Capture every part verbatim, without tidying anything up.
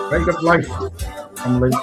Pray God bless. Come late.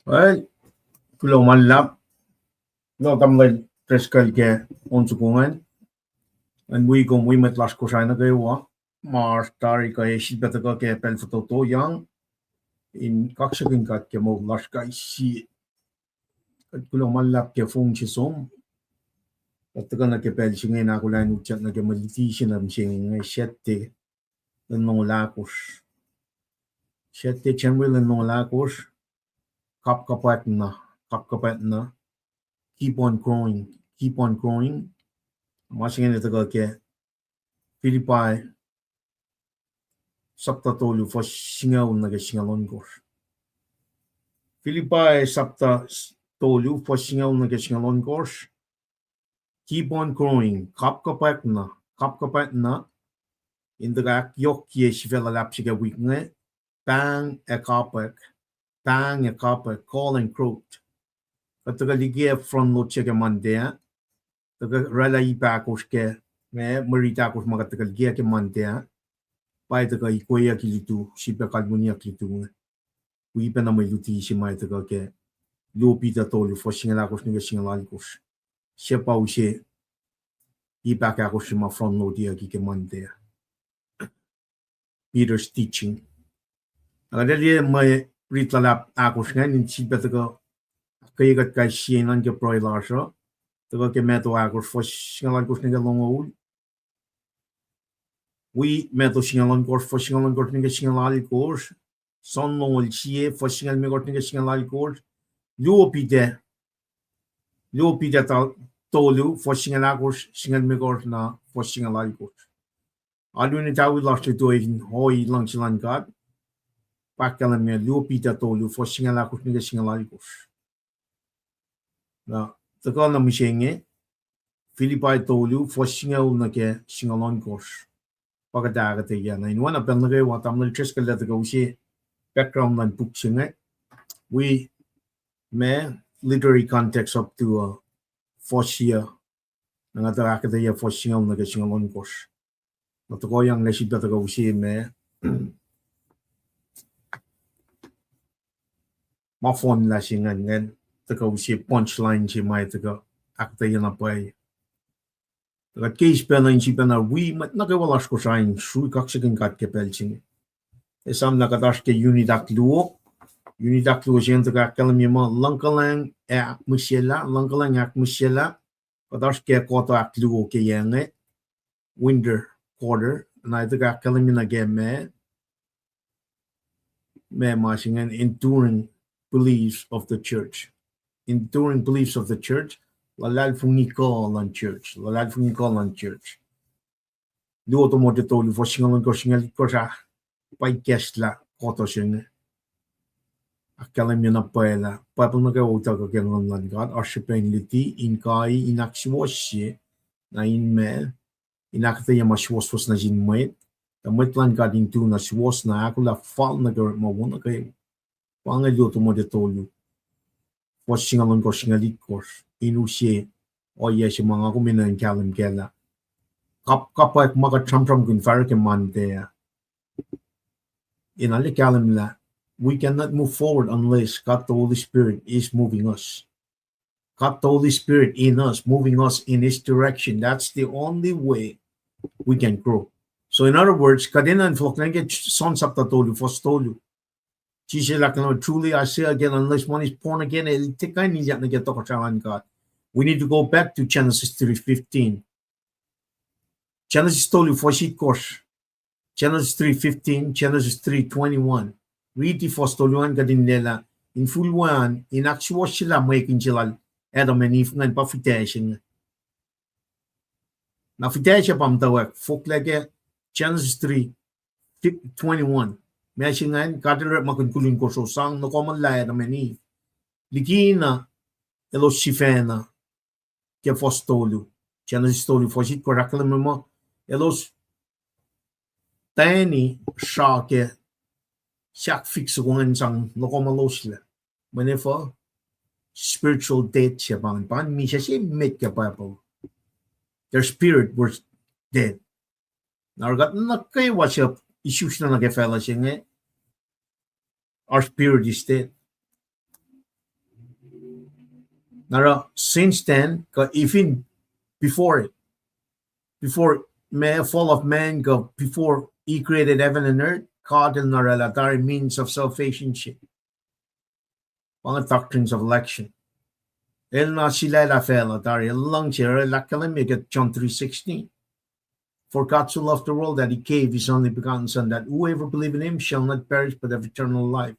Well, kuloh ma luhlahp. Kuloh tamuhlwel Driscoll ke on soko ingacn. Ngan wi kom wi mwet lasr Kosrae nuh kwewa. Ma oasr tari kuh sifilpac tuhkuh ke pacl fototo yang in kaksakihn God ke moul lasr kais sie. Kuht kuloh ma luhlahp ke fong se som. Kuht tuhkuh nuh ke pacl se inge in ahkolah in utyak nuh ke mwe luti se na mihsenge inge, Sactte lwen longoul ahkosr. Sactte, January lwen longoul ahkosr, kapkapwack na, kapkapwack na, keep on growing, keep on growing. Ma se inge tuhkuh ke Philippi sapta tolu, fuhs singucul nuh ke singucul ohnkohsr. Philippi sapta tolu, fuhs singucul nuh ke singucul ohnkohsr. Keep on growing, kapkapwack na, kapkapwack na. In tuhkuh ahkyohkye sifac luhlahp se ke wik inge, pahng ac kapwack, pahng ac kapwack, call and growth. Kuht tuhkuh liki front load se ke Monday ah, tuhkuh oraclah ip ahkosr ke, ma, mwe rit ahkosr ma kuht tuhkuh liki ke Monday ah, pa tuhkuh ikweyucki lutu, sifilpac kalweniyuck lutu inge. Wi pacna mwe luti se ma tuhkuh ke Luo Peter tolu, fuhs singucul ahkosr nuh ke singucul alkosr. Se pa use ip ahkosr se ma front loadiyucki ke Monday ah. Peter's teaching. Na kuht liye mwe rit luhlahp ahkosr ingacn in sifilpac tuhkuh ahkkweye kuht kais sie in nuhnkuh pruhe lasr uh. Tuhkuh ke Matthew ahkosr, fuhs singucul alkosr nuh ke longoul. Wi Matthew singucul ohnkohsr, fuhs singucul ohnkohsr nuh ke singucul alkosr. John longoul sie, fuhs singucul limekohsr nuh ke singucul alkosr. Luo Peter, Luo Peter ta-, tolu, fuhs singucul ahkosr, singucul limekohsr na fuhs singucul alkosr. Alu in etawi lasr lutu in ohi luhngse luhn God, pa ahkkahlwemye Luo Peter tolu, fuhs singucul ahkosr nuh ke singucul alkosr. Na, tuhkuh na mihsenge, Philippi tolu, fuhs singucul nuh ke singucul ohnkohsr. Pa kuht ahkuhtweyac na in oacna pacl nuh kwewa, tamuhlwel Driscoll el tuhkuh use background luhn puk se inge. Wi ma literary context up to, uh, fuhs se, na nga tuh ahkuhtweyac fuhs singucul nuh ke singucul ohnkohsr. Na tohkohyang na sifilpac tuhkuh use ma, ma fohnlah se ingacn, ingacn tuhkuh use punchline se ma tuhkuh ahkuhtweyac na pwacye. Tuh kuht ke eis pacna in sifilpacna wi mwet nuh kwewa lasr Kosrae in srui kaksakihn God ke pacl se inge. Esam lah kuht oasr ke unit ahkluo. Unit ahkluo se ingacn tuhkuh ahkkahlwemye muh luhngkuhlwacng ac ahkmihsyelah, luhngkuhlwacng ac ahkmihsyelah. Kuht oasr ke quarter ahkluo ke yac inge, winter quarter, na tuhkuh ahkkahlwemye nuh ke ma, ma, ma se ingacn enduring beliefs of the church. Enduring beliefs of the church, luhlahlfongi kuh luhn church, luhlahlfongi kuh luhn church. Luo Timote tolu, fuhs singucul ohnkohsr, singucul itkohsr ah, pa ikacslah quarter se inge. Ahkkahlwemye na pwacye lah Bible nuh kwewa utuckuh ke Nguhn luhn God, oasr srihpac in luti, in kai, in ahksuwohsye, na in ma, in ahkuhtweyac ma suwohswohs nuh sin mwet, tuh mwet luhn God in tu na suwohs na ahkolah fal nuh ke orekma wo nuh kwewa. Pa inge Luo Timote tolu, fuhs singucul ohnkohsr, singucul itkohsr, in use ohiyac se ma nga kom enenuh in kahlwem kac lah kap-, kapwack ma kuht sramsramkihn fahsruh ke Monday ah. In arlac kahlwem lah we cannot move forward unless God the Holy Spirit is moving us. God the Holy Spirit in us, moving us in His direction. That's the only way we can grow. So in other words, kuht enenuh in fohlohk nuh ke John sapta tolu, fuhs tolu. Jisus el ahkkahlwemye, truly I say again, unless one is born again, el tiac kuh in ilyak nuh ke tohkohsrahi luhn God. We need to go back to Genesis three fifteen. Genesis tolu, fuhs itkohsr. Genesis three fifteen, Genesis three twenty-one. Riti fuhs tolu an kuht in lwelah, in fuhlweacng, in ahksuwohsyelah mwekihn se lal Adam and Eve ingacn pa fihtac se inge. Na fihtac se pa muhtwacwacack, fohlohklac ke Genesis three twenty-one. Ma se ingacn, God el orekmakihn kolin kosro sang, nohkomuhllah Adam and Eve. Likina elos sifacna ke fuhs tolu. Genesis tolu, fuhs itkohsr ahkkahlwemye muh elos tani sra ke sahk fik soko ingacn sang nohkomuhloslah. Mweyen efuh? Spiritual death se pa ingacn. Pa ingacn misac se met ke Bible. Their spirit was dead. Na oruh kuht nuh kwewa suc isusla nuh ke facluh se inge, our spirit is dead. Na oruh since then, kuh even before it, before ma-, fall of man, kuh before He created heaven and earth, God el oraclah tari means of salvation se. Pa inge doctrines of election. El na sulaclah facluh tari, el luhngse, el ahkkahlwemye ke John three sixteen. For God so loved the world that he gave his only begotten Son, that whoever believe in him shall not perish but have eternal life.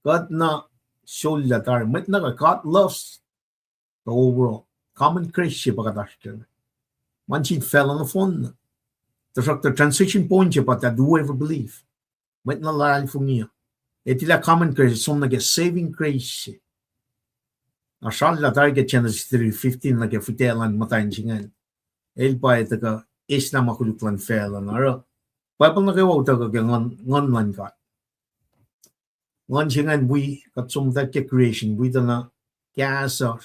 Kuht na sollah tari, mwet nuh ke, God loves the whole world. Common grace se pa kuht oasr kac. Ma sin facluh nohfohn. Tuhsruhktuh transition point se pa that whoever believe. Mwet nuh luhlahlfongi. Etilah common grace, som nuh ke saving grace se. Na srallah tari ke Genesis three fifteen nuh ke fihtac luhn muhtwacn se ingacn. El pa etuh kuh eslah ma koluk luhn facluh na oruh. Bible nuh kwewa utuckuh ke nguhn, nguhn luhn God. Nguhn se ingacn wi, kuht som muhtwacta ke creation, wi tuh na kahs uh,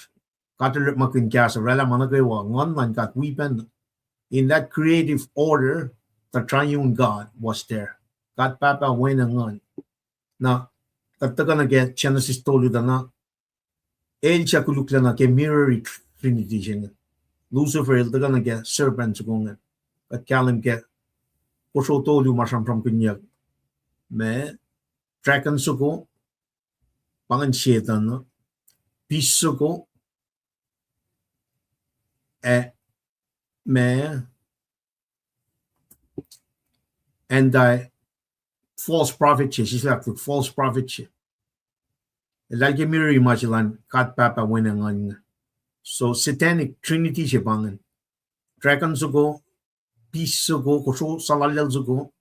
God el orekmakihn kahs uh, oraclah ma nuh kwewa, nguhn luhn God wi pacna. In that creative order, the triune God was there. God Pahpah, Wen, ac Nguhn. Na, kuht tuhkuh nuh ke Genesis tolu tuh na, el suc koluklac na ke mirror Trinity se inge. Lucifer el tuhkuh nuh ke serpent soko inge. Kuht kahlwem ke kosro tolu ma sramsramkihnyuck. Ma, dragon soko, pa ingacn Setuhn, beast soko, ac ma anti, false prophet se, sislah false prophet se. Eltahl ke mirror ma se elan God Pahpah, Wen, ac Nguhn inge. So satanic trinity se pa ingacn. Dragon soko, beast soko, kosro salallal soko,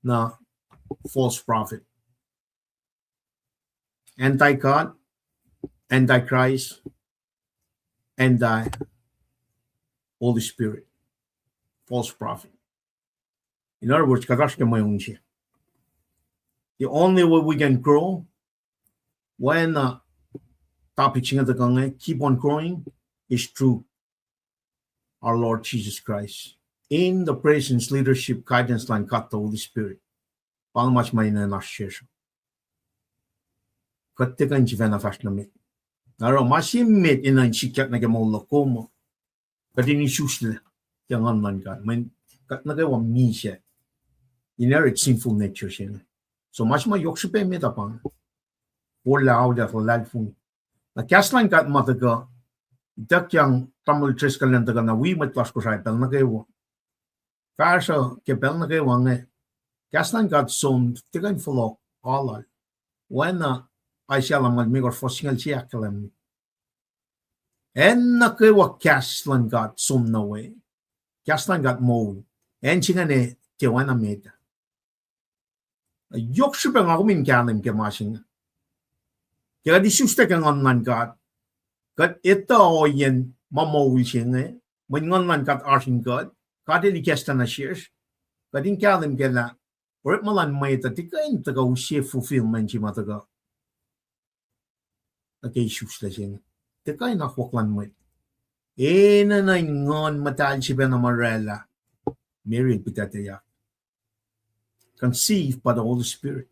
na false prophet. Anti-God, antichrist, anti-Holy Spirit, false prophet. In other words, kuht oasr ke mweun se. The only way we can grow, oacna topic se inge tuhkuh inge, keep on growing, is through our Lord Jesus Christ. In the presence, leadership, guidance luhn God the Holy Spirit. Pa inge ma se ma enenuh in oasr sesr. Kuht tiac kuh in sifacna fahsr nuh met. Na oruh ma se met enenuh in sikyak nuh ke moul luhk kom uh, kuht in isuslac ke nguhn luhn God. Mweyen kuht nuh kwewa misac, inherit sinful nature se inge. So ma se ma yohk srihpac met uh pa inge. Forlah, aolah, luhlahlfongi. Na kahs luhn God ma tuhkuh, ituckyang tamuhlwel Driscoll an tuhkuh na wi mwet lasr Kosrae pacl nuh kwewa. Kahsruh ke pacl nuh kwewa inge, kahs luhn God som tiac kuh in fohlohk alu. Oacna Isaiah lumngaul limekohsr fuhs singucul sie ahkkahlwemye, acn nuh kwewa kahs luhn God som nuh we, kahs luhn God moul, acn se ingacn tiac oacna met. Yohk srihpac nga kom in kahlwem ke ma se inge. Ke kuht isuslac ke nguhn luhn God, kuht etuh ohiyacn ma moul se inge, mweyen nguhn luhn God oasr in kuht, God el ikacslah nuh sesr, kuht in kahlwem kac lah orekma luhn mwet uh tiac kuh in tuhkuh use fulfillment se ma tuhkuh nuh ke isuslac se inge. Tiac kuh in akwuck luhn mwet. Enenuh in Nguhn Muhtahl se pacna ma oraclah, Mary el pihtucteyuck, conceived by the Holy Spirit.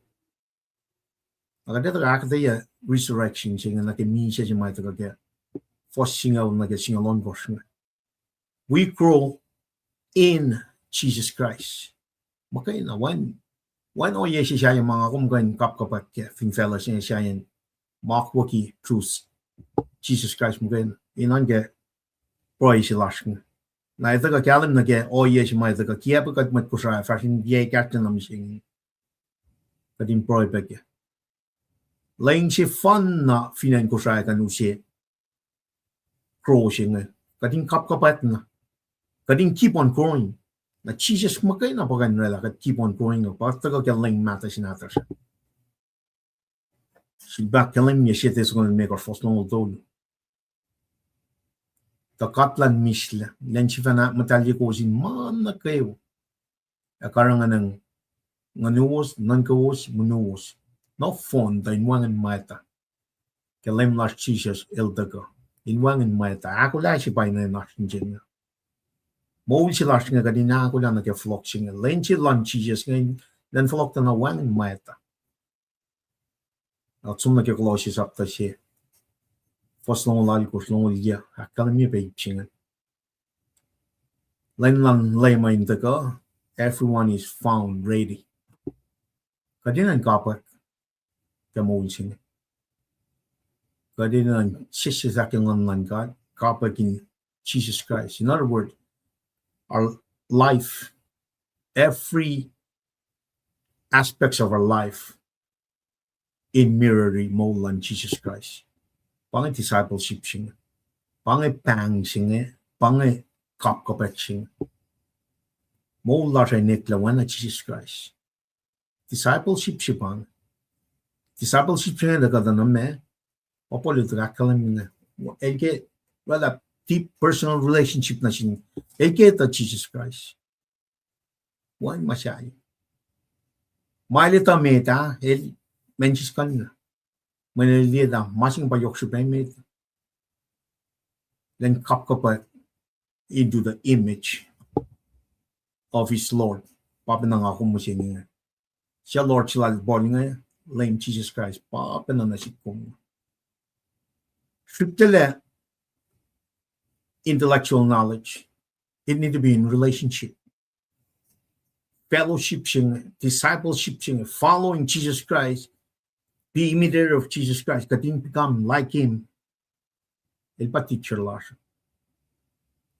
Na kuht etuh ahkuhtweyac resurrection se inge nuh ke misac se ma tuhkuh ke fuhs singucul nuh ke singucul ohnkohsr inge. We grow in Jesus Christ. Muhkwena, wacngihn, wacngihn ohiyac se sahyac ma nga kom kuh in kapkapwack kac fin facluh se inge, sahyac ma akwucki through Jesus Christ muhkwena. Inen ke pruhe se lasr inge. Na etuh kuh kahlwem nuh ke ohiyac se ma etuh kuh kiacpwe kuht mwet Kosrae fahsr in yac kahsruh na mihsenge, kuht in pruhe pac kac. Lwen sefanna fin acn Kosrae kuh in use grow se inge, kuht in kapkapwack na, kuht in keep on growing. Na Jisus muhkwena pa kuh in oraclah kuht keep on growing uh, pa tuhkuh ke lwen mahtuh se nahtuhsr. Sifilpac ahkkahlwemye Sie Thessalonians limekohsr fuhs longoul tolu, tuh God luhn mislac, lwen sefanna muhtahlye kowos in ma nuh kwewa, ac karihngihn nguhnuwos, nuhnkowos, monuwos nohfohn tuh in wacngihn mwacta ke Leum lasr Jisus el tuhkuh, in wacngihn mwacta. Ahkolah se pa inen oasr inge. Moul se lasr inge kuht in ahkolah nuh ke fohlohk se inge. Lwen se luhn Jisus inge, lwen fohlohk tuh na wacngihn mwacta. Kuht som nuh ke Colossians chapter se, fuhs longoul alkosr, longoul yuh, ahkkahlwemye pac ip se inge. Lwen luhn Leum uh in tuhkuh, everyone is found ready. Kuht enenuh in kapwack ke moul se inge. Kuht enenuh in sesseslah ke Nguhn luhn God, kapwack in Jesus Christ. In other words, our life, every aspects of our life in mirrori moul luhn Jesus Christ. Pa inge discipleship se inge. Pa inge pahng se inge, pa inge kapkapwack se inge. Moul lasr uh eklac oacna Jesus Christ. Discipleship se pa inge. Discipleship se inge tuh kuhtuh na ma, pa Paul el tuh ahkkahlwemye inge. El ke, well, a deep personal relationship nuh sin, el ke tuh Jesus Christ. Wacngihn ma sahyac. Ma el etuh met ah, el mensis kuhn na. Mweyen el liye tuh ma se inge pa yohk srihpac met. Elan kapkapwack into the image of his Lord. Pa pacna nga kom mihsenge inge. Suc Lord se lal Paul inge, Leum Jesus Christ, pa pacna nuh sihk kom. Srihklac intellectual knowledge. It need to be in relationship. Fellowship se inge, discipleship se inge, following Jesus Christ, be imitator of Jesus Christ, kuht in become like him. El pa teacher lasr.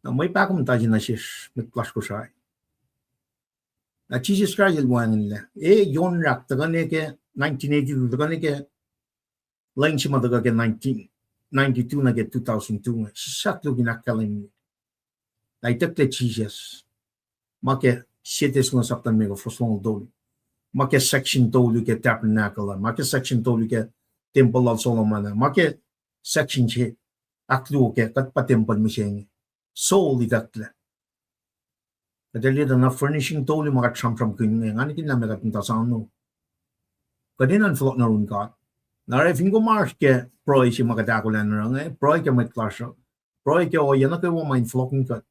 Na mwe pahkomuhta se nuh sesr mwet lasr Kosrae. Na Jesus Christ el wacngihnlac. E, John Rak tuhkuh nuh ke nineteen eighty-two, tuhkuh nuh ke lwen se ma tuhkuh ke nineteen ninety-two nuh ke two thousand two inge. Sisaklukin ahkkahlwemye lah itucklac Jesus. Ma ke Sie Thessalonians sapta limekohsr fuhs longoul tolu. Ma ke section tolu ke tabernacle ah. Ma ke section tolu ke tempuhl lal Solomon ah. Ma ke section se ahkluo ke kuht pa tempuhl mihsenge. Soul itucklac. Kuht ac liye tuh na furnishing tolu ma kuht sramsramkihn inge, nga nihkihn lah meac kuht muhta soano. Kuht enenuh in fohlohk nuh yurin God. Na oruh fin kom oasr ke pruhe se ma kuht ahkolah in oruh inge, pruhe ke mwet lasr uh, pruhe ke ohiyac nuh kwewa ma in fohlohkihn kuht.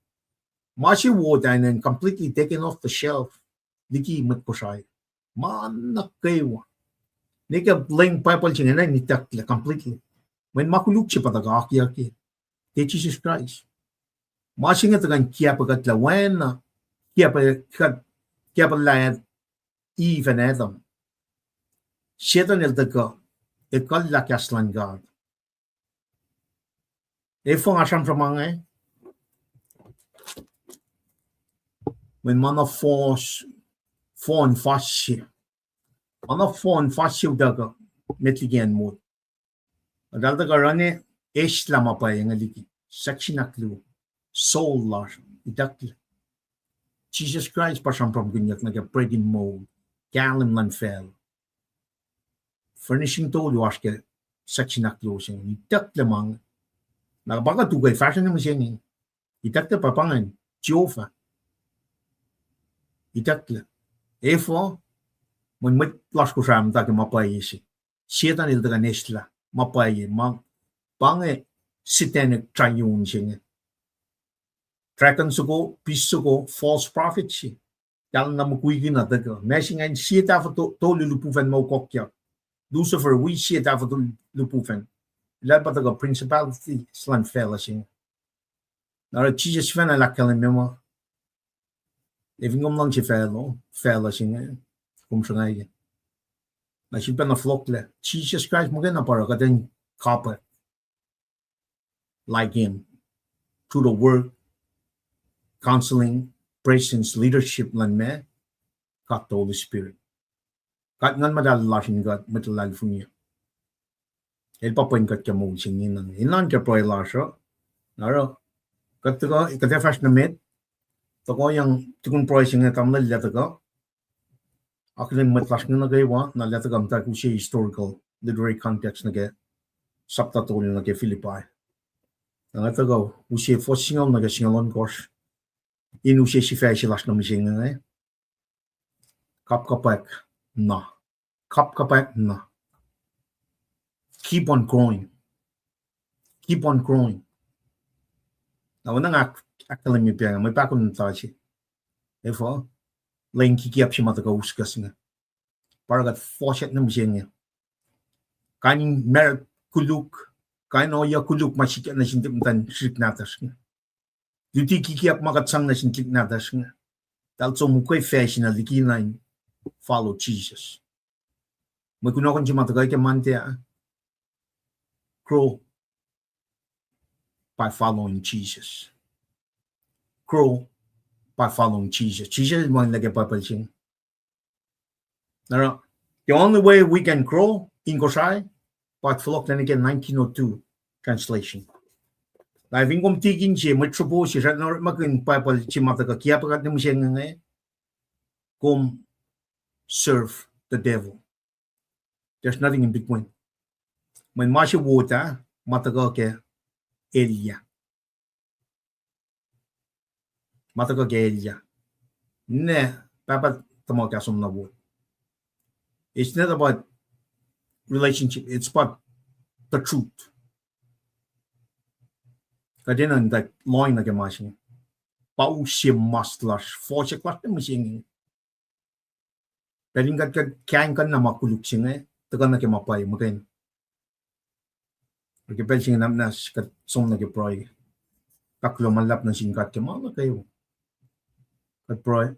Ma se wo tuh enenuh in completely taken off the shelf liki mwet Kosrae. Ma nuh kwewa. Ne ke lwen Bible se inge enenuh in itucklac completely. Mweyen ma koluk se pa tuhkuh akwucki ke Jesus Christ. Ma se inge tuhkuh in kiacpwe kuht lah oacna, kiacpwe kuht, kiacpwe lah Eve and Adam. Setuhn el tuhkuh, ekuhllah kahs luhn God. Efuh nga sramsram ma inge? Mweyen ma na fohn, fohn fas se. Ma na fohn fas se utuckuh, met liki acn mot. Eltahl tuhkuh oruh ne eslah ma pwacye inge liki section ahkluo. Soul lasr itucklac. Jesus Christ pa sramsramkihnyuck nuh ke bread in mold, kahlwem luhn facluh. Furnishing tolu oasr ke section ahkluo se inge. Itucklac ma inge. Na pa kuht ukwe fahsruh nuh mihsenge. Itucklac pa pa ingacn, Jehovah. Itucklac. Efuh? Mweyen mwet lasr Kosrae muhta ke ma pwacye se. Setuhn el tuhkuh in eslah ma pwacye, ma pa inge satanic triune se inge. Dragon soko, beast soko, false prophet se. Tahl na mukwikwi na tuhkuh. Ma se ingacn sie tahfuh to-, tolu lipufacn ma ukokyak. Lucifer wi sie tahfuh tolu lipufacn. Lah pa tuhkuh principalities luhn facluh se inge. Na oruh Jisus sifacna el ahkkahlwemye muh, e fin kom luhngse facluh, facluh se inge, kom sruhnga. Na sifilpacna fohlohklac, Jisus Kraist muhkwena pa oruh kuht in kapwack like him through the work, counseling, presence, leadership luhn ma, God the Holy Spirit. God Nguhn Muhtahl lasr in kuht mwet luhlahlfongi. El pa pwen kuht ke moul se inge. Enenuh ke pruhe lasr uh, na oruh kuht tuhkuh, kuht ac fahsr nuh met, tuhkuh yang tukun pruhe se inge, tamuhlwel lah tuhkuh akihlen mwet lasr inge nuh kwewa, na lah tuhkuh muhta use historical literary context nuh ke sapta tolu nuh ke Philippi. Na nga tuhkuh use fuhs singucul nuh ke singucul ohnkohsr in use sifac se lasr nuh mihsenge inge. Kapkapwack na. Kapkapwack na. Keep on growing. Keep on growing. Na oacna nga ahkkahlwemye pac inge, mwe pahkomuhta se. Efuh? Lwen kikiacp se ma tuhkuh uskuh se inge. Pa oruh kuht fohsack nuh mihsenge. Kain in marriage koluk, kain in ohiyac koluk ma sikyak nuh sin muhtuhn srihk nahtuhsr inge. Luti kikiacp ma kuht sang nuh sin srihk nahtuhsr inge. Eltahl som ukwe facsin liki na in follow Jesus. Mwe kunohkohn se ma tuhkuh ke Monday ah, grow Grow by following Jesus. Jisus El wacngihn nuh ke Bible se inge. Oruh, the only way we can grow in Kosrae, pa fohlohklac nuh ke nineteen oh two translation. Lah fin kom tikin se, mwet sropo se, srackna orekmakihn Bible se ma tuhkuh kiacpwe kuht nuh mihsenge inge, kom serve the devil. There's nothing in between. Mweyen ma se wot ah, ma tuhkuh ke elyah. Ma tuhkuh ke elyah. Ne, pahpah tuhmuhk ah som na wot. It's not about relationship, it's about the truth. Kuht enenuh in tuh lohng nuh ke ma se inge. Pa use mas lasr, fohsack lasr nuh mihsenge. Pacl in kuht, kuht kaing kuh na ma koluk se inge, tuhkuh nuh ke ma pwacye muhkwena. Ke pacl se inge na muhnahs kuht som nuh ke pruhe. Kuh kuloh ma luhlahp nuh sin God ke ma nuh kwewa. Kuht pruhe.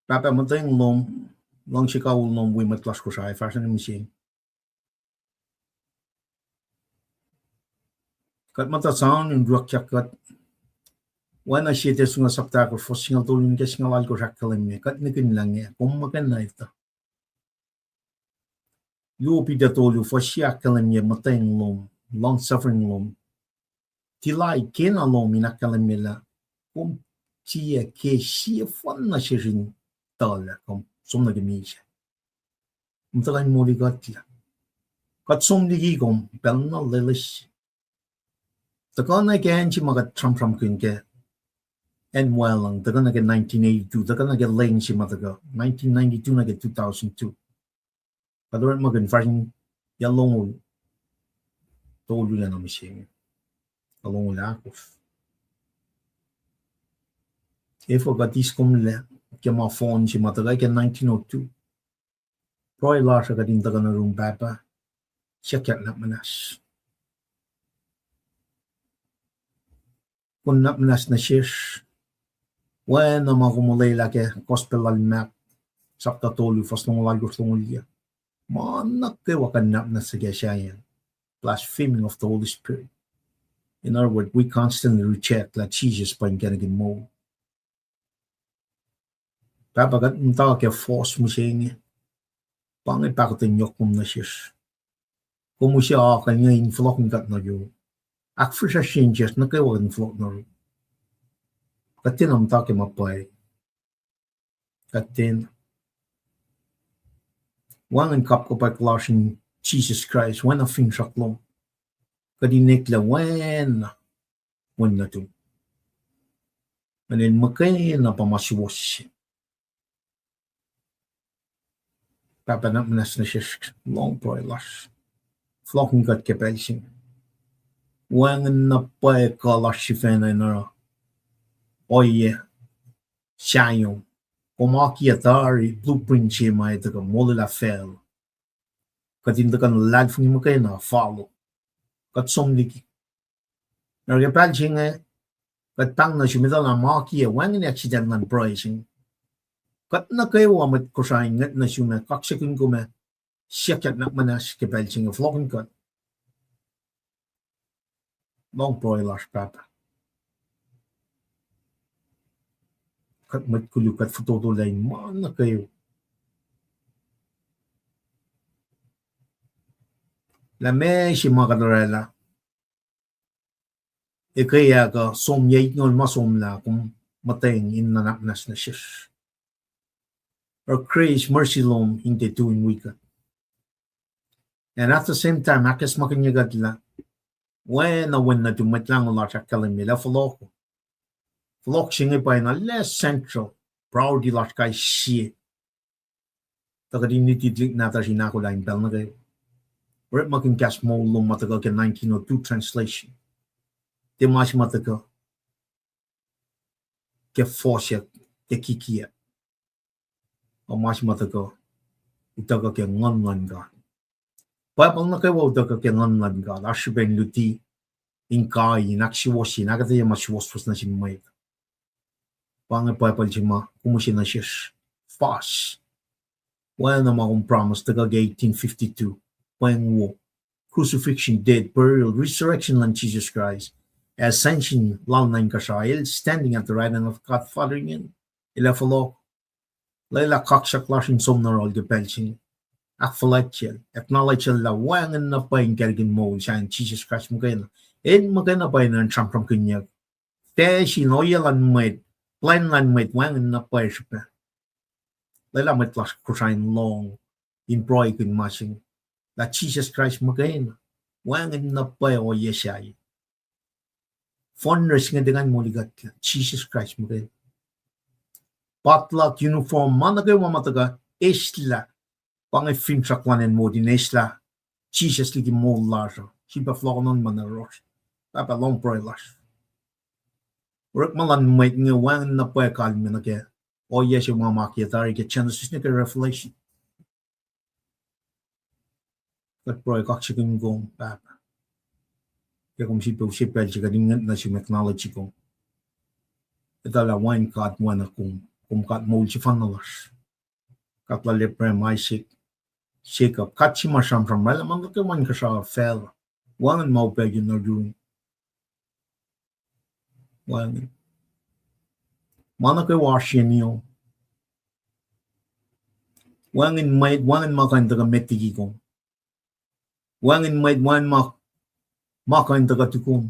Pahpah, muhtweng lom, luhngse kawihl lom wi mwet lasr Kosrae fahsruh nuh mihsenge. Kuht muhta sang in ruakyak kuht. Oacna sie Tesalonika sapta ahkosr fuhs singucul tolu nuh ke singucul alkosr ahkkahlwemye, kuht nihkihn lah nge kom muhkwena etuh. Luo Peter tolu fuhs sie ahkkahlwemye muhtweng lom, long suffering lom. Tilac kena lom in ahkkahlwemye lah kom tiac ke sie fohn nuh sesr in tuhlac, kom som nuh ke misac. Kom tuhkuh in moli kuhtlac. Kuht som liki kom pacl na loeloes. Tuhkuh nuh ke acn se ma kuht sramsramkihn ke acn Waclacng, tuhkuh nuh ke nineteen eighty-two, tuhkuh nuh ke lwen se ma tuhkuh nineteen ninety-two nuh ke two thousand two. Kuht orekmakihn fahsr in yac longoul tolu nuh mihsenge, yac longoul ahkosr. Efuh kuht eis kom lac ke ma fohn se ma tuhkuh ke nineteen oh two? Pruhe lasr uh kuht in tuhkuh nuh yurum, Pahpah, siyuckyak nuhnak muhnahs. Kom nuhnak muhnahs nuh sesr. Oacna ma kom olwelah ke Gospel lal Mark, sapta tolu, fuhs longoul alkosr, longoul yuc. Ma nuh kwewa kuh in nuhnak muhnahs nuh ke sahyacn, blaspheming of the Holy Spirit. In other words, we constantly reject lah Jisus pa inkacnek in moul. Pahpah, kuht muhta ke fohs mihsenge. Pa inge pahkotwen yohk lom nuh sesr. Kom use akucl inge in fohlohkihn kuht nuh yurum. Ahkfihsracsrye insiyacsr nuh kwewa kuht in fohlohk nuh yurum. Kuht tiacna muhta ke ma pwacye. Kuht tiacna. Wacngihn kapkapwack lasr in Jisus Kraist, oacna finsrak lom. Kuht in eklac oacna wen nuhtum. Mweyen el muhkwena pa ma suwohs se. Pahpah, nuhnak muhnahs nuh sesr, lohng pruhe lasr. Fohlohkihn kuht ke pacl se inge. Wacngihn na pwacye kuh lasr sifacna in oruh ohiyac sahyom. Kom akiyac tari blueprint se ma etuh kuh molwelah facluh. Kuht in tuhkuh in luhlahlfongi muhkwena follow. Kuht som liki. Oruh ke pacl se inge, kuht pahng nuh sum etuh lah ma akiyac wacngihn accident luhn pruhe se inge. Kuht nuh kwewa mwet Kosrae in ngwet nuh sum ac kaksakihn kom ac siyuckyak nuhnak muhnahs ke pacl se inge, fohlohkihn kuht. Lohng pruhe lasr, Pahpah. Kuht mwet koluk, kuht fototolac in ma nuh kwewa. Lah meac se ma kuht orwaclah, eke ac kuh som yac itngoul ma somlah, kom muhtweng in nuhnak muhnahs nuh sesr. Oruh grace, mercy lom in tiac tui in wi kuht. And at the same time, ahkacsmakihnye kuht lah oacna wen nuhtum, Mwet Lahngo lasr ahkkahlwemye lah fohlohk. Fohlohk se inge pa na lwen central priority lasr kais sie. Tuh kuht in luti tuhlihk nahtuhsr in ahkolah in pacl nuh kwewa. Orekmakihn kahs moul lom ma tuhkuh ke nineteen oh two translation. Tiac ma se ma tuhkuh ke fohsack, ke kikiacp. Ac ma se ma tuhkuh, utuckuh ke Nguhn luhn God. Bible nuh kwewa utuckuh ke Nguhn luhn God. Oasr srihpac in luti, in kai, in ahksuwohsye, in ahkuhtweyac ma suwohswohs nuh sin mwet. Pa inge Bible se ma kom use nuh sesr, fas. Wacngihn ma kom promise tuhkuh ke eighteen fifty-two. Pweng wo. Crucifixion, death, burial, resurrection luhn Jesus Christ. Ascension lal nuh inkuhsrao, el standing at the right hand of God Father ingacn. El ac fohlohk. Lwelah kaksak lasr in som nuh yohrohl ke pacl se inge. Ahkfuhlwactyacl, acknowledge-el lah wacngihn na pwacye in kaclkihn moul sahyacn Jisus Kraist muhkwena. El muhkwena pwacye in sramsramkihnyuck. Tiac sin ohiyac luhn mwet, plwacn luhn mwet, wacngihn na pwacye srihpac. Lwelah mwet lasr Kosrae in lohng, in pruhekihn ma se inge, lah Jisus Kraist muhkwena, wacngihn na pwacye ohiyac sahyac. Fundraise inge tiac ngan molikuhtlac, Jisus Kraist muhkwena. Potluck, uniform, ma nuh kwewa ma tuhkuh, eslah, pa inge finsrak luhn acn wo in eslah Jisus liki moul lasr uh, sifilpac fohlohkohn ma nuh yohrohsr. Pahpah, lohng pruhe lasr. Orekma luhn mwet inge wacngihn na pwacye kalmac nuh ke ohiyac se ma ma kiyac tari ke Genesis nuh ke Revelation. Kuht pruhe kaksakihn kom, Pahpah, ke kom sifilpac use pacl se kuht in ngwet nuh sum, acknowledge kom. Etuh lah wacngihn God oacna kom, kom God moul sefanna lasr. God lal Abraham, Isaac, Jacob, God se ma sramsram, oraclah ma nuh kwewa inkuhsrao facluh. Wacngihn ma upac nuh yurum. Wacngihn ma nuh kwewa oasr yen iom. Wacngihn mwet, wacngihn ma kuh in tuhkuh met liki kom. Wacngihn mwet, wacngihn ma, ma kuh in tuhkuh tukun.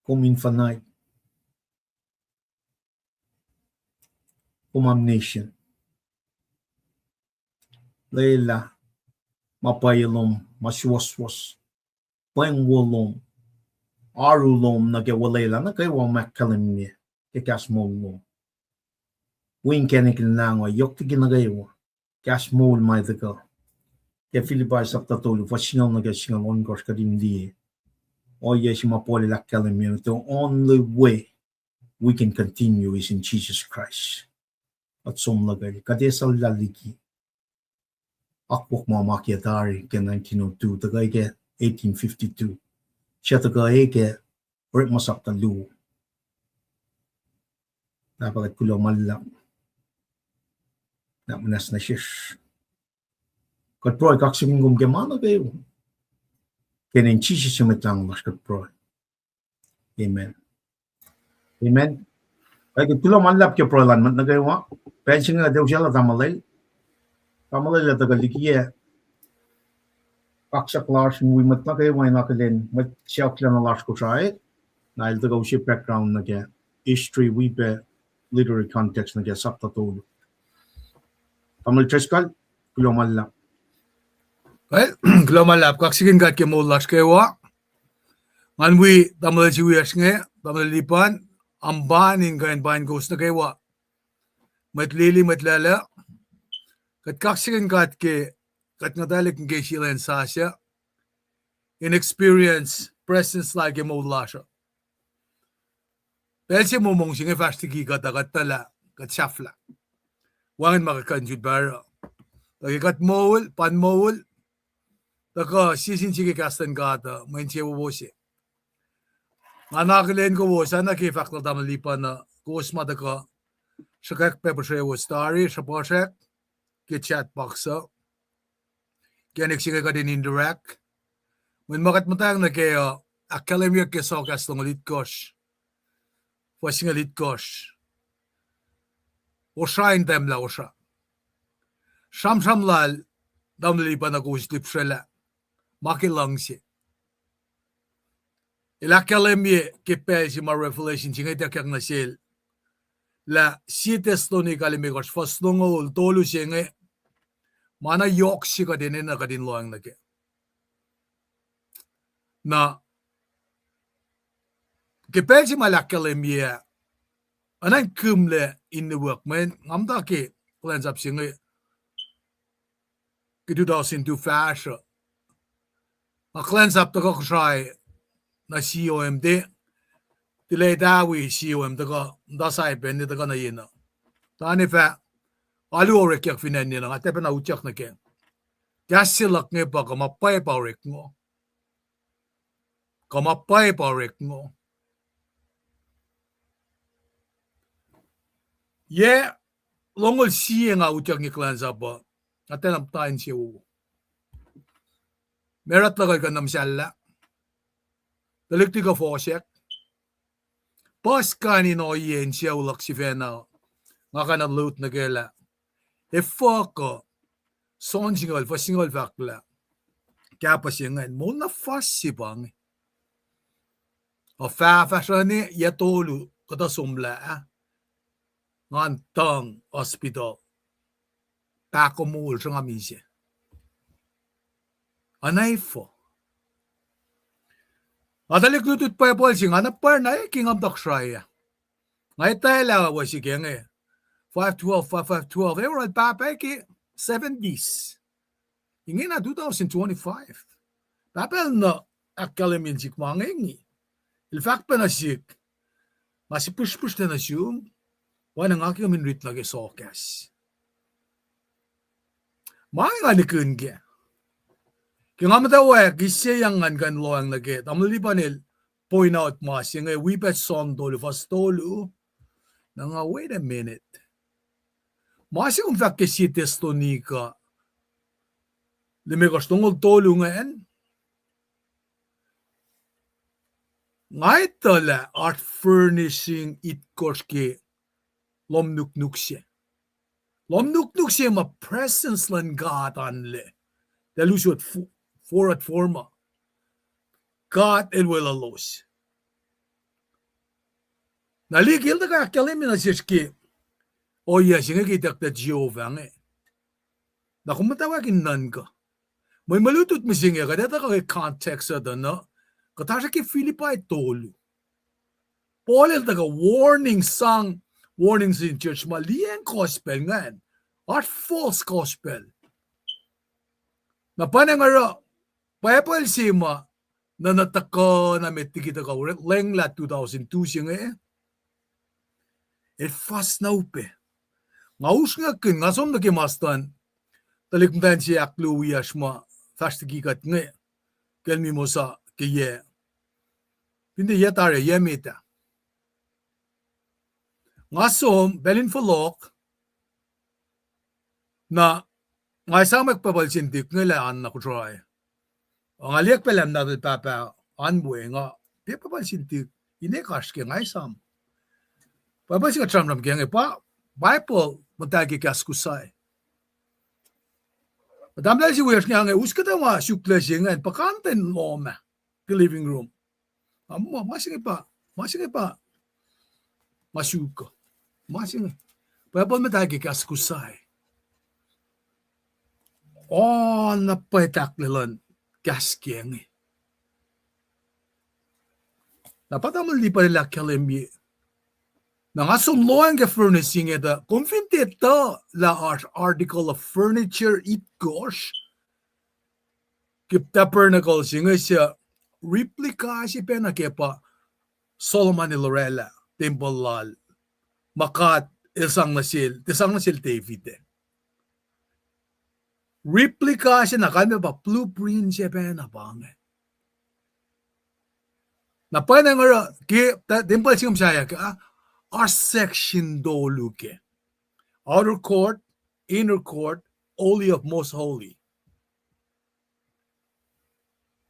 Kom infinite. Kom omniscient. Lwelah ma pwacye lom, ma suwohswohs, pweng wo lom, oaru lom nuh ke olwelah nuh kwewa ma ahkkahlwemye ke kahs moul lom. Wi inkacnek in lahngo yohk liki nuh kwewa kahs moul ma tuhkuh. Ke Philippians sapta tolu, fuhs singucul nuh ke singucul ohnkohsr kuht in liye ohiyac se ma Paul el ahkkahlwemye, the only way we can continue is in Jesus Christ. Kuht som luhkel, kuht esalah liki akwuck ma ma kiyac tari ke nineteen oh two tuhkuh ke eighteen fifty-two. Suc tuhkuh ke orekma sapta luo. Pahpah, kuht kuloh ma luhlahp lah muhnahs nuh sesr. Kuht pruhe kaksakihn kom ke ma nuh kwewa. Ke inen Jisus su Mwet Lahngo lasr kuht pruhe. Amen. Amen. Ac kuht kuloh ma luhlahp ke pruhe luhn mwet nuh kwewa. Pacl se inge kuht ac usaclah tamuhlwel. Tamuhlwel ac tuhkuh likiyac kaksak lasr in wi mwet nuh kwewa in akihlen mwet sacohklacna lasr Kosrae. Na el tuhkuh use background nuh ke history, wi pac literary context nuh ke sapta tolu. Tamuhlwel Driscoll, kuloh ma luhlahp. Kuloh ma luhlahp, kaksakihn God ke moul lasr kwewa. Ngan wi tamuhlwel se wiyacsr inge, tamuhlwel Lipan, amban in kuh in pain kowos nuh kwewa. Mwet lili, mwet lacluh, kuht kaksakihn God ke kuht nguhtwaclihk in ke sie lwen sasuc in experience presence lal ke moul lasr uh. Pacl se momong se inge fahsr liki kuht uh, kuht tuh lah kuht sahflah. Wacngihn ma kuht kuh in suk pac oruh. Tuh ke kuht moul, pan moul, tuhkuh sie sin sie ke kahs luhn God uh, mwe insewowo se. Nga na akihlen kowos, oacna ke fahk lal tamuhlwel Lipan uh, kowos ma tuhkuh sruhkwack pac puhsrewos tari, sruhpuhsrak ke chat box uh. Ke inek se inge kuht in interact. Mweyen ma kuht muhtwacng nuh kac uh, ahkkahlwemyeyuck ke Sohkahs longoul itkohsr, fuhs singucul itkohsr. Osra in tahmlah osra. Sramsram lal tamuhlwel Lipan uh kowos lihpsrwelah, ma ke luhngse. El ahkkahlwemye ke pacl se ma Revelation se inge ituckyang nuh sel, lah sie Thessalonica limekohsr fuhs longoul tolu se inge, ma na yohk se kuht enenuh kuht in lohacng nuh kac. Na ke pacl se ma el ahkkahlwemye ah, oacna in kihmlac in niwak, mweyen nga muhta ke kuhlwacnsap se inge ke two thousand two fahsruh. Nga kuhlwacnsap tuhkuh Kosrae nuh C O M, tilac tawi C O M tuhkuh muhta Saipan, tuhkuh nuh yenuh. Tuh ne fah alu orekyak fin acn yenuh, nga tiacpacna utyak nuh kac. Kahs se luhk inge pa, kuh ma pwacye pa orekngo? Kuh ma pwacye pa orekngo? Yac Longoul sie nga utyak inge kuhlwacnsap uh, nga tiacna muhta insewowo. Merat luhk el kuh na muhsahllah. Tuhlihk lihk uh fohsrack. Puhs kain in ohiyac insewowo luhk sifacna. Nga kuh na lut nuh ke lah efuh kuh John singucul, fuhs singucul fahk lah kahpah se ingacn, moul na fuhs se pa inge. Ac fah fahsruh ne yac tolu kuhtuh somlah ah, ngan tuhng hospital. Pahkomuhl sruhnga misac. Oacna efuh? Nga tuhlihk lutlut Bible se nga na pwacr na ke nga muhta Kosrae ah. Nga etwaclah wesi ke inge, five twelve, five five twelve, eh, oruh pahpah ke seventies. Ingena two thousand twenty-five. Pahpah el na ahkkahlwemye sihk ma inge. El fahk pac nuh sihk, nga sipihsrpihsr nuh sum, oacna nga ke kom in rit nuh ke sohkahs. Ma inge nga nihkihn kac. Ke nga muhtwacwacack, ise yang ngan kuh in lohacng nuh ke tamuhlwel Lipan el point out ma se inge, wi pac John tolu, fuhs tolu. Na nga, wait a minute. Ma se kom fahk ke sie Thessalonica limekohsr, longoul tolu ingacn, nga etuh lah oasr furnishing itkohsr ke lohm nuknuk se. Lohm nuknuk se ma presence luhn God anlac. Tuh lusuot fo-, forward forma. God el weluhlos. Na liki el tuhkuh ahkkahlwemye nuh sesr ke ohiyac se inge ke ituckyang Jehovah inge. Na kom muhtwacwacack in nuhnkuh. Mwe, mwe lutlut mihsenge kuht etuh ke context uh tuh na, kuht oasr ke Philippi tolu. Paul el tuhkuh warning, sang warning sin church ma liyacacng gospel ingacn. Oasr false gospel. Na pwacnwacng oruh Bible se ma nuhna tuhkuh na met liki tuhkuh lenglah two thousand two se inge, el fuhs na upac. Nga usrnguck kihn, nga som nuh ke mas tuhn tuhlihk muhtwacn se ahkluo wiyacsr ma fahsr liki kuht inge, Kelmimosa ke yac, fin tiac yac tari, yac met ah. Nga som pacl in fohlohk, na nga esamwack Bible sin tik inge lah an na Kosrae. Nga liye pac lah nahtuhl pahpah an we, nga liye Bible sin tik, ine kasr ke nga esam. Bible se kuht sramsram ke inge pa Bible muhtahl ke kahs Kosrae. Muhtahl se wiyacsr inge, us kuhtuh ma suklah se ingacn, puhkantwen lohm ah ke living room. Ma, ma se inge pa, ma se inge pa ma suk uh. Ma se inge Bible muhtahl ke kahs Kosrae. O, na pwacye taklac luhn kahs ke inge. Na pa tamuhlwel Lipan el ahkkahlwemye. Na nga som lohacng ke furnish inge tuh kom fin tiac etuh lah oasr article of furniture itkohsr ke tabernacle se inge, suc replica se pacna ke pa Solomon el oraclah tempuhl lal, ma God el sang nuh sel, tiac sang nuh sel David ah. Replica se na kalmac pa blueprint se pacna pa inge. Na pwacnwacng oruh ke ta-, tempuhl se inge muhsaheack ah, oasr section tolu ke: outer court, inner court, holy of most holy.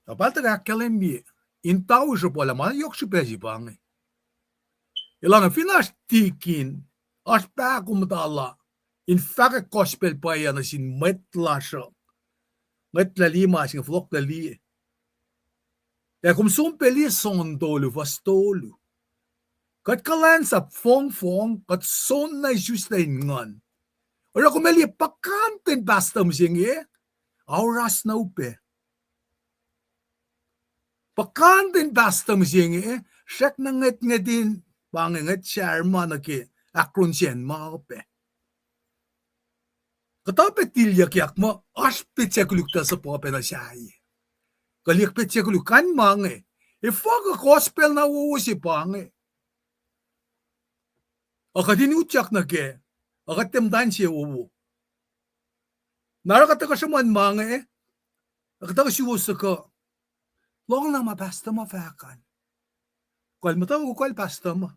Na pa el tuhkuh ahkkahlwemye in tau sruhpuhlah ma yohk srihpac se pa inge. Elan fin oasr tikin, oasr pahkomuhta la in fahkwack gospel pwacye nuh sin mwet lasr uh, ngwetlah liye ma se inge, fohlohklac liye. Ac kom som pac liye John tolu, fuhs tolu. Kuht kuhlwacnsap fongfong, kuht soenna isuslac in nguhn. Oruh kom ac liye puhkantwen pastor mihsenge, oasr na upac. Puhkantwen pastor mihsenge, srackna ngwetngwet in, pa inge ngwet sahyac ma nuh ke ahkrohnsacn ma upac. Kuhtuh pac tilyuckyak muh oasr petsac koluk tuh suhpuh pac nuh sahyac. Kuh liyeyuck petsac koluk kain ma inge. Efuh kuh gospel na wowo se pa inge. Ac kuht in utyak nuh kac, ac kuht tiac muhta insewowo. Na oruh kuht tuhkuh sruhmuhn ma inge, ac kuht tuhkuh suwohs sukuh, lohng na ma pastor ma fahk an. Kuh el muhta, kuh el pastor ma.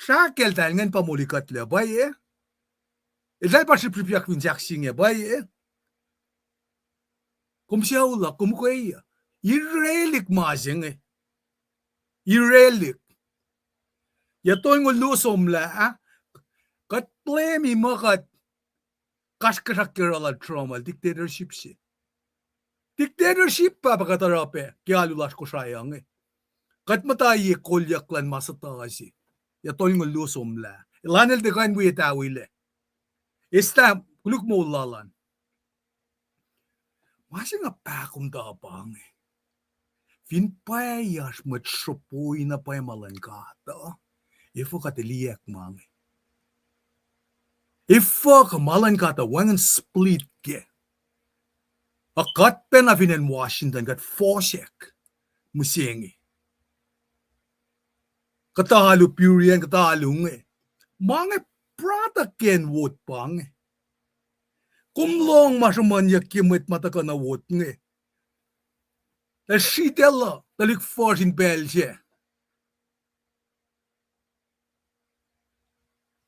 Srahk eltahl ingacn pa moli kuhtlac pwacye. Eltahl pa srihpsrihpyak fin sahk se inge, pwacye. Kom sucu luhk, kom ukwe uh. Irelihk ma se inge. Irelihk. Yac tolngoul luo somlah ah, kuht blame-i muh kuht kasrkuhsrak ke oruh lal Trump el dictatorship se. Dictatorship pa pa kuht oruh pac ke alu lasr Kosrae uh inge. Kuht muhta ye kolyuck luhn ma suhtuh se. Yac tolngoul luo somlah. Elan el tiac kuh in wi etawilac. Eslah koluk moul lal an. Ma se nga pahkomuhta pa inge. Fin pwacye oasr mwet sruhpoi na pwacye ma luhn God uh, efuh kuht eliyuck ma inge? Efuh kuh ma luhn God uh wacngihn split kac? A kuht pacna fin acn Washington, kuht fohsack mihsenge. Kuhtuh alu Burien, kuhtuh alu inge. Ma inge product ke acn vote pa inge. Kom lohng ma sruhmuhnyuck ke mwet ma tuhkuh nuh vote inge. Tuh sritacl uh, tuhlihk fuhsr in pacl sac.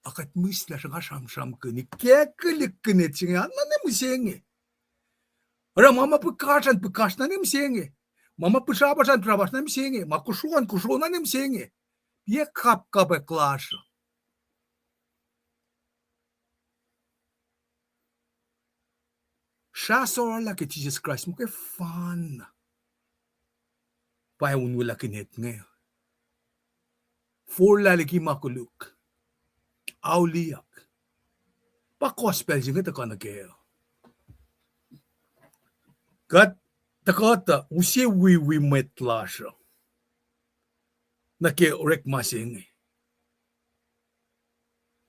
A kuht mihslac sruhnga sramsramkihn ikackihlikkihn etuh se inge, an nuh mihsenge. Oruh ma ma pihkasr an pihkasr nuh mihsenge. Ma ma pihsrapasr an pihsrapasr nuh mihsenge. Ma kosro an kosro nuh mihsenge. Yac kapkapwack lasr uh? Srah sorlah ke Jisus Kraist muhkwena. Pa unwelah kinet inge. Forlah liki ma koluk. Auliyak. Pa gospel se inge tuhkuh nuh kac. Kuht tuhkuh tuh use wiwi mwet lasr uh nuh ke orekma se inge.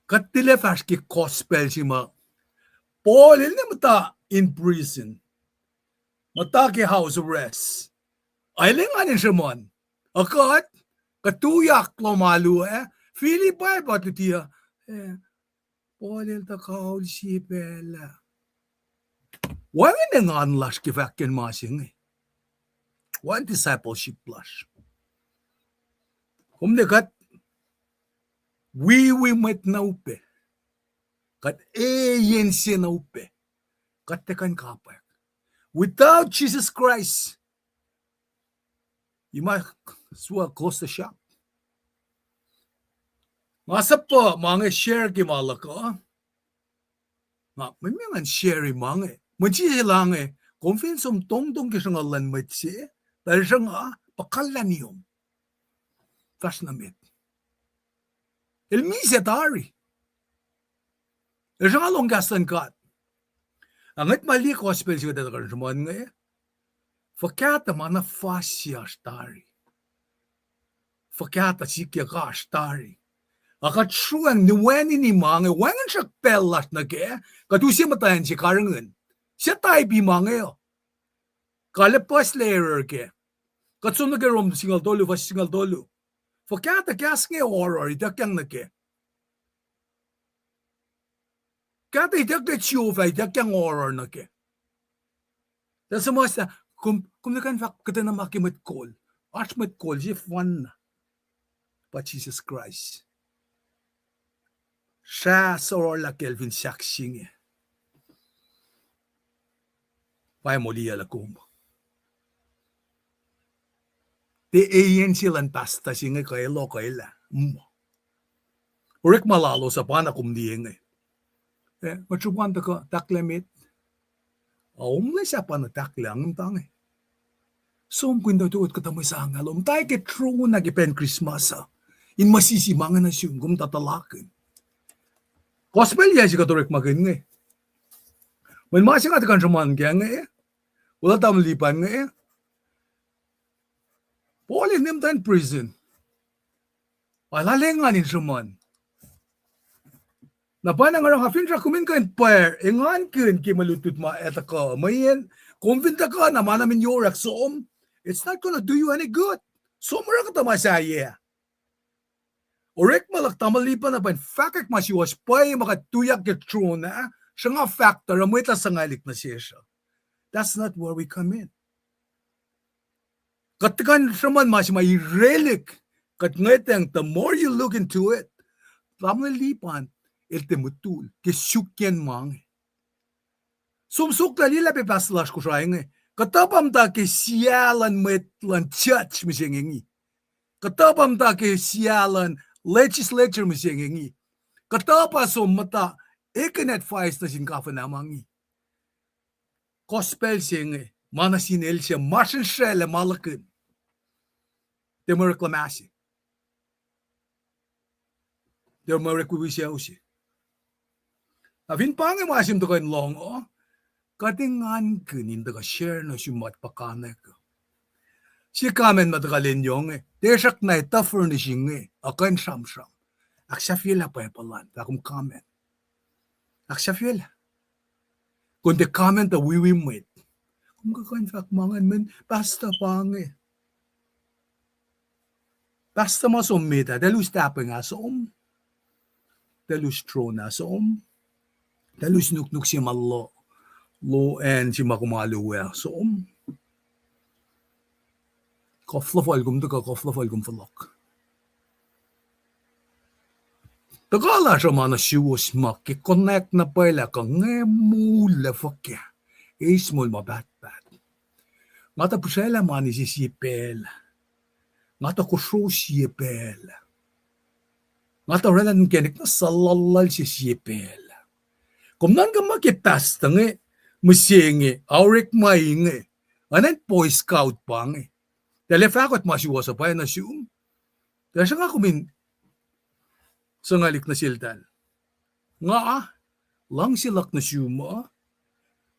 Kuht tilac fahsr ke gospel se ma Paul el ne muhta in prison, muhta ke house arrest. Ac el engan in sruhmuhn. Ac kuht, kuht tuyak lohm alu ah, Philippi pa luti uh, eh, Paul el tuh kaul sie pacl ah. Wacngihn engan lasr ke fahk ke ma se inge. Wacngihn discipleship lasr. Kom ne kuht wiwi mwet na upac. Kuht eyen se na upac. Kuht tiac kuh in kapwack. Without Jesus Christ, you might as well close the shop. Nga suhpuh ma inge share ke ma luhk uh. Nga mwe ngan share ma inge. Mwe sisel inge, kom fin som tongtong ke sruhnguhl luhn mwet se, tuh el sruhnga, pa kalaniom. Fahsr nuh met. El misac tari. El sruhnga lohng kahs luhn God. Ac ngwet ma liye gospel se kuht ac tuhkuh in sruhmuhn inge, fuhkah tuh ma na fuhs se oasr tari. Fuhkah tuh sikyak oasr tari. Ac kuht sruhwacng niwacnini ma inge, wacngihn srack pacl lasr nuh kac, kuht use muhtwacn se karihngihn. Se taipi ma inge uh. Kalmac puhslac error kac. Kuht som nuh ke Rom singucul tolu, fuhs singucul tolu. Fuhkah tuh kahs inge oruh ituckyang nuh kac. Kahtuh itucklac Jehovah ituckyang oruh nuh kac. Tuh suhmuhslah, kom, kom nuh kuh in fahk kuhtwena ma ke mwet kol. Oasr mwet kol sefanna. Pa Jisus Kraist. Srah sorlah kacl fin sahk se inge. Pa moliyuclah kom. Tiac eyen se luhn pastor se inge kuh elos kuh elah. Mm. Orekma lalos uh pa na kom liye inge. Eh, mwet sruhmuhn tuhkuh tahklac met. Ac omlac sahp pa na tahklac, nge muhta inge. Som kuh in tuh tuh kuhtuh mwe sang ah lom. Muhta ke tron ah ke pacl Christmas uh. In mwe sisi ma inge nuh sum, kom tuh tuhlakihn. Gospel yac se kuht orekmakihn inge. Mweyen ma se nga tuhkuh in sruhmuhn kac inge. Ola tamuhlwel Lipan inge. Paul el ne muhtwacn prison. Ac lal engan in sruhmuhn. Na pa na nga oruh nga finsrak kom in kuh in pwacr engankihn ke mwe lutlut ma ac tuhkuh. Mweyen kom fin tuhkuh na ma na min yorek som, it's not gonna do you any good. Som oruh kuhtuh ma sahyac. Orekma luhk tamuhlwel Lipan uh pa in fahkwack ma suwohs pwacye ma kuht tuyak ke tron ah, sruhnga fahk tuh oruh mwet uh suhngwaclihk nuh sesr uh. That's not where we come in. Kuht tuhkuh in sruhmuhn ma se ma irelihk, kuht ngwetacng, the more you look into it, tamuhlwel Lipan, el tiac mutul ke sukyacn ma inge. Som suk lah liye lah pac pastor lasr Kosrae inge, kuhtuh pa muhta ke sia luhn mwet luhn church mihsenge inge. Kuhtuh pa muhta ke sia luhn legislature mihsenge inge. Kuhtuh pa som muhta ekihn advice nuh sin governor ma inge. Gospel se inge, ma nuh sin el se, ma srihsrihk lah ma luhkihn. Tiac mwe orekma se. Tiac mwe orekma wisacl se. Na fin pa inge ma sihm tuhkuh in lohng uh, kuht engankihn in tuhkuh share nuh sum mwet puhkantwen. Sie comment ma tuhkuh lwen yohk inge, tiac srackna etuh furnishing inge, ac kuh in sramsram. Ahksahfyelah Bible an, fah kom comment. Ahksahfyelah. Kom tiac comment uh wiwi mwet. Kom kuh kuh in fahk ma ingacn, men pastor pa inge. Pastor ma som met ah, tuh el us tahpweng ah som. Tuh el us tron ah som. Tuh el us nuknuk se ma loh, loh acn se ma kom alu we ah som. Kuhf luhfal kom tuhkuh, kuhf luhfal kom fohlohk. Tuhkuh lasr uh ma nuh suwos ma ke connect na pwacye lah kuh inge moul lah fuhkah. Eis moul ma pahtpaht. Nga tuh pihsraclah mani se sie pacl. Nga tuh kosro sie pacl. Nga tuh oraclah inkacnek na suhlallahl se sie pacl. Kom nuhnkuh muh ke pastor inge, mihsenge, orekma inge, ngan acn Boy Scout pa inge. Tuh el ac fahk kuht ma suwohs uh pwacye nuh sum. Tuh sruhnga kom in suhngwelihk nuh seltahl. Nga, luhngse luhk nuh sum uh,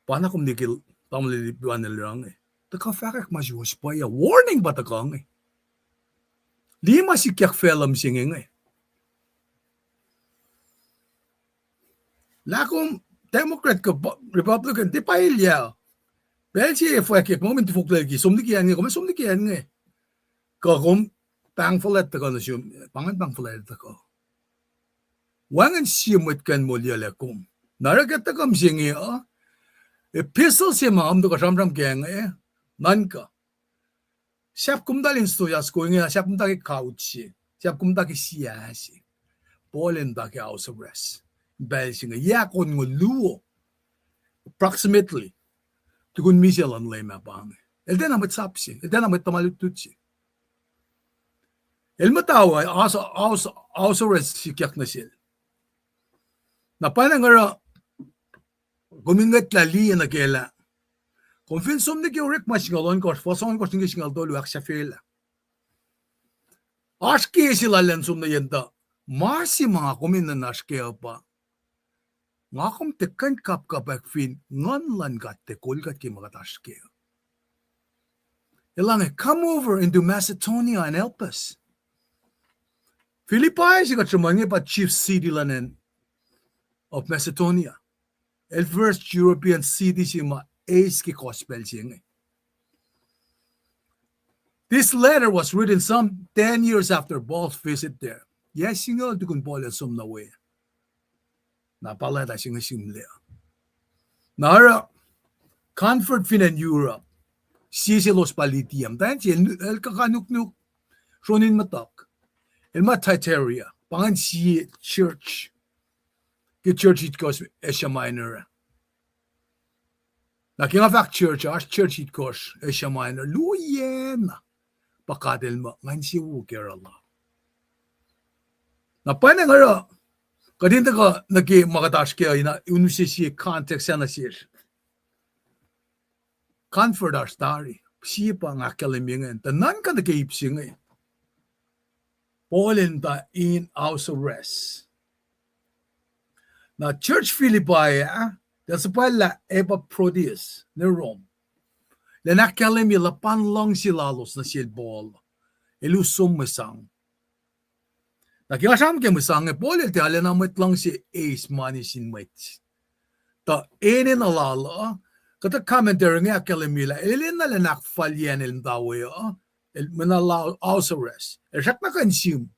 pa na kom liye ke tamuhlwel Lipan el oruh inge. Tuhkuh fahkwack ma suwohs pwacye, warning pa tuhkuh inge. Liye ma sikyak facluh mihsenge inge. Lah kom Democrat kuh Republican, tiac pa elyah. Pacl se fwackyak, ma kom in tifoklac liki, som liki acn inge, kom som liki acn inge. Kuh kom pahng fuhlwact tuhkuh nuh sum, pa ingacn pahng fuhlwact tuhkuh. Wacngihn sie mwet kuh in moliyuclac kom. Na oruh ke tuhkuh mihsenge uh, epistle se ma kom tuhkuh sramsram kac inge, nuhnkuh. Sahp komtacl in stosah soko inge, sahp komtacl ke couch se, sahp komtacl ke sia se. Paul el muhta ke house arrest. Pacl se inge, yac onngoul luo, approximately. Tukun misac luhn Leum ah pa inge. El tiacna mwet sap se, el tiacna mwet tuhma lutlut se. El muhta we, house, house, house arrest sikyak nuh sel. Na pwacnwacng oruh, kom in ngwetlah liye nuh kac lah, kom fin som nuh ke Orekma singucul ohnkohsr, fuhs ohnkohsr nuh ke singucul tolu, ahksahfyelah. Oasr ke se lal an som nuh yen tuh, ma se ma nga kom in nuhnak kac uh pa, nga kom tiac kuh in kapkapwack fin Nguhn luhn God tiac kol kuht ke ma kuht oasr kac. Elan, come over into Macedonia and help us. Philippi se kuht sruhmuhn inge pa chief city luhn acn of Macedonia. El first European city se ma eis ke gospel se inge. This letter was written some ten years after Paul's visit there. Yac singucul tukun Paul el som nuh we. Na pa leta se inge sihmlac. Na oruh convert fin acn Europe, sie selos pa Lydia, muhtwacn se el kuh nuknuk sron in muhtuhk. El ma Thyatira, pa ingacn sie church, ke church itkohsr Asia Minor. Na ke nga fahk church, oasr church itkohsr Asia Minor, luo yen na pa God el muh ngan sie wo ke oruh la. Na pwacnwacng oruh, kuht in tuhkuh nuh ke ma kuht oasr kac uh, in use sie context ah nuh sesr. Convert oasr tari, sie pa nga ahkkahlwemye ingacn, tuh nuhnkuh nuh ke ip se inge. Paul el muhta in house arrest. Na church Philippi ah, tuh suhpwaclah Epaphroditus nuh Rome. Elan ahkkahlwemye luhpan luhngse lalos nuh sel Paul. El us som mwe sang. Na ke nga sramsram ke mwe sang inge, Paul el tiac arulacna mwet luhngse eis mani sin mwet. Tuh enenuh lal uh, kuhtuh commentary inge ahkkahlwemye lah el enenuh elan ahkfalye acn el muhta we uh, el mena la house arrest. El srackna kuh in sihm.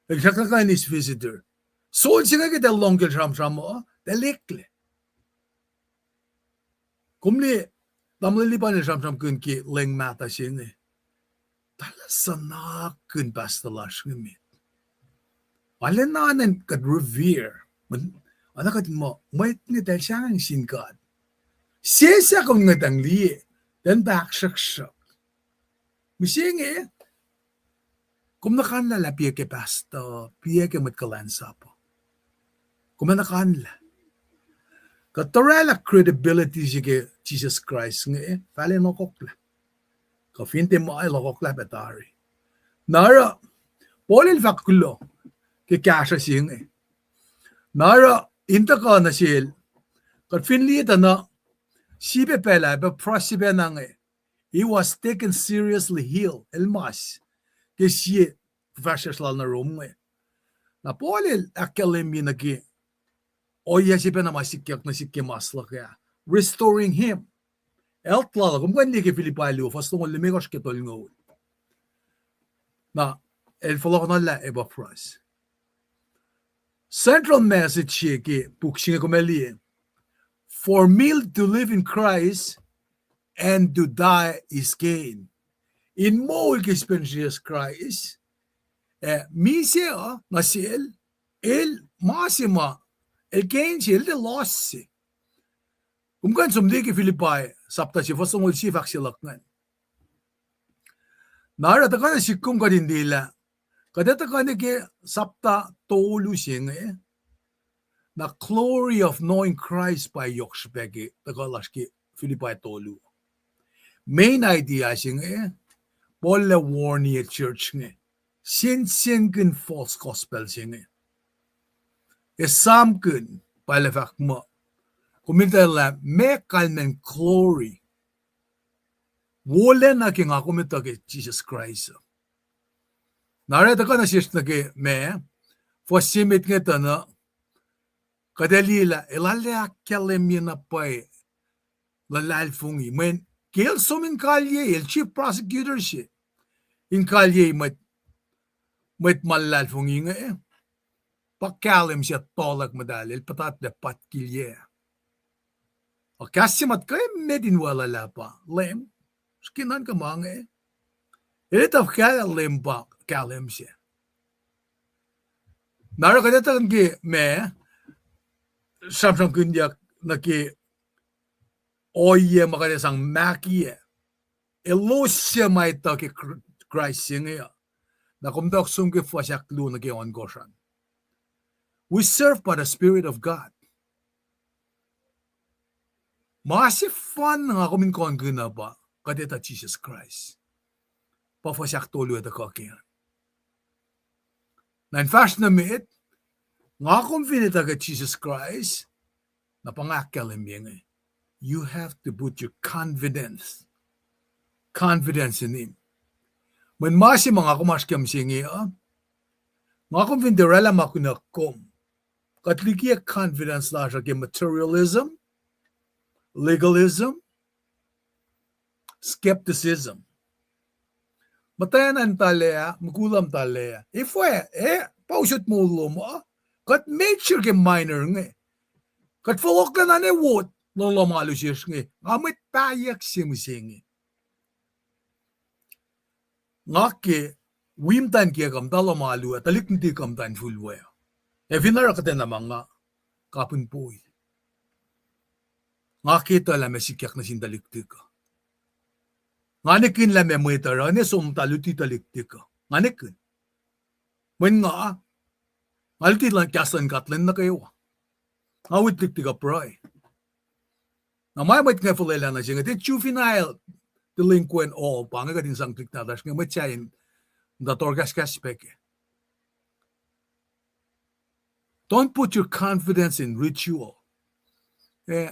El srackna kuh in eis visitor. Sol se inge ke tuh lohng ke el sramsram uh, tuh el eklac. Kom liye, tamuhlwel Lipan el sramsramkihn ke leng mahtuh se inge. Tuh el suhnakihn pastor lasr inge met. Arulacna kuht revere. Mweyen, oacna kuht muh, mwet inge eltahl sahngweng sin God. Sesseslah kom ngwetacng liye, eltahl pahk sruhksruhk. Mihsenge, kom nuhkanlah lah piac ke pastor, piac ke mwet kuhlwacnsap. Kom nuhkanlah. Kuht oraclah credibility se ke Jisus Kraist inge, fal in lohkohklah. Kuh fin tiac ma el lohkohklah pac tari. Na oruh, Paul el fahk kuloh ke kahsruh se inge. Na oruh, in tuhkuh nuh sel, kuht fin liye tuh na, sifilpac lah Epaphras sifacna inge, he was taken seriously ill, el mas, ke sie fuhfahsryucsr lal nuh Rome inge. Na Paul el ahkkahlwemye nuh ke ohiyac se pacna ma sikyak nuh sihk ke mas luhk ah, restoring him. Health lal uh, kom kuh in liye ke Philippi luo, fuhs longoul limekohsr ke tolngoul. Na, el fohlohkohnlah Epaphras. Central message se ke puk se inge kom ac liye, For me to live in Christ and to die is gain. In moul ke srihpen Jisus Kraist, ac misac uh nuh sel, el ma se ma, el gain se, el tiac loss se. Kom kuh in som liye ke Philippi sapta se, fuhs longoul sie fahk se luhk ingacn. Na oruh tuhkuh nuh sihk kom kuht in liye lah, kuht ac tuhkuh nuh ke sapta tolu se inge, na glory of knowing Christ pa yohk srihpac ke tuhkuh lasr ke Philippi tolu. Main idea se inge, Paul el warn-i church inge, sensenkihn false gospel se inge. Esamkihn, pa el fahk muh, kom etuh lah meac kalmacn glory wolacna ke nga kom etuh ke Jisus Kraist. Na oruh tuhkuh nuh sesr nuh ke ma, fuhs se met inge tuh na, kuht ac liye lah el arlac ahkkahlwemye na pwacye luhlahlfongi. Mweyen ke el som in kalye, el chief prosecutor se, in kalye mwet, mwet ma luhlahlfongi inge, pa kahlwem se tohlak muhtahl, el puhtatlac patkilyac. Ac kahs se ma kuh emet in weluhllah pa Leum, srihke nuhnkuh ma inge, el etuh kahlwem pa kahlwem se. Na oruh kuht etuh ke ma, sramsramkihnyuck nuh ke ohiyac ma kuht ac sang mahkiyac. Elos suc ma etuh ke Kr-, Kraist se inge uh. Na kom tuh som ke fuhs ahkluo nuh ke ohnkohsr an. We serve by the Spirit of God. Ma sefanna nga kom in kohnkihn uh pa, kuht etuh Jisus Kraist. Pa fuhs ahktolu ac tuhkuh ke an. Na in fahsr nuh met, nga kom fin etuh ke Jisus Kraist, na pa nga ahkkahlwemye inge. You have to put your confidence, confidence in Him. Mweyen ma se ma nga kom oasr ke mihsenge uh, nga kom fin tiac oraclah ma kunuh kom, kuht likiyac confidence lasr uh ke materialism, legalism, skepticism. Muhtwacn an muhtahlac, mukul uh muhtahlac. Efuh, eh, pa usot moul lom uh. Kuht major ke minor inge. Kuht fohlohklac na ne wot, lohm alu sesr inge. Nga mwet pahyuck se mihsenge. Nga ke wi muhtwacn kiyuck uh muhta lohm alu ah, tuhlihk nuhtihk uh muhtwacn fuhlwact. Ac fin oruh kuhtwena ma nga, kapihn poi. Nga ke etuh lah ma sikyak nuh sin tuhlihk nuhtihk uh. Nga nikihn lah ma mwet oruh ne som muhta luti tuhlihk nuhtihk uh. Nga nikihn. Mweyen nga, nga luti kahs luhn God lwen nuh kwewa. Nga wi tuhlihk nuhtihk uh pruhe. Na ma mwet inge fuhlwelah nuh se inge, tiac juvenile delinquent all, pa inge kuht in sang tuhlihk nahtuhsr inge, mwet sahyac in muhta tohrkahskahs pac kac. Don't put your confidence in ritual. Eh,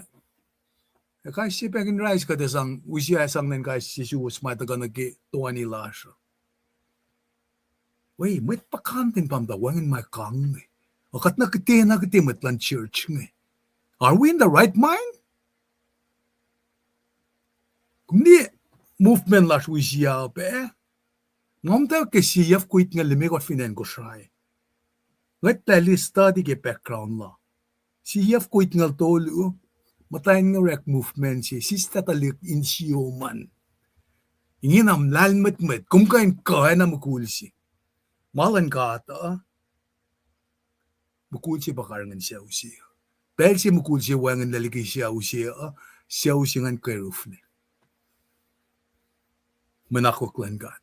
kais sie pacl in rise kuht ac sang, wi sie ac sang nuh in kais sie suwos ma tuhkuh nuh ke toeni lasr uh. Wei, mwet puhkantwen pa muhta wacngihn ma kang inge. Ac kuht na kihte, na kihte mwet luhn church inge. Are we in the right mind? Kom liye movement lasr wi sie uh pac. Nga muhta ke sie yac foko itngoul limekohsr fin acn Kosrae. Ngwetlah liye study ke background la. Sie yac foko itngoul tolu, muhtwacn inge orek movement se, sislah tuhlihk insiom an. Ingena lahlmwetmwet, kom kuh in kuh na mukul se. Ma luhn God uh, mukul se pa karihngihn sucu se. Pacl se mukul se wacngihnlac liki sucu se uh, sucu se ingacn keruflac. Mwe akwuck luhn God.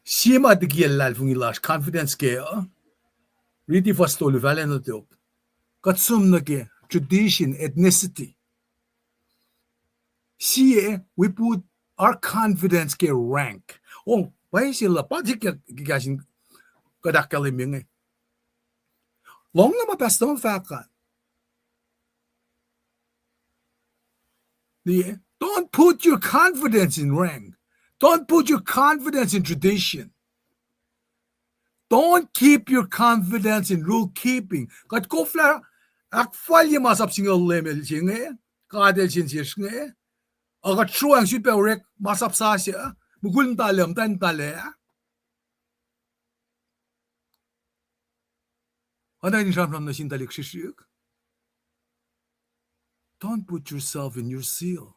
Sie ma tikiyac luhlahlfongi lasr, confidence kac uh, riti fuhs tolu, fahla nuh tok. Kuht som nuh ke tradition, ethnicity. Sie, we put our confidence ke rank. Oh, pa se lah, pa se ke, ke kahs in kuht ahkkahlwemye inge. Lohng na ma Pastor Tom fahk an. Liye, don't put your confidence in rank. Don't put your confidence in tradition. Don't keep your confidence in rule keeping. Kuht koflah ahkfalye masap singucul Leum El se inge, God El se insiyacsr inge, a kuht sruang sut pac orek masap sasuc, mukul muhtahl, muhtwacn muhtahl ah. Oacna in sramsram nuh sin tuhlihk srihsrihk. Don't put yourself in your seal.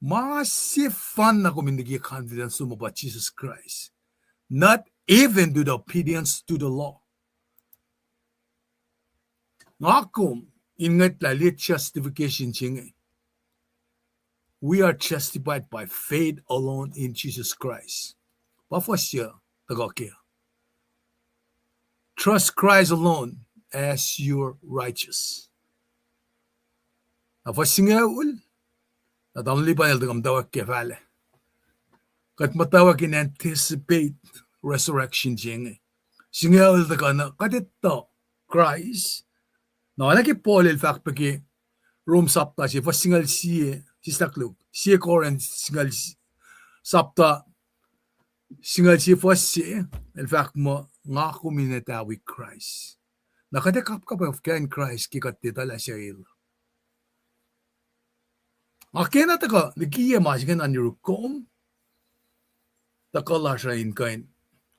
Ma sefanna kom in liki confidence lom uh pa Jesus Christ. Not even to the obedience to the law. Nga kom in ngwetlah liye justification se inge. We are justified by faith alone in Jesus Christ. Pa fuhs se tuhkuh kac. Trust Christ alone as your righteous. Na fuhs singucul, na tamuhlwel Lipan el tuhkuh muhtwacwacack ke fahlac. Kuht muhtwacwacack in anticipate resurrection se inge. Singucul tuhkuh na kuht etuh Kraist. Na oacna ke Paul el fahk pac ke Rom sapta se, fuhs singucul sie, sislah koluk, sie Corinth singucul s-, sapta singucul sie fuhs se, el fahk muh, nga kom in etuh wi Kraist. Na kuht ac kapkapwack in Kraist ke kuht etuh lah suc el. Nga kena tuhkuh likiyac ma se inge na yuruk kom, tuhkuh lasr uh in kuh in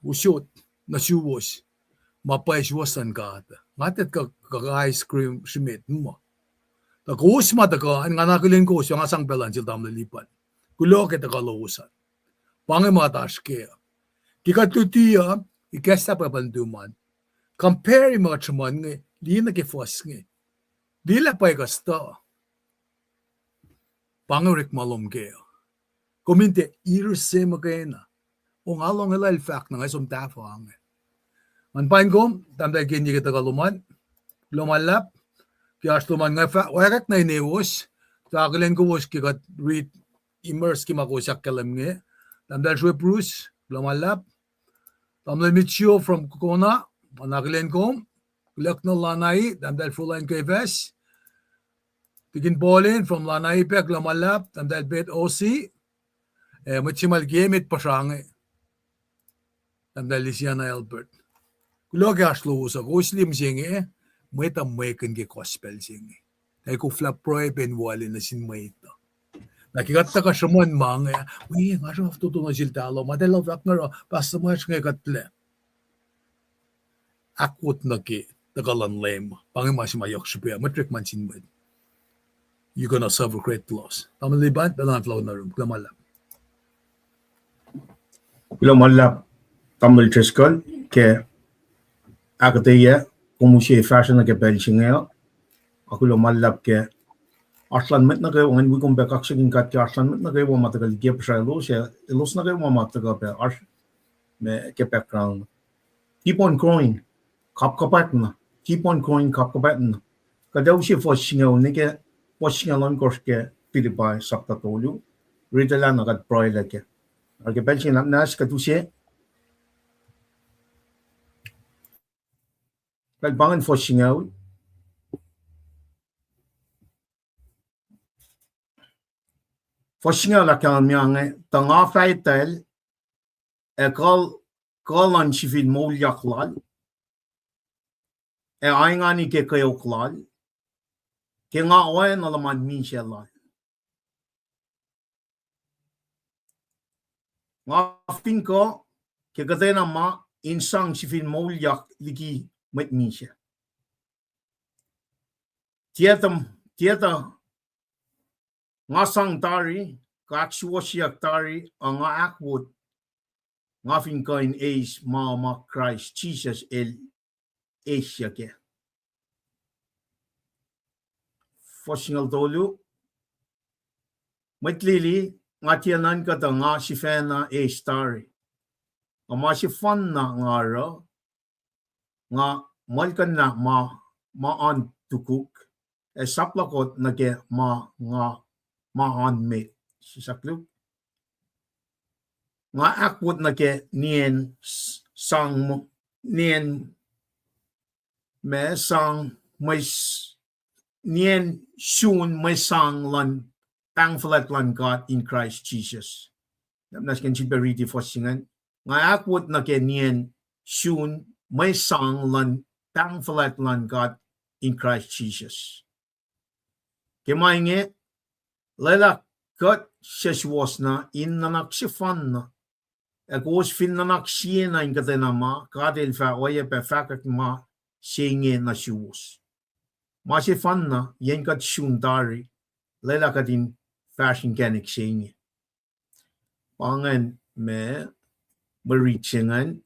usot nuh suwos ma pwacye suwohs luhn God. Nga tiac kuh, kuh ice cream srihmet muh. Tuh kowos ma tuhkuh an, nga na akihlen kowos, nga sang pacl an sel tamuhlwel Lipan. Kuloh ke tuhkuh lowos an. Pa inge ma oasr kac. Ke kuht luti uh, ikacslah Pwacpuhl nuhtum an. Compare ma kuht sruhmuhn inge, liye nuh ke fuhs inge. Liye lah pwacye kuh stuh. Pa inge orekma lom kac. Kom in tiac irse muhkwena. O, nga lohng elah el fahk na nga som tahfuh inge. Ngan paing kom, tahmtahel Kenye, ke tuhkuh lom an. Kuloh ma luhlahp. Ke oasr lom an nga fah-, wacngihn inewos. Tuh akihlen kowos ke kuht riti immerse ke ma kowos ahkkahlwem inge. Tahmtahel Srue Bruce, kuloh ma luhlahp. Tamuhlwel Mitchell from Kona, nga na akihlen kom. Kuloh na Lanai, tahmtahel Froline Kefas. Tikin Pauline from Lanai pac, kuloh ma luhlahp, tahmtahel Beth Osi. Eh, mwet se ma liye met puhsra inge. Tahmtahel Lisiana Albert. Kuloh ke oasr lowos uh, kowos liye mihsenge, mwet uh mwekihn ke gospel se inge. Ac koflah pruhe pac in waclah nuh sin mwet uh. Na ke kuht tuhkuh sruhmuhn ma inge, wi, nga sruhf fototo nuh sel tahloh, ma tahloh fahk nge oruh, Pastor Mark inge kuhtlac. Ahkwot nuh ke tuhkuh luhn Leum, pa inge ma se ma yohk srihpac, mwet orekma nuh sin mwet. You're gonna suffer great loss. Tamuhlwel Lipan, pacl an fohlohk nuh yurum, kuloh ma luhlahp. Kuloh ma luhlahp, Tamuhlwel Driscoll, ke ahkuhtweyac kom use fahsruh nuh ke pacl se inge uh. Ac kuloh ma luhlahp ke oasr lun mwet nuh kwewa, ngan wi kom pac kaksakihn God ke oasr lun mwet nuh kwewa ma tuhkuh liki pihsraclos, ac elos nuh kwewa ma tuhkuh pac oasr ma ke background. Keep on growing. Kapkapwack na. Keep on growing, kapkapwack na. Kuht ac use fuhs singucul nuh ke, fuhs singucul ohnkohsr ke Philippi sapta tolu. Riti lah na kuht pruhelah kac. Oruh ke pacl se inge na kuht use, pacl pa ingacn fuhs singucul. Fuhs singucul ahkkahlwemye inge, tuh nga fah etuhl, ac kuh, kuh luhn sifil moulyak lal, ac aingani ke kweok lal, ke nga oacna luhman misac lal. Nga fin kuh, ke kuhtwena ma, in sang sifil moulyak liki mwet misac. Tiac tuh, tiac tuh nga sang tari, kuh ahksuwohsyeyuck tari, ac nga ahkwot, nga fin kuh in eis ma ma Kraist Jisus el eis kac. Fuhs singucul tolu. Mwet lili, nga tiac nuhnkuh tuh nga sifacna eis tari. Ac ma sefanna nga oruh, nga muhlkuhnlah ma, ma oan tukuk, ac sap luhk nuh ke ma, nga, ma oan met. Sisakluk. Nga ahkwot nuh ke nien s-, sang mo-, nien ma sang mwe s-, nien sun mwe sang luhn pahng fuhlwact luhn God in Christ Jesus. Nuh sken sifilpac riti fuhs se ingacn. Nga ahkwot nuh ke nien sun mwe sang luhn pahng fuhlwact luhn God in Christ Jesus. Ke ma inge, lwelah kuht suwohs na in nuhnak sefanna, ac kowos fin nuhnak siena in kuhtwena ma, God El fah oacyacpac fahkwack ma se inge nuh suwos. Ma sefanna, yen kuht sun tari, lwelah kuht in fahsr inkacnek se inge. Pa ingacn ma, mwe rit se ingacn,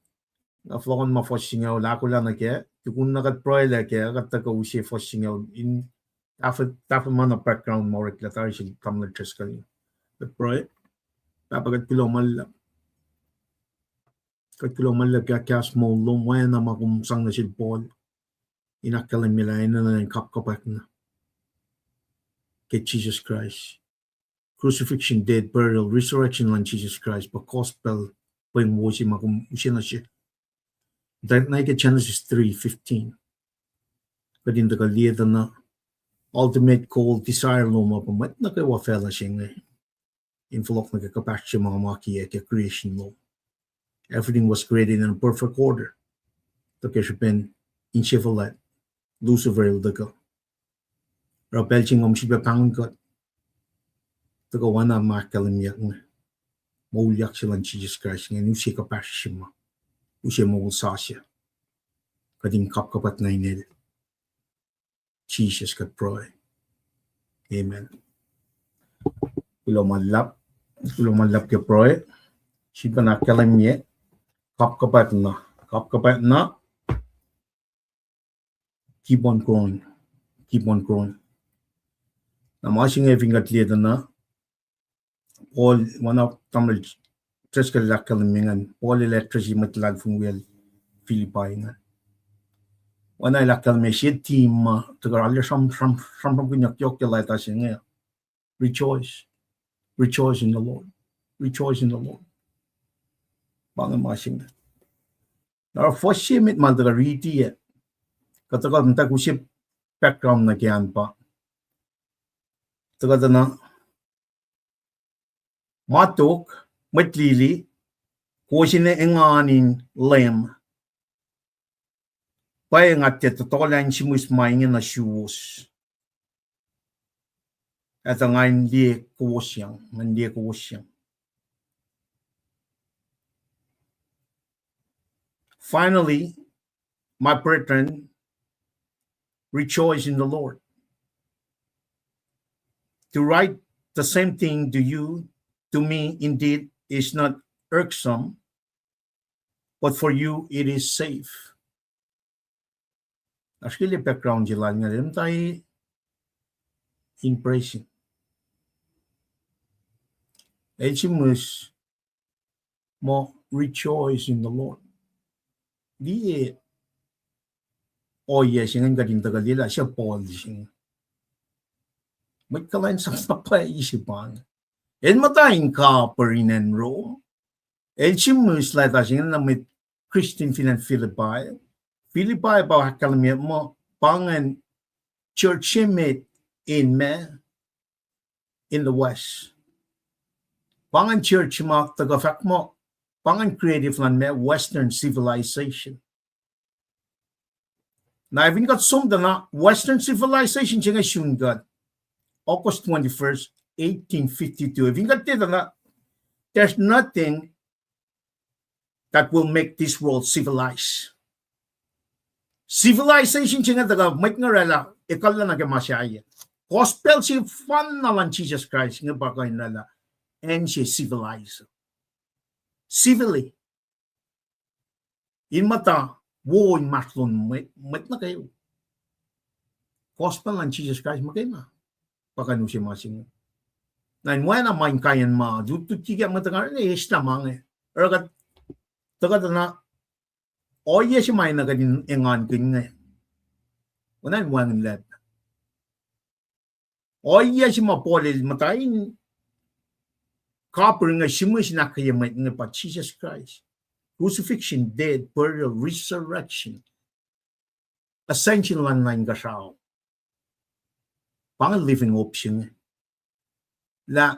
nga fohlohkohn ma fuhs singucul ahkolah nuh kac, tukun na kuht pruhelah kac, kuht tuhkuh use fuhs singucul in tahfuh, tahfuh ma na background ma oreklac tari sel Tamuhlwel Driscoll. Kuht pruhe. Pahpah, kuht kuloh ma luhlahp. Kuht kuloh ma luhlahp ke kahs moul lom, oacna ma kom sang nuh sel Paul in ahkkahlwemye lah enenuh in kapkapwackna ke Jisus Kraist. Crucifixion, death, burial, resurrection luhn Jisus Kraist, pa gospel, pweng wo se ma kom use nuh sesr. Tuh na ke Genesis three fifteen. Kuht in tuhkuh liye tuh na ultimate goal, desire lom uh pa mwet nuh kwewa facluh se inge in fohlohk nuh ke kuhpahsr se ma ma kiyac ke creation lom. Everything was created in a perfect order. Tuh ke srihpen insefuhlwact, Lucifer el tuhkuh. Oruh pacl se inge kom sifilpac pahngon kuht. Tuhkuh oacna ma ahkkahlwemyeyuck inge. Moulyak se luhn Jisus Kraist inge, use kuhpahsr se ma, use moul sasuc. Kuht in kapkapwack nuh inel. Jisus kuht pruhe. Amen. Kuloh ma luhlahp, kuloh ma luhlahp ke pruhe. Sifilpac ahkkahlwemye, kapkapwackna, kapkapwackna. Keep on growing. Keep on growing. Na ma se inge fin kuht liye tuh na, Paul, ma na Tamuhlwel Driscoll el ahkkahlwemye ingacn, Paul el address-i mwet luhlahlfongi wiyacl Philippi ingacn. Oacna el ahkkahlwemye se team ma tuhkuh arlac sram, sram, sramsramkihnyuck yohk ke leta se inge. Rejoice. Rejoice in the Lord. Rejoice in the Lord. Pa inge ma se inge. Na fuhs se met ma el tuhkuh riti ah, kuht tuhkuh muhta use background nuh ke an pa, tuhkuh tuh na, ma tok, mwet lili, kowos in engan in Leum. Pwacye, nga tiac tohtohlah in sihmihs ma inge nuh suwos. Etuh ngan liye kowosyang, ngan liye kowosyang. Finally, my brethren, rejoice in the Lord. To write the same thing to you, to me indeed, is not irksome, but for you it is safe. Oasr ke background se lal inge, el muhta in praising. El sihmihs muh rejoice in the Lord. Liye ohiyac se ingacn kuht in tuhkuh liye lah se Paul se inge. Mwet kuhlwacnsap na pwacye se pa inge. El muhta in kapir in acn Rome. El sihmihs leta se inge nuh sin mwet Christian fin acn Philippi. Philippi pa ahkkahlwemye muh pa ingacn church se met in ma, in the West. Pa ingacn church ma tuhkuh fahk muh pa ingacn creative luhn ma Western civilization. Na fin kuht som tuh na Western civilization se inge sun kuht, August twenty-first, eighteen fifty-two. Fin kuht tiac tuh na, there's nothing that will make this world civilized. Civilization se inge tuhkuh mwet inge oraclah ekuhllah nuh ke ma sahyac. Gospel sefanna luhn Jisus Kraist inge pa kuh in oraclah acn se civilize. Civilly. In muhta wo inmahsrlon mwet, mwet nuh kwewa. Gospel luhn Jisus Kraist muhkwena pa kuh in use ma se inge. Na in oacna ma inkaiyacn ma lutlut ke mwet uh, eis lah ma inge. Oruh kuht tuhkuh tuh na ohiyac se ma enenuh kuht in engankihn inge, oacna in wacngihn lacp. Ohiyac se ma Paul el muhta in kapir inge, sihmihs in ahkkweye mwet inge pa Jisus Kraist. Crucifixion, death, burial, resurrection, ascension lal nuh inkuhsrao. Pa inge living hope se inge. Lah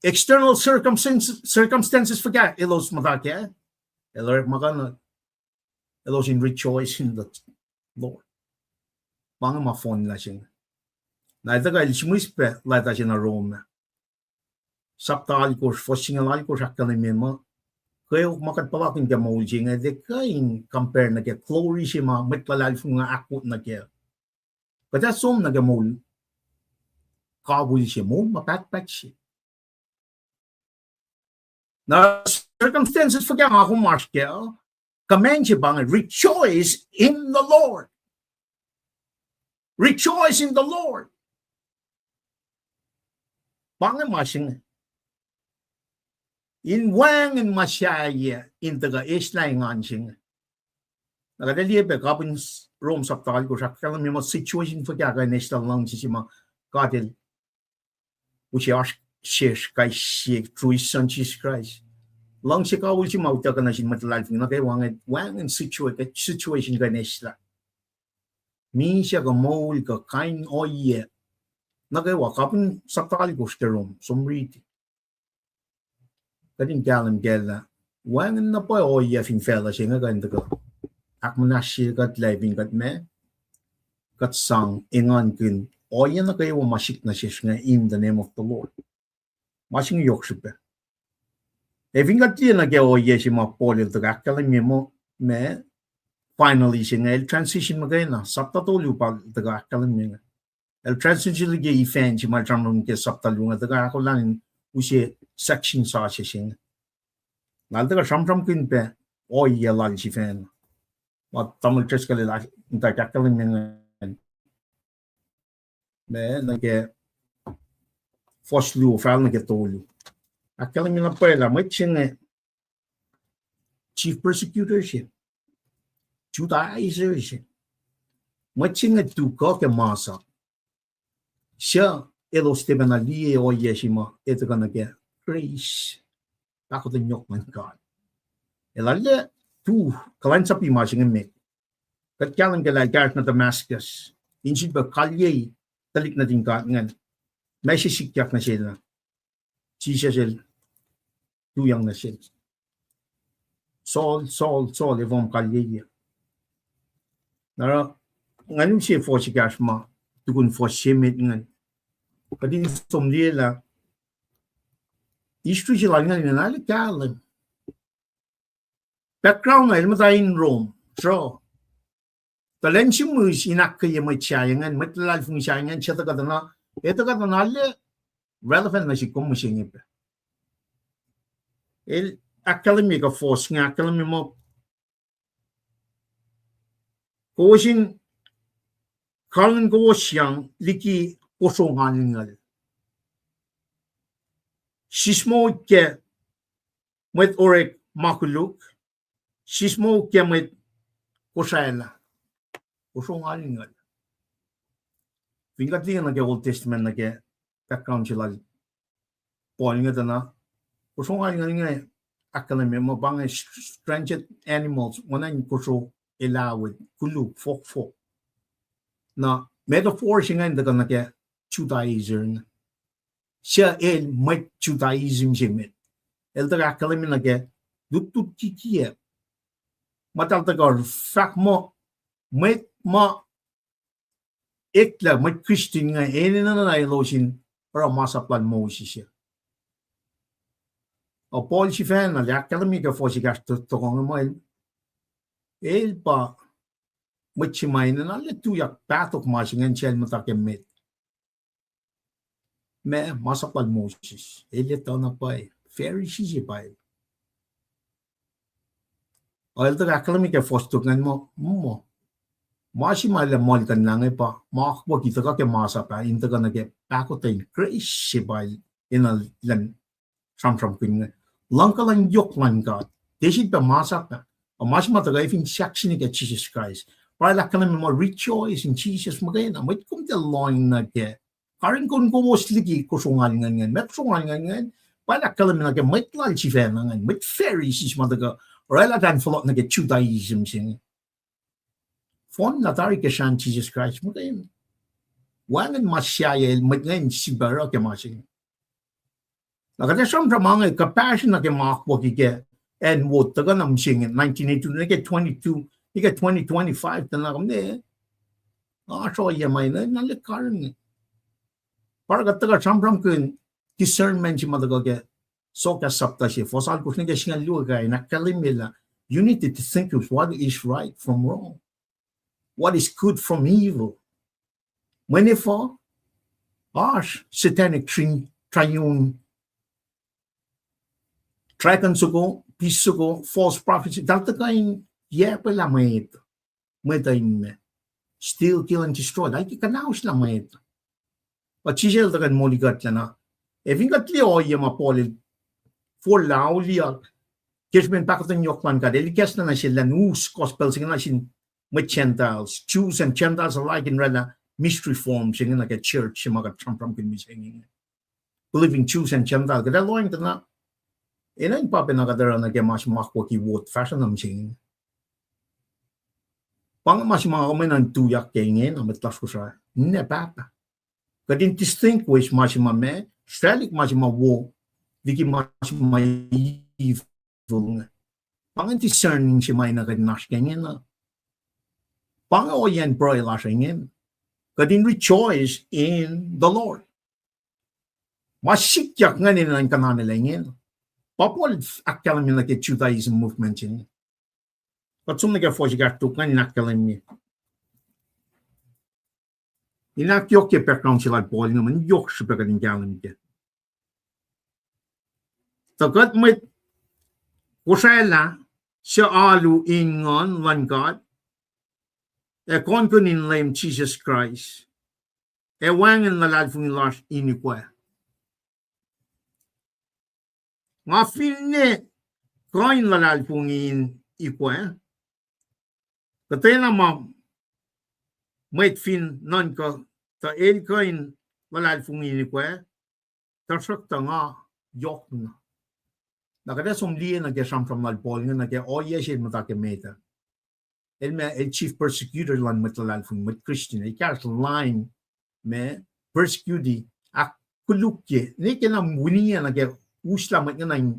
external circumstances, circumstances fuhkah elos muhta kac, el orekmakihn, elos in rejoice in the Lord. Pa inge ma fohnlah se inge. Na el tuhkuh el sihmihs pac leta se nuh Rome, sapta alkosr, fuhs singucul alkosr, ahkkahlwemye muh kweok ma kuht puhlakihn ke moul se inge, tiac kuh in compare nuh ke glory se ma mwet luhlahlfongi ahkwot nuh kac. Kuht ac som nuh ke moul kawihl se, moul ma pahtpaht se. Na circumstances fuhkah nga kom oasr kac, command se pa inge, rejoice in the Lord. Rejoice in the Lord. Pa inge ma se inge. In wacngihn ma sahyac in tuhkuh eislah engan se inge. Na kuht ac liye pac kapihn Rome sapta alkosr ahkkahlwemye muh situation fuhkah kuh in eislah luhngse se ma God El use oasr sesr kais sie through His Son Jesus Christ. Luhngse kawihl se ma utuckuh nuh sin mwet luhlahlfongi nuh kwewa inge, wacngihn situa-, situation kuh in eislah. Misac kuh moul kuh kain ohiyac nuh kwewa, kapihn sapta alkosr ke Rome, som riti. Kuht in kahlwem kac lah wacngihn na pwacye ohiyac fin facluh se inge kuh in tuhkuh ahkmuhnahsye kuht lah fin kuht ma, kuht sang engankihn ohiyac nuh kwewa ma sik nuh sesr inge in the name of the Lord. Ma se inge yohk srihpac. Ac fin kuht liye nuh ke ohiyac se ma Paul el tuhkuh ahkkahlwemye muh, ma finally se inge el transition muhkwena, sapta tolu pa el tuhkuh ahkkahlwemye inge. El transition liki event se ma el sramsram ke sapta luo inge, tuhkuh ahkolah in use section sasuc se inge. Na el tuhkuh sramsramkihn pac ohiyac lal sifacna. Ma tamuhlwel Driscoll el muhta ahkkahlwemye inge, ma nuh ke fuhs luo fal nuh ke tolu. Ahkkahlwemye na pwacye lah mwet se inge chief persecutor se, Judaizer se. Mwet se inge tu kuh ke masap. Suc elos tiac pacna liye ohiyac se ma el tuhkuh nuh ke grace, pahkotwen yohk luhn God. El arlac tu kuhlwacnsapuh ma se inge met. Kuht kahlwem ke lah el kahsruh nuh Damascus in sifilpac kalyei tuhlihk nuhtin God ingacn, ma se sikyak nuh sel ah. Jisus el tuyak nuh sel, Saul, Saul, Saul, efuh kom kalyei? Na oruh ngan use fuhs ekahsr ma tukun fuhs se met ingacn. Kuht in som liye lah history se lal ingacn arlac kahlwem. Background na el muhta in Rome, so tuh lwen sihmihs in ahkkweye mwet sahyac ingacn, mwet luhlahlfongi sahyac ingacn, suc tuhkuh tuh na, el tuhkuh tuh na arlac relevant nuh sihk kom mihsenge pac. El ahkkahlwemye ke fuhs inge, ahkkahlwemye muh kowos in karihngihn kowosyang liki kosro ngalngucl. Sismohk ke mwet orek ma koluk, sismohk ke mwet kosraclah. Kosro ngalngucl. Fin kuht liye nuh ke Old Testament nuh ke background se lal Paul inge tuh na, kosro ngalngucl inge ahkkahlwemye muh pa inge strange animals, oacna in kosro, elawet, koluk, fohkfohk. Na metaphor se ingacn tuhkuh nuh ke Judaizer inge, suc el mwet Judaism se met. El tuhkuh ahkkahlwemye nuh ke lutlut kikiacp. Ma eltahl tuhkuh fahk muh mwet ma eklac mwet Christian inge enenuh na elos in oruh masap lal Moses ah. Ac Paul sifacna el ahkkahlwemye ke fuhs ekahsr to-, tohkoh inge muh el, el pa mwet se ma enenuh na el tuyak pahtok ma se ingacn, suc el muhta ke met, ma masap lal Moses. El etuh na pwacye, Pharisee se pa el. El tuhkuh ahkkahlwemye ke fuhs tok ingacn muh, muh, ma se ma el muhlkuhnlah inge pa ma akwucki tuhkuh ke masap ah in tuhkuh nuh ke pahkotwen grace se pa el enenuh in sramsramkihn inge. Luhngkuhlwacng yohk luhn God, tiac sifilpac masap ah, ma se ma tuhkuh fin siyuck sine ke Jisus Kraist. Pa el ahkkahlwemye muh rejoice in Jesus muhkwena. Mwet kom tiac lohng nuh ke karihngihn kowos liki kosro ngal ingacn, met kosro ngal ingacn, pa el ahkkahlwemye nuh ke mwet lal sifacna ingacn, mwet Pharisees ma tuhkuh oraclah tahn fohlohk nuh ke Judaism se inge. Fohnlah tari ke srahn Jisus Kraist muhkwena. Wacngihn ma sahyac el mwet ingacn sifilpac oruh ke ma se inge. Na kuht ac sramsram ma inge kuhpahsr nuh ke ma akwucki ke acn wo tuhkuh na mihsenge nineteen eighty-two, nuh ke twenty-two, nuh ke twenty twenty-five tuh na kom ne, oasr ohiyac ma inge na lihk karihngihn. Pa kuht tuhkuh sramsramkihn discernment se ma tuhkuh ke Sokah sapta se, fuhs alkosr nuh ke singucul luo, kuh in ahkkahlwemye lah you need to distinguish what is right from wrong, what is good from evil. Mweyen efuh? Oasr satanic tri-, triune, dragon soko, beast soko, false prophets, eltahl tuhkuh in yac pwaclah mwet, mwet uh in me steal, kill, and destroy. Eltahl ke kuhnaoslah mwet. Kuht sisel tuhkuh in molikuhtlac na. Ac fin kuht liye ohiyac ma Paul el forlah auliyak ke srihpen pahkotwen yohk luhn God, el ikacslah nuh sel elan us gospel se inge nuh sin mwet Gentiles, Jews and Gentiles alike, in oraclah mystery form se inge nuh ke church se ma kuht sramsramkihn mihsenge inge. Believing Jews and Gentiles, kuht ac lohacng tuh na, enenuh in pa pacna kuht oruh nuh ke ma se ma akwucki wo fahsruh na mihsenge. Pa inge ma se ma kom enenuh in tuyak ke inge na, mwet lasr Kosrae, ninac pahpah. Kuht in distinguish ma se ma meac, sraclihk ma se ma wo liki ma se ma evil inge. Pa inge discerning se ma enenuh kuht in oasr ke ingena. Pa inge ohiyacn pruhe lasr ingena. Kuht in rejoice in the Lord. Ma sikyak ingacn enenuh in kuhnanelah ingena. Pa Paul ahkkahlwemye nuh ke Judaism movement inge. Kuht som nuh ke fuhs ekahsr tok ingacn in ahkkahlwemye. In ahkyohkye background se lal Paul inge, mweyen yohk srihpac kuht in kahlwem kac. Tuh kuht mwet Kosrae lah suc alu in Nguhn luhn God, ac kohnkihn in Leum Jisus Kraist, ac wacngihn luhlahlfongi lasr in ikwac. Nga finne kuh in luhlahlfongi in ikwac, kuhtwena ma mwet fin nuhnkuh tuh el kuh in luhlahlfongi in ikwac, tuhsruhktuh nga yohkna. Na kuht ac som liye nuh ke sramsram lal Paul inge nuh ke ohiyac se el muhta ke met ah. El ma el chief persecutor luhn mwet luhlahlfongi, mwet Christian, ekahsr lain ma persecute, ahkkolukye, ne ke na winiyac nuh ke uslah mwet ingena in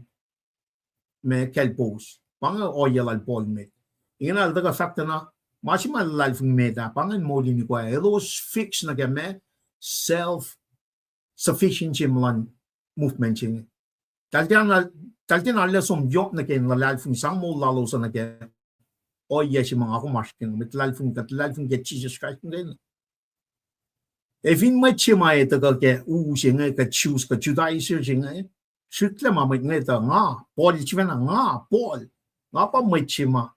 ma kaclpous. Pa inge ohiyac lal Paul met. Ingena el tuhkuh fahk tuh na, ma se ma luhlahlfongi met ah, pa inge in moul in ikwac, elos fix nuh ke ma self sufficiency luhn movement se inge. Eltahl tiacna, eltahl tiacna arlac som yohk nuh ke in luhlahlfongi sang moul lalos uh nuh ke ohiyac se ma nga kom oasr ke inge, mwet luhlahlfongi, kuht luhlahlfongi ke Jisus Kraist muhkwena. Ac fin mwet se ma etuh kuh ke u se inge, kuh Jews, kuh Judaizer se inge, srihklac ma mwet inge etuh nga Paul, sifacna nga Paul, nga pa mwet se ma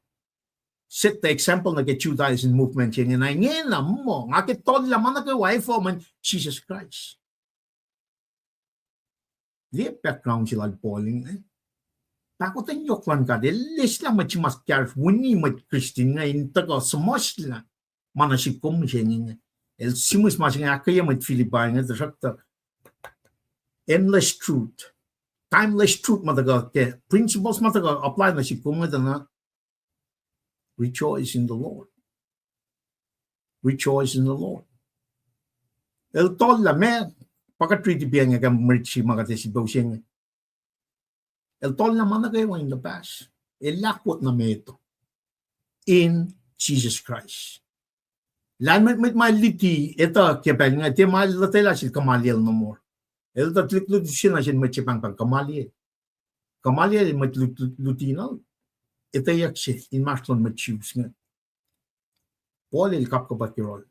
set the example nuh ke Judaism movement se inge, na ingena muh nga ke tohllah ma nuh kwewa efuh? Mweyen Jisus Kraist. Liye background se lal Paul inge. Pahkotwen yohk luhn God, el leslah mwet se ma kahsruh wini mwet Christian inge in tuhkuh suhmuhslah ma nuh sihk kom mihsenge inge. El sihmihs ma se inge ahkkweye mwet Philippi inge, tuhsruhktuh endless truth, timeless truth ma tuhkuh ke principles ma tuhkuh apply nuh sihk kom inge tuh na, rejoice in the Lord. Rejoice in the Lord. El tohllah ma, pa kuht riti pa inge ke Mark se ma kuht ac sifilpac use inge. El tohllah ma nuh kwewa in the past. El ahkwot na met in Jesus Christ. Lahlmwetmwet ma el luti, etuh ke pacl inge, tiac ma el lotwelah sel Gamaliel nohmohr. El tuh tuhlihk luti se nuh sin mwet se pahngpahng Gamaliel. Gamaliel el mwet lut-, luti na, etweyuck se inmahsrlon mwet Jews inge. Paul el kapkapwack yohrohl.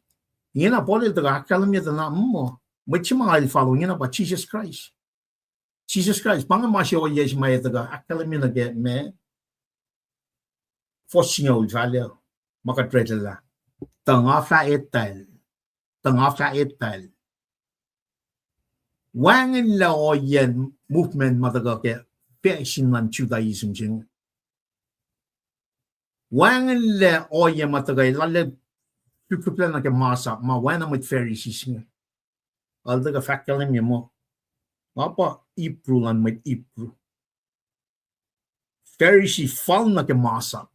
Ingena Paul el tuhkuh ahkkahlwemye tuh na muh mwet se ma el follow ingena pa Jesus Christ. Jesus Christ, pa inge ma se ohiyac se ma el tuhkuh ahkkahlwemye nuh ke ma Fuhs singucul fahlah, ma kuht read lah, tuh nga fah etuhl, tuh nga fah etuhl. Wacngihnlac ohiyac movement ma tuhkuh ke facsin luhn Judaism se inge. Wacngihnlac ohiyac ma tuhkuh lal srihpsrihplah nuh ke masap ma oacna mwet Pharisees inge. El tuhkuh fahk kahlwem muh, nga pa Hebrew luhn mwet Hebrew. Pharisee fal nuh ke masap.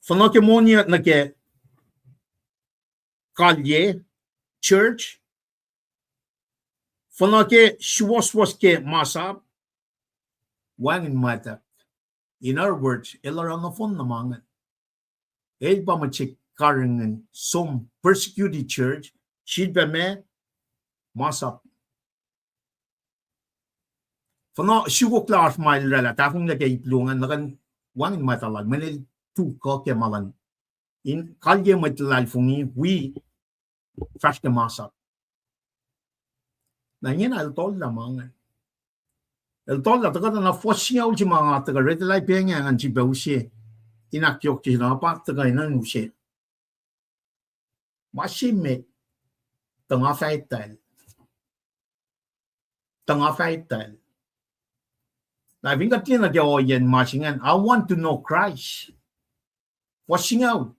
Fuhnuh ke moniac nuh ke kalye, church. Fuhnuh ke suwohswohs ke masap, wacngihn mwacta. In other words, el oruh nohfohn na ma ingacn. El pa mwet se karihngihn som persecuted church, sifilpac ma, masap. Fuhnuh sukok lah oasr ma el oraclah, tahfonglac ke ip luo ingacn, nuh ke wacngihn mwacta lal, mweyen el tuhkuh ke ma luhn, in kalye mwet luhlahlfongi, wi fahsr ke masap. Na ingena el tollah ma ingacn. El tollah, tuhkuh tuh na fuhs singucul se ma nga tuhkuh read lah pa inge ngan sifilpac use, in ahkyohkye na pa tuhkuh in use. Ma se met, tuh nga fah etuhl. Tuh nga fah etuhl. Na fin kuht liye nuh ke ohiyacn ma se ingacn, I want to know Christ. Fuhs singucul.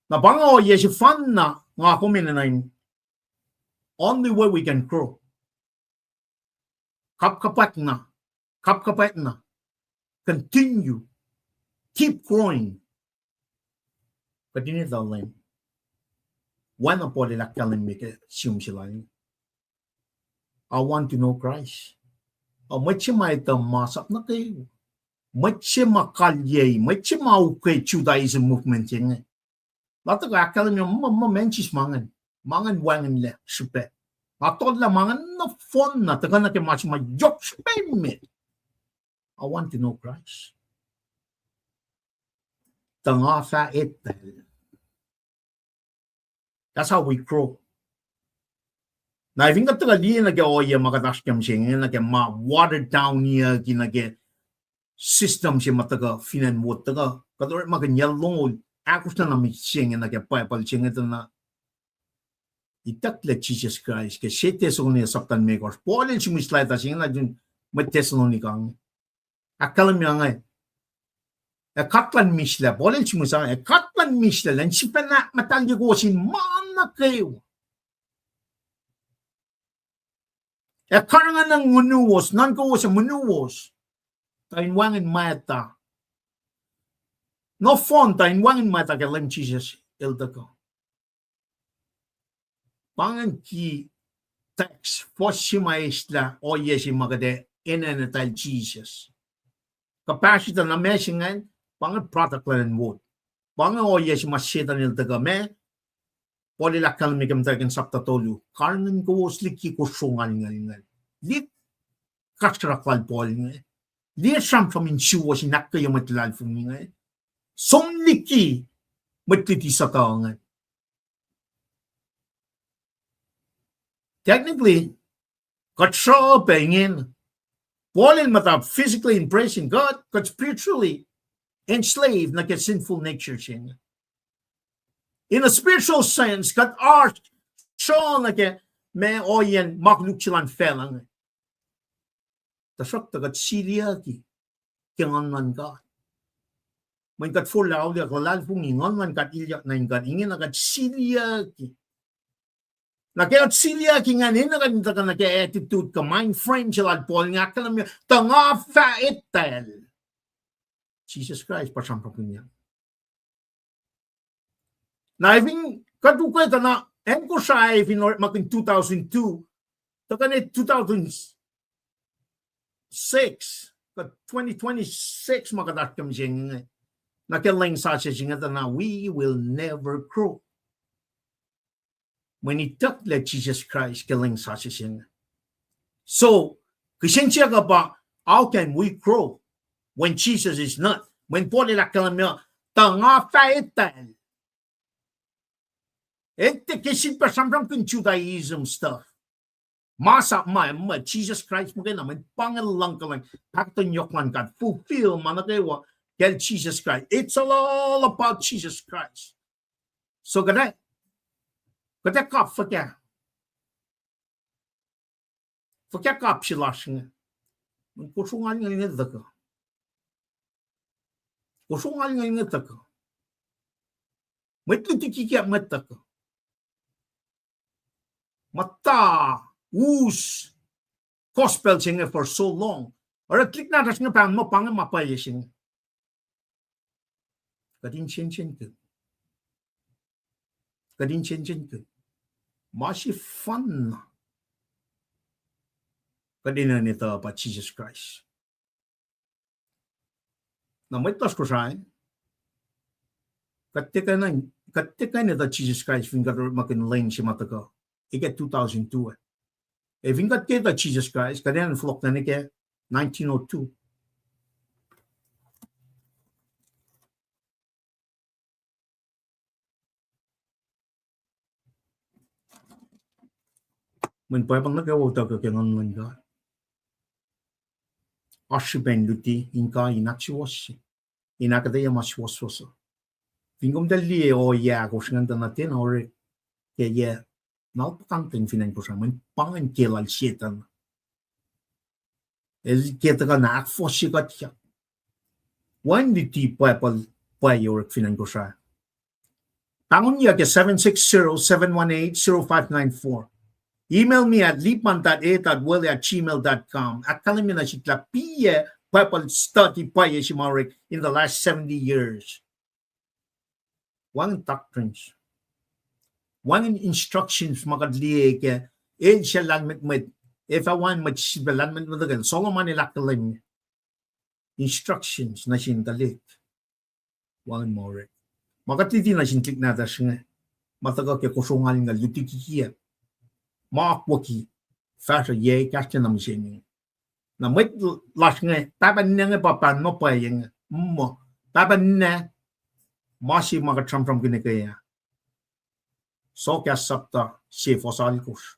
Na pa inge ohiyac sefanna nga kom enenuh in, only way we can grow. Kapkapwackna, kapkapwackna, continue, keep growing. Kuht in etuh Leum. Oacna Paul el ahkkahlwemye ke sihm se lal, I want to know Christ. Uh, mwet se ma etuh masap nuh kwewa. Mwet se ma kalyei, mwet se ma ukwe Judaism movement se inge. Lah tuhkuh ahkkahlwemye muh, muh, ma in sis ma ingacn, ma ingacn wacngihnlac srihpac. Nga tollah ma ingacn nohfohnna, tuhkuh nuh ke ma se ma yohk srihpac met. I want to know Christ. Tuh nga fah etuhl. That's how we grow. Na fin kuht tuhkuh liye nuh ke ohiyac ma kuht oasr ke mihsenge, nuh ke ma watered down-iyucki nuh ke system se ma tuhkuh fin acn wo tuhkuh, kuht orekmakihn yac longoul ahkosr na mihsenge nuh ke Bible se inge tuh na itucklac Jisus Kraist ke sie Thessalonica sapta limekohsr. Paul el sihmihs leta se inge nuh sin mwet Thessalonica inge. Ahkkahlwemye inge, ac God luhn mihslac, Paul el sihmihs inge, ac God luhn mihslac, elan sifacna muhtahlye kowos in ma nuh kwewa. Ac karihngihn ngunuwos, nuhnkowos ac ngunuwos, tuh in wacngihn mwacta. Nohfohn tuh in wacngihn mwacta ke Leum Jisus el tuhkuh. Pa ingacn ki text, fuhs se ma eslah ohiyac se ma kuht ac enenuh etuhl Jisus. Kuhpahsrita na ma se ingacn, pa inge product luhn acn wo. Pa inge ohiyac se ma Setan el tuhkuh ma, Paul el ahkkahlwemye ke Muhtwacwacack sapta tolu, karihngihn kowos liki kosro ngalngalngal. Liye kasrak lal Paul inge. Liye sramsram in suwohs in ahkkweye mwet luhlahlfongi inge. Som liki mwet luti suhtuh inge. Technically, kuht sruhpac ingena. Paul el muhta physically in prison, kuht, kuht spiritually enslaved nuh ke sinful nature se inge. In a spiritual sense, kuht oasr sruh nuh ke ma ohiyacn ma koluk se luhn facluh inge. Tuhsruhktuh kuht siliyucki ke Nguhn luhn God. Mweyen kuht forlah auliyak, luhlahlfongi, Nguhn luhn God ilyak nuh in kuht, ingena kuht siliyucki. Na ke kuht siliyucki ingacn, enenuh kuht in tuhkuh nuh ke attitude kuh mind frame se lal Paul inge ahkkahlwemye, tuh nga fah etuhl. Jisus Kraist pa sramsramkihnyuck. Na fin kuht ukwe tuh na acn Kosrae fin orekmakihn two thousand two, tuhkuh ne two thousand six, kuh twenty twenty-six ma kuht oasr ke mihsenge inge. Na ke lwen sasuc se inge tuh na we will never grow. Mweyen itucklac Jisus Kraist ke lwen sasuc se inge. So, kihsen siyuck uh pa, how can we grow when Jesus is not? Mweyen Paul el ahkkahlwemye, tuh nga fah etuhl. El tiac ke sifilpac sramsramkihn Judaism stuff. Masap ma, ma Jesus Christ muhkwena, mwe pa inge luhngkuhlwacng, pahkotwen yohk luhn God, fulfill ma nuh kwewa kacl Jesus Christ. It's all about Jesus Christ. So kuht ac, kuht ac kap fuhkah? Fuhkah kap se lasr inge? Kosro ngalngal inge tuhkuh. Kosro ngalngal inge tuhkuh. Mwet luti kikiyacp mwet tuhkuh. Muhta us gospel se inge for so long. Oruh tuhlihk nahtuhsr inge pahng muh pa inge ma pwacye se inge. Kuht in sensenkihn. Kuht in sensenkihn. Ma sefanna kuht enenuh in etuh pa Jisus Kraist. Na mwet lasr Kosrae, kuht tiac kuh in etuh Jisus Kraist fin kuht orekmakihn lwen se ma tuhkuh, ikac two thousand two ah. Ac fin kuht ke etuh Jisus Kraist, kuht enenuh in fohlohk nuh ke nineteen oh two. Mweyen Bible nuh kwewa utuckuh ke Nguhn luhn God. Oasr srihpen luti in kuh in ahksuwohsye, in ahkuhtweyac ma suwohswohs uh. Fin kom tuh liye ohiyac ahkosr ingacn tuh na tiacna orek ke yac, na puhkantwen fin acn Kosrae, mweyen pa ingacn ke lal Setuhn. El ke tuhkuh na ahkfohsye kuht uh. Wacngihn luti Bible pwacye orek fin acn Kosrae. Pahngonyuck ke seven six zero, seven one eight, zero five nine four. Email me at lipan dot a dot willy at gmail dot com. Ahkkahlwemye nuh sihk lah piyac Bible study pwacye se ma orek in the last seventy years. Wacngihn doctrines. Wacngihn instructions ma kuht liye ke el suc lahlmwetmwet, efuh wacngihn mwet sifilpac lahlmwetmwet uh, Solomon el ahkkahlwemye instructions nuh sin tuhlihk. Wacngihn ma orek. Ma kuht luti nuh sin tuhlihk nahtuhsr inge, ma tuhkuh ke kosro ngalngal, luti kikiyacp, ma akwucki, fahsruh yac ekahsr nuh mihsenge. Na mwet lasr inge, pahpah ninac inge pa pahn muh pwacye inge, muh, pahpah ninac, ma se ma kuht sramsramkihn ke ah, Sohkahs sapta se fuhs alkosr.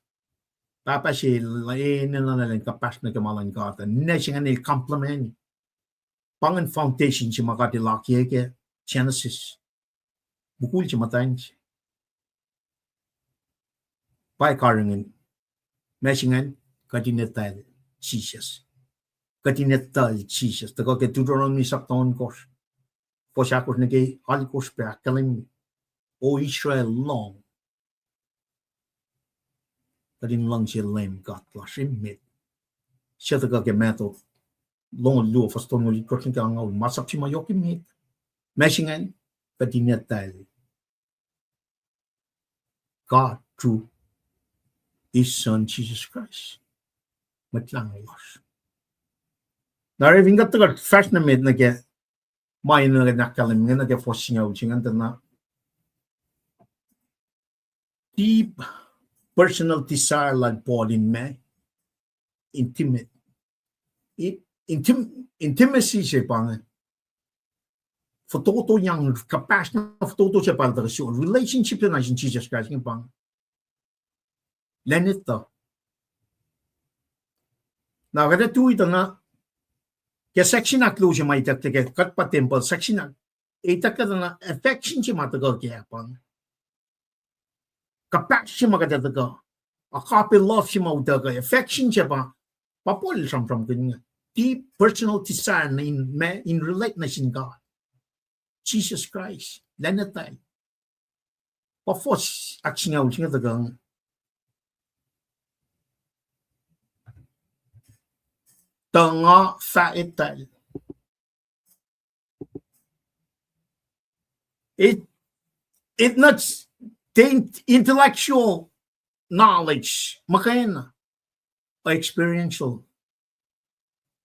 Pahpah se enenuh na elan kuhpahsr nuh ke ma luhn God uh. Ninac se ingacn el compliment. Pa ingacn foundation se ma God el akiyac ke Genesis. Mukul se muhtwacn se. Pa karihngihn. Ma se ingacn, kuht in etuhl Jisus. Kuht in etuhl Jisus. Tuhkuh ke Deuteronomy sapta ohnkohsr, fuhs ahkosr nuh ke alkosr pac ahkkahlwemye, O Israel, lohng. Kuht in luhngse Leum God lasr emet. Suc tuhkuh ke Matthew longoul luo fuhs tolngoul itkohsr nuh ke angngaul, masap se ma yohk emet. Ma se ingacn, kuht in etuhl God through His Son Jesus Christ. Mwet Lahngo lasr. Na oruh fin kuht tuhkuh fahsr nuh met nuh ke ma enenuh in ahkkahlwemye nuh ke fuhs singucul se ingacn tuh na deep personal desire lal Paul in ma intimate, intim-, intimacy se pa inge. Fototo yang kuhpahsr na fototo se pa el tuhkuh sou relationship se nuh sin Jisus Kraist inge pa inge. Lwen etuh. Na kuht ac tui tuh na ke section ahkluo se ma itucklac ke kuht pa tempuhl section ah, itucklac tuh na affection se ma tuhkuh ke ah pa inge. Kuhpahsr se ma kuht ac tuhkuh, agape love se ma utuckuh, affection se pa, pa Paul el sramsramkihn inge. Deep personal desire nuh in ma, in relate nuh sin God, Jisus Kraist, lwen etuh. Pa fuhs ahksingucul se inge tuhkuh inge. Tuh nga fah etuhl. It, it not the intellectual knowledge, muhkwena, experiential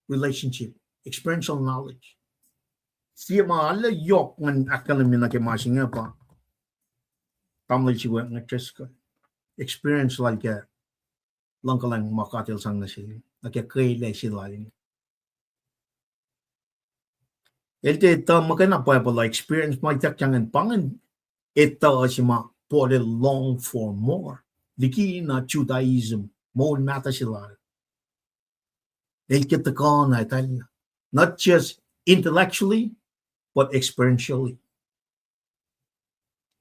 relationship, experiential knowledge. Sie ma arlac yohk ngan ahkkahlwemye nuh ke ma se inge pa tamuhlwel se inge Driscoll. Experience lal ke luhngkuhlwacng ma God El sang nuh sel, nuh ke kwelac se lal inge. El tiac etuh muhkwena Bible uh, experience ma ituckyang an pa ingacn, etuh se ma Paul el long for more. Likina Judaism. moul mahtuh se lal. El ke tuhkuh na eltahl, not just intellectually, but experientially.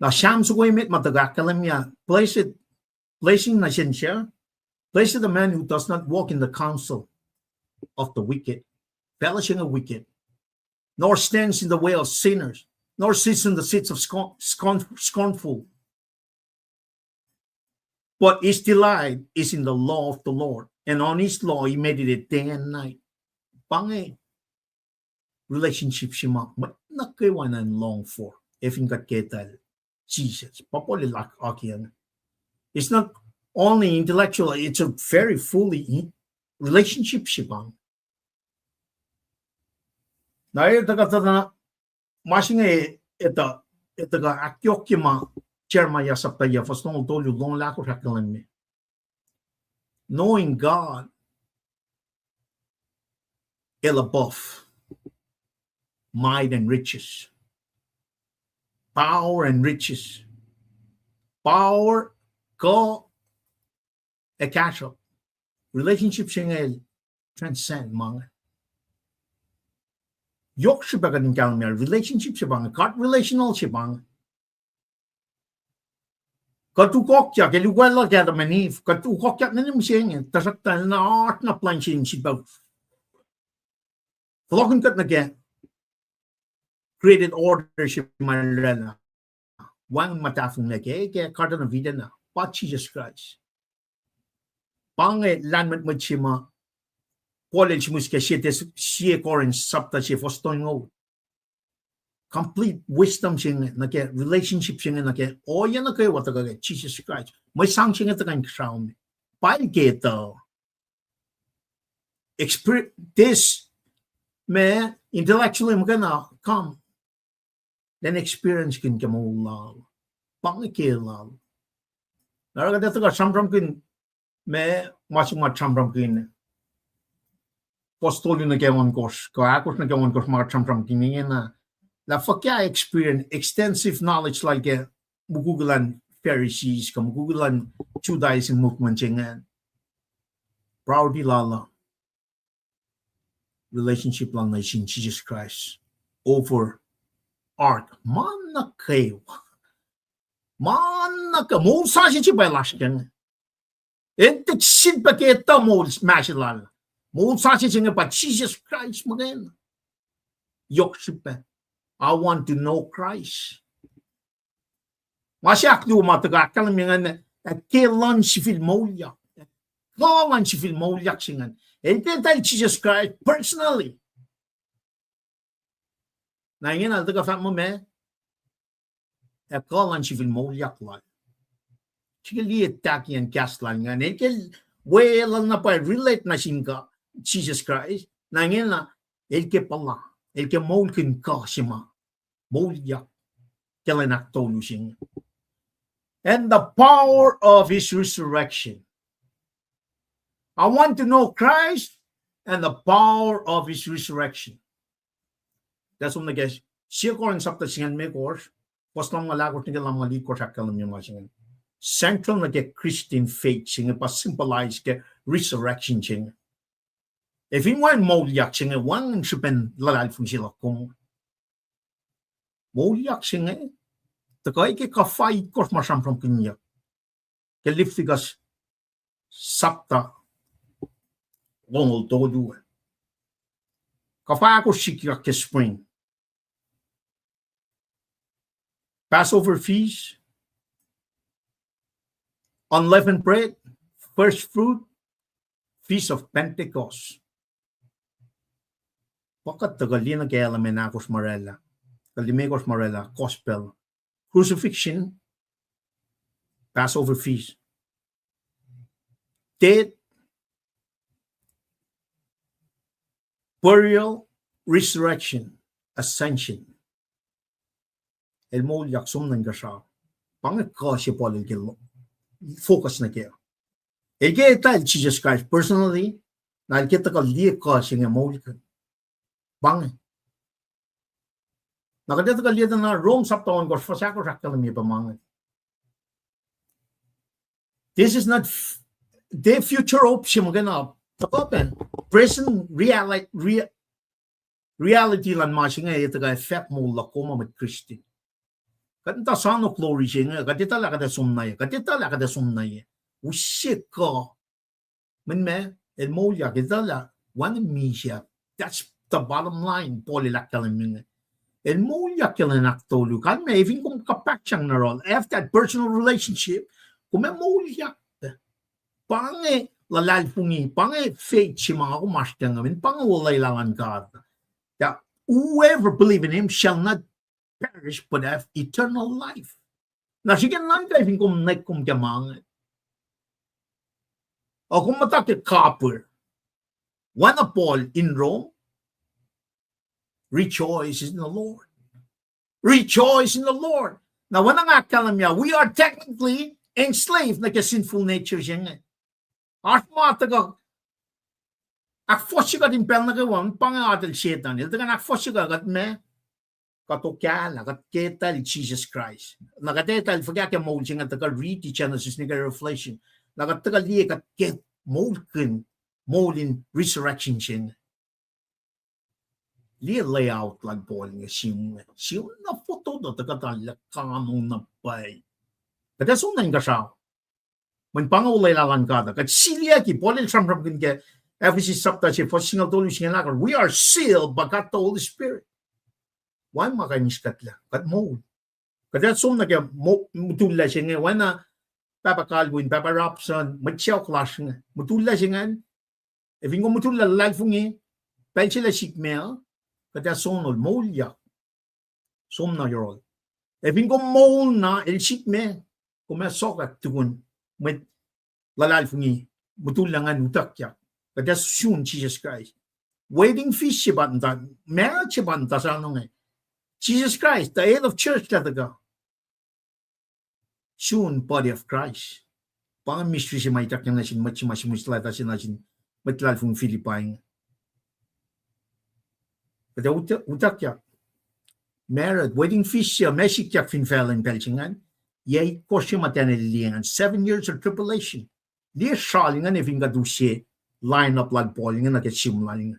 Na Sam soko emet ma tuhkuh ahkkahlwemye, blessed, blessing nuh sin suc, blessed the man who does not walk in the counsel of the wicked, fellowship of wicked, nor stands in the way of sinners, nor sits in the seats of scorn, scorn, scornful. But his delight is in the law of the Lord, and on his law he meditates day and night. Pa inge relationship se ma mwet nuh kwewa in long for, ac fin kuht ke eltahl Jisus. Pa Paul el akiyac inge. It's not only intellectual, it's a very fully relationship se pa inge. Na el tuhkuh tuh na, ma se inge, etuh, etuh kuh ahkyohkye ma Jeremiah sapta yac fuhs longoul tolu, longoul ahkosr ahkkahlwemye. Knowing God el above might and riches, power and riches, power, kuh, ac kahsruhp. Relationship se inge el transcend ma inge. Yohk srihpac kuht in kahlwem, relationship se pa inge, God relational se pa inge. Kuht ukokyak, el ukwacl ke Adam and Eve, kuht ukokyak nuh mihsenge, tuhsruhktuh el na oasr na plwacn se in sifilpac fohlohkihn kuht nuh ke created order se ma oraclah. Wacngihn ma tahfonglac ke, ke Garden of Eden ah, pa Jisus Kraist. Pa inge lahlmwetmwet se ma Paul el sihmihs ke sie, sie Corinth sapta sie fuhs tolngoul. Complete wisdom se inge nuh ke relationship se inge nuh ke ohiyac nuh kwewa tuhkuh ke Jisus Kraist. Mwe sang se inge tuhkuh inkuhsrao me. Pa el ke etuh experience this, ma intellectually muhkwena come, then experience kihn ke moul lal. Pa inge ke lal. Na oruh kuht etuh kuht sramsramkihn, ma, ma se ma sramsramkihn, fuhs tolu nuh ke ohnkohsr, kuh ahkosr nuh ke ohnkohsr ma kuht sramsramkihn ingena, lah fuhkah experience, extensive knowledge lal ke mukwikwi luhn Pharisees, kuh mukwikwi luhn Judaism movement se ingacn. Priority lal uh relationship lal nuh sin Jesus Christ over ark. Ma nuh kwewa. Ma nuh kwewa. Moul sasuc se pa lasr ke inge. El tiac sifilpac ke etuh moul ma se lal. Moul sasuc se inge pa Jesus Christ muhkwena. Yohk srihpac. I want to know Christ. Ma se ahkluo ma tuhkuh ahkkahlwemye ingacn, ac ke luhn sifil moulyak. Kuh luhn sifil moulyak se ingacn. El ke eltahl Jesus Christ personally. Na ingena el tuhkuh fahk muh ma, ac kuh luhn sifil moulyak lal. Srihke liye tahkiyacn kahs lal ingacn. El ke weluhl na pwacye relate nuh sin God, Jesus Christ. Na ingena el ke puhla, el ke moulkihn kuh se ma moulyak ke lwen ahktolu se inge. And the power of his resurrection. I want to know Christ and the power of his resurrection. Tuh som nuh ke Sie Corinth sapta singucul limekohsr, fuhs lumngaul ahkosr nuh ke lumngaul itkohsr ahkkahlwemye ma se inge. Central nuh ke Christian faith se inge pa symbolize ke resurrection se inge. Ac fin wacngihn moulyak se inge, wacngihn srihpen luhlahlfongi se luhk kom. Moulyak se inge tuhkuh ke kuhfa itkohsr ma sramsramkihnyuck ke Leviticus sapta longoul tolu. Kuhfa ahkosr sikyak ke spring. Passover feast, unleavened bread, first fruit, feast of Pentecost. Pa kuht tuhkuh liye nuh ke element ahkosr ma oraclah, kuh limekohsr ma oraclah, gospel, crucifixion, Passover feast, death, burial, resurrection, ascension. El moulyak, som nuh inkuhsrao. Pa inge kuh se Paul el ke focus nuh ke. El ke eltahl Jesus Christ personally, na el ke tuhkuh liye kuh se inge moulkihn. Pa inge. Na kuht ac tuhkuh liye tuh na Rome sapta ohnkohsr fuhs ahkosr ahkkahlwemye pa ma inge. This is not f-, the future hope se muhkwena, tuhkuh pac present reali-, rea-, reality luhn ma se inge ac tuhkuh affect moul luhk kom mwet Christian. Kuht in tuh soano glory se inge, kuht etuh lah kuht ac som nuh ye, kuht etuh lah kuht ac som nuh ye. Use kuh. Mweyen ma, el moulyak, etuh lah wacngihn misac. That's the bottom line, Paul el ahkkahlwemye inge. El moulyak ke lwen ahktolu. Kalmac, efin kom kapsrang nuh yohrohl, have that personal relationship, kom ac moulyak. Pa inge luhlahlfongi, pa inge faith se ma nga kom oasr kac inge, pa inge olwelah luhn God. That whoever believe in him shall not perish but have eternal life. Na srihke nuhnkuh fin kom nuhnkuh kom ke ma inge, ac kom muhta ke kapihr, oacna Paul in Rome, rejoice in the Lord. Rejoice in the Lord. Na oacna nga ahkkahlwemye, we are technically enslaved nuh ke sinful nature se inge. Oasr ma tuhkuh ahkfohsye kuht in pacl nuh kwewa, pa inge atel Setan. El tuhkuh in ahkfohsye kuht, kuht ma, kuht okahlah, kuht ke etuh Jisus Kraist. Na kuht etuh fuhkah ke moul se inge, tuhkuh riti Genesis nuh ke Revelation. Na kuht tuhkuh liye kuht ke moulkihn, moul in resurrection se inge. Liye layout luhn Paul inge, sihm, sihm na fototo tuh kuht arlac kano na pwacye. Kuht ac som nuh inkuhsrao. Mweyen pa inge olwelah luhn God uh. Kuht siliyucki, Paul el sramsramkihn ke Ephesus chapter se, fuhs singucul tolu, singucul ahkosr, we are sealed by God the Holy Spirit. Wacngihn ma kuh in eis kuhtlac, kuht moul. Kuht ac som nuh ke mo-, mutullac se inge, oacna Pahpah Calvin, Pahpah Robson, mwet sacohk lasr inge. Mutullac se ingacn, efin kom mutullac luhlahlfongi, pacl se lah sikme uh, kuht ac sonol, moulyak. Som nuh yohrohl. Efin kom moul na, el sikme, kom ac sokwack tukun mwet luhlahlfongi, mutullac ingacn utuckyak. Kuht ac sun Jisus Kraist. Wedding feast se pa muhta, marriage se pa muhta sano inge. Jisus Kraist, the head of church lah tuhkuh. Sun body of Christ. Pa inge mystery se ma ituckyang nuh sin mwet se ma sihmihs leta se nuh sin mwet luhlahlfongi Philippi inge. Kuht ac utuckyak. Marriage, wedding feast se, ma sikyak fin facluh in pacl se ingacn. Yac itkohsr se muhtwacn el liye ingacn. Seven years of tribulation. Liye sral ingacn efin kuht use line up lal Paul inge nuh ke sihm lal inge.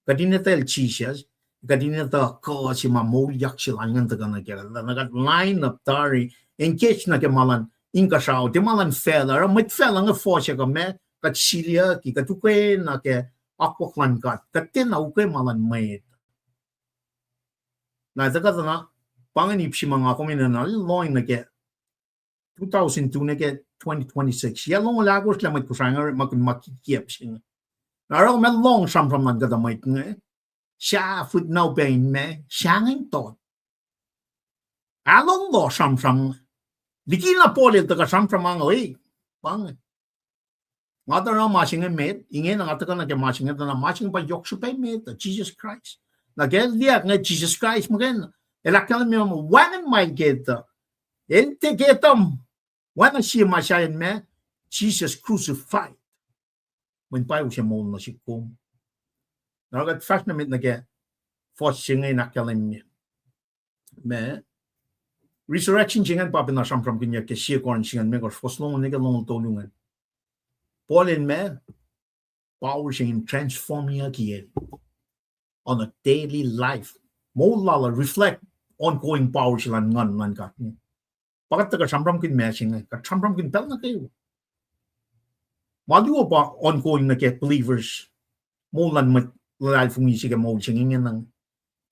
Kuht in etuh el Jisus, kuht in etuh kuh se ma moulyak se lal ingacn tuhkuh nuh kac. Na kuht line up tari, engage nuh ke ma luhn inkuhsrao, tiac ma luhn facluh, oruh mwet facluh inge fohsack uh ma, kuht siliyucki, kuht ukwe na ke akwuck luhn God, kuht tiacna ukwe ma luhn mwet. Na tuhkuh tuh na, pa inge ip se ma nga kom enenuh in lohng nuh ke two thousand two nuh ke twenty twenty-six. Yac longoul ahkosr lah mwet Kosrae inge orekmakihn ma kikiacp se inge. Na oruh kom ac lohng sramsram luhn kuhtuh mwet inge, sahflah na upac in ma, sahngweng tot. Ahlong loh sramsram. Likina Paul el tuhkuh sramsram inge, e, pa inge. Nga tuh oruh ma se inge met, ingena nga tuhkuh nuh ke ma se inge, tuh na ma se inge pa yohk srihpac met uh, Jisus Kraist. Na ke liyac inge Jisus Kraist muhkwena, el ahkkahlwemye wacngihn ma el ke etuh. El tiac ke etuh, oacna sie ma sahyacn ma, Jesus crucified. Mweyen pa use moul nuh sihk kom. Na kuht fahsr nuh met nuh ke fuhs se inge in ahkkahlwemye ma, resurrection se ingacn pa pacna sramsramkihnyuck ke sie Corinth singucul limekohsr, fuhs longoul nuh ke longoul tolu ingacn. Paul el ma, power se in transformyucki el on a daily life. Moul lal uh reflect ongoing power se luhn Nguhn luhn God. Pa kuht tuhkuh sramsramkihn ma se inge, kuht sramsramkihn pacl nuh kwewa. Ma luo pa ongoing nuh ke believers, moul luhn mwet luhlahlfongi se ke moul se inge ingena.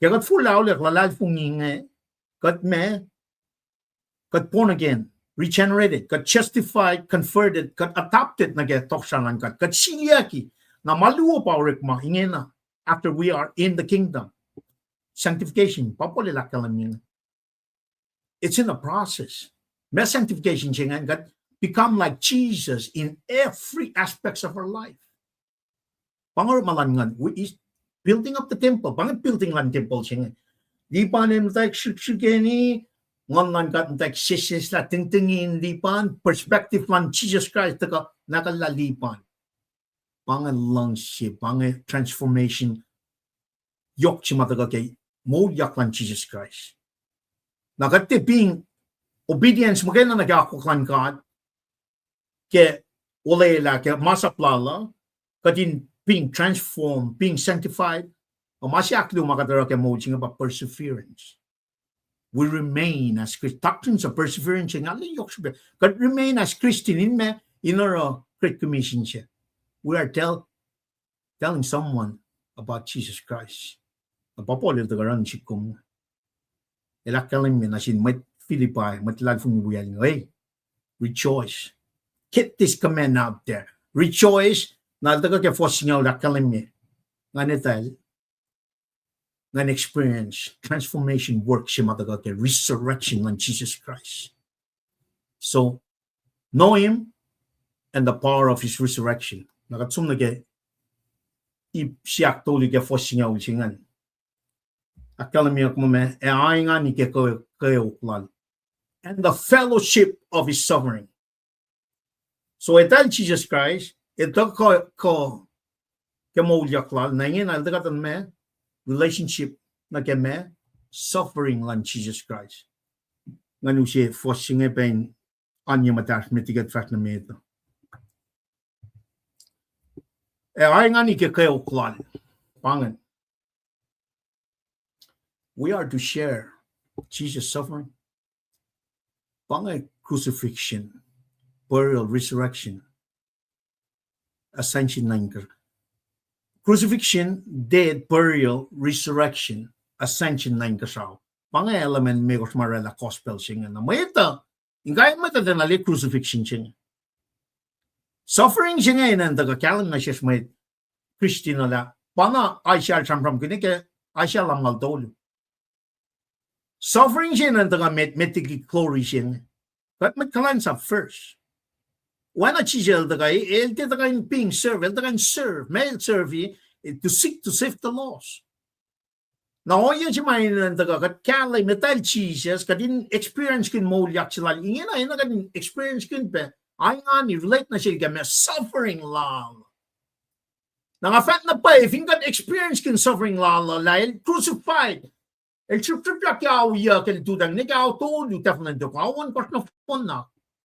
Ke kuht forlah auliyak luhlahlfongi inge, kuht ma, kuht born again, regenerated, kuht justified, converted, kuht adopted nuh ke tohkohsrahi luhn God, kuht siliyucki. Na ma luo pa orekma ingena, after we are in the kingdom. Sanctification, pa Paul el ahkkahlwemye inge. It's in a process. Ma sanctification se ingacn, kuht become like Jesus in every aspects of our life. Pa inge orekma luhn Nguhn, we is building up the temple. Pa inge building luhn temple se inge. Lipan el muhtwacwacack srihksrihkeni, Nguhn luhn God muhtwacwacack sesseslah, tingtingin lipan, perspective luhn Jesus Christ tuhkuh nahkwacllah lipan. Pa inge luhngse, pa inge transformation. Yohk se ma tuhkuh ke moulyak luhn Jesus Christ. Na kuht tiac being obedience muhkwena nuh ke akwuck luhn God ke olwelah ke masap lal uh, kuht in being transformed, being sanctified, uh, ma se ahkluo ma kuht oruh ke moul se inge pa perseverance. We remain as Christ-, doctrines of perseverance, nga le yohk srihpac. Kuht remain as Christian in ma, in oruh Great Commission se. We are tell, telling someone about Jesus Christ. Na pa Paul el tuhkuh run sik kom. El ahkkahlwemye nuh sin mwet Philippi, mwet luhlahlfongi wiyacl inge, hey, rejoice. Get this command out there. Rejoice. Na el tuhkuh ke fuhs singucul ahkkahlwemye, ngan etuh, ngan experience transformation work se ma tuhkuh ke resurrection luhn Jesus Christ. So, know him and the power of his resurrection. Na kuht som nuh ke ip se ahktolu ke fuhs singucul se ingacn. Ahkkahlwemye muh, ac aingani ke kwe-, kweok lal. And the fellowship of his suffering. So etuh Jesus Christ, etuh kuh, kuh, ke moulyak lal, na ingena el tuhkuh tuh ma, relationship nuh ke ma, suffering luhn Jesus Christ. Ngan use fuhs se inge pac in oan ye muhtahsr met liki kuht fahsr nuh met uh. Ac aingani ke kweok lal, pa ingacn. We are to share Jesus' suffering. Pa inge crucifixion, burial, resurrection, ascension nuh inkuhsrao. Crucifixion, death, burial, resurrection, ascension nuh inkuhsrao. Pa inge element limekohsr ma oraclah gospel se inge. Na mwet uh, in kain mwet uh tiacna liye crucifixion se inge. Suffering se inge enenuh in tuhkuh kahlwem nuh sesr mwet Christian uh lah pa na Isaiah el sramsramkihn ke Isaiah lumngaul tolu. Suffering se enenuh in tuhkuh met, met liki glory se inge. Kuht mwet kuhlwacnsap first. Oacna Jisus el tuhkuh, el tiac tuhkuh in being served, el tuhkuh in serve, ma el serve, eh, to seek to save the lost. Na ohiyac se ma enenuh in tuhkuh, kuht kahlwem, etuh Jesus, kuht in experiencekihn moulyak se lal, ingena, enenuh kuht in experiencekihn pac, aingani relate nuh sel ke ma suffering lal. Na nga fahk na pwacye, fin kuht experiencekihn suffering lal uh, lah el crucified, el srihpsrihpyak ke ao yuck el tuhtang, ne ke ao tolu tahfuh nuh tok, ao ohnkohsr nohfohn na,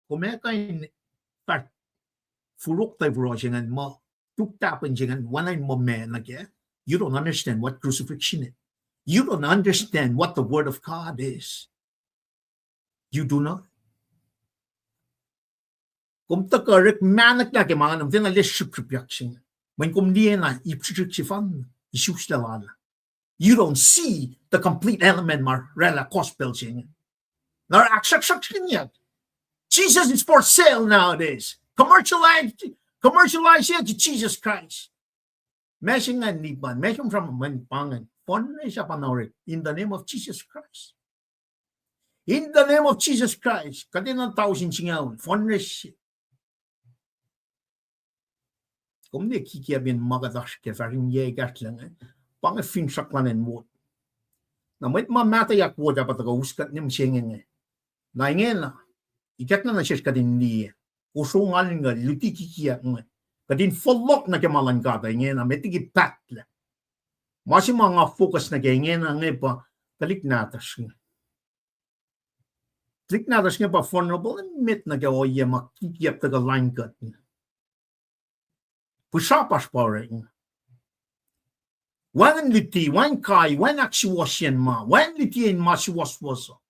kom ac kuh in fahsr furok tuh furo se ingacn muh, tuk tahpin se ingacn, oacna in muh ma nuh kac, you don't understand what crucifixion is. You don't understand what the word of God is. You do not. Kom tuhkuh orekma nuh ke ma ingacn, kom tiacna liye srihpsrihpyak se inge. Mweyen kom liye na ip srihsrihk sefanna, isuslac lal. You don't see the complete element ma oraclah gospel se inge. Na ahksruhksruhk se inge. Jesus is for sale nowadays. Commercialize, commercialize Jesus Christ. Ma se ingacn nipan, ma se sramsram ingacn pa ingacn. Fundraise pa na orek in the name of Jesus Christ. In the name of Jesus Christ. Kuht enenuh tausin singucul fundraise. Kom ne kikiacp in ma kuht oasr ke fahsr in yac ekahsr luhn inge, pa inge finsrak luhn acn ward. Na mwet ma mahtuhyak ward ah pa tuhkuh us kuht ne mihsenge inge. Na ingena, ikackna nuh sesr kuht in liye, kosro ngalngucl, luti kikiacp inge. Kuht in fohlohk nuh ke ma luhn God uh ingena, met liki pahtlac. Ma se ma nga focus nuh ke ingena inge pa tuhlihk nahtuhsr inge. Tuhlihk nahtuhsr inge pa vulnerable emet nuh ke ohiyac ma kikiacp tuhkuh lain kuht. Pihsrapasr pa orek. Wacngihn luti, wacngihn kai, wacngihn ahksuwohsyacn ma, wacngihn luti in ma suwohswohs uh.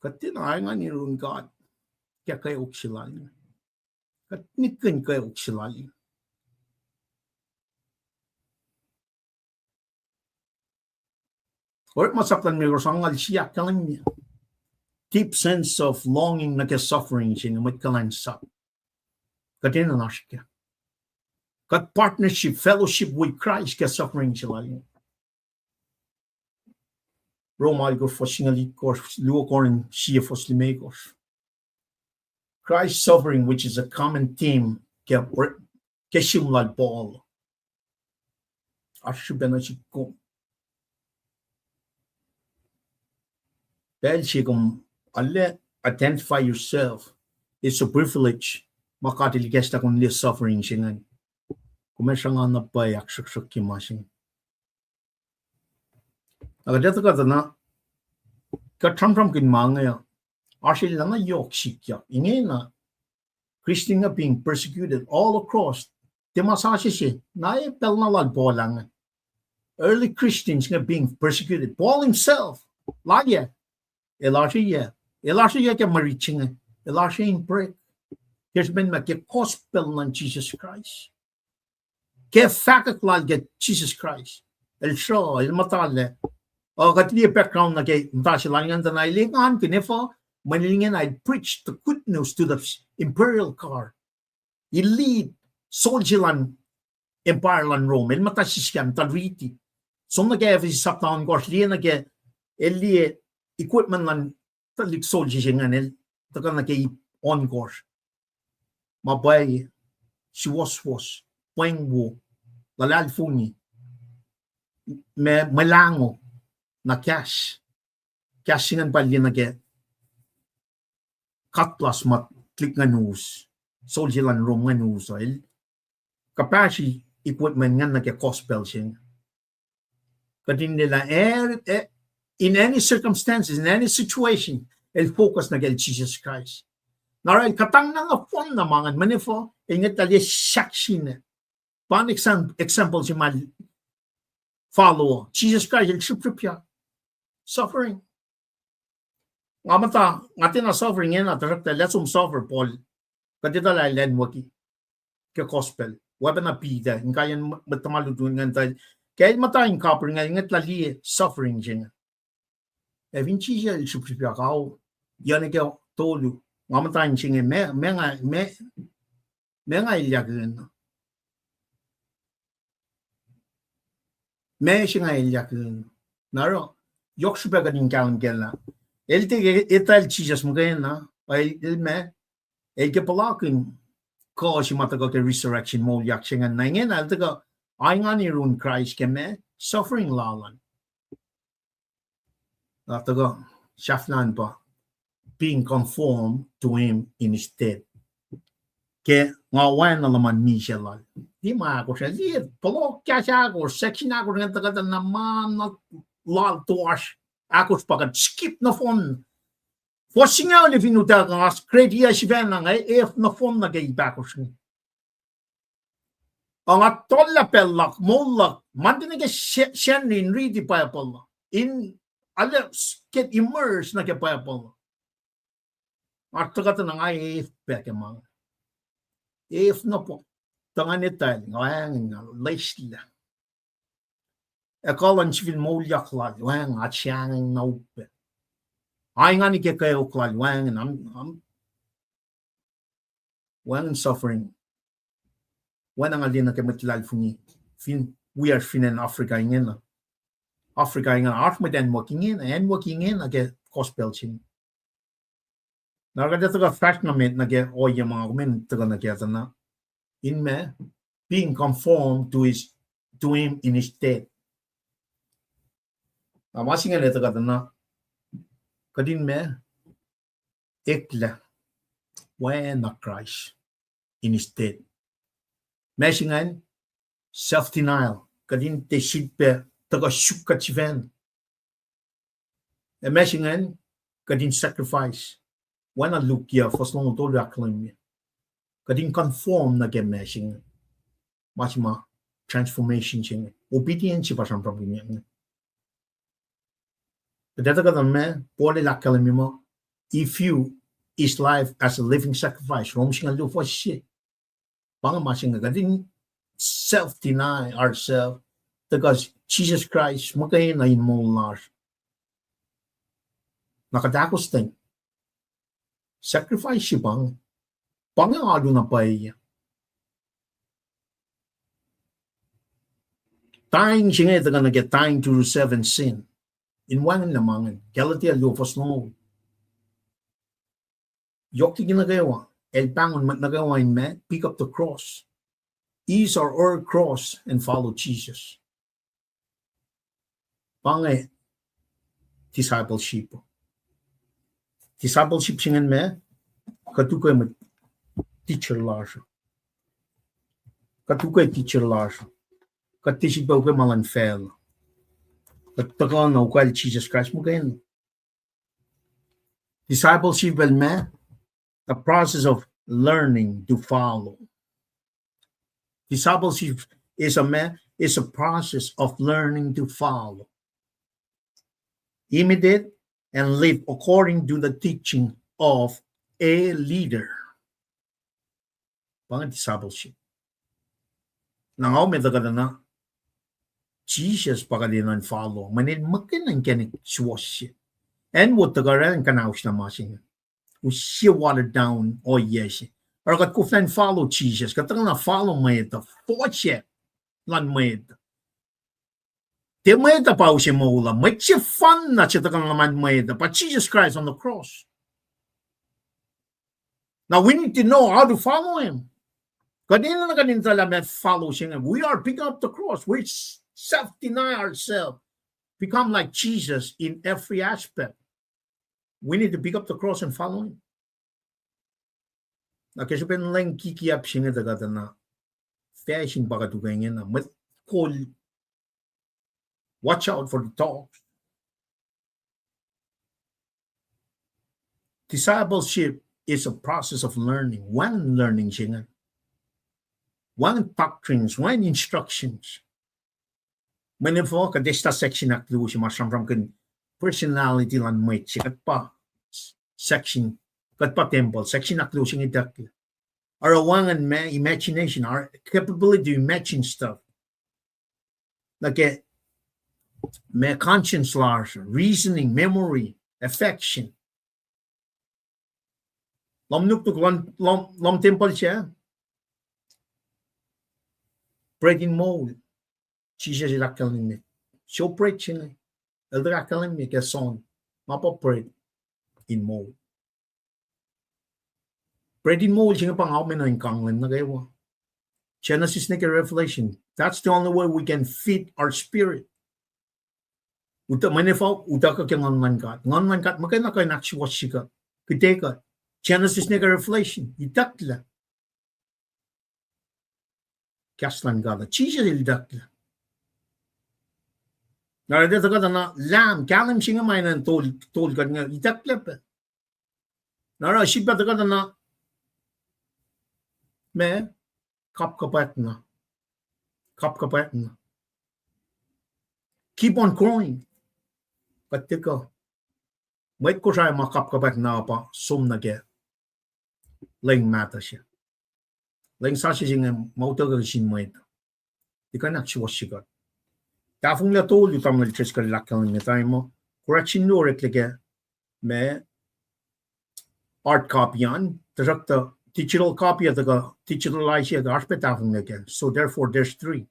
Kuht tiacna aingani run God ke kweok se lal. Kuht nihkihn kweok se lal. Orekma sap luhn Mekosr angngaul sie ahkkahlwemye deep sense of longing nuh ke suffering se inge mwet kuhlwacnsap. Kuht enenuh in oasr ke. Kuht partnership, fellowship with Christ ke suffering se lal. Rom alkosr fuhs singucul itkohsr, luo Corinth sie fuhs limekohsr. Christ's suffering, which is a common theme ke, ke sim lal Paul. Oasr srihpac nuh sihk kom. Pacl se kom arlac identify yourself. It's a privilege. Ma God El ikacslah kom liye suffering se ingacn. Kom ac sruhnga na pwacye ahksruhksruhk ke ma se inge. Na kuht etuh kuht na, kuht sramsramkihn ma inge uh, Oasr el na yohk sikyak. Ingena, Christian inge being persecuted all across. Tiac ma sasuc se, na e pacl na lal Paul ah inge. Early Christians inge being persecuted. Paul himself, layac, el oasr yac, el oasr yac ke mwe rit se inge, el oasr in break. Ke srihpen ma ke gospel luhn Jisus Kraist. Ke fahkwack lal ke Jisus Kraist. El sruh, el muhta lac. Uh, kuht liye background nuh ke muhta se lal ingacn tuh na el engankihn efuh, mweyen el ingena el preach the good news to the imperial guard. Elite soldier luhn empire luhn Rome. El muhta sisken tuh riti. Som nuh ke Ephesus sapta ohnkohsr, liye nuh ke, el liye equipment luhn tuhlihk soldier se ingacn, el tuhkuh nuh ke ip ohnkohsr. Ma pwacye, suwohswohs, pweng wo, luhlahlfongi, mwe, mwe lahngo, na kahs. Kahs se ingacn pa liye nuh ke cutlass ma tuhlihk ingacn us, soldier luhn Rome ingacn us uh, el kuhpahsri equipment ingacn nuh ke gospel se inge. Kuht in liye lah, in any circumstances, in any situation, el focus nuh ke Jisus Kraist. Na oruh el kuhtanglah nohfohn na ma ingacn, mweyen efuh, el ngwetlah liye sahk sine. Pa exam-, example se ma follow, Jisus Kraist el srihpsrihpyak. Suffering. Nga muhta, nga tiacna suffering ingena, tuhsruhktuh lah som suffer Paul. Kuht etuh lah el acnwucki ke gospel. Oacpacna Peter, inkaiyacn mwet tuhma lutlut ingacn tuh, ke el muhta in kapihr ingacn, ngwetlah liye suffering se inge. Ac fin Jisus el srihpsrihpyak, ao, yac nuh ke tolu, nga muhta in se inge, ma, ma nga, ma, ma nga elyahkihn. Ma se nga elyahkihn. Na oruh, yohk srihpac kuht in kahlwem kac lah, el tiac ke etwacl Jisus muhkwena, el, el ma, el ke puhlakihn kuh se ma tuhkuh ke resurrection, moulyak se ingacn. Na ingena el tuhkuh, a engan yurin Kraist ke ma, suffering lal an. Na tuhkuh sahflah an pa, being conformed to him in his death. Ke nga oacna luhman misac lal. Liye ma ahkosr, liye, puhloh kahs ahkosr, section ahkosr ingacn tuhkuh tuh na ma na lal toasr, ahkosr pa kuht skip nohfohn. Fuhs singucul fin utuckuh nga grade yac sifacna nga ef nohfohn nuh ke ip ahkosr inge. Ac nga tohllah pacl luhk, moul luhk, ma tiacna ke se-, sacnri in riti Bible uh, in arlac s-, get immersed nuh ke Bible uh. Nga tuhkuh tuh na nga ef pac ke ma inge. Ef nohfohn, tuh nga in etwacl, nga wacngihn, nga leslah. Ac kuh luhn sifil moulyak lal, wacngihn, nga sahngweng na upac. A engan ke kweok lal, wacngihn, am, am, wacngihn suffering. Oacna nga liye nuh ke mwet luhlahlfongi, fin wiyacsr fin acn Africa ingena. Africa ingena, oasr mwet acnwucki ingena, acnwucki ingena ke gospel se inge. Na kuht ac tuhkuh fahsr nuh met nuh ke ohiyac ma nga kom in tuhkuh nuh ke tuh na. In ma, being conformed to his, to him in his death. Na ma se inge el tuhkuh tuh na, kuht in ma, eklac, oacna Kraist in his death. Ma se ingacn, self-denial, kuht in tiac sifilpac tuhkuh suk kuht sifacna. Ac ma se ingacn, kuht in sacrifice. Oacna Luke yac, fuhs longoul tolu ahkkahlwemye. Kuht in conform nuh ke ma se inge. Ma se ma transformation se inge. Obedience se pa sramsramkihn inge. Kuht etuh kuhtuh ma, Paul el ahkkahlwemye muh, he view his life as a living sacrifice. Rom singucul luo fuhs se. Pa inge ma se inge kuht in self-deny ourselves, tuhkuh Jisus Kraist muhkwena in moul lasr. Na kuht ahkostwen. Sacrifice se pa inge. Pa inge alu na pwacye. Dying se inge tuhkuh nuh ke dying to yourself and sin. In wacngihnlac ma inge. Galatia luo fuhs longoul. Yohk liki nuh kwewa, el pahngon mwet nuh kwewa in ma, pick up the cross. His or her cross and follow Jesus. Pa inge discipleship. Discipleship se ingacn ma, kuht ukwe mwet teacher lasr. Kuht ukwe teacher lasr. Kuht tiac sifilpac ukwe ma luhn facluh. Kuht tuhkuh na ukwacl Jisus Kraist muhkwena. Discipleship el meac? The process of learning to follow. Discipleship is a ma-, is a process of learning to follow, imitate, and live according to the teaching of a leader. Pa inge discipleship. Na nga met uh kuht na, Jisus pa kuht enenuh in follow. Mweyen el muhkwena inkacnek suwohs se. Acn wo tuhkuh oraclah in kuhnaoslah ma se inge. Use watered down ohiyac se. Oruh kuht koflah in follow Jisus. Kuht tuhkuh na follow mwet uh, fohsack luhn mwet uh. Tiac mwet uh pa use moul uh. Mwet sefanna se tuhkuh na luhman mwet uh pa Jesus Christ on the cross. Now we need to know how to follow him. Kuht enenuh kuht in etuh lah meac follow se inge. We are picking up the cross. We s-, self-deny ourselves. Become like Jesus in every aspect. We need to pick up the cross and follow him. Na ke srihpen lwen kikiap se inge tuh kuht na, fahsr in pa kuht uke ingena. Mwet kol, watch out for the talk. Discipleship is a process of learning. Wacngihn learning se inge. Wacngihn doctrines, wacngihn instructions. Mweyen efuh kuht eslah section ahkluo se ma sramsramkihn personality luhn mwet se, kuht pa section, kuht pa tempuhl, section ahkluo se inge itucklac. Oruh wacngihn ma imagination, our capability to imagine stuff. Nuh ke ma conscience lasr, reasoning, memory, affection. Lohm nuknuk, lohm, lohm, lohm tempuhl se, bread in moul. Jisus el ahkkahlwemye, sruok bread se inge. El tuh ahkkahlwemye ke John, nga pa bread in moul. Bread in moul se inge pa nga oacna in kanglen nuh kwewa. Genesis nuh ke Revelation. That's the only way we can feed our spirit. Utuckuh, mweyen efuh? Utuckuh ke Nguhn luhn God. Nguhn luhn God muhkwena kuh in ahksuwohsye kuht, kuhtwena kuht. Genesis nuh ke Revelation, itucklac. Kahs luhn God, Jisus el itucklac. Na oruh tuh kuht na Lamb, kahlwem se inge ma enenuh in tol, tol kuht inge, itucklac pac. Na oruh sip tuh kuht na, ma, kapkapwackna. Kapkapwackna. Keep on growing. Kuht tuhkuh. Mwet Kosrae ma kapkapwackna pa som nuh ke lwen mahtuh se. Lwen sasuc se inge ma utuckuh sin mwet. Tiac kuh in ahksuwohsye kuht. Tahfonglac tolu, tamuhlwel Driscoll el ahkkahlwemye tari muh, correction luo oreklac ke ma, hard copy an, tuhsruhktuh digital copy uh tuhkuh digitalize uh, oasr pac tahfonglac kac. So therefore there's three.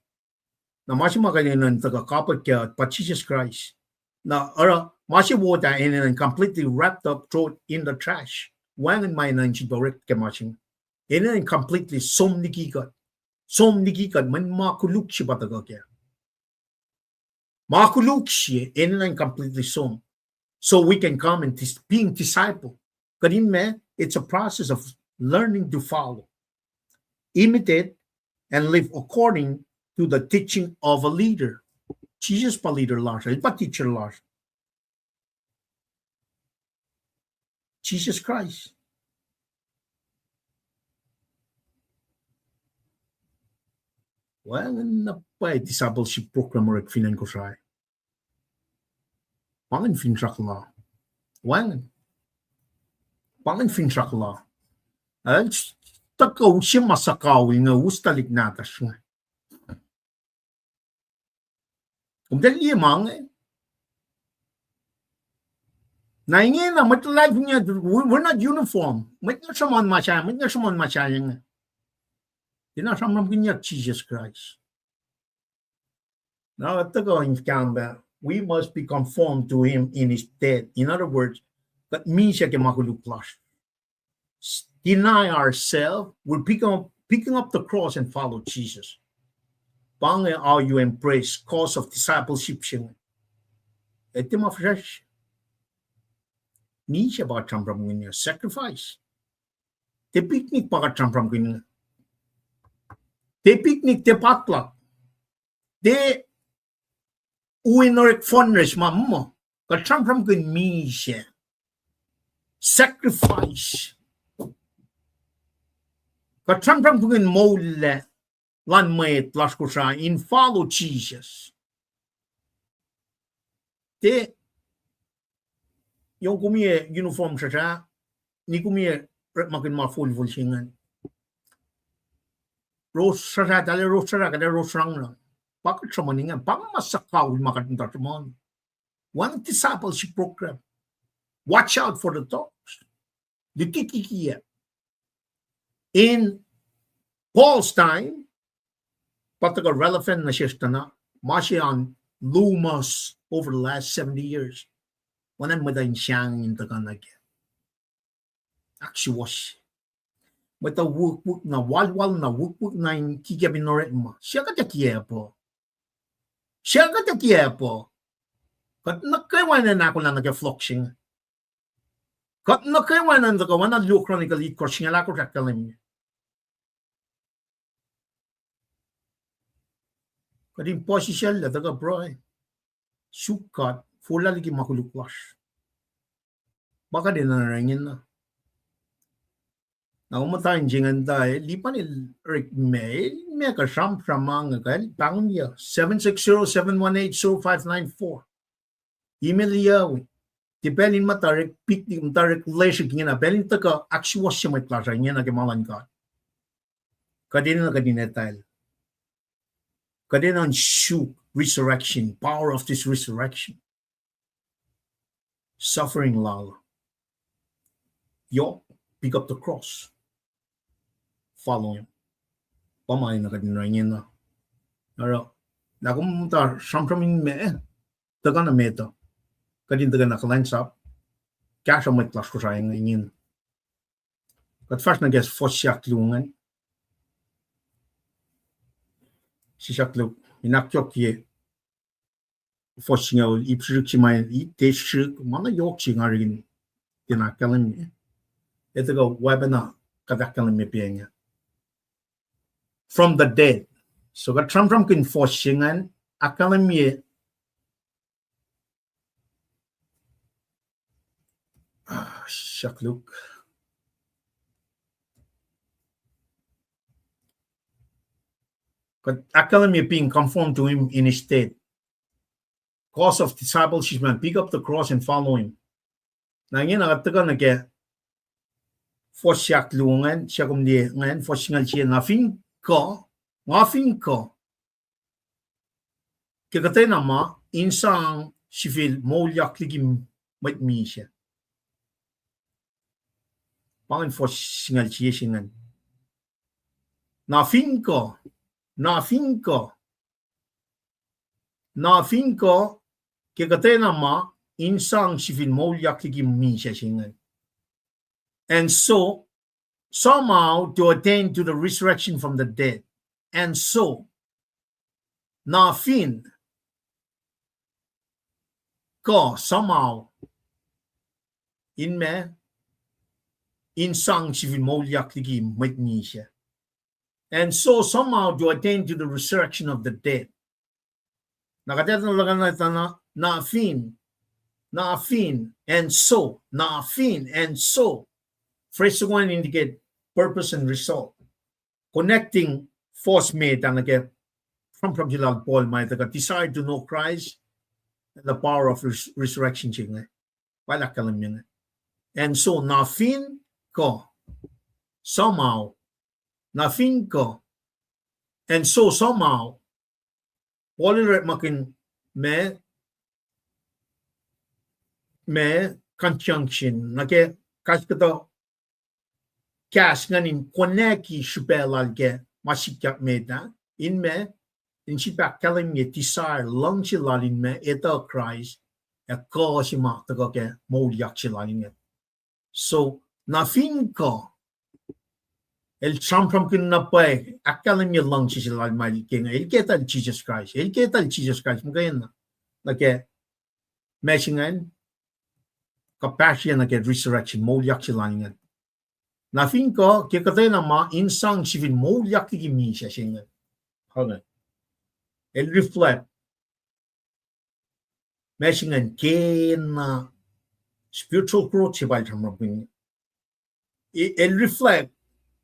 Na ma se ma kuht enenuh in tuhkuh kapwack kac pa Jisus Kraist. Na oruh ma se wo tuh enenuh in completely wrapped up, thrown in the trash. Wacngihn ma enenuh in sifilpac orek ke ma se inge. Enenuh in completely som liki kuht. Som liki kuht, mweyen ma koluk se pa tuhkuh kac. Ma koluk se enenuh in completely som. So we can come and dis-, being disciple. Kuht in ma, it's a process of learning to follow, imitate, and live according to the teaching of a leader. Jisus pa leader lasr, el pa teacher lasr. Jisus Kraist. Wacngihn na pwacye discipleship program orek fin acn Kosrae. Pa ingacn finsrak la. Wacngihn. Pa ingacn finsrak la. El s-, tuhkuh use ma suhkawihl inge, us tuhlihk nahtuhsr inge. Kom tuh liye ma inge. Na ingena mwet luhlahlfongi, we, we're not uniform. Mwet inge sruhmuhn ma sahyac, mwet inge sruhmuhn ma sahyac inge. Tiacna sramsramkihnyuck Jisus Kraist. Na tuhkuh in kahmlah, we must be conformed to him in his death. In other words, kuht misac ke ma koluk lasr. Deny ourselves, we're picking up, picking up the cross and follow Jesus. Pa inge how you embrace cause of discipleship se inge. Etuh ma fihsracsr. Misac pa kuht sramsramkihn, sacrifice. Tiac picnic pa kuht sramsramkihn. Tiac picnic, tiac potluck. Tiac u in orek fundraise ma muh. Kuht sramsramkihn misac. sacrifice. Kuht sramsramkihn moul luhn mwet lasr Kosrae in follow Jesus. Tiac, yong kom uniform srasra, ni kom orekmakihn ma folfol se ingacn. Ros srasra, tahl ros srasra, kuht ac ros srangrang. Pa kuht sruhmuhn ingacn, pa ma suhkawihl ma kuht muhta sruhmuhn. One discipleship program. Watch out for the dogs. Luti kikiacp. In Paul's time, pa tuhkuh relevant nuh sesr tuh na, ma se an lumus over the last seventy years. Oacna mwet uh in sahngweng in tuhkuh nuh kac. Ahksuwohsye. Mwet uh wukwuck na, walwal na, wukwuck na in kikiacp in orekma. Suc kuht ac kiacp uh? Suc kuht ac kiacp uh? Kuht nuh kwewa in ahkolah nuh ke flock se inge. Kuht nuh kwewa in tuhkuh, oacna Luo Chronicle itkohsr singucul ahkosr ahkkahlwemye. Kuht in puhsisacllah tuhkuh pruhe, suk God, forlah liki ma koluk lasr. Pa kuht enenuh in oruh ingena. Na kom muhta in se ingacn tuh, eh, Lipan el orek ma, el ma kuh sramsram ma inge kuh el pahngonyuc, seven six zero, seven one eight, zero five nine four. Email-iyac wi. Tiac pacl in muhta orek picnic, muhta orek lesrihk ingena, pacl in tuhkuh ahksuwohsye mwet lasr uh ingena ke ma luhn God. Kuht enenuh kuht in etwacl. Kuht enenuh in suk resurrection, power of this resurrection. Suffering lal. Yohk, pick up the cross. Follow him. Pa ma enenuh kuht in oruh ingena. Oruh, lah kom muhta sramsram in ma, tuhkuh nuh met uh. Kuht in tuhkuh na kuhlwacnsap, kahsruh mwet lasr Kosrae inge ingena. Kuht fahsr nuh ke fuhs ahkluo ingacn. Sisaklu, in ahkyohkye fuhs singucul, ip srihsrihk se ma ite srihsrihk, ma na yohk se nga rikihn tiacna ahkkahlwemye. Etuh kuh wacpacna kuht ahkkahlwemye pa inge. From the dead. So kuht sramsramkihn fuhs se ingacn, ahkkahlwemye, ah, sisaklu. Kuht ahkkahlwemye being conformed to him in his death. Cause of discipleship, man, pick up the cross and follow him. Na ingena kuht tuhkuh nuh ke fuhs ahkluo ingacn, siyuck kom liye ingacn, fuhs singucul sie, na fin kuh, nga fin kuh, ke kuhtwena ma, in sang sifil moulyak liki mwet misac. Pa ingacn fuhs singucul sie se ingacn. Na fin kuh, na fin kuh, na fin kuh, ke kuhtwena ma, in sang sifil moulyak liki misac se ingacn. And so, somehow to attain to the resurrection from the dead. And so, na fin kuh somehow in ma, in sang sifil moulyak liki mwet misac. And so somehow to attain to the resurrection of the dead. Na kuht etuh lah, na fin, na fin, and so, na fin, and so. Phrase soko an indicate purpose and result. Connecting force met ah nuh ke sramsram se lal Paul ma etuh kuh desire to know Christ and the power of res-, resurrection se inge. Pa el ahkkahlwemye inge. And so, na fin kuh, somehow, na fin kuh, and so somehow, Paul el orekmakihn ma, ma conjunction, nuh ke kahs kuhtuh kahs ingacn in konwacki srihpac lal ke ma sikyak met ah, in ma, in sifilpac ahkkahlwemye desire, luhngse lal in ma etuh Kraist, ac kuh se ma tuhkuh ke moulyak se lal inge. So, na fin kuh, el sramsramkihn na pwacye, ahkkahlwemye luhngse se lal ma el ke inge, el ke etuh Jisus Kraist, el ke etuh Jisus Kraist, muhkwena, nuh ke ma se ingacn, kuhpahsrye nuh ke resurrection, moulyak se lal ingacn. Na fin kuh, ke kuhtwena ma, in sang sifil moulyak liki misac se ingacn. El reflect ma se ingacn kena Spiritual growth se pa el sramsramkihn. E-, el reflect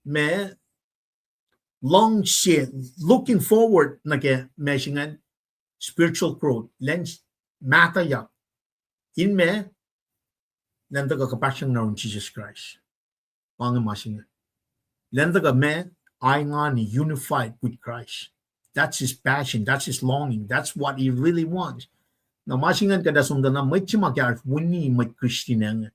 ma luhngse, looking forward nuh ke ma se ingacn spiritual growth, lwen mahtuhyak. In ma, lwen tuhkuh kuhpahsryang nuh yurin Jesus Christ. Pa inge ma se inge. Lwen tuhkuh ma, engan, unified with Christ. That's his passion, that's his longing, that's what he really wants. Na ma se ingacn kuht ac som tuh na mwet se ma kahsr wini mwet Christian inge.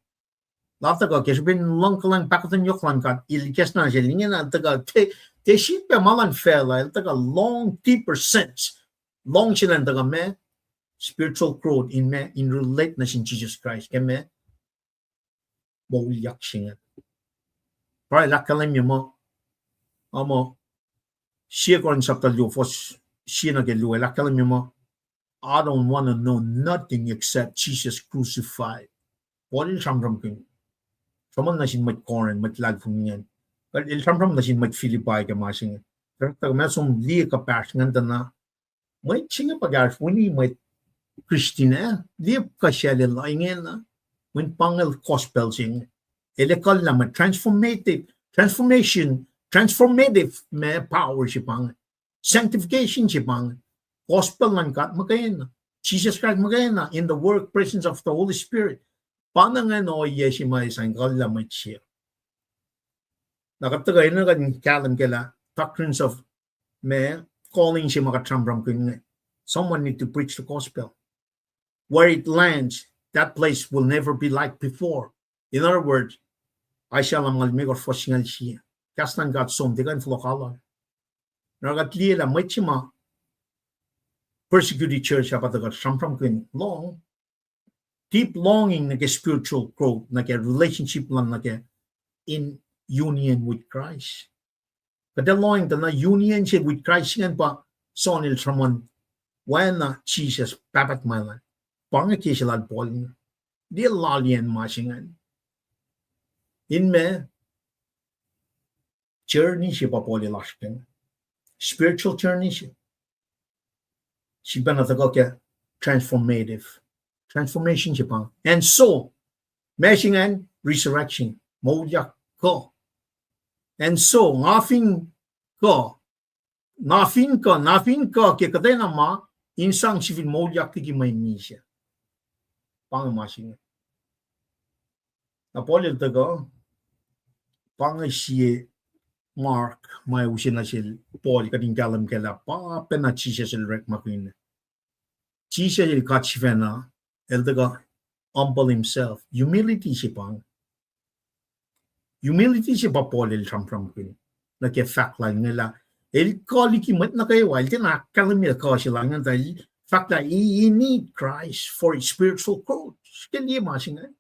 Lah tuhkuh ke srihpen luhngkuhlwacng pahkotwen yohk luhn God, el ikacsna sel ingena tuhkuh, te, tiac sifilpac ma luhn facluh, el tuhkuh long deeper sense. Luhngse lwen tuhkuh ma, spiritual growth in ma, in relate nuh sin Jesus Christ, ke ma, moulyak se inge. Pruhe el ahkkahlwemye muh, a muh, Sie Corinth chapter luo, fuhs sie nuh ke luo, el ahkkahlwemye muh, I don't want to know nothing except Jesus crucified. Paul el sramsramkihn. Sruhmuhn nuh sin mwet Corinth, mwet luhlahlfongi ingacn. El sramsram nuh sin mwet Philippi ke ma se inge. Tuhsruhktuh ma som liye kuhpahsr ingacn tuh na mwet se inge pa kahsr wini mwet Christian ah, liye kuhsracl lal ingena, mweyen pa inge gospel se inge. El ekuhllah mwe transformative, transformation, transformative ma power se pa inge. Sanctification se pa inge. Gospel luhn God muhkwena. Jesus Christ muhkwena in the work presence of the Holy Spirit. Pa na ingacn ohiyac se ma sang kuhllah mwet se. Na kuht tuhkuh enenuh kuht in kahlwem ke lah doctrines of ma, calling se ma kuht sramsramkihn inge. Someone need to preach the gospel. Where it lands, that place will never be like before. In other words, Isaiah lumngaul limekohsr fuhs singucul sie. Kahs luhn God som tiac kuh in fohlohk alu. Na kuht liye lah mwet se ma persecuted church ah pa tuhkuh sramsramkihn lohng, deep longing nuh ke spiritual growth, nuh ke relationship luhn nuh ke in union with Christ. Kuht ac lohacng tuh na union se with Christ ingacn pa John el sruhmuhn, oacna Jesus, Pahpah Tuhmwacl an. Pa inge ke se lal Paul inge. Liye laliyacn ma se ingacn. In ma, journey se pa Paul el oasr kac. Spiritual journey se. Sifilpacna tuhkuh ke transformative. Transformation se pa. And so, ma se ingacn resurrection. Moulyak kuh. And so, nga fin kuh, nga fin kuh, nga fin kuh ke kuhtwena ma, in sang sifil moulyak liki mwe misac. Pa inge ma se inge. Na Paul el tuhkuh, pa inge sie mark ma use nuh sel Paul kuht in kahlwem kac lah pa pacna Jesus el orekmakihn. Jesus el God sifacna, el tuhkuh humble himself. Humility se pa inge. Humility se pa Paul el sramsramkihn nuh ke fahk lal inge lah el kuh liki mwet nuh kwewa, el tiacna ahkkahlwemye kuh se lal ingacn, tuh el fahk lah he, he need Christ for his spiritual growth. Ke liye ma se ingacn.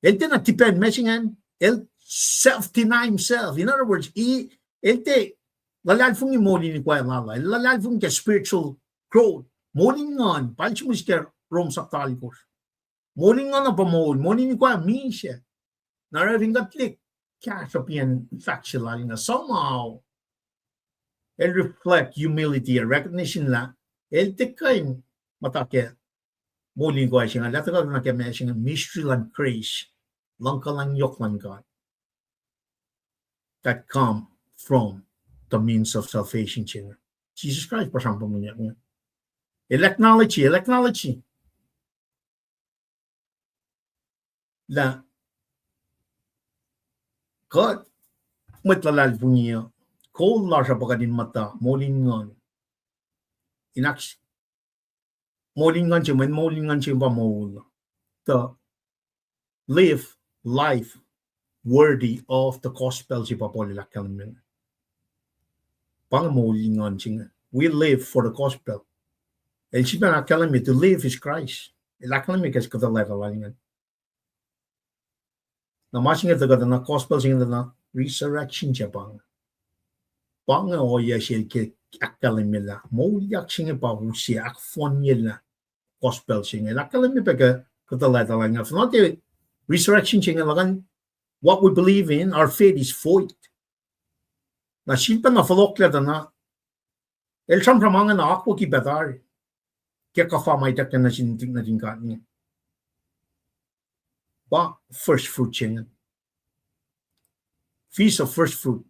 El tiacna depend ma se ingacn, el self-deny himself. In other words, he, el tiac luhlahlfongi moul in ikoac lal ah, el luhlahlfongi ke spiritual growth. Moul in nguhn, pa el sihmihs ke Rom sapta alkosr. Moul in nguhn uh pa moul, moul in ikoac misac. Na oruh fin kuht liye kahsruhpiyacn fahk se lal inge, somehow el reflect humility, a recognition lah el tiac kuh in muhta ke moul in ikoac se inge, el tuhkuh nuh ke ma se inge mystery luhn grace, luhngkuhlwacng yohk luhn God that come from the means of salvation se inge. Jesus Christ pa sramsramkihn inge. El acknowledge, el acknowledge lah kuht mwet luhlahlfongi uh, kol lasr uh pa kuht in muhta moul in nguhn. In ahk-, moul in nguhn se, mweyen moul in nguhn se pa moul. Tuh live life worthy of the gospel se pa Paul el ahkkahlwemye. Pa inge moul in nguhn se inge. We live for the gospel. El sifilpacna ahkkahlwemye to live is Christ. El ahkkahlwemye ke kuhtuhlactuhl lal ingacn. Na ma se inge tuhkuh tuh na gospel se inge tuh na resurrection se pa inge. Pa inge ohiyac se el ke ahkkahlwemye lah moulyak se inge pa use ahkfohnye lah gospel se inge. El ahkkahlwemye pac ke kuhtuhlactuhl lal inge. Fin tiac resurrection se inge, luhkuhn what we believe in, our faith is void. Na sifilpacna fohlohklac tuh na el sramsram ingena akwucki pac tari ke kuhfa ma ituckyang nuh sin, nuhtin God inge. Pa first fruit se inge. Feast of first fruit.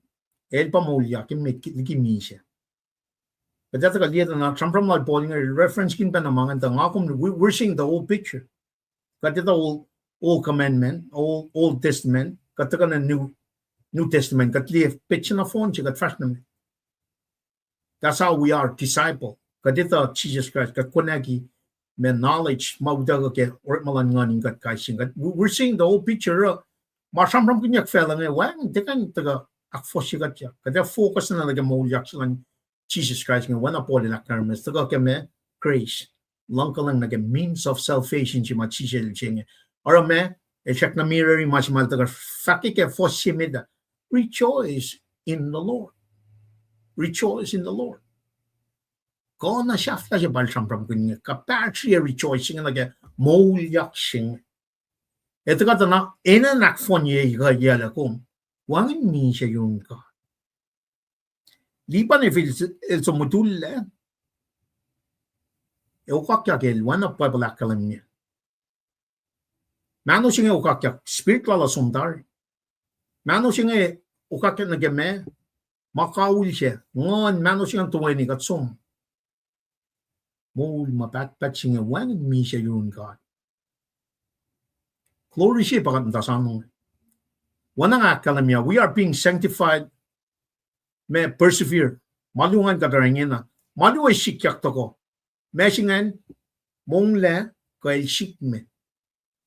El pa moulyak, emet liki misac. Kuht ac tuhkuh liye tuh na sramsram lal Paul inge reference kihn pacna ma ingacn tuh nga kom, we, we're seeing the whole picture. Kuht etuh old, old commandment, old, Old Testament, kuht tuhkuh nuh New, New Testament, kuht liye petsac nohfohn se kuht fahsr nuh met. That's how we are disciple. Kuht etuh Jesus Christ, kuht konwacki ma knowledge ma utuckuh ke orekma luhn Nguhn in kuht kais sie. Kuht, we, we're seeing the whole picture uh. Ma sramsramkihnyuck facluh inge, wacngihn tiac kuh in tuhkuh ahkfohsye kuhtyak. Kuht ac focus na nuh ke moulyak se luhn Jesus Christ inge, oacna Paul el ahkkahlwemye, tuhkuh ke ma grace, luhngkuhlwacng nuh ke means of salvation se ma Jisus el se inge. Oruh ma, el srackna mirror-i ma se ma el tuhkuh fahk ke fuhs se met ah, rejoice in the Lord. Rejoice in the Lord. Kuh na sahflah se pa el sramsramkihn inge, kuh pahsri rejoice inge nuh ke moulyak se inge. Ac tuhkuh tuh na enenuh in ahkfohnye kuh yac lah kom, wacngihn misac yurin God. Lipan el, el som mutullac, ac okakyak el, oacna Bible ahkkahlwemye. Mahno se inge okakyak, spirit lal uh som tari. Mahno se inge okakyak nuh ke ma, ma kawihl se, nguhn, mahno se ingacn toeni kuht som. Moul ma pahtpaht se inge wacngihn misac yurin God. Glory se pa kuht muhta soano. Oacna nga ahkkahlwemye, we are being sanctified, ma persevere. Ma luo ingacn kuht oruh ingena. Ma luo ac sikyak tohkoh. Ma se ingacn, monglac kuh el sikme.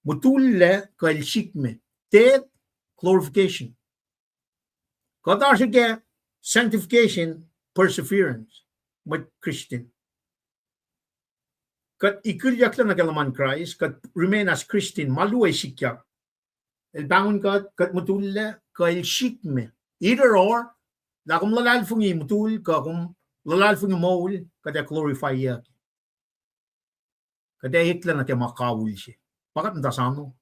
Mutullac kuh el sikme. Death, glorification. Kuht oasr ke sanctification, perseverance, mwet Christian. Kuht ikulyucklac nuh ke luhman Kraist, kuht remain as Christian, ma luo ac sikyak. El pahngon kuht, kuht mutullac kuh el sikme. Either or, lah kom luhlahlfongi mutul kuh kom luhlahlfongi moul, kuht ac glorifyeyuck. Kuht ac eklac nuh ke ma kawihl se. Pa kuht muhta soano.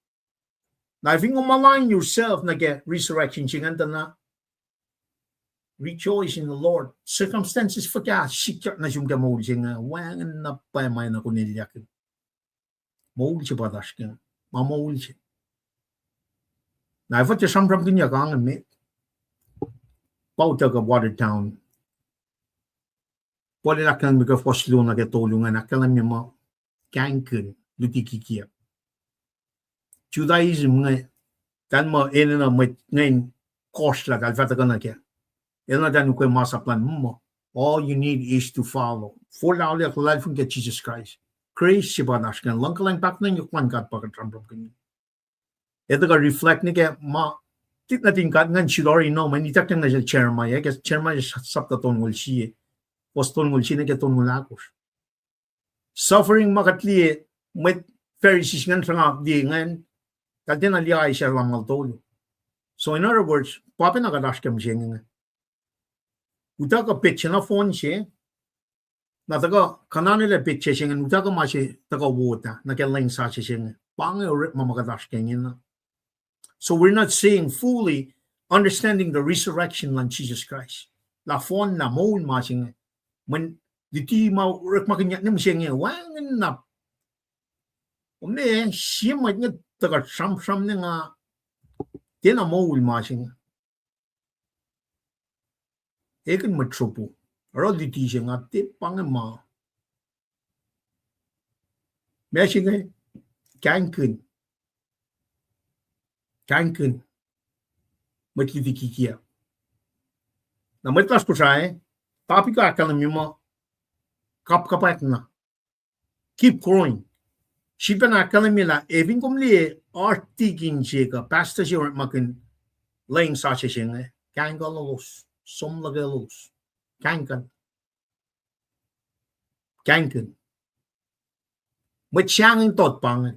Na if in kom align yourself nuh ke resurrection se ingacn tuh na, rejoice in the Lord. Circumstances fuhkah sikyak nuh sum ke moul se inge, wacngihn na pwacye ma na kunelyak. Moul se pa oasr ke, ma moul se. Na efuh tiac sramsramkihnyuck ange met. Pa utuckuh watered down. Paul el ahkkahlwemye ke fuhs luo nuh ke tolu ingacn, ahkkahlwemye muh kahingkihn, luti kikiacp. Judaism inge, tahl muh enenuh mwet inge in kohsrlah, tahl fah tuhkuh nuh kac. Enenuh tahl ukwe masap luhn muh, all you need is to follow. Forlah olyak, luhlahlfongi ke Jesus Christ. Grace se pa oasr ke, luhngkuhlwacng, pahkotwen yohk luhn God pa kuht sramsramkihn. Ac tuhkuh reflect nuh ke ma, tit nuhtin God ingacn sulori no, mweyen ituckyang nuh sel Jeremiah, ke Jeremiah sapta tolngoul sie, fuhs tolngoul sie nuh ke tolngoul ahkosr. Suffering ma kuht liye, mwet Pharisees ingacn sruhnga liye ingacn, kuht tiacna liye Isaiah lumngaul tolu. So in other words, pa pacna kuht oasr ke mihsenge inge. Utuckuh petsac nohfohn se, na tuhkuh kuhnanelah petsac se inge, utuckuh ma se tuhkuh wot ah nuh ke lwen sasuc se inge. Pa inge orekma ma kuht oasr ke ingena. So we're not seeing fully, understanding the resurrection luhn Jesus Christ. Lah fohnlah moul ma se inge. Mweyen luti ma orekmakihnyuck nuh mihsenge wacngihn na. Kom liye, sie mwet inge tuhkuh sramsram ne nga, tiacna moul ma se inge. Ekihn mwet sropo, oruh luti se nga tiac pa inge ma. Ma se inge, kahingkihn. Kahingkihn. Mwet luti kikiacp. Na mwet lasr Kosrae, topic uh ahkkahlwemye muh, kapkapwackna. Keep growing. Sifilpacna ahkkahlwemye lah, ac fin kom liye artikin se kuh pastor se orekmakihn lwen sasuc se inge, kahingkuhn lalos, som luhk lalos. Kahingkuhn. Kahingkihn. Mwet sahngweng tot pa inge.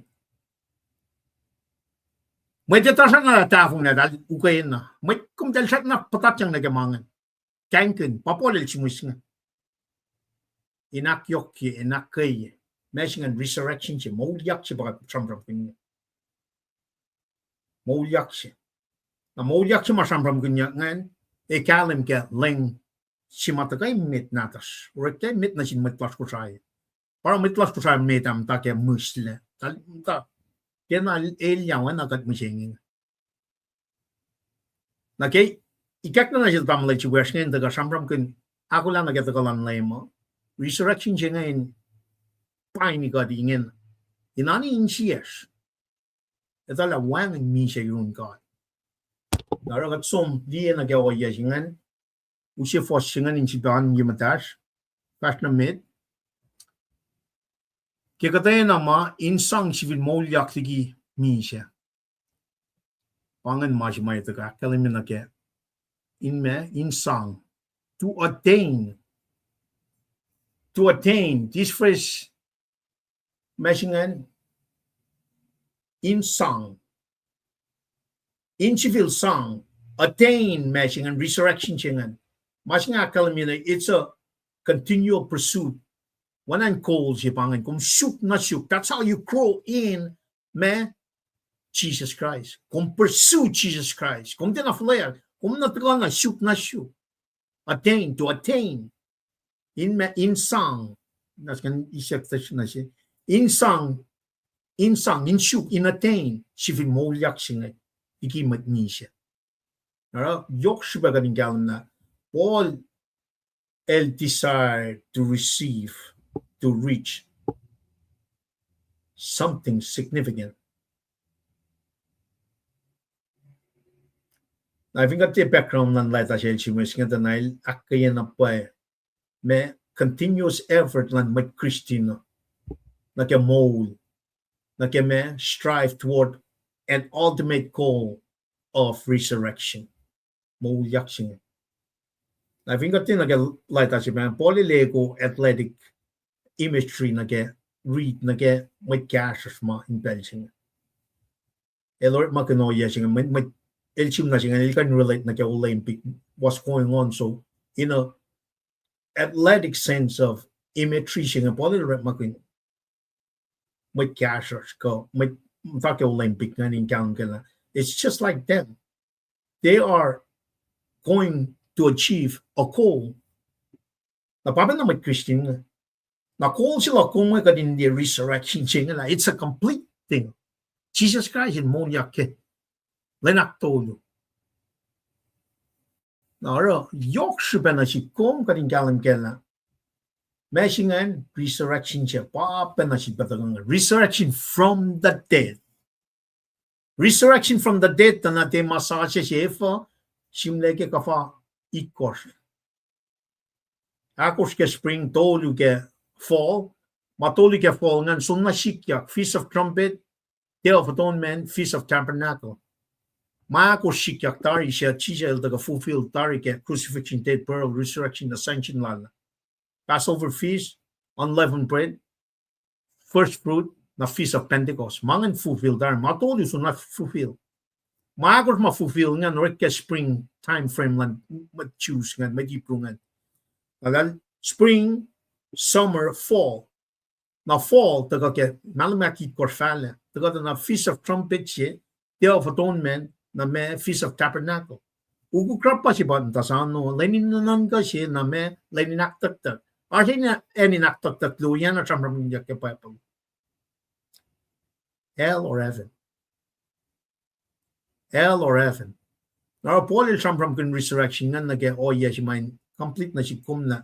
Mwet etuh srackna lah tahfonglac, tahl ukwe na. Mwet komtahl srackna puhtatyang nuh ke ma inge. Kahingkihn, pa Paul el sihmihs inge. In ahkyohkye, in ahkkweye. Ma se ingacn resurrection se, moulyak se pa kuht sramsramkihn inge. Moulyak se. Na moulyak se ma sramsramkihnyuck ingacn, ac kahlwem ke lwen se ma tuhkuh emet nahtuhsr, orek ke emet nuh sin mwet lasr Kosrae. Pa oruh mwet lasr Kosrae met ah muhta ke mihslac. Tahl muhta, Ke na el, el yac oacna kuht mihsenge. Na ke ikackna nuh sel tamuhlwel Siwesr inge in tuhkuh sramsramkihn ahkolah nuh ke tuhkuh luhn Leum uh, resurrection se inge in paini kuht ingena. In ani insiyacsr etuh lah wacngihn misac yurin God. Na oruh kuht som liye nuh ke ohiyac se ingacn, use fuhs se ingacn in sifilpac oan ye muhtahsr, fahsr nuh met. Ke kuhtwena ma in sang sifil moulyak liki misac. Pa ingacn ma se ma etuh ahkkahlwemye nuh ke in ma in sang, to attain, to attain, this phrase, ma se ingacn, in sang, in sifil sang, attain ma se ingacn, resurrection se ingacn. Ma se inge ahkkahlwemye nuh, it's a continual pursuit. One and goal se pa ingacn, kom suk na suk. That's how you grow in ma Jesus Christ. Kom pursue Jesus Christ. Kom tiacna fuhlweack, kom na tuhkuh na suk na suk. Attain, to attain. In ma, in sang, na skan isek tuh na se, in sang, in sang, in suk, in attain sifil moulyak se inge liki mwet misac. Oruh yohk srihpac kuht in kahlwem lah Paul el desire to receive, to reach something significant. Na fin kuht tiac background luhn letter sel Siwesr inge, tuh na el ahkkweye na pwacye ma continuous effort luhn mwet Christian nuh ke moul, nuh ke ma strive toward an ultimate goal of resurrection. Moulyak se inge. Na fin kuht tiac nuh ke letter se pa, Paul el eko athletic imagery nuh ke, read nuh ke mwet kahsruhsr ma in pacl se inge. El orekmakihn ohiyac se inge, mwet, mwet, el sihmlac se inge, el kuh in relate nuh ke Olympic, what's going on. So, in a athletic sense of imagery se inge, Paul el orekmakihn mwet kahsruhsr kuh mwet muhta ke Olympic ingacn in kahlwem ke lah it's just like them. They are going to achieve a goal. Na pa pacna mwet Christian inge. Na goal se luhk kom inge kuht in liye resurrection se inge lah it's a complete thing. Jesus Christ el moulyak ke lwen ahktolu. Na oruh yohk srihpac nuh sihk kom kuht in kahlwem ke lah ma se ingacn resurrection se pa pacna sifilpac tuhkuh inge. Resurrection from the dead. Resurrection from the dead tuh na tiac ma sasuc se efuh, sihmlac ke kuhfa itkohsr. Ahkosr ke spring, tolu ke fall. Ma tolu ke fall ingacn soenna sikyak, Feast of Trumpet, Day of Atonement, Feast of Tabernacle. Ma ahkosr sikyak tari se Jisus el tuhkuh fulfill tari ke crucifixion, death, burial, resurrection, ascension lal. Passover feast, unleavened bread, first fruit, na Feast of Pentecost. Ma ingacn fulfill tari, ma tolu soenna fulfill. Ma ahkosr ma fulfill ingacn orek ke spring time frame luhn mwet Jews ingacn, mwet Hebrew ingacn. Na eltahl spring, summer, fall. Na fall tuhkuh ke mahlwem ahkitkohsr fahlac, tuhkuh tuh na Feast of Trumpet se, Day of Atonement, na ma Feast of Tabernacle. Ukuk rappa se pa muhta sano, lwen in nuhnuhnkuh se, na ma lwen in ahktucktuck. Oasr acn in ahktucktuck luo, oacna sramsramkihnyuck ke Bible. Hell or heaven. Hell or heaven. Na oruh Paul el sramsramkihn resurrection ingacn nuh ke ohiyac se ma in complete nuh sihk kom lah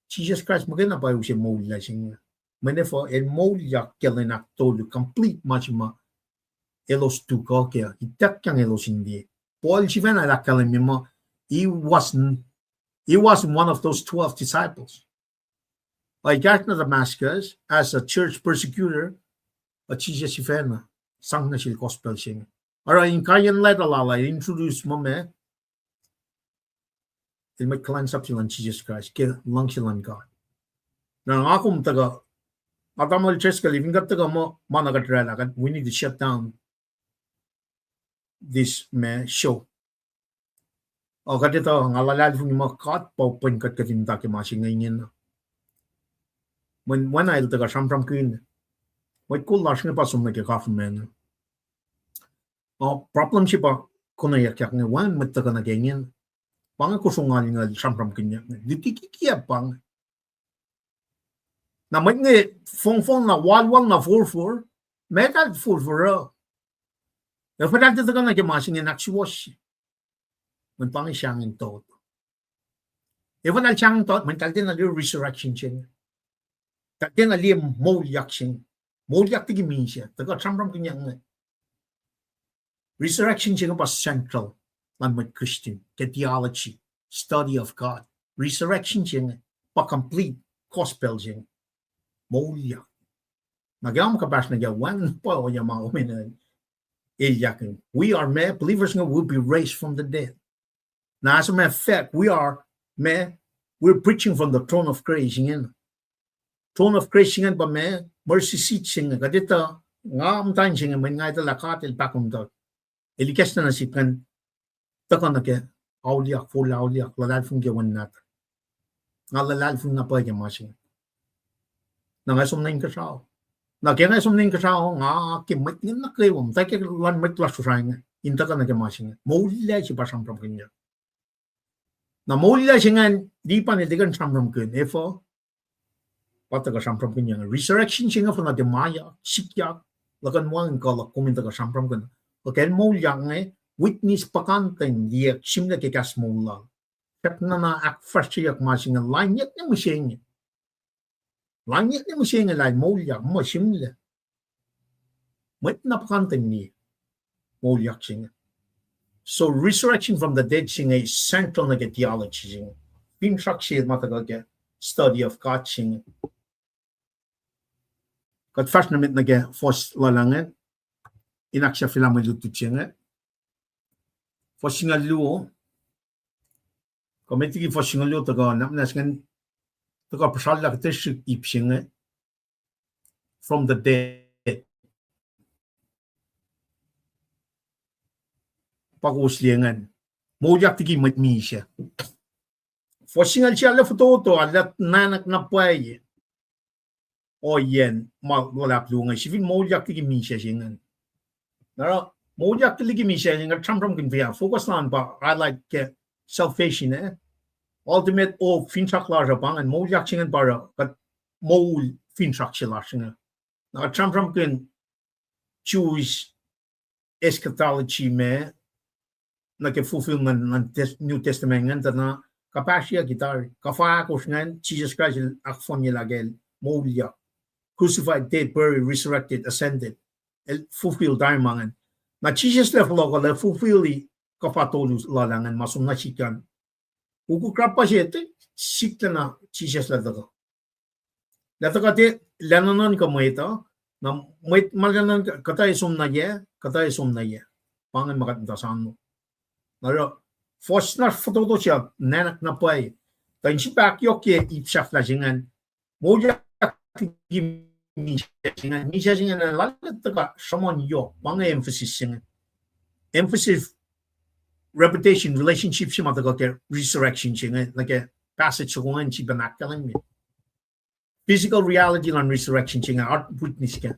Jisus Kraist muhkwena pa use moul lal se inge. Mweyen efuh? El moulyak ke lwen ahktolu, complete ma se ma elos tuhkuh kac, ituckyang elos in liye. Paul sifacna el ahkkahlwemye muh he wasn't, he wasn't one of those twelve disciples. Ac ekahsr nuh Damascus as a church persecutor, ac Jisus sifacna sang nuh sel gospel se inge. Oruh inkaiyacn leta lal ah introduce muh ma el mwet kuhlwacnsap se luhn Jisus Kraist ke luhngse luhn God. Na nga kom tuhkuh, nga tamuhlwel Driscoll, fin kuht tuhkuh muh ma na kuht oraclah, kuht, we need to shut down this ma show. Ac kuht etuh, nga luhlahlfongi muh God pa open kuht kuht in muhta ke ma se inge ingena. Mweyen, mweyen el tuhkuh sramsramkihn mwet kol lasr inge pa som nuh ke government. Ac problem se pa konweyuckyak inge, wacngihn mwet tuhkuh nuh ke ingena. Pa inge kosro ngal inge sramsramkihnyuck inge. Luti kikiacp pa inge. Na mwet inge fongfong na walwal na forfor, Meac eltahl forfor uh? Efuh eltahl tiac tuhkuh nuh ke ma se inge in ahksuwohsye? Mweyen pa inge sahngweng tot. Efuh eltahl sahngweng tot? Mweyen eltahl tiacna liye resurrection se inge. Eltahl tiacna liye moulyak se inge. Moulyak liki misac. Tuhkuh sramsramkihnyuck inge. Resurrection se inge pa central luhn mwet Christian ke theology, study of God. Resurrection se inge pa complete gospel se inge. Moulyak. Na ke am kuhpahsr nuh ke wacngihn pa ohiyac ma omen elyahkihn. We are, ma believers inge will be raised from the dead. Na as a matter of fact, we are, ma, we're preaching from the throne of grace ingena. Throne of grace ingacn pa ma, mercy seat se inge, kuht etuh, nga muhta inge se inge, mweyen nga etuh lah God El pahkomuhta. El ikacslah nuh sihk ingacn, tuhkuh nuh ke auliyak, forlah auliyak, luhlahlfongi ke Wen nahtuhl. Nga luhlahlfongi na pwacye ke ma se inge. Na nga som nuh inkuhsrao. Na ke nga som nuh inkuhsrao, nga ke mwet inge nuh kwewa, muhta ke luhn mwet lasr Kosrae inge, in tuhkuh nuh ke ma se inge. Moul se pa sramsramkihnyuck. Na moul se ingacn, Lipan el tiac kuh in sramsramkihn, efuh? Pa tuhkuh sramsramkihnyuck inge. Resurrection se inge fin nuh ke mayak, sikyak, luhkuhn wacngihn kuh luhk kom in tuhkuh sramsramkihn. Kuh ke el moulyak inge, witness puhkantwen liyeyuck sihmlac ke kahs moul lal. Srackna na ahkfahsryeyuck ma se inge, lainyuck ne mihsenge. Lainyuck ne mihsenge lah el moulyak, muh sihmlac. Mwet na puhkantwen liye moulyak se inge. So resurrection from the dead se inge central nuh ke theology se inge. Finsrak se ma tuhkuh ke study of God se inge. Kuht fahsr nuh met nuh ke fuhs luhlahp inge, in ahksahfyelah mwe lutlut se inge. Fuhs singucul luo, kuh met liki fuhs singucul luo tuhkuh, nahmahs ingacn, tuhkuh puhsrallah kuhtuh srihk ip se inge, from the dead. Pa kowos liye ingacn, moulyak liki mwet misac. Fuhs singucul se ah lah fototo, ah lah nwacknak na pwacye ohiyacn ma luhlahp luo inge, sifil moulyak liki misac se ingacn. Na oruh, moulyak liki misac se inge, sramsramkihn fia, focus lal pa, highlight ke salvation, eh? Ultimate hope, finsrak lasr uh pa ingacn, moulyak se ingacn pa oruh, kuht moul finsrak se lasr inge. Na kuht sramsramkihn Jewish eschatology ma, nuh ke fulfillment luhn New Testament ingacn, tuh na kuhpahsryeyuck tari. Kuhfa ahkosr ingacn, Jisus Kraist el ahkfohnyelah ke el moulyak. Crucified, dead, buried, resurrected, ascended. El fulfill tari ma ingacn. Na Jisus lah fohlohkoh lah fulfill kuhfa tolu lal ah ingacn ma som nuh sihk an. Ukuk rapah se, sihk lah na Jisus lah tuhkuh. Lah tuhkuh tiac, lah nuhnuhnkuh mwet uh, na mwet ma lah nuhnuhnkuh, kuhtuh ac som nuh yac, kuhtuh ac som nuh yac. Pa ingacn ma kuht muhta sano. Na oruh, fuhs na fototo se ah, nwacknak na pwacye. Tuh in sifilpac ahkyohkye ip sahflah se ingacn, moulyak liki misac se ingacn, misac se ingacn, lal tuhkuh sruhmuhn yohk, pa inge emphasis se inge. Emphasis, repetition, relationship se ma tuhkuh ke resurrection se inge, nuh ke passage soko ingacn sifilpac ahkkahlwemye. Physical reality luhn resurrection se inge, oasr witness kac.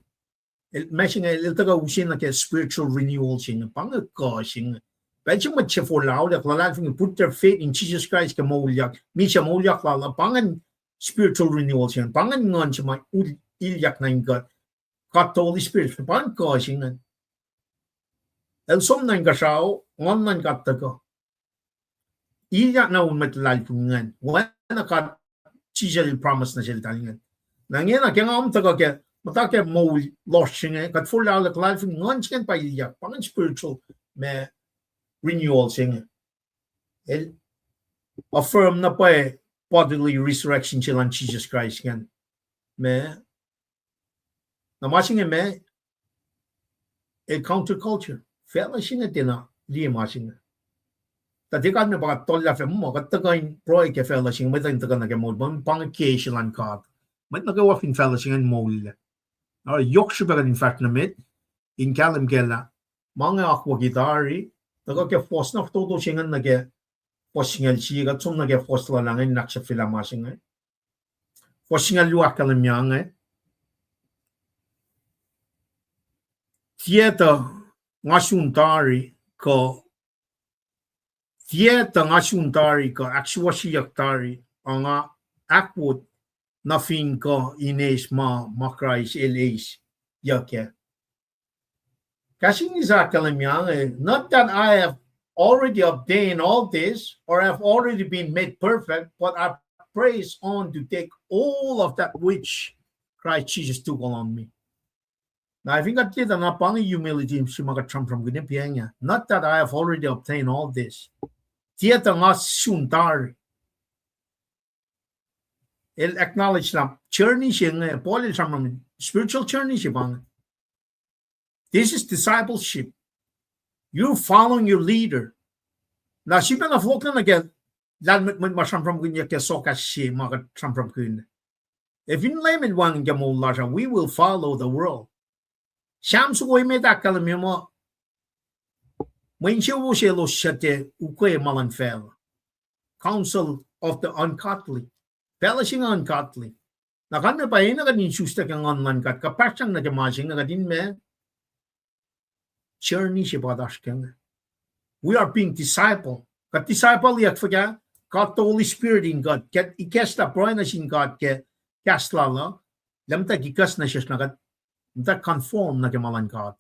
El, ma se inge, el tuhkuh use nuh ke spiritual renewal se inge, pa inge kuh se inge. Pacl se mwet se forlah auliyak, luhlahlfongi, put their faith in Jesus Christ ke moulyak, misac moulyak lal uh, pa ingacn spiritual renewal se inge, pa ingacn nguhn se ma ul-, ilyak nuh in God, God the Holy Spirit, pa ingacn kuh se inge. El som nuh inkuhsrao, nguhn luhn God tuhkuh. Ilyak na un mwet luhlahlfongi ingacn. Oacna God, Jisus el promise nuh seltahl ingacn. Na ingena ke nga muhta ke, muhta ke moul lohsr se inge, kuht forlah auliyak, luhlahlfongi, nguhn se ingacn pa ilyak, pa ingacn spiritual, ma renewal se inge. El affirm na pwacye bodily resurrection se lal Jisus Kraist ingacn. Ma, na ma se inge ma, el counterculture. Facluh se inge tiacna liye ma se inge. Tuh tiac kalmac pa kuht tollah fac muh, kuht tuhkuh in pruhe ke facluh se inge, mwet in tuhkuh nuh ke moul, pa inge ke se lal God. Mwet nuh kwewa fin facluh se inge in moul. Na yohk srihpac kuht in fahsr nuh met, in kahlwem kac lah, ma inge akwucki tari, tuhkuh ke fuhs na fototo se inge nuh ke fuhs singucul sie, kuht som nuh ke fuhs luhlahp inge in ahksahfyelah ma se inge. Fuhs singucul luo ahkkahlwemye inge, tiac tuh nga sun tari kuh, tiac tuh nga sun tari kuh ahksuwohsyeyuck tari, a nga ahkwot nuh fin kuh in eis ma, ma Kraist el eisyuck kac. Kahs English ahkkahlwemye inge, not that I have already obtained all this or have already been made perfect, but I press on to take all of that which Christ Jesus took on me. Na fin kuht liye tuh na pa inge humility se ma kuht sramsramkihn pac inge. Not that I have already obtained all this. Tiac tuh nga sun tari. El acknowledge lah journey se inge, Paul el sramsram, spiritual journey se pa inge. This is discipleship. You're following your leader. Na sifilpacna fohlohk nuh ke lahlmwetmwet ma sramsramkihnyuck ke sohkahs se ma kuht sramsramkihn. Ac fin Leum El wacngihn ke moul lasr uh, we will follow the world. Sam soko emet ahkkahlwemye muh mwe insewowo selos suc tiac ukwe ma luhn facluh. Counsel of the ungodly. Facluh se inge ungodly. Na kalmac pa enenuh kuht in isuslac ke nguhn luhn God, kuhpahsryang nuh ke ma se inge kuht in ma journey se pa oasr ke inge. We are being disciple. Kuht discipleyuck fuhkah? God the Holy Spirit in God. Kuht ikacslah pruhe nuh sin God ke kahs lal uh, lah muhtwacwacack ikacs nuh sesr na kuht muhtwacwacack conform nuh ke ma luhn God.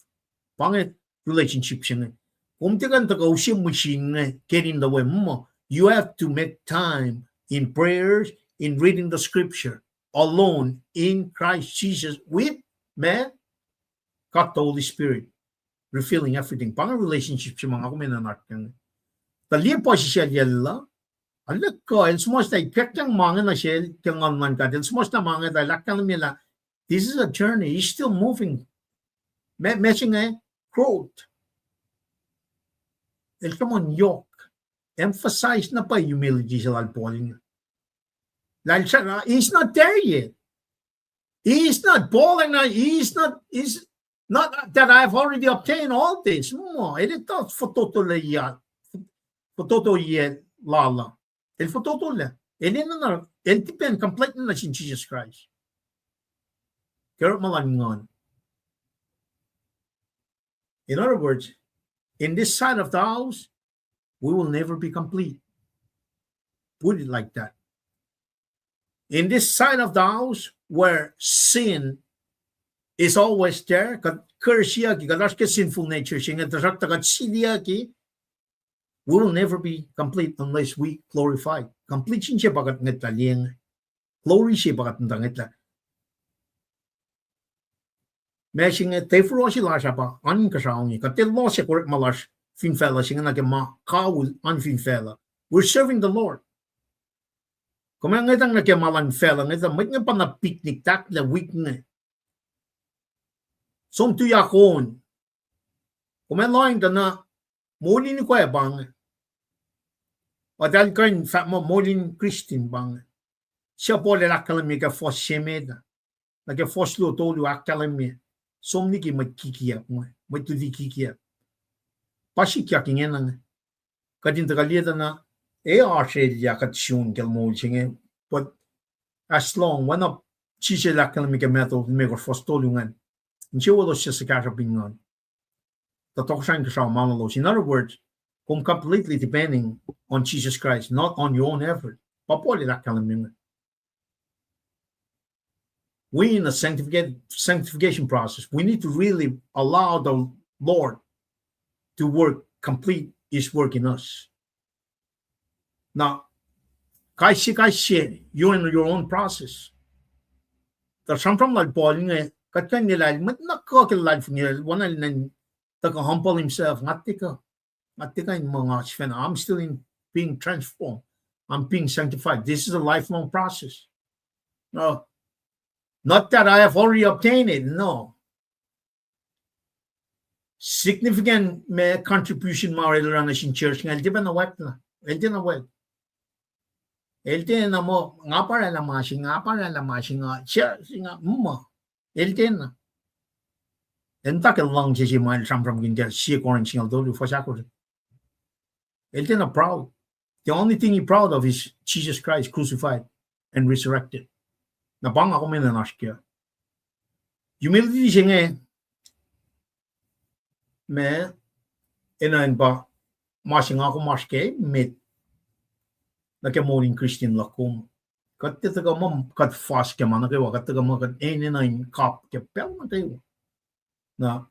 Pa inge relationship se inge. Kom tiac kuh in tuhkuh use machine inge, get in the way. Mm, you have to make time in prayers, in reading the scripture, alone in Christ Jesus with ma? God the Holy Spirit, revealing everything. Pa inge relationship se ma nga kom enenuh in oasr ke inge. Tuh liye puhsisacl lal uh, arlac kuh, el suhmuhslah ikackang ma inge nuh sel ke nguhn luhn God. El suhmuhslah ma inge tuh el ahkkahlwemye lah this is a journey. He's still moving. Ma, ma se inge growth. El sruhmuhn yohk. Emphasize na pa humility se lal Paul inge. Lal, he's not there yet. He's not, Paul and I, he's not, he's not that I have already obtained all this. No, el etuh fototo lal, fototo lal uh. El fototo lah el enenuh, el depend completely nuh sin Jesus Christ ke orekma luhn nguhn. In other words, in this side of the house, we will never be complete. Put it like that. In this side of the house where sin is always there, kuht kursiyucki, kuht oasr ke sinful nature se inge, tuhsruhktuh kuht siliyucki, we will never be complete unless we glorify. Completion se pa kuht ngwetlah liye inge. Glory se pa kuht muhta ngwetlah. Ma se inge, tiac furohsye lasr ah pa oan inkuhsrao inge. Kuht tiac lohsye orekma lasr fin facluh se inge nuh ke ma kawihl oan fin facluh. We're serving the Lord. Kom ac ngwetacng nuh ke ma luhn facluh inge tuh mwet inge pa na picnic tahklac wik inge. Som tuyak on. Kom ac lohacng tuh na moul in ikoac pa inge. Eltahl kuh in fahk muh moul in Christian pa inge. Suc Paul el ahkkahlwemye ke fuhs se met ah, nuh ke fuhs luo tolu ahkkahlwemye, som liki mwet kikiyacp, mwet luti kikiyacp. Pa sikyak ingena inge. Kuht in tuhkuh liye tuh na, e, oasr elyah kuht sun ke moul se inge, but as long, oacna Jisus el ahkkahlwemye ke Matthew limekohsr fuhs tolu ingacn, insewowo elos suc kahsruhp in nguhn, tuh tohkohsrahi inkuhsrao ma lalos. In other words, kom completely depending on Jesus Christ, not on your own effort. Pa Paul el ahkkahlwemye inge. We in a sanctification, sanctification process. We need to really allow the Lord to work, complete his work in us. Na, kais sie, kais sie, you're in your own process. Tuh sramsram lal Paul inge, kuht kuh in liye lah el mwet na kuh ke luhlahlfongi, oacna elan tuhkuh humble himself, nga tiac kuh, nga tiac kuh in muh nga sifacna, I'm still in being transformed. I'm being sanctified. This is a lifelong process. No, not that I have already obtained it, no. Significant ma contribution ma el oruh nuh sin church inge, el tiac pacna wactlah. El tiacna wactlah. El tiacna muh, nga pa oraclah ma se inge, nga pa oraclah ma se inge, church inge, muh. El tiacna. El muhta ke luhngse se ma el sramsramkihn ke sie Corinth singucul tolu, fuhs ahkosr. El tiacna proud. The only thing he proud of is Jesus Christ crucified and resurrected. Na pa nga kom enenuh in oasr kac. Humility se inge, ma, enenuh in pa ma se nga kom oasr kac met nuh ke moul in Christian luhk kom. Kuht tiac tuhkuh muh kuht fas ke ma nuh kwewa, kuht tuhkuh muh kuht enenuh in kap ke pacl nuh kwewa. Na,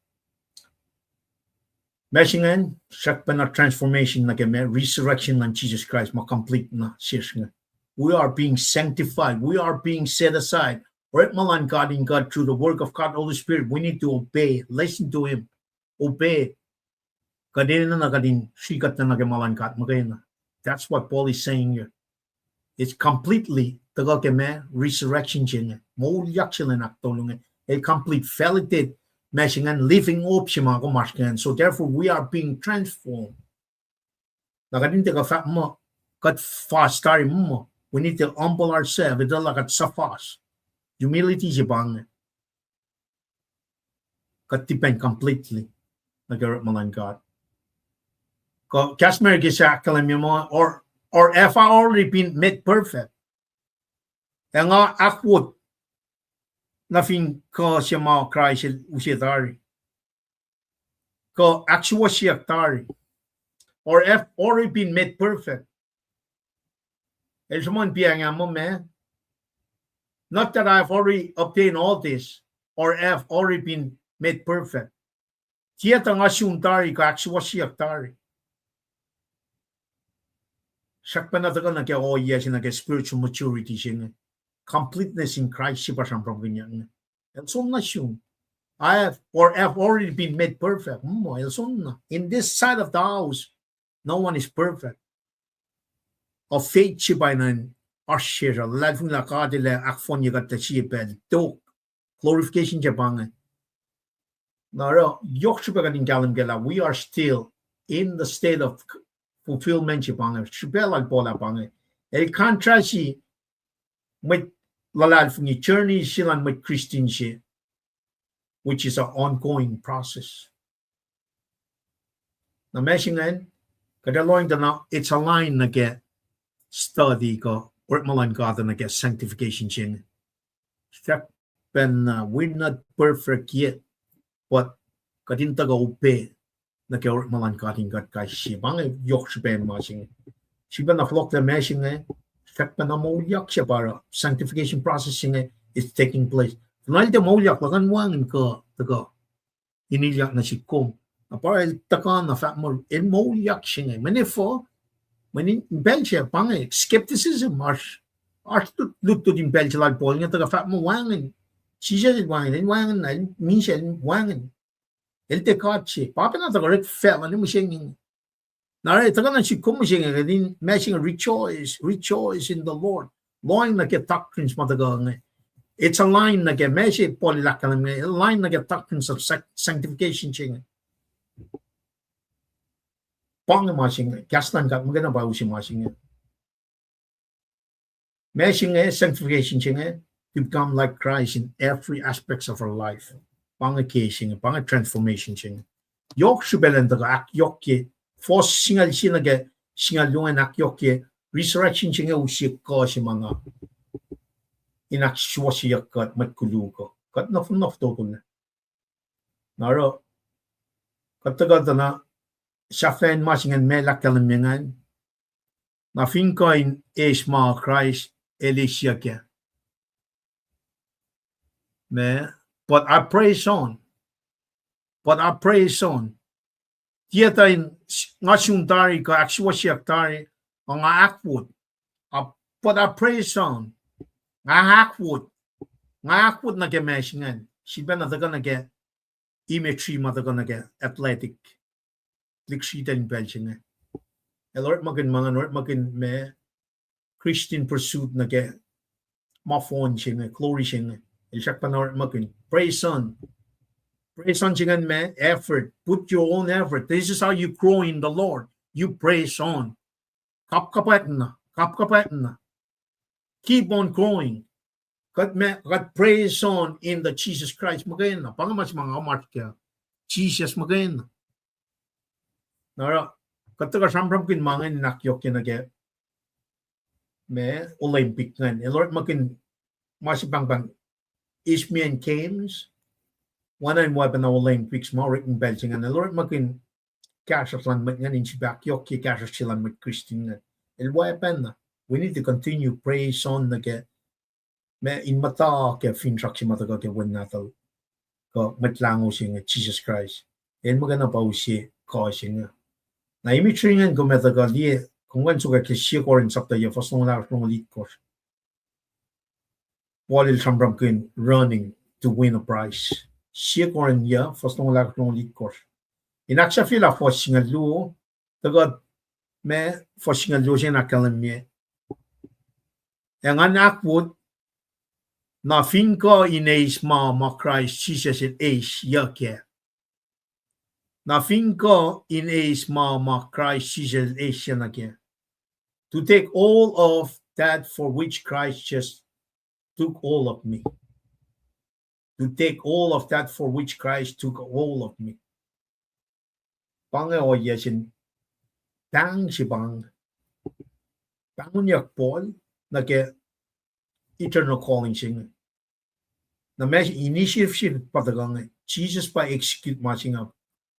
Ma se ingacn, srackpacna transformation nuh ke ma resurrection luhn Jesus Christ ma complete na sesr inge. We are being sanctified. We are being set aside. Orekma luhn God in God through the work of God, Holy Spirit. We need to obey, listen to Him, obey. Kuht enenuh na kuht in srihkutna nuh ke ma luhn God muhkwena. That's what Paul is saying here. It's completely, tuhkuh ke ma resurrection se inge, moulyak se lwen ahktolu inge, a complete, validate ma se ingacn, living hope se ma kom oasr ke ingacn. So therefore we are being transformed. Na kuht in tuhkuh fahk muh, kuht fas tari muh, we need to humble ourselves, etuh lah kuht suhfas. Humility se pa inge. Kuht depend completely nuh ke orekma luhn God. Kuh kahs America se ahkkahlwemye muh, or, or have I already been made perfect? Ac nga ahkwot nuh fin kuh se ma Kraist el use tari, kuh ahksuwohsyeyuck tari, or have already been made perfect? El sruhmuhn piacnga muh ma, not that I have already obtained all this, or have already been made perfect. Tiac tuh nga sun tari kuh ahksuwohsyeyuck tari. Srackpacna tuhkuh nuh ke ohiyac se nuh ke spiritual maturity se inge. Completeness in Christ se pa sramsramkihnyuck inge. El soenna sun. I have, or have already been made perfect. Muh, el soenna. In this side of the house, no one is perfect. Of faith se pa in oasr sesr uh, luhlahlfongi lah God El ac ahkfohnye kuht lah sie pacl tok. Glorification se pa inge. Na oruh yohk srihpac kuht in kahlwem kac lah we are still in the state of fulfillment se pa inge. Srihpac lal Paul ah pa inge. El contrast-i mwet luhlahlfongi, journey se luhn mwet Christian se, which is an ongoing process. Na ma se ingacn, kuht ac lohng tuh na it's aligned nuh ke study kuh orekma luhn God nuh ke sanctification se inge. Srackpacna, we're not perfect yet, but kuht in tuhkuh upac nuh ke orekma luhn God in kuht kais sie. Pa inge yohk srihpac ma se inge. Srihpac na fohlohklac ma se inge, srackpacna moulyak se pa oruh sanctification process se inge is taking place. Finne el tiac moulyak, luhkuhn wacngihn kuh tuhkuh in ilyak nuh sihk kom. Na pa el tuhkuh na fahk muh el moulyak se inge. Mweyen efuh, mweyen in pacl se pa inge skepticism, oasr, oasr lutlut in pacl se lal Paul inge tuhkuh fahk muh wacngihn. Jisus el wacngihn, el wacngihn, el misac el wacngihn. El tiac God se. Pa pacna tuhkuh orek facluh ne mihsenge inge. Na oruh tuhkuh nuh sihk kom mihsenge, kuht in ma se inge rejoice, rejoice in the Lord. Lohng nuh ke doctrines ma tuhkuh inge. It's aligned nuh ke ma se Paul el ahkkahlwem inge, align nuh ke doctrines of sac-, sanctification se inge. Pa inge ma se inge, kahs luhn God muhkwena pa use ma se inge. Ma se inge, sanctification se inge, to become like Christ in every aspects of our life. Pa inge ke se inge, pa inge transformation se inge. Yohk srihpac lwen tuhkuh ahkyohkye, fohs singucul sie nuh ke singucul luo an ahkyohkye, resurrection se inge use kuh se ma na in ahksuwohsyeyuck kuht mwet koluk uh. Kuht nohfohn na fototo na. Na oruh, kuht tuhkuh tuh na sahflahiyacn ma se ingacn ma el ahkkahlwemye ingacn. Na fin kuh in eis ma Kraist el eis yuc kac. Ma, but I press on. But I press on. Tiac tuh in s-, nga sun tari kuh ahksuwohsyeyuck tari, a nga ahkwot. But I press on. Nga ahkwot. Nga ahkwot nuh ke ma se ingacn. Srihpac na tuhkuh nuh ke imagery ma tuhkuh nuh ke athletic. Lihksrihtuhl in pacl se inge. El orekmakihn ma ingacn, orekmakihn ma Christian pursuit nuh ke ma fohn se inge, glory se inge. El srackpacna orekmakihn. Press on. Press on se ingacn ma effort. Put your own effort. This is how you grow in the Lord. You press on. Kapkapwackna, kapkapwackna. Keep on growing. Kuht ma, kuht press on in the Jesus Christ muhkwena. Pa inge ma se ma nga oasr ke, Jesus muhkwena. Na oruh, kuht tuhkuh sramsramkihn ma ingacn in ahkyohkye nuh ke ma Olympic ingacn. El orekmakihn ma se pahngpahng Isthmian Games, oacna in oacpacna Olympics ma orek in pacl se ingacn. El orekmakihn kahsruhsr luhn mwet ingacn in sifilpac ahkyohkye kahsruhsr se luhn mwet Christian ingacn. El oacpacna, we need to continue press on nuh ke ma in muhta ke finsrak se ma tuhkuh ke Wen Nahtuhl kuh Mwet Lahngo se inge, Jesus Christ. El muhkwena pa use kuh se inge. Na imagery ingacn kom etuh kuh liye, kom kuh in sokwack ke Sie Corinth sapta yac, fuhs longoul ahkosr, longoul itkohsr. Paul el sramsramkihn running to win a prize. Sie Corinth yac, fuhs longoul ahkosr, longoul itkohsr. In ahksahfyelah fuhs singucul luo, tuhkuh ma fuhs singucul luo se in ahkkahlwemye. Ac ngan ahkwot, na fin kuh in eis ma ma Kraist Jisus el eisyuck kac. Na fin kuh in eis ma ma Kraist Jisus el eisyuck nuh kac. To take all of that for which Christ just took all of me. To take all of that for which Christ took all of me. Pa inge ohiyac sin pahng se pa inge. Pahngonyuck Paul nuh ke eternal calling se inge. Na ma initiative se pa tuhkuh inge, Jisus pa execute ma se inge.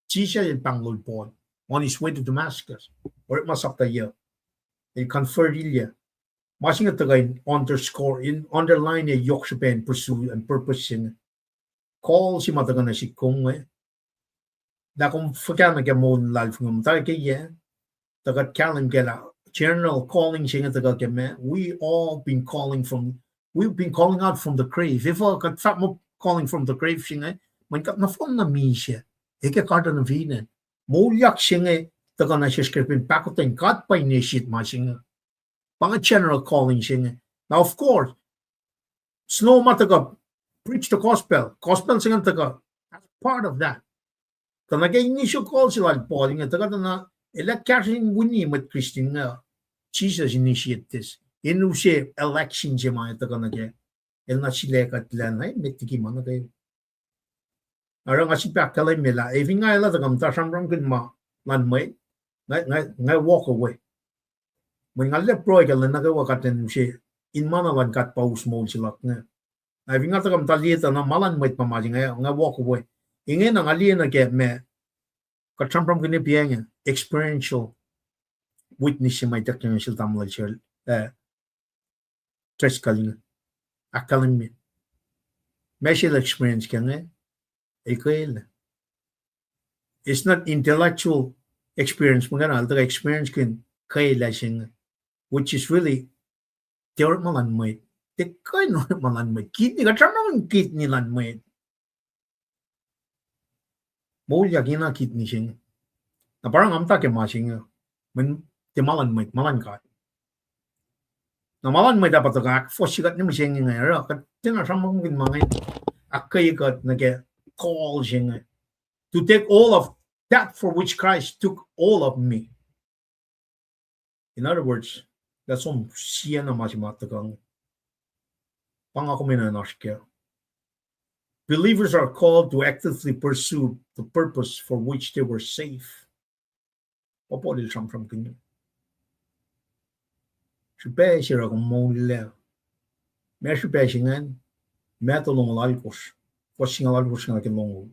Jisus el pahngol Paul on his way to Damascus. Orekma sapta yac. El convert-ilyac. Ma se inge tuhkuh in underscore, in underline-ye yohk srihpac in pursue and purpose se inge. Call se ma tuhkuh nuh sihk kom inge. Lah kom fuhkah nuh ke moul luhlahlfongi, muhta ke yac, tuh kuht kahlwem kac lah general calling se inge tuhkuh ke ma, we all been calling from, we've been calling out from the grave. Efuh kuht fahk muh calling from the grave se inge? Mweyen kuht nohfohn na misac, e ke Garden of Eden. Moulyak se inge tuhkuh nuh sesr ke pacl pahkotwen, God pa initiate ma se inge. Pa inge general calling se inge. Now, of course, snow ma tuhkuh, preach the gospel. Gospel se ingacn tuhkuh as part of that. Tuh nuh ke initial call se lal Paul inge, tuhkuh tuh na el ac kahsruh in wini mwet Christian inge. Jesus initiate this. In use election se ma tuhkuh nuh ke, el na sulaclah kuht lah na met liki ma nuh ke Oruh nga sifilpac ahkkahlwemye lah, e fin nga elah tuhkuh muhta sramsramkihn ma luhn mwet, nga, nga, nga walk away. Mweyen nga liye pruhe ke lwen nuh kwewa kuht in use, in ma na luhn God pa us moul se luhk inge. Na fin nga tuhkuh muhta liye tuh na ma luhn mwet pa ma se, nga, nga walk away. Ingena nga liye nuh ke ma kuht sramsramkihn pa inge, experiential witness se ma ituckyang sel tamuhlwel se, eh, Driscoll inge. Ahkkahlwemye. Ma sel experience ke inge, el kwelac. It's not intellectual experience, muhkwena el tuh experience kihn kwelac se inge, which is really, tiac orekma luhn mwet. Tiac kuh in orekma luhn mwet. Kidney, kuht sramsramkihn kidney luhn mwet. Moulyak ina kidney se inge. Na pa oruh nga muhta ke ma se inge. Mweyen tiac ma luhn mwet, ma luhn God. Na ma luhn mwet ah pa tuhkuh ahkfohsye kuht ne mihsenge inge, oruh kuht tiacna sramsramkihn ma inge. Ahkkweye kuht nuh ke call se inge. To take all of that for which Christ took all of me. In other words, lah som siena ma se ma tuhkuh inge. Pa nga kom enenuh in oasr kac. Believers are called to actively pursue the purpose for which they were saved. Pa Paul el sramsramkihn. Srihpac se oruh kom moullac. Ma srihpac se ingacn, Matthew longoul alkosr, fuhs singucul alkosr nuh ke longoul.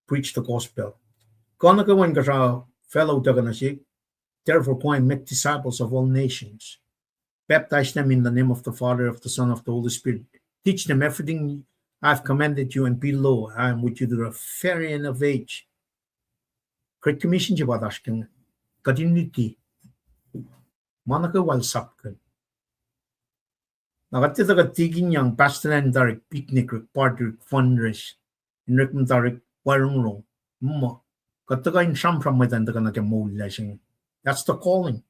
Preach the gospel. Kuh nuh kwewa in kuhsrao facluh utuckuh nuh sihk, therefore go and make disciples of all nations. Baptize them in the name of the Father, of the Son, of the Holy Spirit. Teach them everything I have commanded you, and behold, I am with you to the very end of age. Great Commission se pa oasr ke inge. Kuht in riti. Ma nuh kwewa el sapkihn. Na kuht tiac tuhkuh tikinyang pastulan tarik picnic, rek party, rek fundraise, in rek muhta rek wacrongrong. Muh, kuht tuhkuh in sramsram mwet an tuhkuh nuh ke moul lasr inge. That's the calling.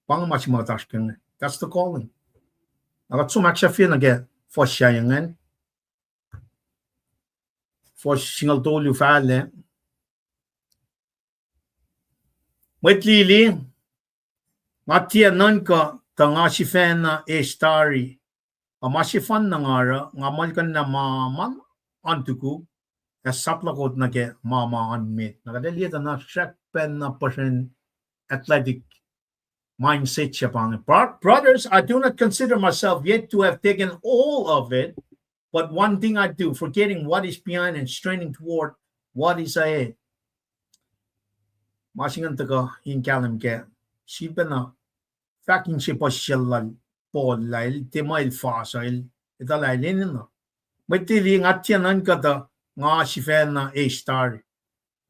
Pa inge ma se ma kuht oasr ke inge. That's the calling. Na kuht som ahksahfye nuh ke fuhs sahyac ingacn. Fuhs singucul tolu fahlac. Mwet lili, nga tiac nuhnkuh tuh nga sifacna eis tari. Ac ma sefanna nga oruh, nga muhlkuhnlah ma ma oan tukuk, ac sap luhkot nuh ke ma ma oan met. Na kuht ac liye tuh na srackpacna puhsren athletic mindset se pa inge. Bro-, brothers, I do not consider myself yet to have taken all of it, but one thing I do, forgetting what is behind and straining toward what is ahead. Ma se ingacn tuhkuh in kahlwem ke, sifacna fahk inse puhsisacl lal Paul lah el tiac muh el fas uh, el etuh lah el enenuh. Mwet lili, nga tiac nuhnkuh tuh nga sifacna eis tari.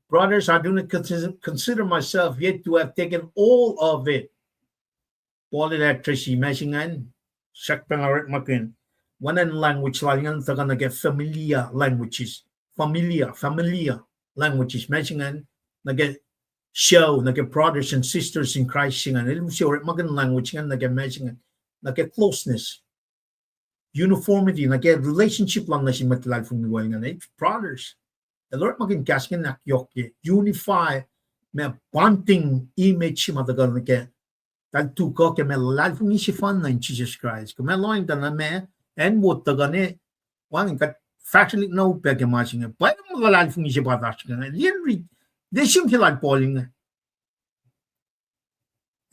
Brothers, I do not consider, consider myself yet to have taken all of it. Paul el address-i ma se ingacn, srackpacna orekmakihn. Oacna in language lal ingacn tuhkuh nuh ke familiar languages, familiar, familiar languages ma se ingacn, nuh ke sucu, nuh ke brothers and sisters in Christ se ingacn. El use orekmakihn language ingacn nuh ke ma se ingacn, nuh ke closeness, uniformity, nuh ke relationship lal nuh sin mwet luhlahlfongi wal ingacn, eh, brothers. El orekmakihn kahs ingacn ahkyohkye, unify, ma bonding image se ma tuhkuh nuh ke, eltahl tuhkuh ke ma luhlahlfongi sefanna in Jesus Christ. Kuh ma lohacng tuh na ma, acn wo tuhkuh ne, wacngihn kuht fahsrwelihk na upac ke ma se inge. Pwacye luhlahlfongi se pa oasr kac inge. Liye rit, liye sihm se lal Paul inge.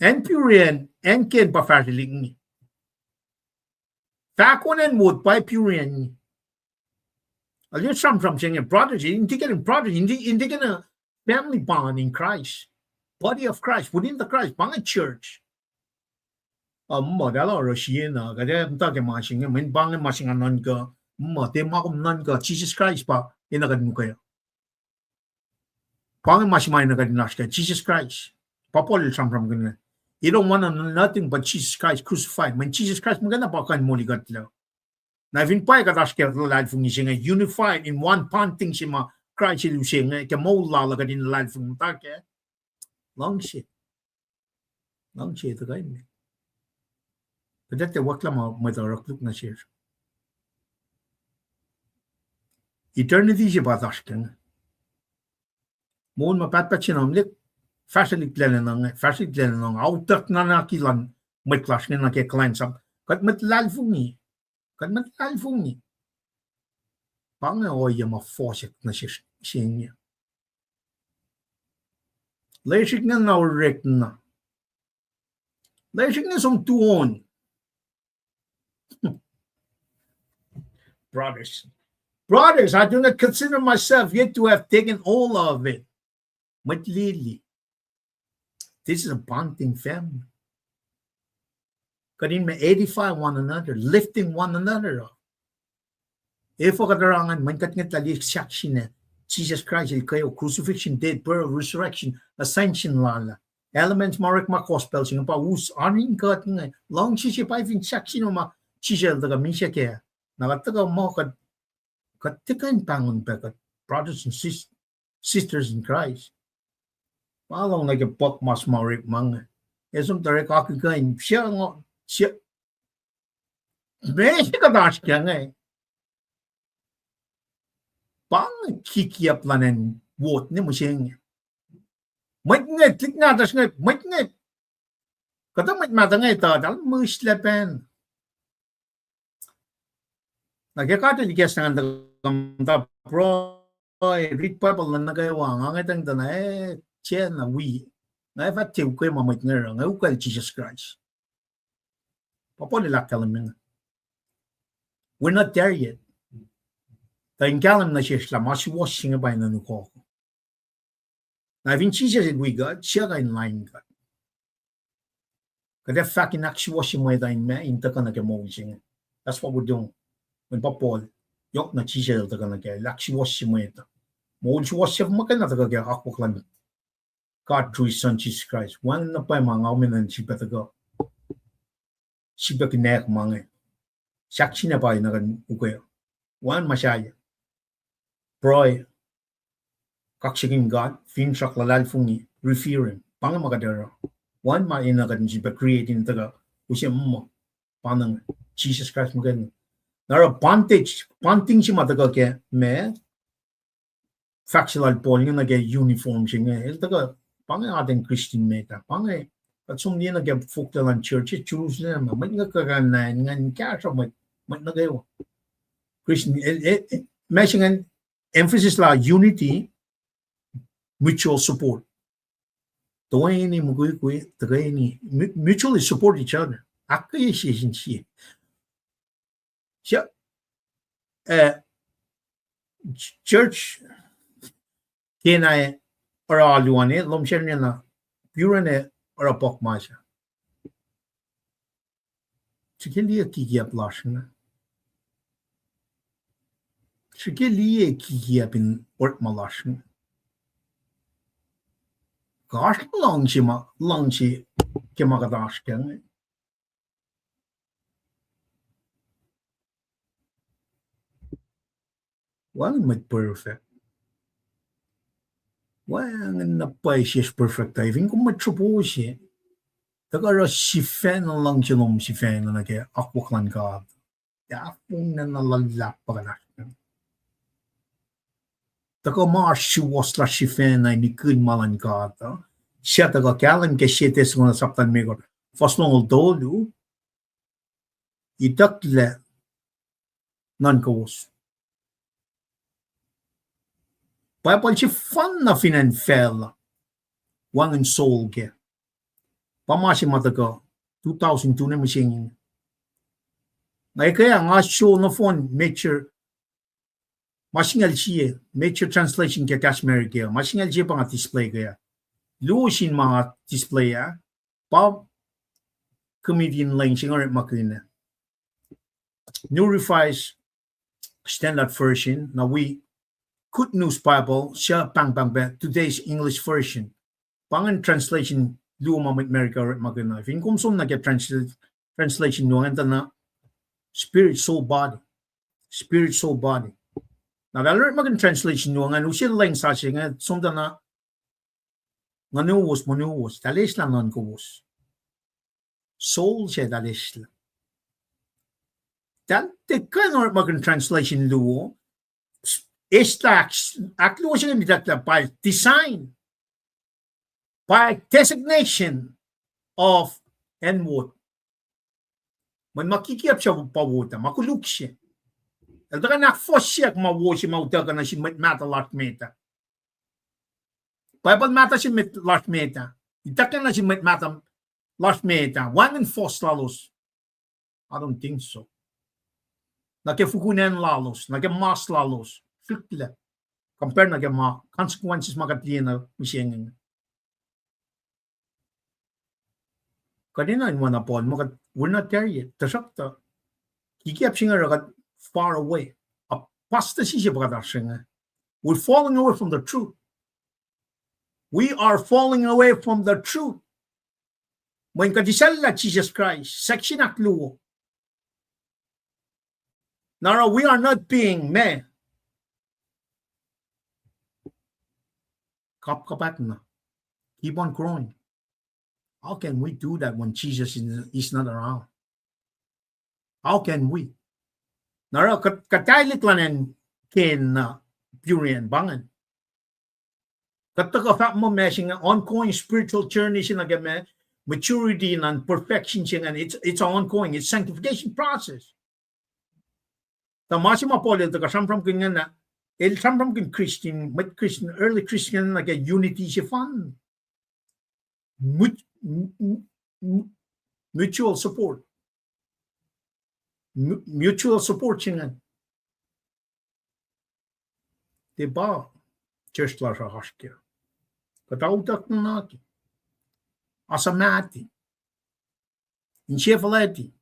Acn Berean, acn Ken pa fahsrwelihk inge. Fahko acn wo pa Berean inge. Alu sramsram se inge, brothers, in tiac kuh in brothers, in tiac, in tiac kuh in family bond in Christ, body of Christ, within the Christ, pa inge church. Ah, muh, eltahl oruh sie na, kuht ac muhta ke ma se inge, mweyen pa inge ma se nga nuhnkuh, muh, tiac ma kom nuhnkuh, Jesus Christ pa enenuh kuht in ukwe. Pa inge ma se ma enenuh kuht in oasr kac, Jesus Christ. Pa Paul el sramsramkihn inge. You don't want nothing but Jesus Christ crucified. Mweyen Jesus Christ muhkwena pa kuh in moli kuht lac. Na fin pwacye kuht oasr ke luhlahlfongi se inge, unified in one bonding se ma Christ el use inge, ke moul lal uh kuht in luhlahlfongi muhta kac. Luhngse. Luhngse tuhkuh inge. Kuht ac tiac oakwuck lah ma mwet uh oruh koluk nuh sesr. Eternity se pa oasr kac inge. Moul ma pahtpaht se na, mlek, fahsrwelihk lal inge, fahsrwelihk lal inge, autuck nuhnak luhn mwet lasr inge nuh ke kuhlwacnsap. Kuht mwet luhlahlfongi. Kuht mwet luhlahlfongi. Pa inge ohiyac ma fohsack nuh sesr se inge. Lesrihk inge na orekna. Lesrihk inge som tuon. Brothers, brothers, I do not consider myself yet to have taken all of it. Mwet lili. This is a bonding family. Kuht in ma edify one another, lifting one another up. Efuh kuht oruh ingacn? Mweyen kuht ngwetlah liye sahksina, Jesus Christ el kweok, crucifixion, death, burial, resurrection, ascension lal ah. Elements ma orekma gospel se inge pa us oan in kuht inge. Luhngse se pa fin sahksina ma Jisus el tuhkuh misac kac. Na kuht tuhkuh muh kuht, kuht tiac kuh in pahngon pac kuht brothers and sis-, sisters in Christ. Ma lohng nuh ke puhk mas ma orekma inge. Ac som tuh orekmakihn kuh in sie, sie, meac se kuht oasr kac inge. Pa inge kikiap luhn acn wot ne mihsenge. Mwet inge, tuhlihk nahtuhsr inge, mwet inge. Kuhtuh mwet mahtuh inge tuh eltahl mihslac pacna. Na ke God el ikacslah ngan tuh kom tuh pruhe, read Bible nuh kwewa, nga ngwetacng tuh na, eh, tiacna wi. Nga fah tiac ukwe ma mwet inge oruh, nga ukwacl Jesus Christ. Pa Paul el ahkkahlwemye inge. We're not there yet. Tuh in kahlwem nuh sesr lah ma suwohs se inge pa enenuh kuh. Na fin Jisus el wi kuht, siyuck in lain kuht. Kuht ac fahk in ahksuwohsye mwet uh in ma, in tuhkuh nuh ke moul se inge. That's what we're doing. Mweyen pa Paul, yohk na Jisus el tuhkuh nuh kac, el ahksuwohsye mwet uh. Moul suwohs se muhkwena tuhkuh ke akwuck luhn God through his son Jesus Christ. Wacngihn na pwacye ma nga omenan sifilpac tuhkuh, sifilpac konwacack ma inge. Sahksina pa enenuh kuht in ukwe. Wacngihn ma sahyac. Pruhe. Kaksakihn God, finsrak, luhlahlfongi, revere him. Pa inge ma kuht oruh. Wacngihn ma enenuh kuht in sifilpac create in tuhkuh use muh, pa inge, Jesus Christ muhkwena. Na oruh bondage, bonding se ma tuhkuh ke ma, fahk se lal Paul inge nuh ke uniform se inge, el tuhkuh, pa inge atacn Christian met ah, pa inge, kuht som liye nuh ke fokla luhn church Jerusalem ah, mwet inge kuh kac na in ngan kahsruh mwet, mwet nuh kwewa. Christian, el, el, el, ma se ingacn, emphasis la unity, mutual support. Toeni, mukwikwi, toeni, mu-, mutually support each other. Ahkkweye sie sin sie. Su-, eh, ch-, church kena oruh alu an, lohm sacn na, pure na oruh puhk ma se. Srihke liye kikiap lasr inge. Srihke liye kikiap in orekma lasr inge. Kuht oasr luhngse ma, luhngse ke ma kuht oasr kac inge. Wacngihn mwet perfect. Wacngihn na pwacye sesr perfect uh. Fin kom mwet sropo se, tuhkuh oruh sifacna luhngse lom sifacna nuh ke akwuck luhn God. Tahfonglac na luhlahp pa kuht oasr kac. Tuhkuh ma oasr suwohs lasr sifacna in ikihn ma luhn God uh. Suc tuhkuh kahlwem ke Sie Tesalonika sapta limekohsr, fuhs longoul tolu, itucklac nuhnkowos. Bible sefanna fin acn facluh, wacngihn soul kac. Pa ma se ma tuhkuh two thousand two ne mihsenge. Nga ke nga sro nohfohn major, ma singucul sie, major translation ke kahs America, ma singucul sie pa nga display kac. Luo sin ma nga display ah, pa committee in leng se nga orekmakihn ah. New Revised Standard Version, na wi Good News Bible, suc pahngpahng pac Today's English Version. Pa ingacn translation luo ma mwet America orekmakihn ah. Fin kom som nuh ke translate, translation luo ingacn tuh na spirit, soul, body. Spirit, soul, body. Na eltahl orekmakihn translation luo ingacn, use leng sasuc inge, som tuh na nguhnuwos, monuwos, eltahl eslah nuhnkowos. Soul se eltahl eslah. Eltahl tiac kuh in orekmakihn translation luo, eslah ahk-, ahkluo se inge itucklac by design, by designation of N-word. Mweyen ma kikiap se pa ward ah, ma koluk se. El tuhkuh in ahkfohsyak ma wo se ma utuckuh nuh sin mwet mahtuh lasr met ah. Bible mahtuh sin mwet lasr met ah. Ituckuh nuh sin mwet mahtuh lasr met ah. Wacngihn fohs lalos. I don't think so. Nuh ke fukun acn lalos, nuh ke mas lalos, srihklac. Compare nuh ke ma consequences ma kuht liye na mihsenge. Kuht enenuh in oacna Paul, ma kuht, we're not there yet. Tuhsruhktuh, kikiap se inge oruh kuht far away. Apostasy se pa kuht oasr inge. We're falling away from the truth. We are falling away from the truth. Mweyen kuht esacllah Jisus Kraist, section ahkluo. Na oruh we are not being me. Kapkapwack na. Keep on growing. How can we do that when Jesus is, is not around? How can we? Na oruh kuht, kuht tailik luhn acn Cain na Peoria an pa ingacn. Kuht tuhkuh fahk muh ma se inge ongoing spiritual journey se nuh ke ma maturity na perfection se ingacn, it's, it's ongoing, it's sanctification process. Tuh ma se ma Paul el tuhkuh sramsramkihn ingacn, el sramsramkihn Christian, mwet Christian, early Christian nuh ke unity sefanna. Mut-, m-, m-, m-, mutual support. Mu-, mutual support se ingacn. Tiac pa church lasr uh oasr kac. Kuht autuck nuhnak, asuhmahti, insefuhlwacti.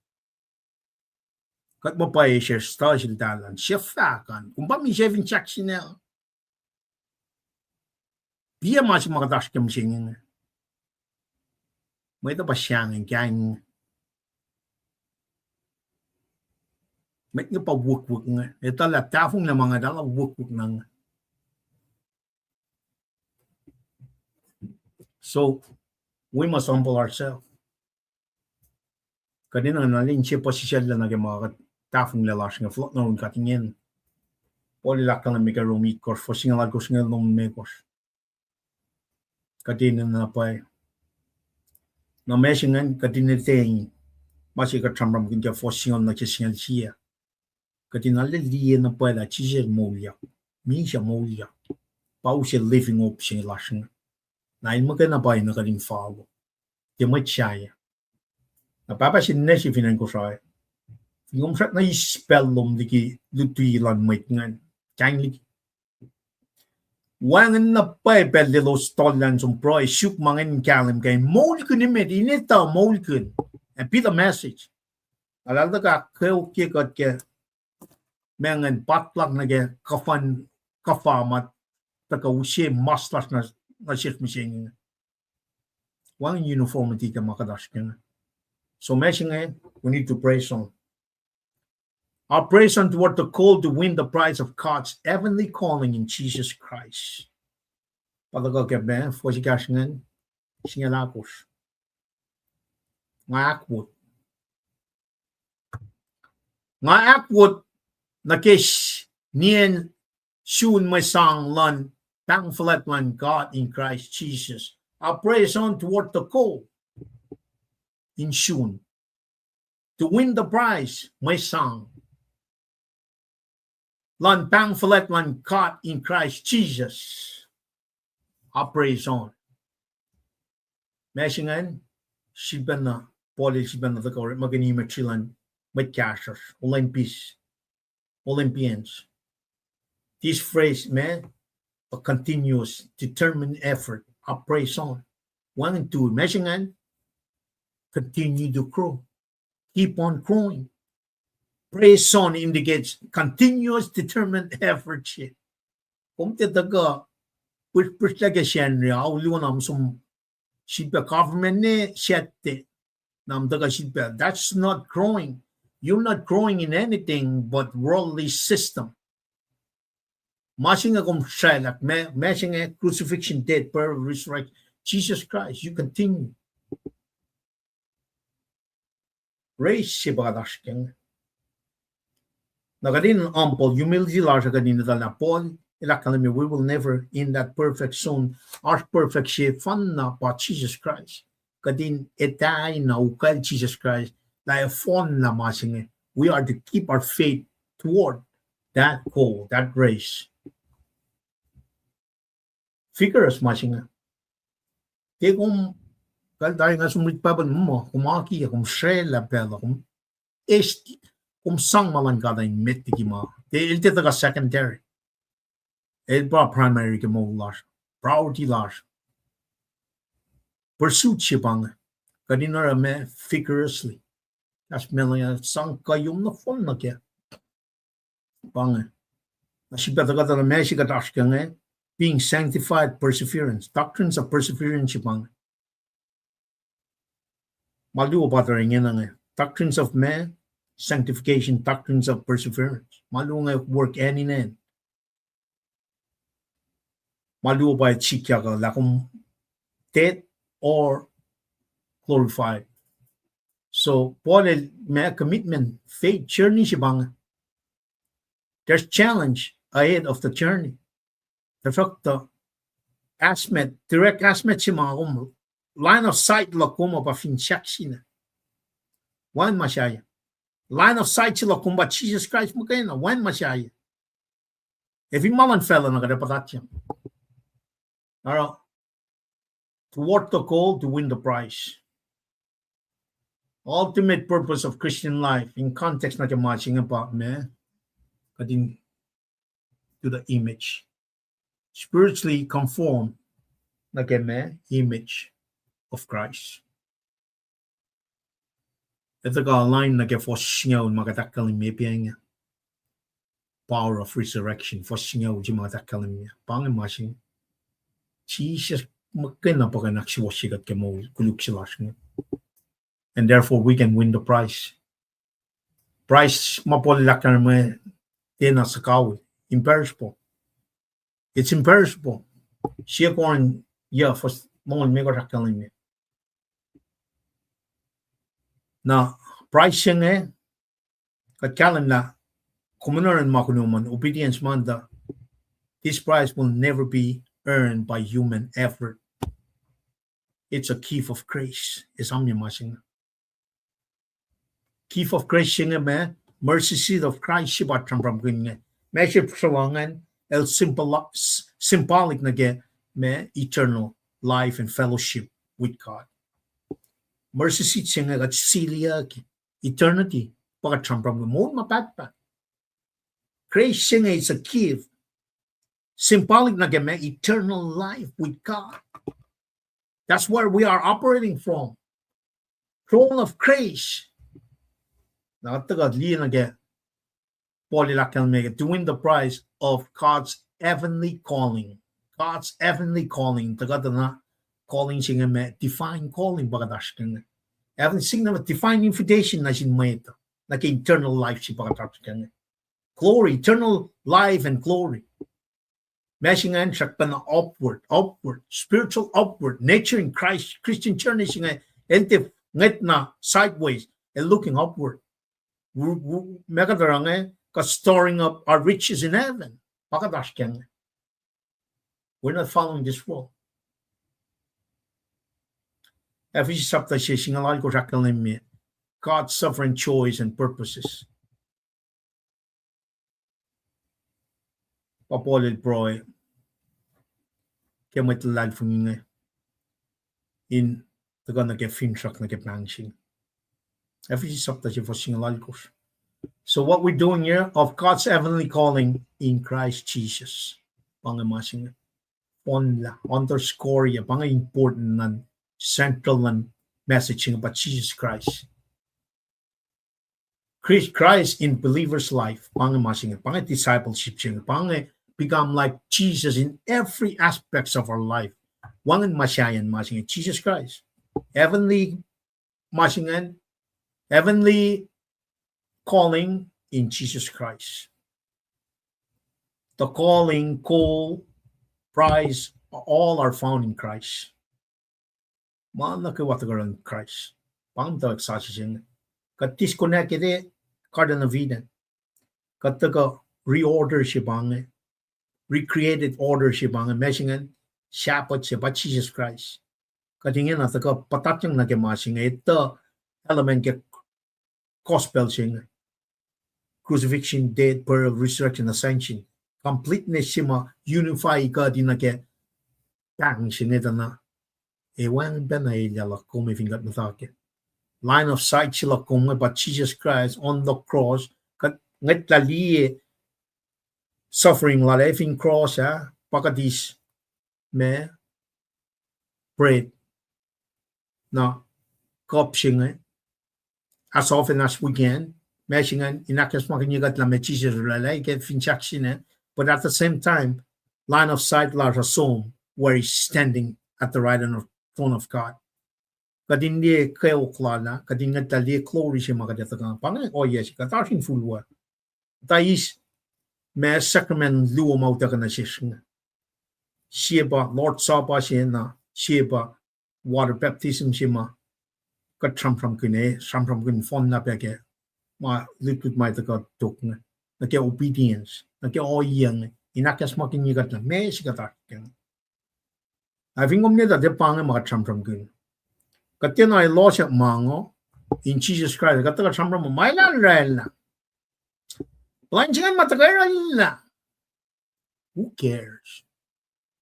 Kuht muh pwacye sesr stuh seltahl an, sef fahk an. Kom pa misac fin sahk sinel. Piac ma se ma kuht oasr ke mihsenge inge. Mwet uh pa sahngweng kain. Mwet inge pa wukwuck inge. Etuh lah tahfonglac ma inge, etuh lah wukwuck na inge. So, we must humble ourselves. Kuht enenuh na lwen se puhsisacllah nuh ke ma kuht tahfonglac lasr inge, fohlohk nuh yurin God ingena. Paul el ahkkahlwemye ke Rom itkohsr, fuhs singucul alkosr, singucul limekohsr. Kuht enenuh na pwacye. Na ma se ingacn kuht in etuh, ma se kuht sramsramkihn ke fuhs singucul nuh ke singucul sie. Kuht in arlac liye na pwacye lah Jisus moulyak. Misac moulyak. Pa use living hope se lasr inge. Na el muhkwena pwacye na kuht in follow. Tiac mwet sahyac. Na pahpah se ninac se fin acn Kosrae, fin kom srackna eis pacl lom liki luti luhn mwet ingacn, kaing liki. Wacngihn na pwacye pacl elos tohllah in som pruhe, suk ma ingacn in kahlwem kac, moulkihn emet, in etuh moulkihn, and be the message. Na eltahl tuhkuh ahkkeokye kuht ke ma ingacn, potluck nuh ke kuhfa, kuhfa ma tuhkuh use mas lasr nuh, nuh sesr mihsenge inge. Wacngihn uniformity ke ma kuht oasr ke inge. So ma se inge, we need to press on. Our press on toward the goal to win the prize of God's heavenly calling in Jesus Christ. Pa tuhkuh ke ma, fuhs ekahsr ingacn, singucul ahkosr. Nga ahkwot. Nga ahkwot nuh ke s-, nien sun mwe sang luhn pahng fuhlwact luhn God in Christ Jesus. I press on toward the goal in sun to win the prize, mwe sang luhn pahng fuhlwact luhn God in Christ Jesus. I press on. Ma se ingacn, sifilpacna, Paul el sifilpacna tuhkuh orekmakihn imagery luhn mwet kahsruhsr, Olympics, Olympians. This phrase, ma, a continuous, determined effort, I press on. Wacngihn tui, ma se ingacn, continue to grow. Keep on growing. Press on indicates continuous determined effort se. Kom tiac tuhkuh pihsrpihsrlah ke Sacnri, ao luo na msom sifilpac government ne sactte, na mtuhkuh sifilpac. That's not growing. You're not growing in anything but worldly system. Ma se inge kom sraclah, ma, ma se inge crucifixion, death, burial, resurrection, Jesus Christ, you continue. Race se pa kuht oasr ke inge. Na kuht in humble, humility lasr uh kuht in etuh lah Paul el ahkkahlwemye, we will never in that perfect zone. Oasr perfect se fanna pa Jesus Christ. Kuht in etuh na ukwacl Jesus Christ, lah e fanna ma se inge. We are to keep our faith toward that goal, that race. Vigorous ma se inge. Ke kom, kal tari nga som read Bible muh, kom akiyac, kom sraclah pacl uh, kom eis, kom sang ma luhn God in met liki ma. Ke el tiac tuhkuh secondary. El pa primary ke moul lasr. Priority lasr. Pursuit se pa inge. Kuht in oruh ma vigorously. Kahs Malem, sang kuhiyom nohfohn nuh kac. Pa inge. Na sifilpac tuhkuh tuh ma se kuht oasr ke inge, being sanctified, perseverance. Doctrines of perseverance se pa inge. Ma luo pa tari ingena inge. Doctrines of ma, sanctification, doctrines of perseverance. Ma luo inge work hand in hand. Ma luo pa sikyak uh lah kom dead or glorified. So Paul el ma commitment, faith journey se pa inge. There's challenge ahead of the journey. Tuhfahk tuh assignment, direct assignment se ma kom, line of sight luhk kom uh pa fin sahk sina. Wacngihn ma sahyac. Line of sight se luhk kom pa Jesus Christ muhkwena, wacngihn ma sahyac. Ac fin ma luhn facluh na kuht ac puhtatyang. Oruh, toward the goal to win the prize. Ultimate purpose of Christian life in context nuh ke ma se inge pa ma, kuht in to the image. Spiritually conform nuh ke ma, image of Christ. Etuh kuh align nuh ke fuhs singucul ma kuht ahkkahlwemye pa inge. Power of resurrection, fuhs singucul se ma kuht ahkkahlwemye. Pa inge ma se, Jisus muhkwena pa kuh in ahksuwohsye kuht ke moul koluk se lasr inge. And therefore we can win the prize. Prize ma Paul el ahkkahlwemye, tiacna suhkawihl, imperishable. It's imperishable. Sie Corinth, yeah, fuhs longoul limekohsr ahkkahlwemye. Na prize se inge, kuht kahlwem lah kom in oruh ma kunom an, obedience ma tuh, this prize will never be earned by human effort. It's a gift of grace. Esamye ma se inge. Gift of grace se inge ma, mercy seat of Christ se pa sramsramkihn inge. Ma se sruhlahngacn, el symbol-, symbolic nuh ke ma eternal life and fellowship with God. Mercy seat se inge kuht siliyucki eternity, pa kuht sramsramkihn moul ma pahtpaht. Grace se inge is a gift, symbolic nuh ke ma eternal life with God. That's where we are operating from. Throne of grace. Na tuhkuh liye nuh ke Paul el ahkkahlwemye, to win the prize of God's heavenly calling. God's heavenly calling. Tuhkuh tuh na calling se inge ma divine calling pa kuht oasr ke inge. Ac fin sign of a divine invitation nuh sin mwet, nuh ke eternal life se pa kuht oasr ke inge. Glory, eternal life and glory. Ma se ingacn srackpacna upward, upward, spiritual upward, nature in Christ, Christian journey se inge, el tiac ngwetna sideways, el looking upward. Ma kuht oruh inge, kuht storing up our riches in heaven. Pa kuht oasr ke inge. We're not following this world. Ephesians chapter se singucul alkosr ahkkahlwemye God's sovereign choice and purposes. Pa Paul el pruhe ke mwet luhlahlfongi inge in tuhkuh nuh ke finsrak nuh ke pahng se inge. Ephesians chapter se fuhs singucul alkosr. So what we're doing here of God's heavenly calling in Christ Jesus. Pa inge ma se inge. Fohnlah, underscore-ye, pa inge important luhn central luhn message se inge pa Jesus Christ. Christ, Christ in believer's life, pa inge ma se inge, pa inge discipleship se inge, pa inge become like Jesus in every aspects of our life. Wacngihn ma sahyacn ma se inge, Jesus Christ. Heavenly ma se ingacn, heavenly calling in Jesus Christ. The calling, call, prize, all are found in Christ. Ma nuh kwewa tuhkuh luhn Christ. Pa inge tuh eksasis inge. Kuht disconnected, Garden of Eden. Kuht tuhkuh reorder se pa inge, recreated order se pa inge, ma se ingacn, Shepherd se pa Jesus Christ. Kuht ingena tuhkuh puhtatyang nuh ke ma se inge, etuh element ke gospel se inge. Crucifixion, death, burial, resurrection, ascension. Completeness se ma unify kuht in nuh ke pahng se inge tuh na. Ac wacngihn pacna elyah luhk kom fin kuht muhta ke line of sight se luhk kom inge pa Jesus Christ on the cross, kuht ngwetlah liye suffering lal ah fin cross ah, pa kuht eis ma, bread, na cup se inge, as often as we can, ma se ingacn in ahkacsmakihnye kuht lah ma Jesus oraclah ke finsrak se inge, but at the same time, line of sight lasr uh som where he's standing at the right hand of throne of God. Kuht in liye kweok lal ah, kuht in ngwetlah liye glory se ma kuht etuh ke, pa inge ohiyac se kuht oasr in fuhlwa. Kuht eis ma sacrament luo ma utuckuh nuh sesr inge. Sie pa Lord's Supper se na, sie pa water baptism se ma kuht sramsramkihn, sramsramkihn fohnlah pac ke ma lutlut ma tuhkuh tok inge, nuh ke obedience, nuh ke ohiyac inge, in ahkacsmakihnye kuht lah ma se kuht oasr ke inge. Ac fin kom ne tuh tiac pa inge ma kuht sramsramkihn, kuht tiacna elos ac mango in Jesus Christ, kuht tuhkuh sramsram ma elan oraclah. Plwacn se ingacn ma tuhkuh oraclah. Who cares?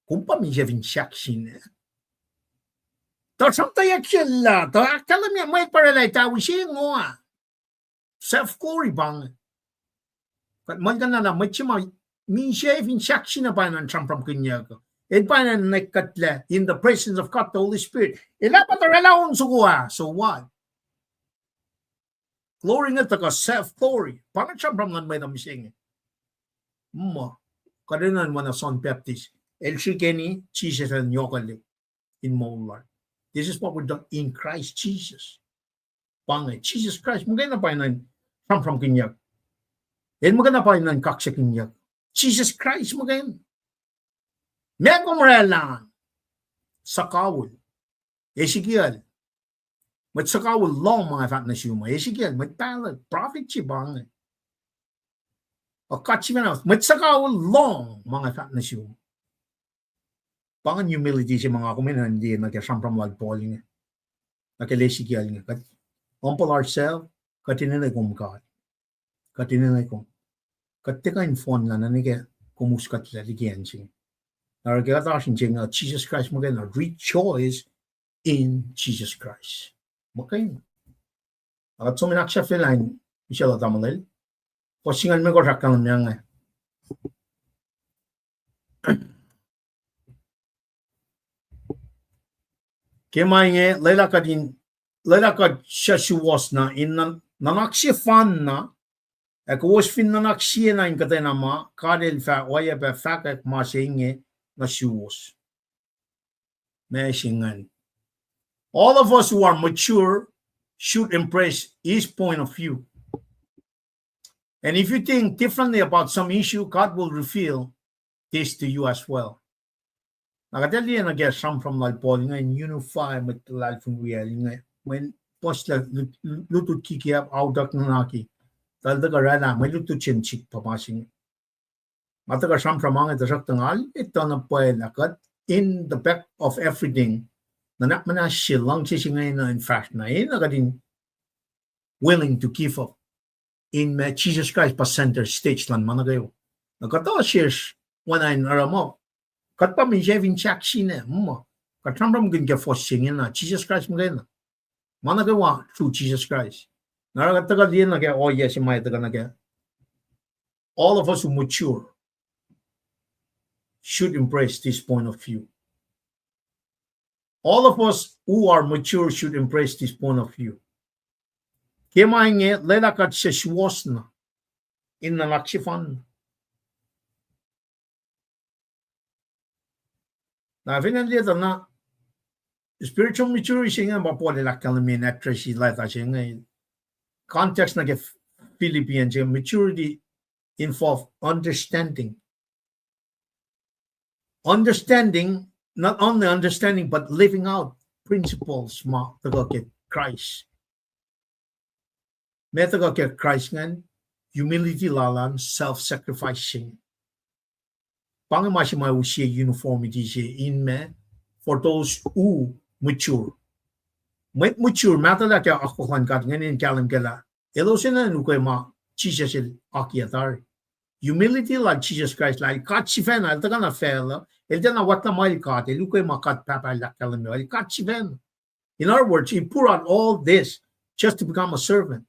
Kom pa misac fin sahk sine. Tuh sramtweack sel lah, tuh ahkkahlwemye mwet pa oraclah tah wi se ngo ah. Self-glory pa inge. Kuht muhlkuhnlah lah mwet se ma misac fin sahk sine pwacnwacng sramsramkihnyuck, el pwacnwacng nwe kuhtlac in the presence of God the Holy Spirit. El ac pa oraclah on soko ah, so what? Glory inge tuhkuh self-glory. Pa inge sramsram luhn mwet uh mihsenge. Muh, kuht enenuh in oacna John Baptist, el srihkeni Jisus an yohkwaclihk in moul lal. This is what we've done in Christ Jesus. Pa inge, Jisus Kraist muhkwena pwacnwacng sramsramkihnyuck. El muhkwena pwacnwacng kaksakihnyuck. Jisus Kraist muhkwena. Ma kom oraclah an? Suhkawihl. Ezekiel. Mwet suhkawihl lohng ma nga fahk nuh sum uh. Ezekiel, mwet pahluh, prophet se pa inge. Ac God sifacna, mwet suhkawihl lohng ma nga fahk nuh sum. Pa inge humility se ma nga kom enenuh in liye nuh ke sramsram lal Paul inge, nuh ke Ezekiel inge. Kuht humble ourselves, kuht enenuh kom God. Kuht enenuh kom. Kuht tiac kuh in fohnlah nuh ke kom us kuhtlac liki acn se inge. Na oruh ke kuht oasr in se inge, Jesus Christ muhkwena, rejoice in Jesus Christ. Muhkwena. Ac kuht som in ahksahfyelah in mihsacl uh tamuhlwel. Fuhs singucul limekohsr ahkkahlwemye inge. Ke ma inge, lwelah kuht in, lwelah kuht suc suwohs na in nuhn-, nuhnak sefanna, ac kowos fin nuhnak siena in kuhtwena ma, God El fah oacyacpac fahkwack ma se inge nuh suwos. ma se ingacn. All of us who are mature should embrace his point of view. And if you think differently about some issue, God will reveal this to you as well. Na kuht ac liye nuh ke sramsram lal Paul inge in unify mwet luhlahlfongi wiyacl inge. Mweyen puhslac lut-, lutlut kiki ah, autuck nuhnaki. Tuh el tuhkuh oraclah mwe lutlut se in sik pa ma se inge. Nga tuhkuh sramsram inge tuhsruhktuh nga etuh na pwacye lah kuht in the back of everything, nuhnak muhnahs se, luhngse se inge na in fahsr na, enenuh kuht in willing to give up in ma Jesus Christ pa center stage luhn ma nuh kwewa. Na kuhtuh sesr oacna in oruh muh, kuht pa misac fin sahk sina muh, kuht sramsramkihn ke fuhs se inge na, Jesus Christ muhkwena. Ma nuh kwewa through Jesus Christ. Na oruh kuht tuhkuh liye nuh ke ohiyac se ma tuhkuh nuh ke, all of us who mature should embrace this point of view. All of us who are mature should embrace this point of view. Ke ma inge lwelah kuht suwohs na in nuhnak sefanna. Na fin acn liye tuh na spiritual maturity se inge pa Paul el ahkkahlwemye in address-i leta se inge. Context nuh ke Philippians se, maturity involve understanding. Understanding, not only understanding, but living out principles ma tuhkuh ke Christ. Ma tuhkuh ke Christ ingacn, humility lal an, self-sacrifice se inge. Pa inge ma se ma use uniformity se in ma, for those who mature. Mwet mature, mahtuhlah ke akwuck luhn God ingacn in kahlwem kac lah elos enenuh in ukwe ma Jisus el akiyac tari. Humility lal Jisus Kraist lah el God sifacna, el tuhkuh nuh facluh, el tiacna wactna ma el God, el ukwe ma God Pahpah el ahkkahlwemye, el God sifacna. In other words, he poured out all this just to become a servant.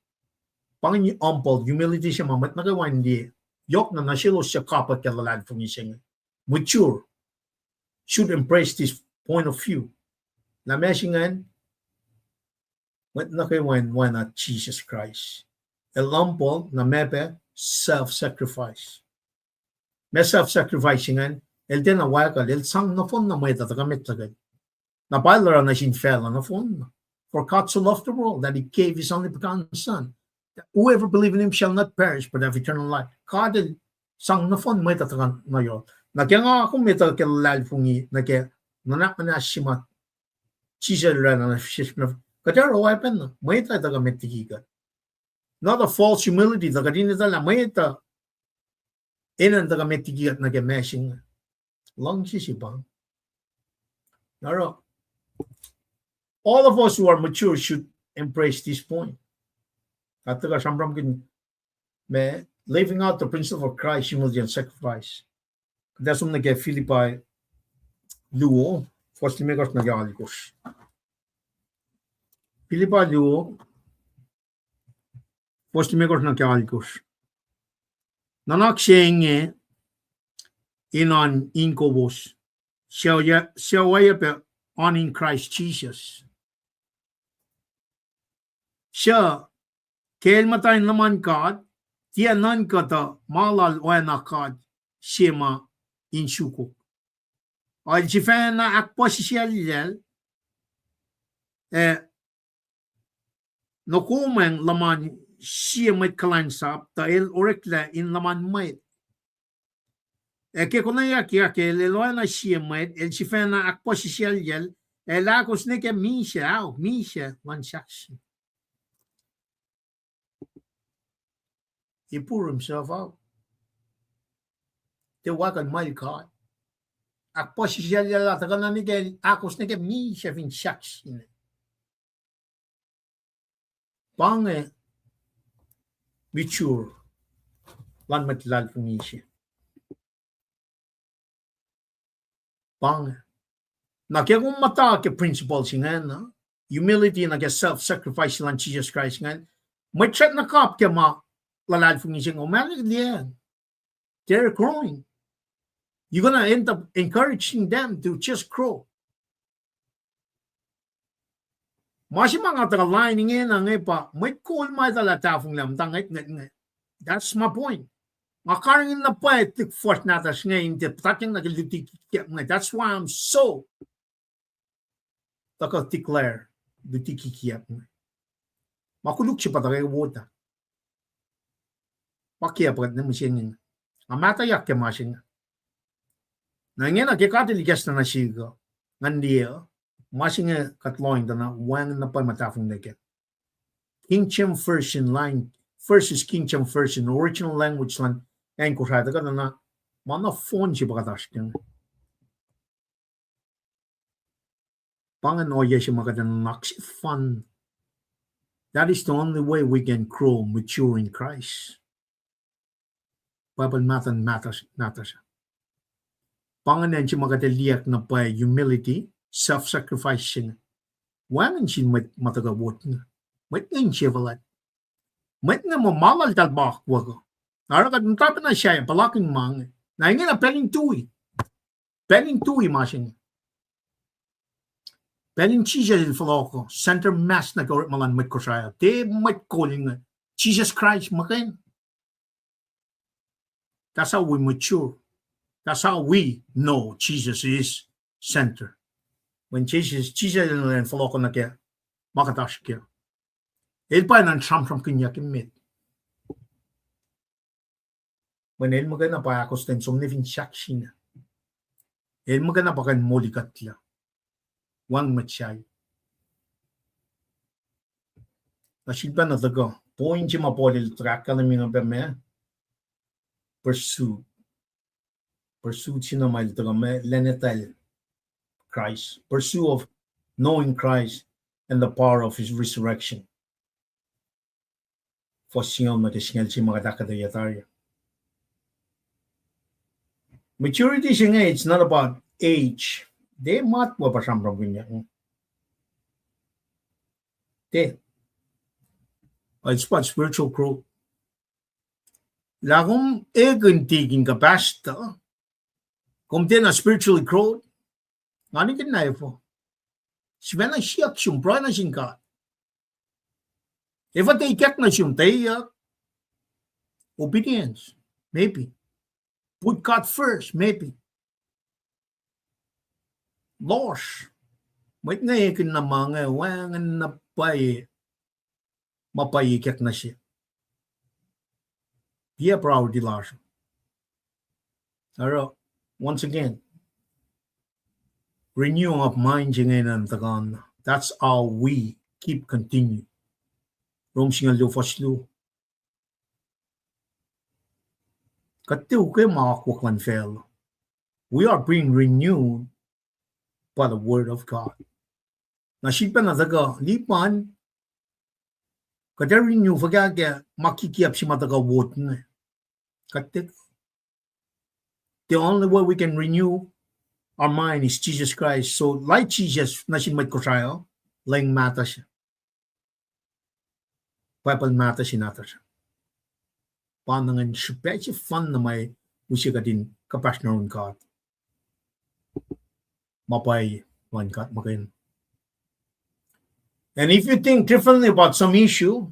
Pa inge humble, humility se ma mwet nuh kwewa in liye. Yohk na nuh selos suc kapwack ke luhlahlfongi se inge, mature, should embrace this point of view. Lah ma se ingacn, mwet nuh kwewa in oacna Jisus Kraist. El humble, na ma pac self-sacrifice. Ma self-sacrifice ingacn, el tiacna wackuhl, el sang nohfohn na mwet uh tuhkuh met tuhkuh. Na pa el oruh nuh sin facluh nohfohn na. For God so loved the world that he gave his only begotten Son, that whoever believe in him shall not perish but have eternal life. God el sang nohfohn mwet uh tuhkuh nuh yohrohl. Na ke nga kom etuh ke luhlahlfongi nuh ke nuhnak muhnahs se ma Jisus el oraclah nuh sesr, kuht ac oruh oacpacna, mwet uh tuhkuh met liki kuht. Not a false humility, tuh kuht in etuh lah mwet uh enenuh in tuhkuh met liki kuht nuh ke ma se inge. Luhngse se pa inge. Na oruh, all of us who are mature should embrace this point. Kuht tuhkuh sramsramkihn ma, living out the principle of Christ, humility and sacrifice. Kuht ac som nuh ke Philippi luo, fuhs limekohsr nuh ke alkosr. Philippi luo, fuhs limekohsr nuh ke alkosr. Nuhnak se inge in oan in kowos, suc oacyacpac, suc oacyacpac oan in Kraist Jisus, suc ke el muhta in luhman God, tiac nuhnkuh tuh ma lal oacna God se ma in sukok. El sifacna ahkpuhsisaclyacl, ac nokomwacng luhman sie mwet kuhlwacnsap, tuh el oreklac in luhman mwet. Ac ke konweyuckyak el, el oacna sie mwet, el sifacna ahkpuhsisaclyacl, ac el ahkos nuh ke misac, ao, misac luhn sahk se. He poured himself out. Tiac wacngihn ma el God. Ahkpuhsisaclyacl ah tuhkuh na nuh ke el ahkos nuh ke misac fin sahk se inge. Pa inge mature luhn mwet luhlahlfongi se. Pa inge. Na ke kom muhta ke principles ingacn, humility nuh ke self-sacrifice luhn Jisus Kraist ingacn, mwet srackna kap ke ma luhlahlfongi se inge, kom ac liye, they're growing. You're gonna end up encouraging them to just grow. Ma se ma nga tuhkuh lain ingena inge pa mwet kol ma etuh lah tahfonglac, muhta ngwetngwet inge. That's my point. Nga karihngihn na pwacye tuh fuhsr nahtuhsr inge in tiac puhtatyang nuh ke luti kikyak inge. That's why I'm so tuhkuh declare, luti kikiap inge. Ma koluk se pa tuhkuh wota. Pa kiac pa kuht nuh mihsenge. Nga mahtuhyak ke ma se inge. Na ingena ke God El ikacslah nuh sihk uh, ngan liye uh, ma se inge kuht lohng tuh na wacngihn na pwacye ma tahfonglac kac. King James Version, line, versus King James Version, original language luhn acn Kosrae tuhkuh na, ma nohfohn se pa kuht oasr ke inge. Pa ingacn ohiyac se ma kuht in nuhnak sefanna. That is the only way we can grow mature in Christ. Bible mahtuh, mahtuh, mahtuh se. Pa ingacn se ma kuht ac liye na pwacye humility, self-sacrifice se inge. Wacngihn sin mwet ma tuhkuh wot inge. Mwet inge insefuhlac. Mwet inge muh ma laltahl pa akwuck uh. Na oruh kuht muhta pacna sahyac, puhlakihn ma inge. Na ingena pacl in tui. Pacl in tui ma se inge. Pacl in Jisus El fohlohk uh, center mass nuh ke orekma luhn mwet Kosrae uh. Tiac mwet kol inge. Jisus Kraist muhkwena. That's how we mature. That's how we know Jesus is center. Mweyen Jisus, Jisus El fohlohk nuh ke ma kuht oasr kac. El pa enenuh in sramsramkihnyuck emet. Mweyen El muhkwena pa ahkostwen som nuh fin sahk sina. El muhkwena pa kuh in molikuhtlac. Wacngihn mwet sahyac. Na sifilpacna tuhkuh, point se ma Paul el tuhkuh ahkkahlwemye inge pa ma, pursue. Pursue se na ma el tuhkuh ma, lwen etwacl Christ. Pursuit of knowing Christ and the power of his resurrection. Fuhs singucul nuh ke singucul se ma kuht ahkuhtweyac tari. Maturity se inge, it's not about age. Tiac matwac pa sramsramkihnyuck. Tiac. It's about spiritual growth. Lah kom ekihn tikin kuh pastor, kom tiacna spiritually growth, nga nikihn na efuh. Sifacna siyuck sum, pruhe nuh sin God. Efuh tiac ikack nuh sum, tiac iyuck. Obedience, maybe. Put God first, maybe. Lohsr. Mwet inge ekihn na ma inge wacngihn na pwacye, ma pwacye ikack nuh se. Tiac priority lasr. Oruh, once again, renewing of mind se ingena in tuhkuh na. That's how we keep continue. Rom singucul luo fuhs luo. Kuht tiac ukwe ma akwuck luhn facluh. We are being renewed by the word of God. Na sifilpacna tuhkuh lipan, kuht ac renew fuhkah ke ma kikiap se ma tuhkuh wot inge. Kuht tiac. The only way we can renew our mind is Jesus Christ. So, like Jesus, nuh sin mwet Kosrae uh, leng mahtuh se. Bible mahtuh se nahtuhsr. Pa na ingacn srihpac sefanna ma use kuht in kuhpahsr nuh yurin God. Ma pwacye luhn God muhkwena. And if you think differently about some issue,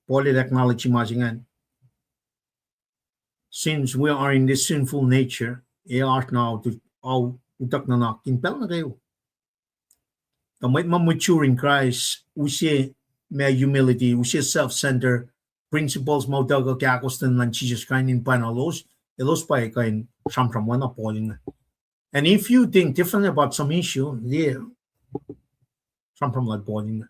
Paul el acknowledge ma se ingacn. Since we are in this sinful nature, ac oasr na utuck nuhnak in pacl nuh kwewa. Tuh mwet ma mature in Christ, use ma humility, use self-centered principles ma utuckuh ke ahkostwen luhn Jisus Kraist in pwacnuhlos, elos pa kuh in sramsram oacna Paul inge. And if you think differently about some issue, yeah, sramsram lal Paul inge.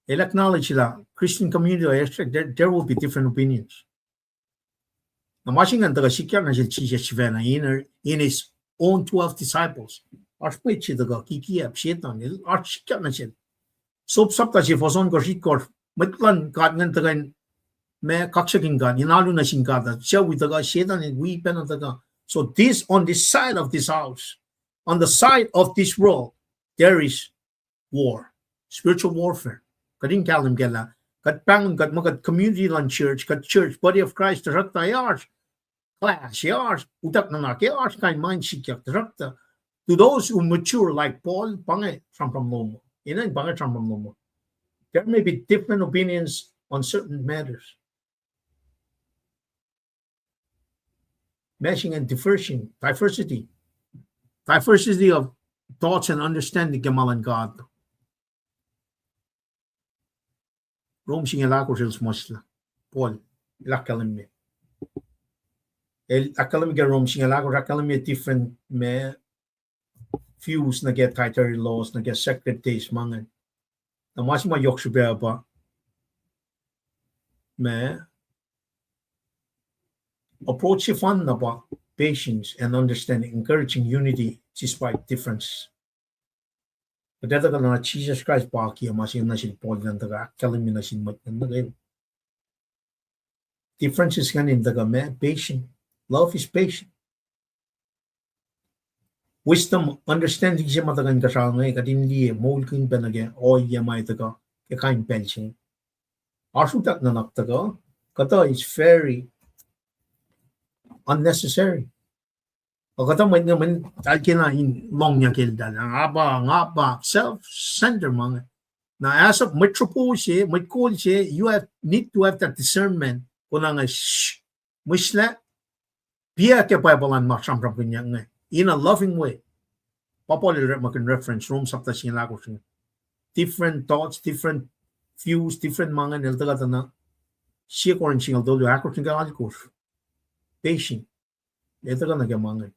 El acknowledge lah Christian community, there, there will be different opinions. Na ma se ingacn tuhkuh sikyak nuh sel Jisus sifacna in, in his own twelve disciples. Oasr mwet se tuhkuh kikiap, Setan, el oasr sikyak nuh sel. Job sapta se fuhs ohnkohsr, itkohsr, mwet luhn God ingacn tuhkuh in, ma kaksakihn God, in alu nuh sin God uh, suc wi tuhkuh, Setan el wi pacna tuhkuh. So this, on this side of this house, on the side of this world, there is war, spiritual warfare. Kuht in kahlwem kac lah kuht pahngon kuht muh kuht community luhn church, kuht church, body of Christ, tuhsruhktuh ac oasr clash, ac oasr utuck nuhnak, ac oasr kain ma in sikyak, tuhsruhktuh to those who mature like Paul, pa inge sramsram lom uh. Inen pa inge sramsram lom uh. There may be different opinions on certain matters. Ma se ingacn diversity, diversity, diversity of thoughts and understanding ke ma luhn God. Rom singucul ahkosr el suhmuhslah. Paul el ahkkahlwemye. El ahkkahlwemye ke Rom singucul ahkosr, ahkkahlwemye different ma views nuh ke dietary laws, nuh ke sacred days ma inge. Na ma se ma yohk srihpac pa ma approach sefanna pa patience and understanding, encouraging unity despite difference. Kuht etuh kuh na Jisus Kraist pa kiyac ma se nuh sel Paul an tuhkuh ahkkahlwemye nuh sin mwet nuh kwewa. Differences ingacn in tuhkuh ma patient. Love is patient. Wisdom, understanding se ma tuhkuh inkuhsrao inge, kuht in liye moulkihn pac nuh ke ohiyac ma tuhkuh ke kain pacl se inge. Oasr utak nuhnak tuhkuh, kuhtuh is very unnecessary. Ac kuhtuh mwet inge mweyen eltahl kena in lohngyuck eltahl, nga pa, nga pa, self-centered ma inge. Na as a mwet sropo se, mwet kol se, you have, need to have that discernment. Konwacack inge, mihslac, piac ke Bible an ma sramsramkihnyuck inge in a loving way. Pa Paul el orekmakihn reference Rom sapta singucul ahkosr inge. Different thoughts, different views, different ma inge el tuhkuh tuh na. Sie Corinth singucul tolu ahkosr nuh ke alkosr. Patient. El tuhkuh nuh ke ma inge.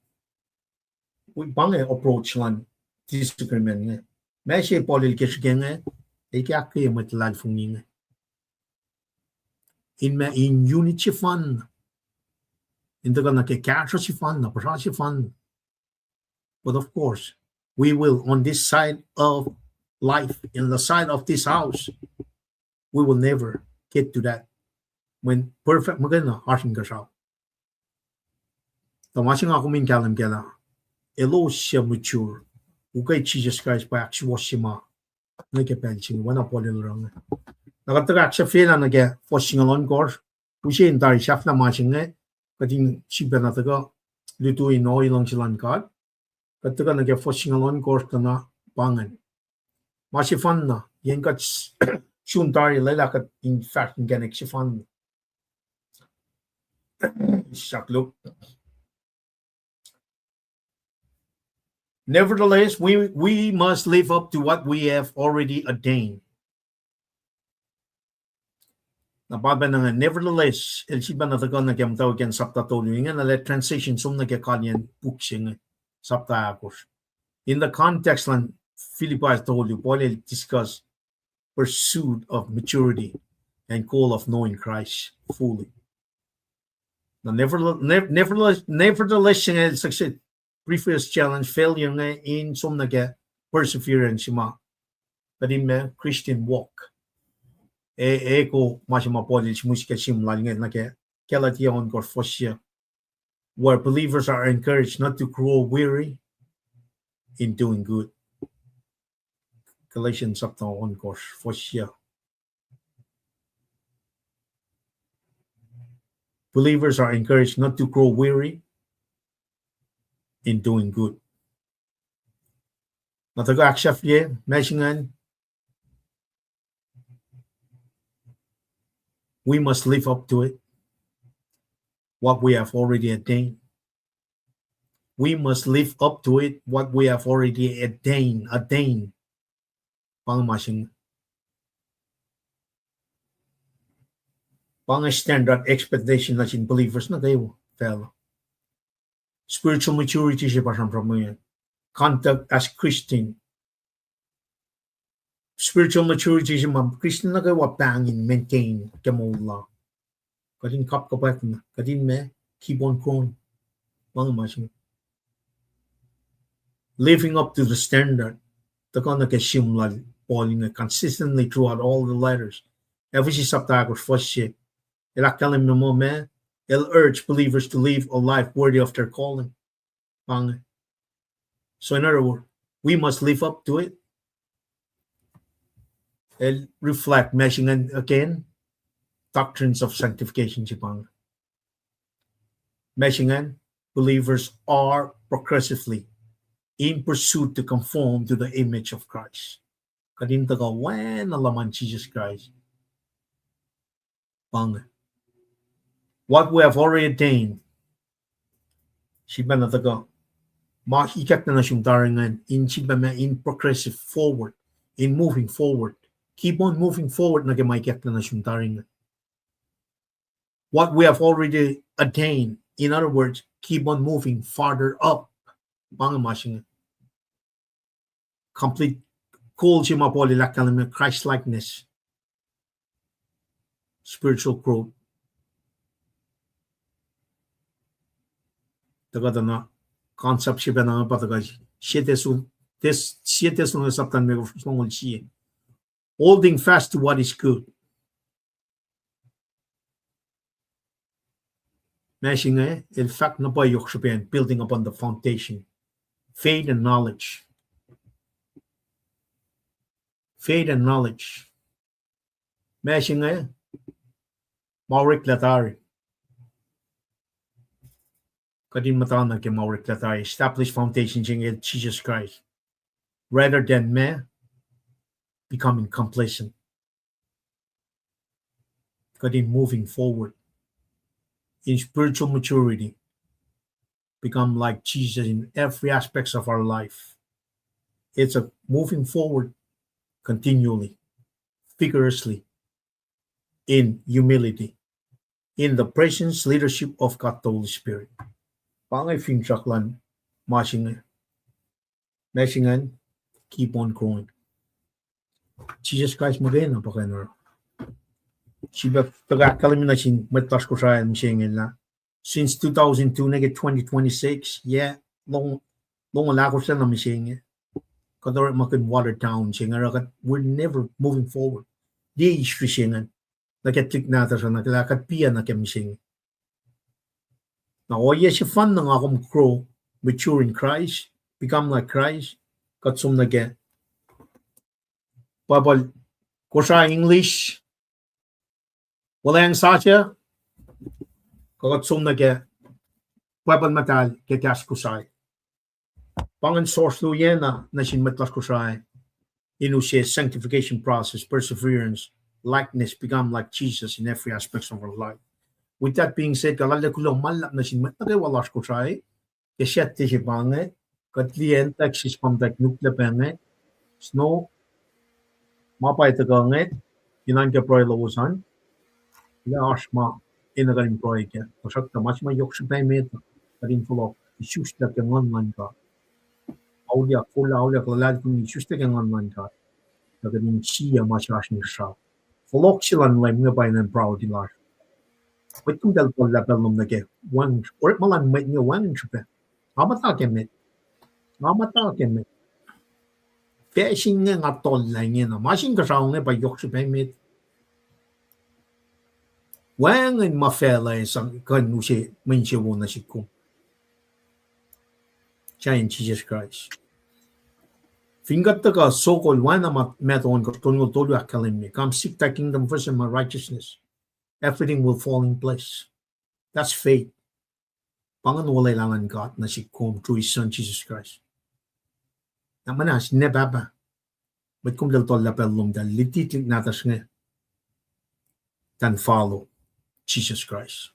Wi pa inge approach luhn disagreement inge. Ma se Paul el ke srihke inge, el ke ahkkweye mwet luhlahlfongi inge in ma in unity sefanna, in tuhkuh nuh ke kahsruh sefanna, puhsra sefanna. But of course, we will, on this side of life, in the side of this house, we will never get to that. Mweyen perfect muhkwena oasr inkuhsrao. Tuh ma se nga kom in kahlwem kac lah elos suc mature, ukwe Jisus Kraist pa ahksuwohsye ma nuh ke pacl se inge, oacna Paul el oruh inge. Na kuht tuhkuh ahksahfyelah nuh ke fuhs singucul ohnkohsr, use in tari sahflah ma se inge, kuht in sifacna tuhkuh lutu in ohiyac luhngse luhn God. Kuht tuhkuh nuh ke fuhs singucul ohnkohsr tuh na pa ingacn. Ma sefanna, yen kuht sun tari lwelah kuht in fahsr inkacnek sefanna. Saklu. Nevertheless, we, we must live up to what we have already attained. Na pa pacna inge, nevertheless, el sifacna tuhkuh nuh ke muhtwacwacack in sapta tolu, ingena lah transition som nuh ke kalyen puk se inge, sapta ahkosr. In the context luhn Philippi tolu, Paul el discuss pursuit of maturity and goal of knowing Christ fully. Na nevertheless, nev-, nevertheless, nevertheless, inge el suc se previous challenge, failure inge in som nuh ke perseverance ma kuht in ma Christian walk. E, e ko ma se ma Paul el sihmihs ke sim lal inge nuh ke Galatia ohnkohsr fuhs yuc, where believers are encouraged not to grow weary in doing good. Galatians sapta ohnkohsr fuhs yuc. Believers are encouraged not to grow weary in doing good. Na tuhkuh ahksahfye ma se ingacn, we must live up to it, what we have already attained. We must live up to it, what we have already attained, attained. Pa inge ma se inge. Pa inge standard expectation nuh sin believers nuh kwewa facluh. Spiritual maturity se pa sramsram inge. Conduct as Christian. Spiritual maturity se ma Christian nuh kwewa pahng in maintain ke moul lal. Kuht in kapkapwack na, kuht in ma, keep on growing. Pa inge ma se inge. Living up to the standard. Tuhkuh nuh ke sim lal Paul inge consistently throughout all the letters. Ephesus sapta ahkosr fuhs se. El ahkkahlwemye muh ma, el urge believers to live a life worthy of their calling. Pa inge. So in other words, we must live up to it. El reflect ma se ingacn again, doctrines of sanctification se pa inge. Ma se ingacn, believers are progressively in pursuit to conform to the image of Christ. Kuht in tuhkuh oacna luhman Jisus Kraist. Pa inge. What we have already attained. Sifacna tuhkuh ma ikacklah nuh sum tari ingacn, in sifilpac ma in progressive forward, in moving forward. Keep on moving forward nuh ke ma ikacklah nuh sum tari ingacn. What we have already attained. In other words, keep on moving farther up. Pa inge ma se inge. Complete goal se ma Paul el ahkkahlwemye, Christ likeness, spiritual growth. Tuhkuh tuh na concept se pacna pa tuhkuh sie Thessalon-, Thes-, sie Thessalonians sapta limekohsr, fuhs longoul sie. Holding fast to what is good. Ma se inge, el fahk na pwacye yohk srihpac, building upon the foundation. Faith and knowledge. Faith and knowledge. Ma se inge, ma oreklac tari. Kuht in muhta nuh ke ma oreklac tari, establish foundation se inge, Jesus Christ. Rather than ma becoming complacent. Kuht in moving forward in spiritual maturity, become like Jesus in every aspects of our life. It's a moving forward continually, vigorously, in humility, in the presence, leadership of God the Holy Spirit. Pa inge finsrak luhn ma se inge. Ma se ingacn, keep on growing. Jisus Kraist muhkwena pa kuh in oruh. Sifilpac tuhkuh ahkkahlwemye nuh sin mwet lasr Kosrae mihsenge lah, since two thousand two nuh ke twenty twenty-six, yeah, long, long ahkosr na mihsenge. Kuht orekmakihn watered down se inge, oruh kuht, we're never moving forward. Liye history se ingacn, nuh ke tuhlihk nahtuhsr uh, nuh ke lah kuht piac nuh ke mihsenge. Na ohiyac sefanna nga kom grow, mature in Christ, become like Christ, kuht som nuh ke Bible, Kosrae English, Wuhlweacng Sasuc, kuh kuht som nuh ke Bible muhtahl ke kahs Kosrae. Pa ingacn source luo na nuh sin mwet lasr Kosrae in use sanctification process, perseverance, likeness, become like Jesus in every aspects of our life. With that being said, kuht arlac kuloh ma luhlahp nuh sin mwet nuh kwewa lasr Kosrae ke Saturday se pa inge, kuht liye in Texas pa muhtwacta nuklac pa inge, snow, ma pwacye tuhkuh inge, inan ke pruhe lowos an, lah oasr ma enenuh kuht in pruhe kac, tuhsruhktuh ma se ma yohk srihpac met, kuht in fohlohk isuslac ke Nguhn luhn God. Auliyak, fohlohk auliyak luhlahlfongi isuslac ke Nguhn luhn God, tuh kuht in sie ma se oasr inge srao. Fohlohk se luhn Leum inge pa inen priority lasr. Mwet kom tahl tohllah pacl lom nuh ke wacngihn, orekma luhn mwet inge wacngihn srihpac. Nga muhta ke met. Nga muhta ke met. Facsin inge nga tohllah ingena. Ma se inge kuhsrao inge pa yohk srihpac met. Wacngihn ma facluh sang kuh in use mwe insewowo nuh sihk kom. Sahyacn Jisus Kraist. Fin kuht tuhkuh sokol oacna ma Matthew ohnkohsr tolngoul tolu ahkkahlwemye, come seek thy kingdom first and my righteousness. Everything will fall in place. That's faith. Pa ingacn olwelah luhn God nuh sihk kom through his son Jesus Christ. Na muhnahs ne pahpah. Mwet kom tahl tohllah pacl lom tahl luti tuhlihk nahtuhsr inge, tahl follow Jesus Christ.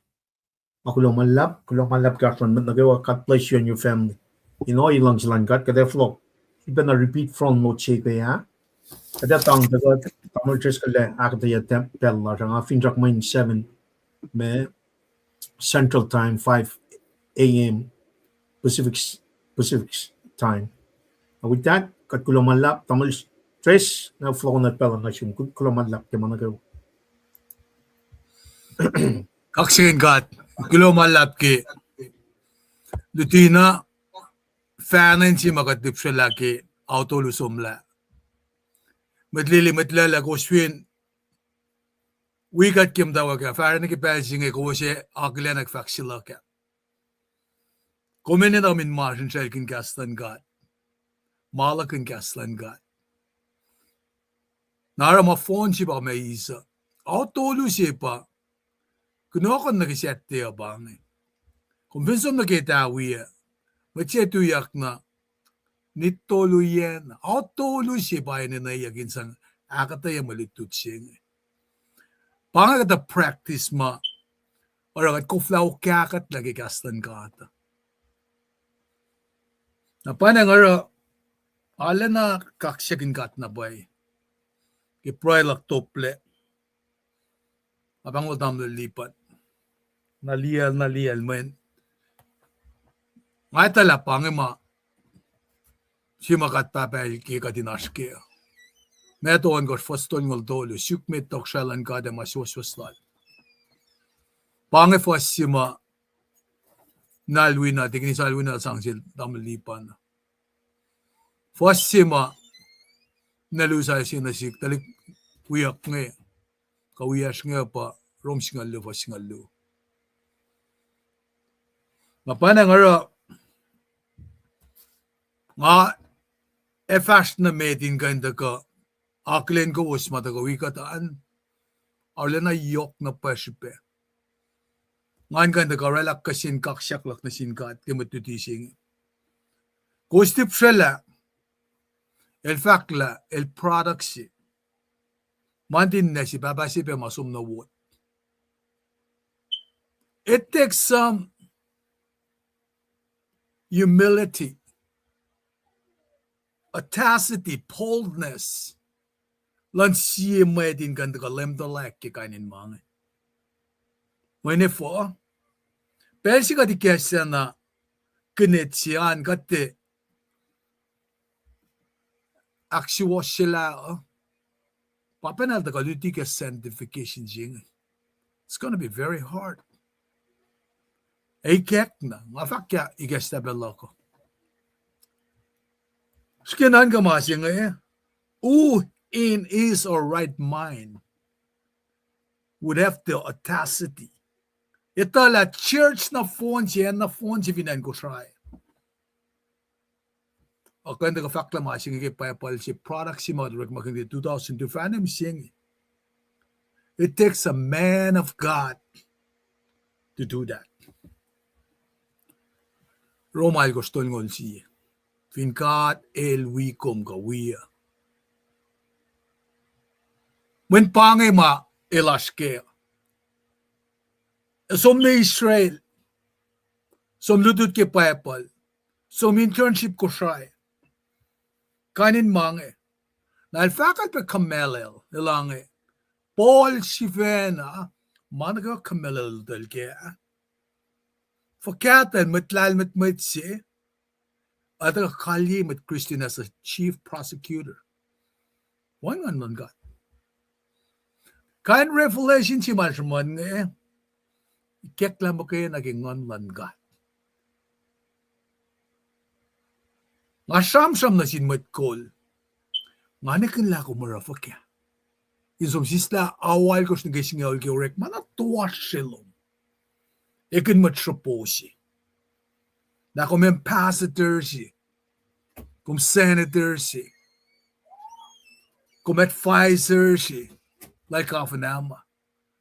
Ma kuloh ma luhlahp, kuloh ma luhlahp ke oasr luhn mwet nuh kwewa. God bless you and your family. In ohiyac luhngse luhn God, kuht ac fohlohk. Sifilpacna repeat front load se ke ah. Kuht ac tang tuhkuh, tamuhlwel Driscoll el ahkuhtweyac pacl lasr ah, nga finsrak mweyen seven me Central Time, five a.m. Pacific, Pacific Time. With that, kuht kuloh ma luhlahp, tamuhlwel Driscoll, na fohlohk nuh pacl nga sum, kuloh ma luhlahp ke ma nuh kwewa. Kaksakihn God, kuloh ma luhlahp ke luti na, fahna in se ma kuht lihpsrelah ke aotolu somlah. Mwet lili, mwet lwelah, kowos fin wi kuht ke muhtwacwacack ah, fahsruh nuh ke pacl se inge kowos ac akihlenak fahk se luhk ah. Kom enenuh in masrinsral sralkihn kahs luhn God, ma luhkihn kahs luhn God. Na oruh ma fohn se pa ma eis uh, aotolu se pa kunohkohn nuh ke Saturday uh pa inge. Kom fin som nuh ke tawi ah, mwet se tuyak na, nit tolu yen, aotolu se pa enenweyuck in sang ahkuhtweyac mwe lutlut se inge. Pa inge kuhtuh practice ma oruh kuht koflah okahkuhtlac ke kahs luhn God. Na pwacnwacng oruh, arulacna kaksakihn God na pwacye. Ke pruhe luhk toplac, nga pahngon tamuhlwel Lipan, na liyacl, na liyacl mweyen nga etuh lah pa inge ma se ma God Pahpah El ke kuht in oasr kac. Matthew ohnkohsr fuhs tolngoul tolu: Suk met tohkohsrahi luhn God ac ma suwohswohs Lal. Pa inge fuhs se ma nalwina, tikinis alwina sang sel tamuhlwel Lipan. Fuhs se ma na lusac se nuh sihk tuhlihk wiyuck inge, kuh wiyacsr inge pa Rom singucul luo fuhs singucul luo. Na pwacnwacng oruh nga ac fahsr nuh met in kuh in tuhkuh akihlen kowos ma tuhkuh wi kuht an, arulacna yohk na pwacye srihpac. Ngan kuh in tuhkuh oraclah kihsen kaksak luhk nuh sin God ke mwet luti se inge. Kowos tipsrwaclah, el fahk lah el product se, ma nuhtin ninac se, pahpah se pac ma som na wot. It takes some humility, audacity, boldness luhn sie mwet in kuh in tuhkuh leum tuhlac ke kain in ma inge. Mweyen efuh? Pacl se kuht ikacslah na kinet se an, kuht tiac ahksuwohsyelah uh, pa pacna el tuhkuh luti ke sanctification se inge. It's gonna be very hard. Ikackna, nga fahk ke ikacslah pacl luhk uh, srihke nuhnkuh ma se inge, who in his or right mind would have the audacity, etuh lah church nohfohn se, acn nohfohn se fin acn Kosrae, ac kuh in tuhkuh fahklah ma se inge ke Bible se, product se ma orekmakihn ke two thousand two, fahna mihsenge. It takes a man of God to do that. Rom alkosr tolngoul sie: Fin God El wi kom kuh wi uh. Mweyen pa inge ma el oasr kac. Ac som nuh Israel, som lutlut ke Bible, som internship Kosrae, kain in ma inge. Na el fahk el pac Gamaliel, el inge, Paul sifacna, ma nuh kwewa Gamaliel lutacl kac. Fuhkah tuh el mwet lahlmwetmwet se, el tuhkuh kalye mwet Christian as a chief prosecutor. Wacngihn nguhn luhn God. Kain revelation se ma el sruhmuhn inge, ikacklah muhkwena ke nguhn luhn God. Nga sramsram nuh sin mwet kol, nga nihkihn lah kom oruh fuhkah in som sislah ao alkosr nuh ke singucul ke orekma na toasr se lom. Ekihn mwet sropo se. Na kom ambassador se, kom senator se, kom advisor se, like of an ama,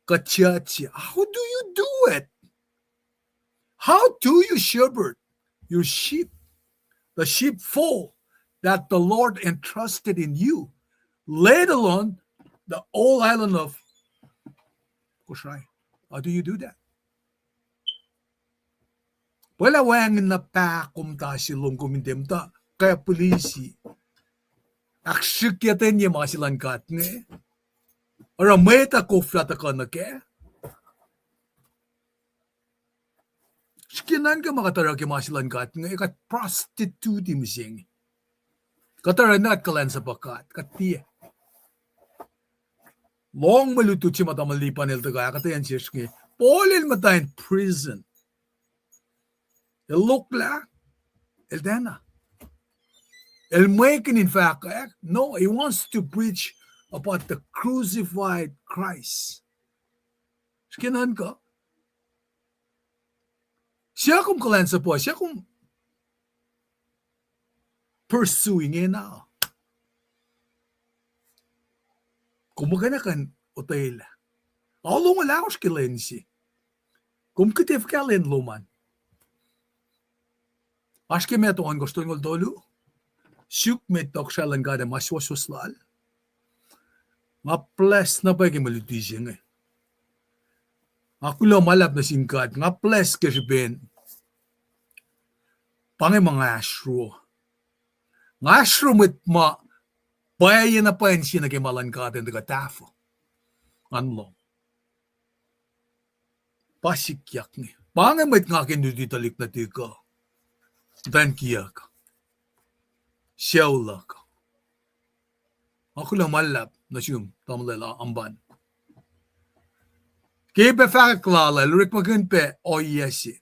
kuh judge se. How do you do it? How do you shepherd your sheep, the sheepfold that the Lord entrusted in you, let alone the whole island of Kosrae? How do you do that? Pwaclah wacngihn na pahkomuhta se lom kom in tiac muhta ke police, ahksrihkyatenye ma se luhn God inge. Oruh mwet uh koflah tuhkuh nuh kac. Srihke nuhnkuh ma kuht oruh ke ma se luhn God inge, kuht prostitute mihsenge. Kuht oruh na kuht kuhlwacnsapuh God, kuht tiac. Lohng mwe lutlut se ma tamuhlwel Lipan el tuhkuh ahkuhtweyac nuh sesr inge. Paul el muhta in prison. El loklah, el tiacna. El mwekihn in fahkwack, no, he wants to preach about the crucified Christ. Srihke nuhnkuh. Suc kom kuhlwacnsapuh, suc kom pursue ingena. Kom muhkwena kuh in otwelah. Ao lom uh lah oasr ke lwen se. Kom kihte fuhkah lwen lom an? Oasr ke Matthew ohnkohsr tolngoul tolu: Suk met tohkohsrahi luhn God ac ma suwohswohs Lal. Nga bless na pwacye ke mwe luti se inge. Nga kuloh ma luhlahp nuh sin God. Nga bless ke srihpen pa inge ma nga ahsruo. Nga sruh mwet ma pwacye na pwacye sie nuh ke ma luhn God in tuhkuh tahfuh. Ngan lohng. Pa sikyak inge. Pa inge mwet nga ke luti tuhlihk nuhtihk uh. Muhtwacn kiyuck. Sucu luhk. Nga kuloh ma luhlahp nuh sum, tamuhlwel Amban. Ke pac fahkwack lal ah, el orekmakihn pac ohiyac se.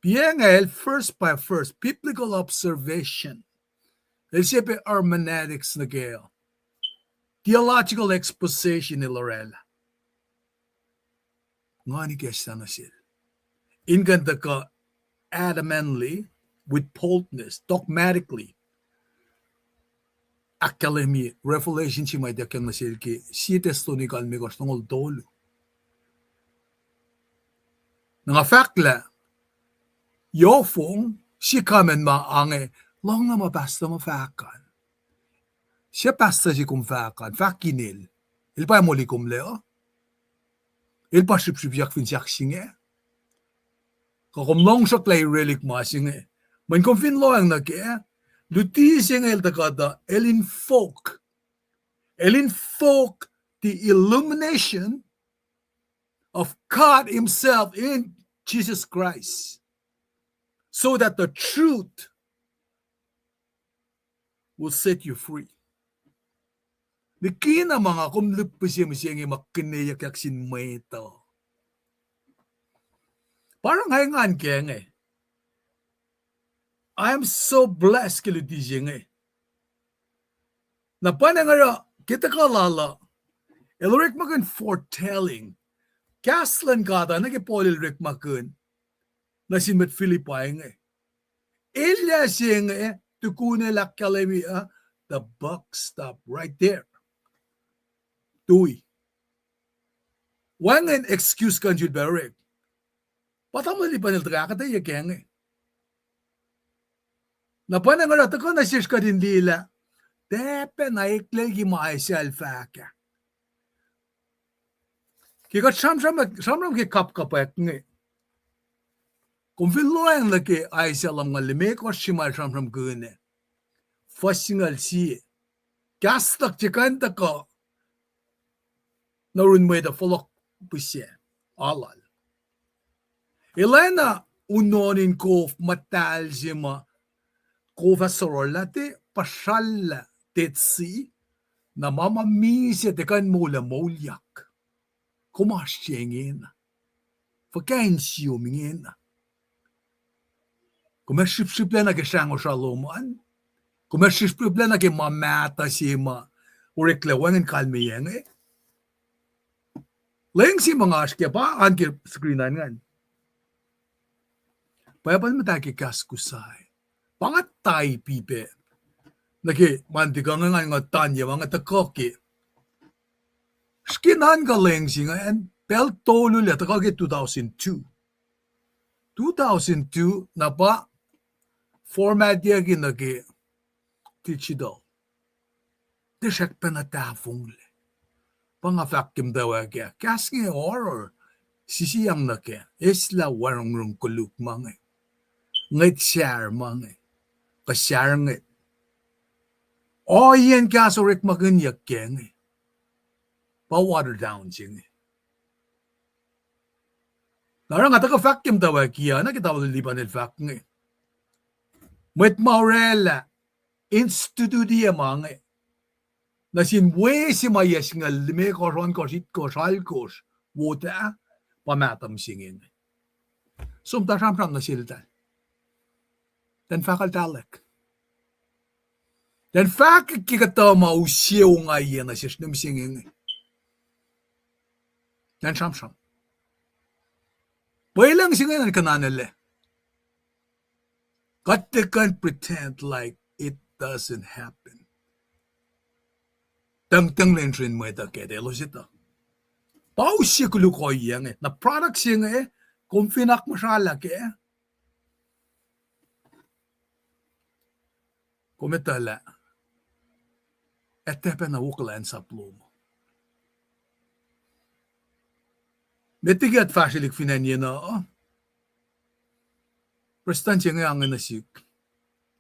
Piacng el first by first, biblical observation. El sie pac hermeneutics nuh kac. Theological exposition el oraclah. Nga ikacslah nuh sel. In kuh in tuhkuh adamantly, with boldness, dogmatically ahkkahlwemye revelation se ma ituckyang nuh sel ke Sie Thessalonians limekohsr longoul tolu. Na nga fahk lah, yofong, sie comment ma inge, lohng na ma pastor ma fahk an. Sie pastor se kom fahk an, fahk inel. El pa moli kom lac uh. El pa srihpsrihpyak fin sahk se inge. Kuh kom longsracklah irelihk ma se inge. Mweyen kom fin lohacng nuh kac, luti se inge el tuhkuh tuh, el invoke. El invoke the illumination of God himself in Jesus Christ, so that the truth will set you free. Likina ma nga kom lihpihsye mihsenge ma kihneyuckyak sin mwet uh. Pa oruh nga engan kac inge. I am so blessed ke luti se inge. Na pwacnwacng oruh ke tuhkuh lal uh, el orekmakihn foretelling. Kahs luhn God uh nuh ke Paul el orekmakihn nuh sin mwet Philippi inge. Elyah se inge, tukun el ahkkahlwemye uh, the buck stop right there. Tui. Wacngihn excuse kuh in sulpac orek. Pa tamuhlwel Lipan el tuhkuh ahkuhtweyac kac inge. Na pwacnwacng oruh tuhkuh nuh sesr kuht in liye lah, tiac pacna eklac ke ma Isaiah el fahk ah. Ke kuht sramsram, sramsram ke kapkapwack inge. Kom fin lohacng nuh ke Isaiah lumngaul limekohsr se ma el sramsramkihn ah, fuhs singucul sie. Kahs luhk se kuh in tuhkuh nuh yurin mwet uh fohlohk pihsac, alu. El oacna unohn in kof muhtahl se ma kof ah sororlah, tiac puhsrallah Dead Sea, na ma ma misac tiac kuh in moul ah moulyak. Kom oasr se ingena. Fuhkah insiyom ingena? Kom ac srihpsrihplac nuh ke srahngosr lom an? Kom ac srihpsrihplac nuh ke ma mahtuh se ma oreklac wacngihn kalmeyac inge? Leng se ma nga oasr kac pa an ke screen an ingacn. Bible muhta ke kahs Kosrae. Pa nga taipi pac nuh ke ma nuhtihk uh ingacn, nga tanye ma nga tuhkuh ke. Srihke nuhnkuh leng se ingacn, pacl tolu lac tuhkuh ke two thousand two. Two thousand two, na pa formatiyucki nuh ke digital. Tiac srackpacna tahfonglac. Pa nga fahk ke muhtwacwacack ah, kahs inge oruh sisiyang nuh kac, eslah warongorong koluk ma inge, ngwet sahyac ma inge, kuh sahyac ngwet. Ohiyacn kahs orekmakihnyuck kac inge, pa watered down se inge. Na oruh nga tuhkuh fahk ke muhtwacwacack ah, na ke tamuhlwel Lipan el fahk inge, mwet ma oraclah institute ma inge nuh sin we se ma yac singucul limekohsr, ohnkohsr, itkohsr, alkohsr, wot ah, pa mahtuh mihsenge inge. Som tuh sramsram nuh seltahl, tiacn fahkweltahlek, tiacn fahk ke kuhtuh ma use ongaiyac nuh sesr nuh mihsenge inge. Tiacn sramsram. Pwelucng se inge nuhn kuhnahoslah. Kuht tiac kuh in pretend like it doesn't happen. Tuhngtuhng lwen srin mwet uh kac, elos etuh. Pa use koluk ohiyac inge. Na product se inge, kom fin akmuhsralah kac, kom etuh lah, ac tiac pacna wo kuhlwacnsap lom. Met liki kuht fahsrwelihk fin acn yenuh uh, prestuhn se inge ange nuh sihk.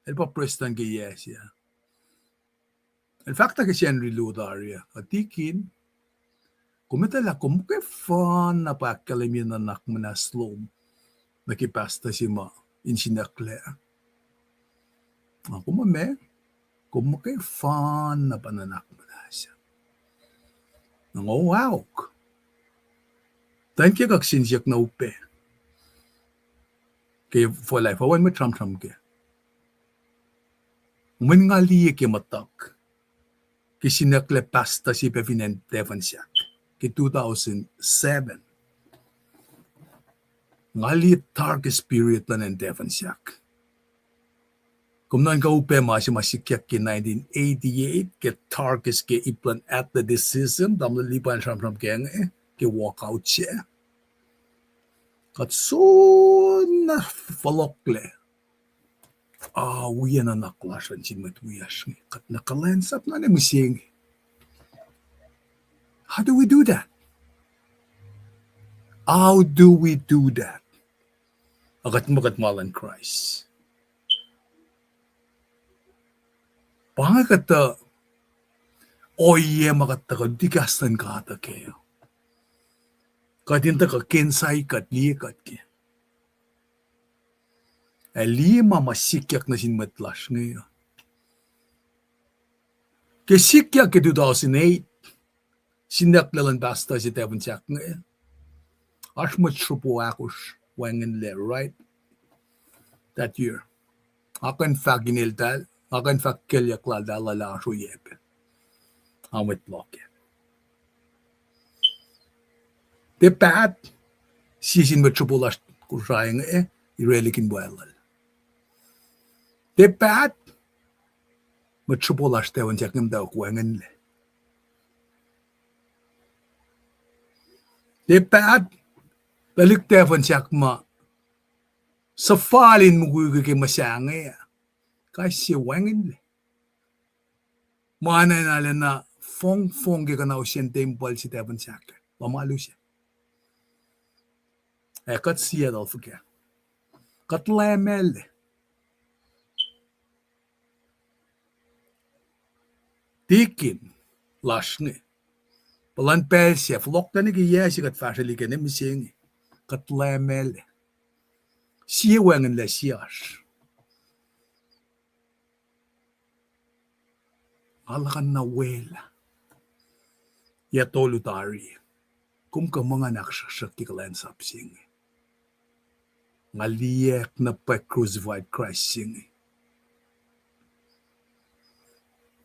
El pa prestuhn ke yac se ah. El fahk na ke Sacnri luo tari ah, a tikin, kom etuh lah kom ke fana pa ahkkahlwemye nuhnak muhnahs lom nuh ke pastor se ma insinucklac. Na kom ma, kom ke fana pa nuhnak muhnahs. Na nga aok. Tuh ke kuht siyuck na upac ke fuhlwact, fuhwacn mwet sramsram kac. Mweyen nga liye ke muhtuhk ke sinucklac pastor se pac fin acn Tafan Sahk ke two thousand seven. Nga liye darkest period luhn acn Tafan Sahk. Kom nuhnkuh upac ma se ma sikyak ke nineteen eighty-eight, ke darkest, ke ip luhn athleticism, tamuhlwel Lipan sramsram kac inge, ke walkout se. Kuht soenna fohlohklac. A, wi nuhnak lasr an sin mwet wiyacsr inge. Kuht na kuhlwacnsap na ne mihsenge. How do we do that? How do we do that? A kuht muh kuht ma luhn Kraist. Pa inge kuhtuh ohiyac ma kuht tuhkuh luti kahs luhn God uh kac. Kuht in tuhkuh ke insight kuht, liye kuht ke. Ac liye ma ma sikyak nuh sin mwet lasr inge. Ke sikyak ke two thousand eight, sinucklac luhn pastor se Tafan Sahk inge, oasr mwet sruhpo ahkosr wacngihnlac, right? That year. Nga kuh in fahk ineltahl, nga kuh in fahk kelyuck laltahl lah oasr ohiyac pac. Nga mwet loh kac. Tiac paht, sie sin mwet sruhpo lasr Kosrae inge, eh, orwaclihk in wacluhl. Tiac paht, mwet sruhpo lasr Tafan Sahk inge muhtwacwacack wacngihnlac. Tiac paht, tuhlihk Tafan Sahk ma suhfal in mukwikwi ke muhsahnge, kais sie wacngihnlac. Ma na in arulacna fongfong ke kuhnausyacn tempuhl se Tafan Sahk, luhman alu se. Ac kuht sie tuh fuhkah? Kuht lemeacl. Tikin lasr inge, puhlan pacl se, fohlohk nuh ke yac se kuht fahsrwelihk ke mihsenge, kuht lemeacl. Sie wacngihnlac sie oasr. Nga luhkuhn na welah. Yac tolu tari. Kom kuh muh nga ahksruhksruhk ke kuhlwacnsap se inge. Nga liyacack na pwacye crucified Christ se inge.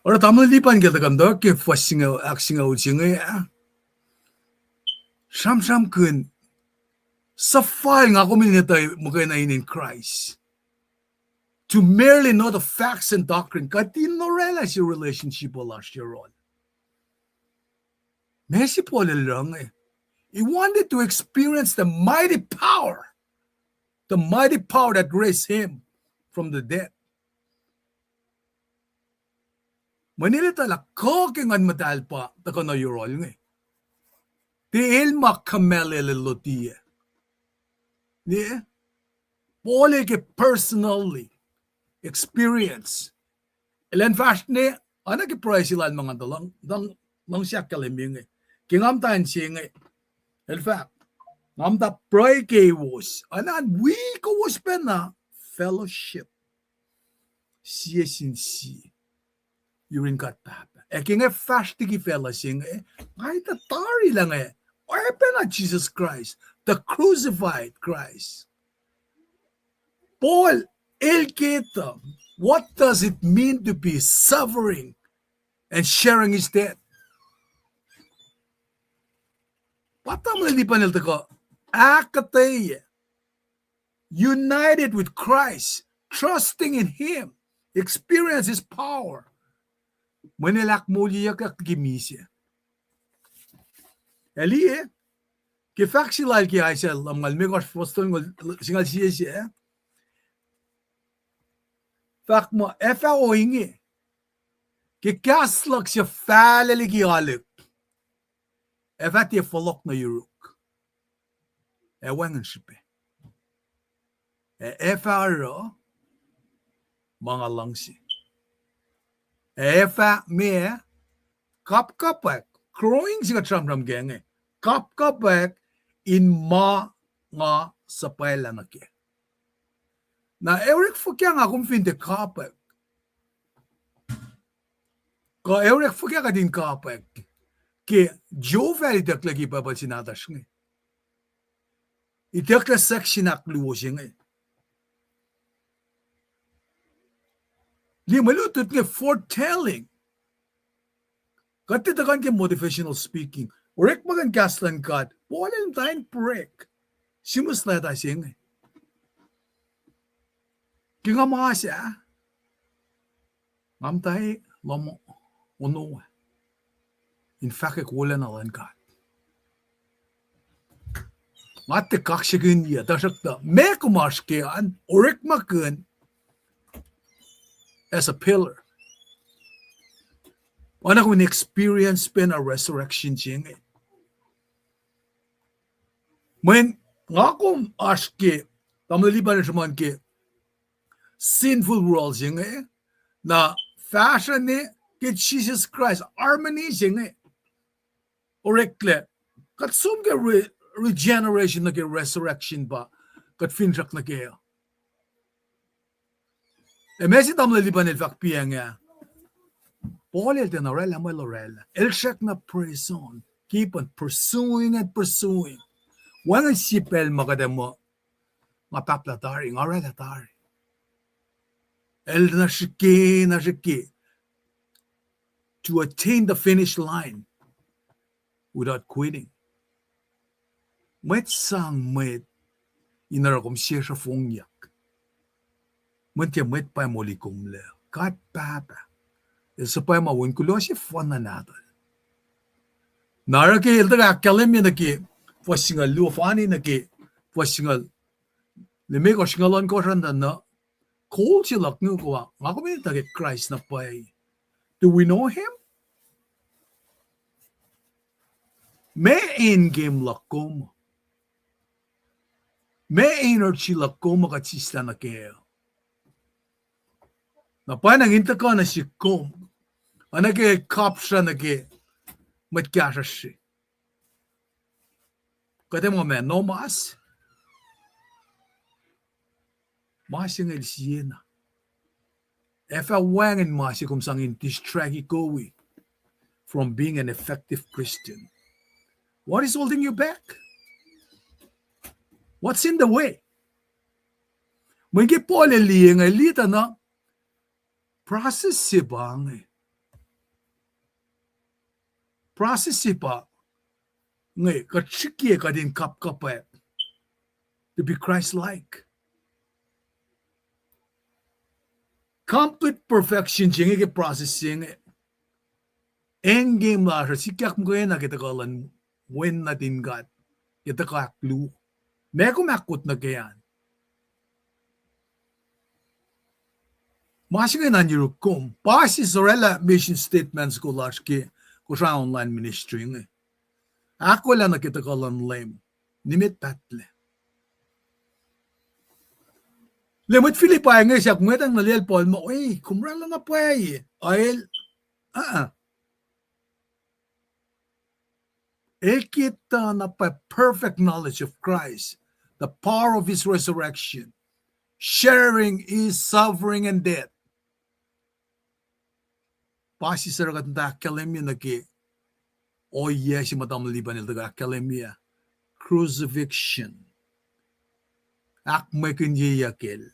Oruh tamuhlwel Lipan ke el tuhkuh muhta ke fuhs singucul, ahksingucul se inge ah, sramsramkihn suhfal nga kom in etuh muhkwena inen Christ. To merely know the facts and doctrine. Kuht in orwaclah se relationship lasr yohrohl. Ma se Paul el oruh inge, he wanted to experience the mighty power, the mighty power that raised him from the dead. Mweyen el etuh lah kuh ke Nguhn Muhtahl pa tuhkuh nuh yohrohl inge, tiac el ma kuhmahl el lutiyac. Ne, Paul el ke personally experience. Elan fahsr ne, oacna ke pruhe se lal ma nga tuh luhng, luhng, luhngse ahkkahlwemye inge. Ke nga muhta inse inge, el fahk, nga muhta pruhe kowos, oacna wi kowos pacna fellowship sie sin sie yurin God Pahpah. Ac ke nga fahsr liki facluh se inge, nga etuh tari lah inge, oacpacna Jesus Christ, the crucified Christ. Paul el ke etuh, what does it mean to be suffering and sharing his death? Pa tamuhlwel Lipan el tuhkuh ahkuhtweyac, united with Christ, trusting in him, experience his power. Mweyen el ahkmoulyeyuck ke misac. Ac liye, ke fahk se lal ke Isaiah lumngaul limekohsr fuhs tolngoul singucul sie se, fahk muh ac fah ohinge, ke kahs luhk se fahlac liki aluhk, ac fah tiac fohlohk nuh yuruk, ac wacngihn srihpac. Ac ac fah oruh ma nga luhngse. Ac fah meac? Kapkapwack. Growing se kuht sramsram kac inge. Kapkapwack in ma nga suhpwaclah nuh kac. Na orek fuhkah nga kom fin tiac kapwack? Kuh orek fuhkah kuht in kapwack ke Jehovah el itucklac ke Bible se nahtuhsr inge? Itucklac section ahkluo se inge. Liye mwe lutlut inge foretelling. Kuht tiac tuhkuh ke motivational speaking. Orekmakihn kahs luhn God. Paul el muhta in break. Sihmihs leta se inge. Ke nga mas ah, nga muhta lohm ono in fahkwack wolacna luhn God. Nga tiac kaksakihn yac, tuhsruhktuh meac kom oasr ke an, orekmakihn as a pillar. Oacna kom in experience pacna resurrection se inge. Mweyen nga kom oasr ke, tamuhlwel Lipan el sruhmuhn ke sinful world se inge, na fahsruh ne ke Jisus Kraist, harmony se inge. Oreklac, kuht som ke re-, regeneration nuh ke resurrection pa kuht finsrak nuh kac. Ac ma se tamuhlwel Lipan el fahk piac inge, Paul el tiacna oraclah ma el oraclah. El srackna press on, keep on pursuing and pursuing. Wacngihn sie pacl ma kuht ac muh, nga pahplah tari, nga oraclah tari. El na srihke, na srihke to attain the finish line without quitting. Mwet sang mwet in oruh kom sesr fongyak. Mwet tiac mwet pa moli komlac. God Pahpah el suhpwacma wen kuloh sefanna nahtuhl. Na oruh ke el tuh ahkkahlwemye nuh ke fuhs singucul luo, fani nuh ke fuhs singucul limekohsr, singucul ohnkohsr an tuh na, kol se luhk inge kwewa, nga kom in etuh ke Kraist na pwacye. Do we know him? Ma end game luhk kom? Ma energy luhk kom kuht sislah nuh kac? Na pwacnwacng in tuhkuh nuh sihk kom, oacna ke kapsra nuh ke mwet kahsruhsr. Kuht ac muh ma no mas? Ma se inge el siena. Ac fah wacngihn ma se kom sang in distract-i kowos from being an effective Christian. What is holding you back? What's in the way? Mweyen ke Paul el liye inge, el liye tuh na process se pa inge. Process se pa inge, kuht srihke kuht in kapkapwack to be Christ-like. Complete perfection se inge ke process se inge. End game lasr uh sikyak muhkwena ke tuhkuh luhn Wen nuhtin God ke tuhkuh ahkluo. Ma kom ahkkot nuh ke an? Ma se inge na yuruk kom. Pa se oraclah mission statements ko lasr ke Kosrae Online Ministry inge. Ahkolah nuh ke tuhkuh luhn Leum. Nimet pahtlac. Lah mwet Philippi inge sahk mwet an nuh liyacl Paul muh, e, kom oraclah na pwacye. Ael, uh-uh. El ke tuh na pa perfect knowledge of Christ, the power of his resurrection, sharing his suffering and death. Pa se oruh kuht muhta ahkkahlwemye nuh ke ohiyac se ma tamuhlwel Lipan el tuhkuh ahkkahlwemye, crucifixion. Ahkmwekihnyeyuck el,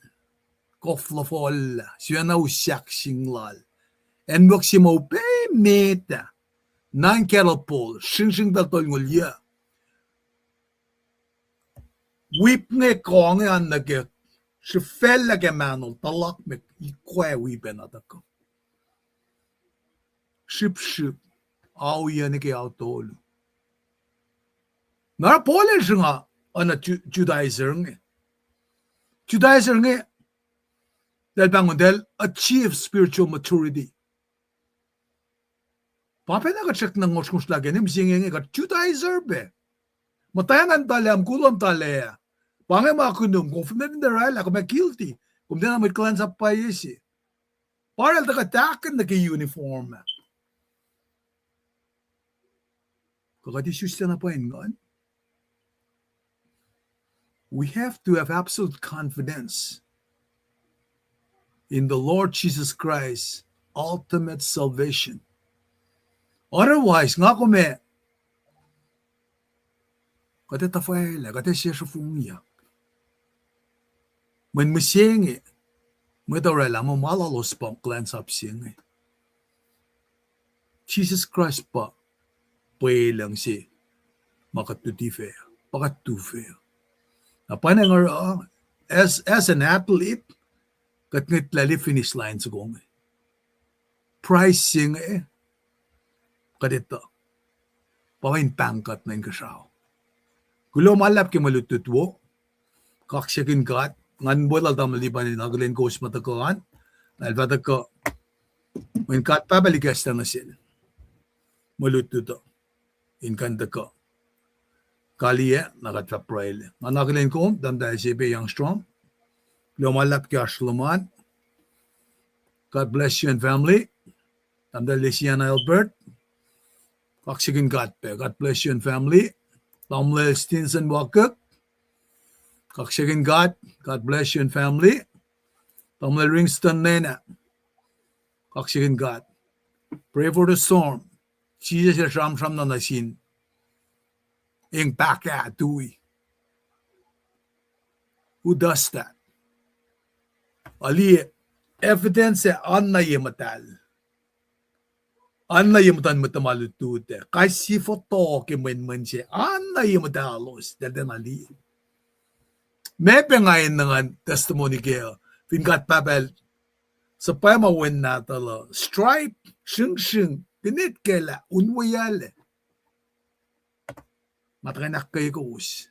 koflofohllah, siena usyak sing lal. Acnwuck se ma upac met ah, nine cattle pole, sringsring pacl tolngoul yuc. Wip inge, kuh inge an nuh ke, srihfacllah ke mahnol, tuhlakmek, ikwac wip ac na tuhkuh. Srihpsrihp, ao yuc nuh ke ao tolu. Na Paul el sruhnga oacna Ju-, Judaizer inge. Judaizer inge, eltahl pahngon eltahl achieve spiritual maturity. Pa pacna kuht srackna ngosrngosrlah ke, mihsenge inge kuht Judaizer pac. Muhtwacn an tuhlac, mukul lom tuhlac. Pa inge ma kunum, kom fin tiac oraclah, kom ac guilty. Kom tiacna mwet kuhlwacnsap pwacye se. Pa oraclah tuh kuht ahkihn nuh ke uniform ah, kuh kuht isuslac na pwacye in nguhn. We have to have absolute confidence in the Lord Jesus Christ's ultimate salvation. Otherwise, nga kom ac, kuht ac tuhfahlah, kuht ac sesr fongyak. Mweyen mihsenge, mwet oraclah muh ma lalos pa kuhlwacnsap se inge. Jisus Kraist pa pwelucng se ma kuht luti fac, pa kuht tu fac. Na pa inge nga oruh, as, as an athlete, kuht ngwetlah finish line soko inge. Prize se inge, kuht etuh, pa in pahng kuht nuh inkuhsrao. Kuloh ma luhlahp ke mwe lutlut wo. Kaksakihn God, ngan weluhl tamuhlwel Lipan in akihlen kowos ma tuhkuh an, na el fah tuhkuh, mweyen God Pahpah el ikacslah nuh sel mwe lutlut uh in kuh in tuhkuh kaliyac, na kuht fah pruhelac. Ngan akihlen kom, Tahmtahel Sepe Youngstrom. Kuloh ma luhlahp ke oasr lom an. God bless you and family. Tahmtahel Lisiana Albert. Kaksakihn God pac. God bless you and family. Tamuhlwel Stinson Walker. Kaksakihn God. God bless you and family. Tamuhlwel Ringston Nena. Kaksakihn God. Pray for the storm. Jisus el sramsram na nuh sin eng pahkah tui. Who does that? Aliye, evidence ac oan na ye muhtahl. Oan na ye muhtuhn mwet tuhma lutlut ac kais sie fototo ke mwenmwen se, oan na ye muhtahlos, eltahl tiacna liye. Meac pac nga enenuh ngan testimony kac, fin God Pahpah el suhpwacma wen nahtuhl uh, stripe, sringsring, kinet kac lah unweyuclac. Nga tuhkweni ahkkweye kowos.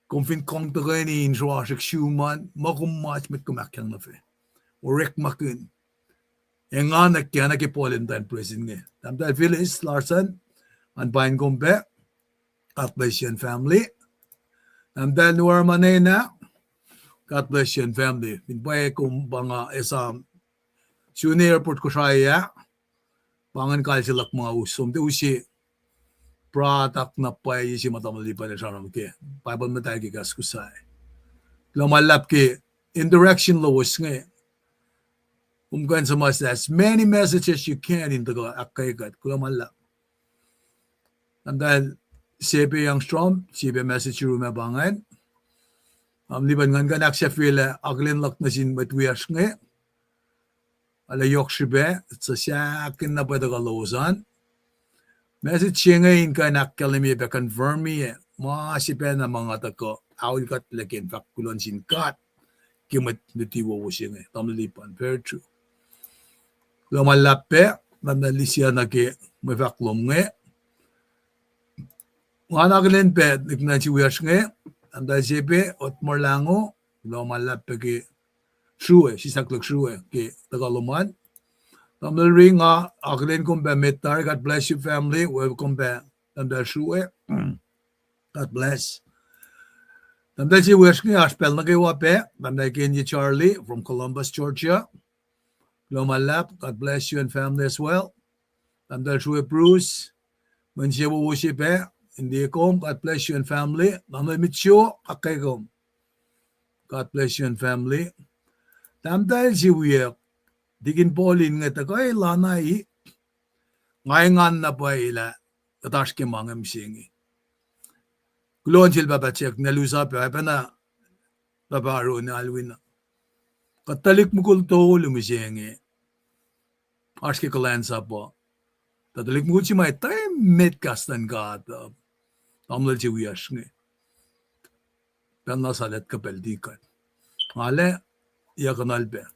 Kom fin kang tuhkweni in sruasrihk sum an, ma kom muh mwet kom ahkyang nuh fac, orekmakihn. Engan ke, na ke Paul in muhtwacn presin inge. Tahmtahel Phyllis Larson, ngan paing kom pac. God bless you and family. Tahmtahel Nuar Manena, God bless you and family. Fin pwacye kom pa nga esam sun airport Kosrae ah, pa ingacn kalse luhk ma us som tiac use product na pwacye se ma tamuhlwel Lipan el sramsram ke Bible muhtahl ke kahs Kosrae. Kuloh ma luhlahp ke interaction lowos inge. Kom kuh in suhmuhslah as many messages as you can in tuhkuh ahkkweye kuht. Kuloh ma luhlahp. Tahmtahel Sepe Youngstrom, sie pac message room ah pa ingacn. Am, Lipan, ngan kuh in ahksahfyelah akihlen luhk nuh sin mwet wiyacsr inge. Arlac yohk srihpac, suc sahkihn na pwacye tuhkuh lowos an. Message se inge in kuh in ahkkahlwemye pac, confirmye ma se pacna ma nga tuhkuh aol kuhtlac ke in fahk kuloh nuh sin God ke mwet luti wowo se inge, tamuhlwel Lipan, very true. Kuloh ma luhlahp pac, Tahmtahel Lisiana, ke mwe fahk lom inge. Nga akihlen pac lihk nuh sin wiyacsr inge, Tahmtahel Sepe Otmar Lango, kuloh ma luhlahp pac ke srue, sislah lihk srue ke tuhkuh lom an. Tamuhlwel Ring, nga akihlen kom pac met tari, God bless you family, welcome pac Tahmtahel srue. God bless. Tahmtahel se wiyacsr inge oasr pacl nuh kwewa pac, Tahmtahel Kenye Charlie from Columbus, Georgia. Kuloh ma luhlahp, God bless you and family as well. Tahmtahel srue Bruce, mwe insewowo se pac in liye kom, God bless you and family. Tahmtahel Mitchell, ahkkweye kom, God bless you and family. Tahmtahel se wiyuck, Tikin Paulin inge tuhkuh lana i, nga engan na pwacye lah kuht oasr ke ma inge mihsenge. Kuloh nuh sel Pahpah Jack, na lusa pac, oacpacna Pahpah Aaron Alwin. Kuht tuhlihk mukul tolu mihsenge oasr ke kuhlwacnsap uh. Tuh tuhlihk mukul se ma etuh emet kahs luhn God uh, tamuhlwel se wiyacsr inge. Pacl na salet kuh pacl tikat. Nga lac, yac kuhnuhl pac.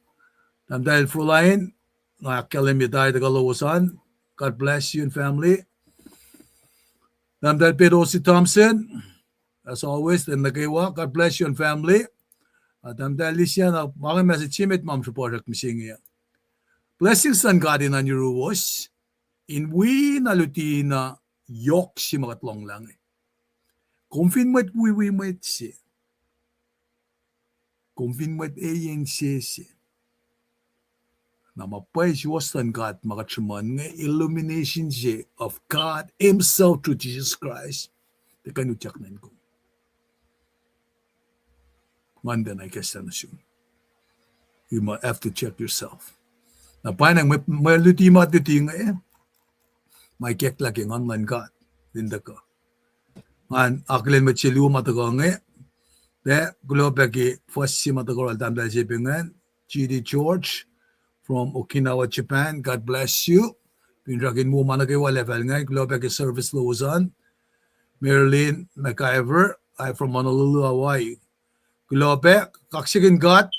Tahmtahel Froline, nga ahkkahlwemye tari tuhkuh lowos an. God bless you and family. Tahmtahel Pedosi Thompson, as always, lwen nuh kwewa, God bless you and family. Uh, Tahmtahel Lisiana, ma inge message se met ma sruhpuhsrak mihsenge. Blessings luhn God in nuh yuruwos, in wi na luti na yohk se ma kuht lohnglah inge. Kom fin mwet wiwi mwet se, kom fin mwet eyen sese, Na ma pwacye suwohs luhn God ma kuht sruhmuhn inge, illumination se of God himself through Jesus Christ. Tiac kuh in utyak nuh in kom. Nguhn pacna ikacslah nuh sum. You might have to check yourself. Na pwacnwacng mwe, mwe luti ma luti inge, ma ikacklah ke Nguhn luhn God in tuhkuh. Ngan akihlen mwet se luo ma tuhkuh inge. Pac, kuloh pac ke fuhs se ma tuhkuh oral tahmtahel se pa ingacn, G D George from Okinawa, Japan. God bless you. Finsrak in wo ma nuh kwewa lacfacl ingacn. Kuloh pac ke service lowos an. Marilyn McIver, I from Honolulu, Hawaii. Kuloh pac, kaksakihn God.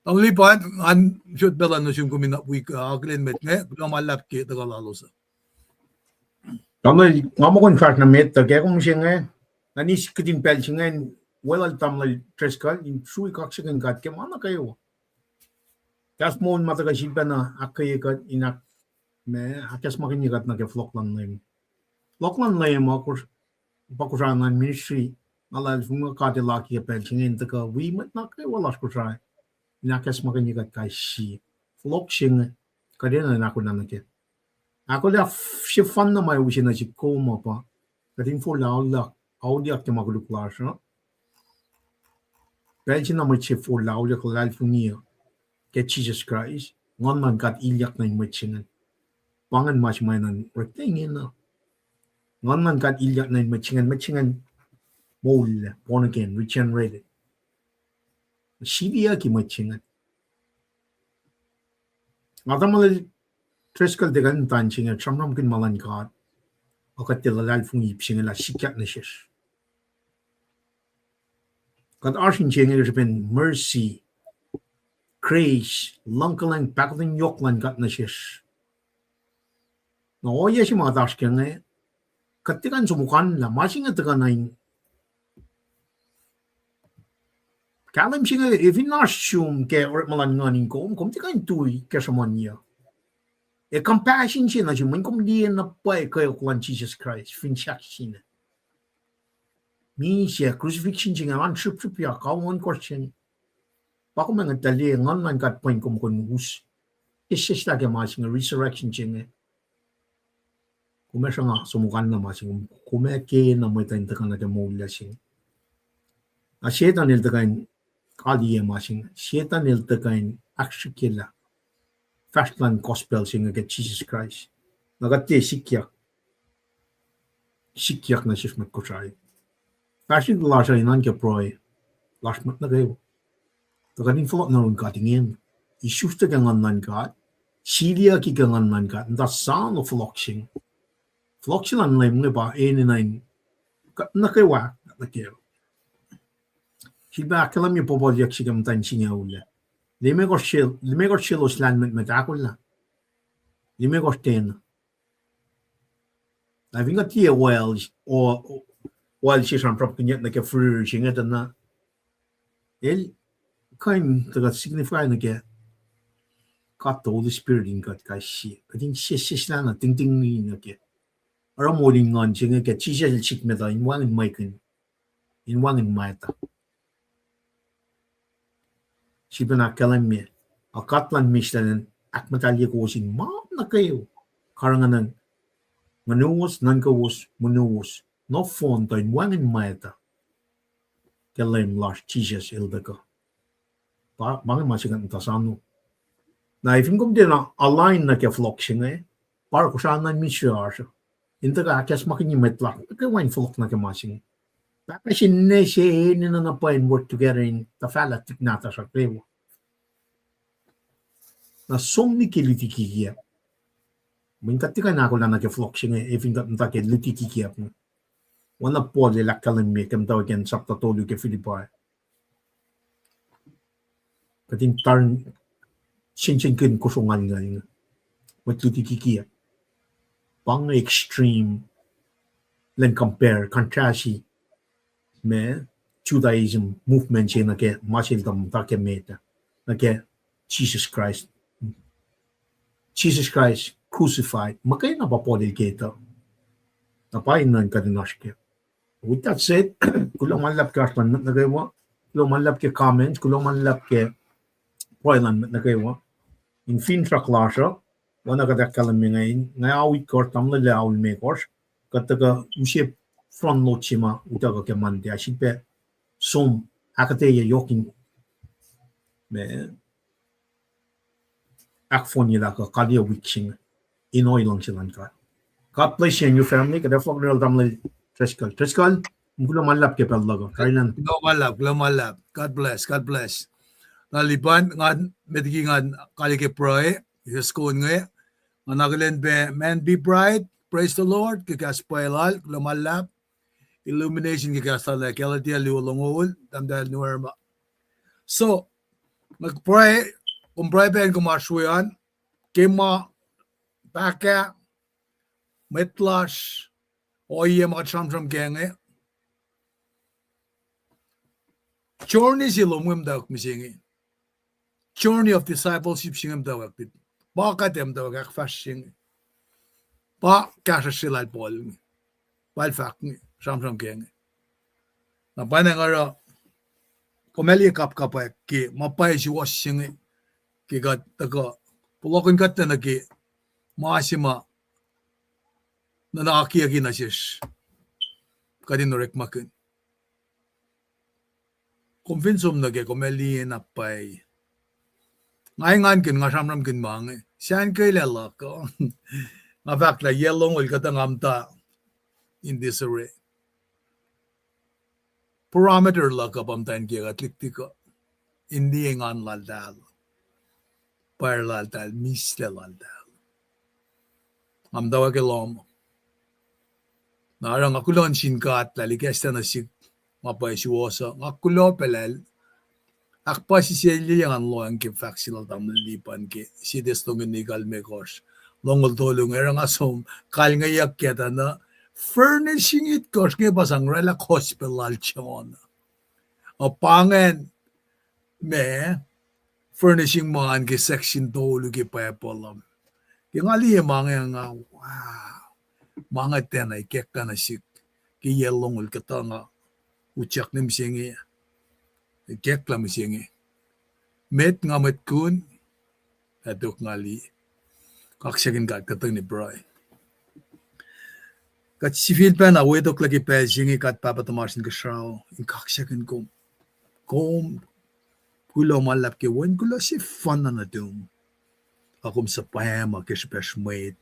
Tamuhlwel Lipan, ngan sot pacl an nuh sum kom in wi, uh, akihlen mwet inge, kuloh ma luhlahp ke tuhkuh lalos uh. Tamuhlwel, nga muh kom fahsr nuh met uh ke kom se inge, na nis kihtin pacl se inge, welul Tamuhlwel Driscoll, in srui kaksakihn God ke ma nuh kwewa. Kahs moul ma tuhkuh sifilpacna ahkkweye kuht in ahk-, ma ahkacsmakihnye kuht nuh ke fohlohk luhn Leum. Fohlohk luhn Leum uh, pa Kosrae na ministry, nga luhlahlfongi God El oakiyac pacl se inge in tuhkuh wi mwet nuh kwewa lasr Kosrae, in ahkacsmakihnye kuht kais sie. Fohlohk se inge, kuht enenuh in ahkolah nuh kac. Ahkolah f-, sefanna ma use nuh sihk kom uh pa, kuht in forlah auliyak, auliyak ke ma koluk lasr uh. Pacl se na mwet se forlah auliyak luhlahlfongi uh ke Jisus Kraist, Nguhn luhn God ilyak nuh in mwet se ingacn. Pa ingacn ma se ma enenuh in oreklac ingena. Nguhn luhn God ilyak nuh in mwet se ingacn, mwet se ingacn moul, born again, regenerated. Siliyucki mwet se ingacn. Nga Tamuhlwel Driscoll tiac kuh in muhta se inge, sramsramkihn ma luhn God, ac kuht tiac luhlahlfongi ip se inge lah sikyak nuh sesr. Kuht oasr in se inge ke srihpen mercy, grace, luhngkuhlwacng, pahkotwen yohk luhn God nuh sesr. Na ohiyac se ma kuht oasr ke inge, kuht tiac kuh in som muhkwena lah ma se inge tuhkuh na in kahlwem se inge, ac fin oasr sum ke orekma luhn nguhn in kom, kom tiac kuh in tui ke sruhmuhnyuck. Ac compassion se nuh sum, mweyen kom liye na pwacye kweok luhn Jisus Kraist fin sahk se inge. Misac, crucifixion se inge, an srihpsrihpyak, kawohn kosr se inge. Pa kom ac ngetlah liye Nguhn luhn God pwen kom kuh in us. Sesseslah ke ma se inge, resurrection se inge. Kom ac sruhnga som muhkwena ma se inge, kom ac kena mwet uh in tuhkuh nuh ke moul lal se inge. Na Setan el tuhkuh in kaliyac ma se inge. Setan el tuhkuh in ahksrihkyelah fahsr luhn gospel se inge ke Jisus Kraist. Na kuht tiac sikyak, sikyak nuh sesr mwet Kosrae. Fahsrwelihk lasr uh in oan ke pruhe lasr mwet nuh kwewa. Tuh kuht in fohlohk nuh yurin God ingena. Isuslac ke Nguhn luhn God. Siliyucki ke Nguhn luhn God. Muhta soano fohlohk se inge. Fohlohk se luhn Leum inge pa enenuh in kuht nuh kwewa nuh ke. Sifilpac ahkkahlwemye puhpuhlyuck se ke muhtwacn singucul ah. Limekohsr se, limekohsr selos lahlmwetmwet ahkolah. Limekohsr ten. Na fin kuht liye oil, o-, oil se sramsramkihnyuck nuh ke fihrihr se inge tuh na el kuh in tuhkuh signify nuh ke God the Holy Spirit in kuht kais sie. Kuht in sesseslah na tingting nuh ke oruh moul in nguhn se inge ke Jisus el sik met uh in wacngihn mwekihn, in wacngihn mwacta. Sifilpacna ahkkahlwemye, a God luhn mihslac el ahkmuhtahlye kowos in ma nuh kwewa, karihngihn nguhnowos, nuhnkowos, monowos, nohfohn tuh in wacngihn mwacta ke Leum lasr Jisus el tuhkuh. Pa, pa inge ma se kuht muhta soano. Na fin kom tiacna align nuh ke fohlohk se inge, pa oruh kosrna in ministry oasr uh in tuhkuh ahkacsmakihnye mwet lasr nuh kwewa in fohlohk nuh ke ma se inge. Pahpah se inne se enenuh na pwacye in work together in tuhfahlah tuhlihk nahtuhsr uh kwewa. Na som liki luti kikiacp. Mweyen kuht tiac kuh in ahkolah nuh ke fohlohk se inge, ac fin kuht muhta ke luti kikiacp inge. Oacna Paul el ahkkahlwemye ke muhtwacwacack in sapta tolu ke Philippi. Kuht in tar-, sensenkihn kosro ngalngal inge. Mwet luti kikiacp. Pa inge extreme, lwen compare, contrast ma Judaism movement se nuh ke ma se el tuh muhta ke met ah, nuh ke Jesus Christ. Jesus Christ crucified. Muhkwena pa Paul el ketuh. Na pa in nuhnkuh in oasr ke With that said, kuloh ma luhlahp ke oasr luhn mwet nuh kwewa, kuloh ma luhlahp ke comments, kuloh ma luhlahp ke pruhe luhn mwet nuh kwewa. in finsrak lasr uh, oacna kuht ahkkahlwemye inge, nga ao itkohsr, tamuhlwel ah ao limekohsr, kuht tuhkuh use front load se ma utuckuh ke Monday, ah, sifilpac som ahkuhtweyac yohk in, ma, ahkfohnyelah kuh kaliyac wik se inge in ohiyac luhngse luhn God. God bless you and your family. Kuht ac fohlohk nuh sel tamuhlwel Driscoll. Driscoll, kuloh ma luhlahp ke pacl luhk uh. Kuloh ma luhlahp, kuloh ma luhlahp. God bless, God bless. Na lipan, nga met liki ngan kaliyac ke pruhe, use skon inge, nga akihlen pac Man Be Bright, praise the Lord, ke kahs pwacye lal, kuloh ma luhlahp. Illumination ke kahs lal ah, Galatia luo longoul, tahmtahel Nuerma. So, nga pruhe, kom pruhe pac in kom oasr we an, ke ma pahkah, mwet lasr, ohiyac ma kuht sramsram kac inge. Journey se lom inge muhtwacwacack mihsenge. Journey of discipleship se inge muhtwacwacack. Pa kuht ac muhtwacwacack ahkfahsrye inge. Pa kahsruhsr se lal Paul inge. Pa el fahk inge, sramsram kac inge. Na pwacnwacng oruh, kom ac liye kapkapwack ke ma pwacye suwohs se inge, ke kuht tuhkuh, puhlakihn kuht nuh ke ma se ma nuhnakiyucki nuh sesr, kuht in orekmakihn. Kom fin som nuh kac, kom ac liye na pwacye. Nga engankihn, nga sramsramkihn ma inge. Sahn kwelah luhk uh. Nga fahk lah yac longoul kuhtuh nga muhta in disarray. Barometer luhk uh pa muhta in ke kuht liktik uh, in liye engan laltahl, pwacr laltahl, mihslac laltahl. Nga muhtwacwacack ke lohm. Na oruh nga kuloh nuh sin God lah El ikacslah nuh sihk ma pwacye suwohs uh. Nga kuloh pac lah El ahkpuhsisaclye ngan lohacng ke fahk se lal tamuhlwel Lipan ke Sie Tesalonika limekohsr, longoul tolu inge, oruh nga som kalngeyuck kac tuh na furnishing itkohsr inge pa sang oraclah gospel lal John. Ac pa ingacn, ma, furnishing ma an ke section tolu ke Bible um. Ke nga liye ma inge nga, wow. Ma inge tiacna ikacklah nuh sihk ke yac longoul kuhtuh nga utyak nuh mihsenge, ikacklah mihsenge. Met nga mwet kun, ac tok nga liye. Kaksakihn God, kuht tuhkweni pruhe. Kuht sifilpacna wetoklac ke pacl se inge, God Pahpah tuhmasr Inkuhsrao, in kaksakihn kom. Kom, kuloh ma luhlahp ke Wen kuloh sefanna nuhtum. Ac kom suhpwacma ke srihpacsr mwet,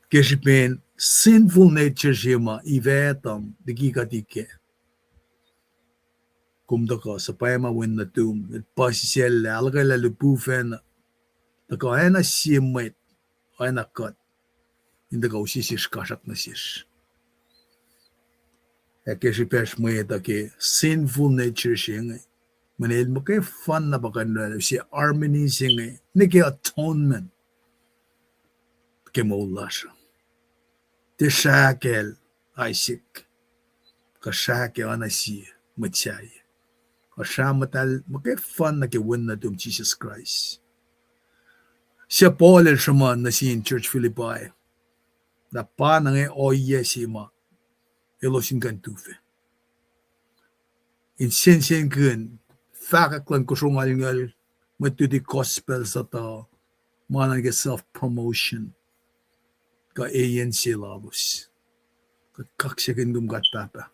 ke srihpen sinful nature se ma ivetacm liki kuht ikac. Kom tuhkuh suhpwacma Wen nuhtum, el puhsisacllac, ahluhkwelah lihpufacn, tuhkuh oacna sie mwet, oacna kuht, in tuhkuh use sesr kasrak nuh sesr. Ac ke srihpacsr mwet uh ke sinful nature se inge, mweyen el muhkwefanna pa kuh in oraclah use harmony se inge nuh ke atonement ke moul lasr uh. Tiac srah kacl Isaac, kuh srah ke oacna sie mwet sahyac, kuh srah muhtahl muhkwefanna ke Wen nuhtum Jisus Kraist. Suc Paul el sruhmuhn nuh sin church Philippi, lah pa na inge ohiyac se ma elos in kuh in tufah. In sensenkihn fahkwack luhn kosro ngalngel, mwet luti gospel sutuh, ma na ke self-promotion, kuh eyen se lalos. Kuht kaksakihn kom God Pahpah.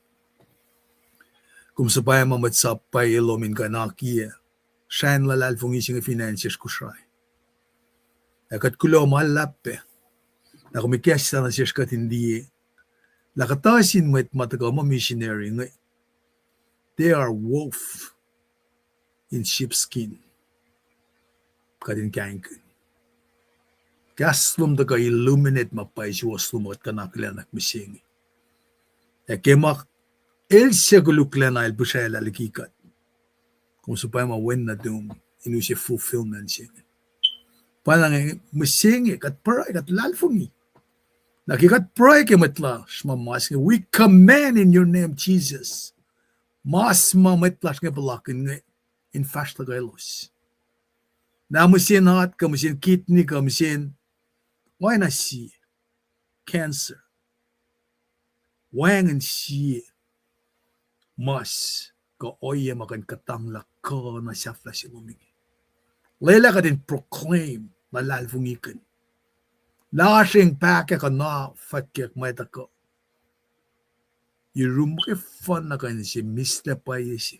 Kom suhpwacma mwet sap pwacye lom in kuh in akiyac sracn luhlahlfongi se inge fin acn sesr Kosrae. Ac kuht kuloh ma luhlahp pac lah kom ikacslah nuh sesr kuht in liye lah kuhtuh sin mwet ma tuhkuh muh missionary inge, they are wolf in sheepskin. Kuht in kahingkihn kahs lom tuhkuh illuminate ma pwacye suwohs lom ma kuht kuh in akihlenak mihsenge. Ac ke ma el suc koluklacna el pihsraclah liki kuht, kom suhpwacma Wen nuhtum in use fulfillment se inge. Pa na inge mihsenge kuht pruhe, kuht luhlahlfongi. Na ke kuht pruhe ke mwet lasr ma mas inge, we command in your name, Jesus, mas ma mwet lasr inge puhlakihn inge, in fahsr luhkwelos. Na mihsen heart kuh mihsen kidney kuh mihsen oacna sie cancer, wacngihn sie mas kuh ohiyac ma kuh in kuhtanglah kuh na sahflah se lom inge. Lwelah kuht in proclaim luhlahlfongikihn lasr in pahkah kuh na fwackyuck ma tuhkuh. Yurum ke fun na kuh in se mihslac pwacye se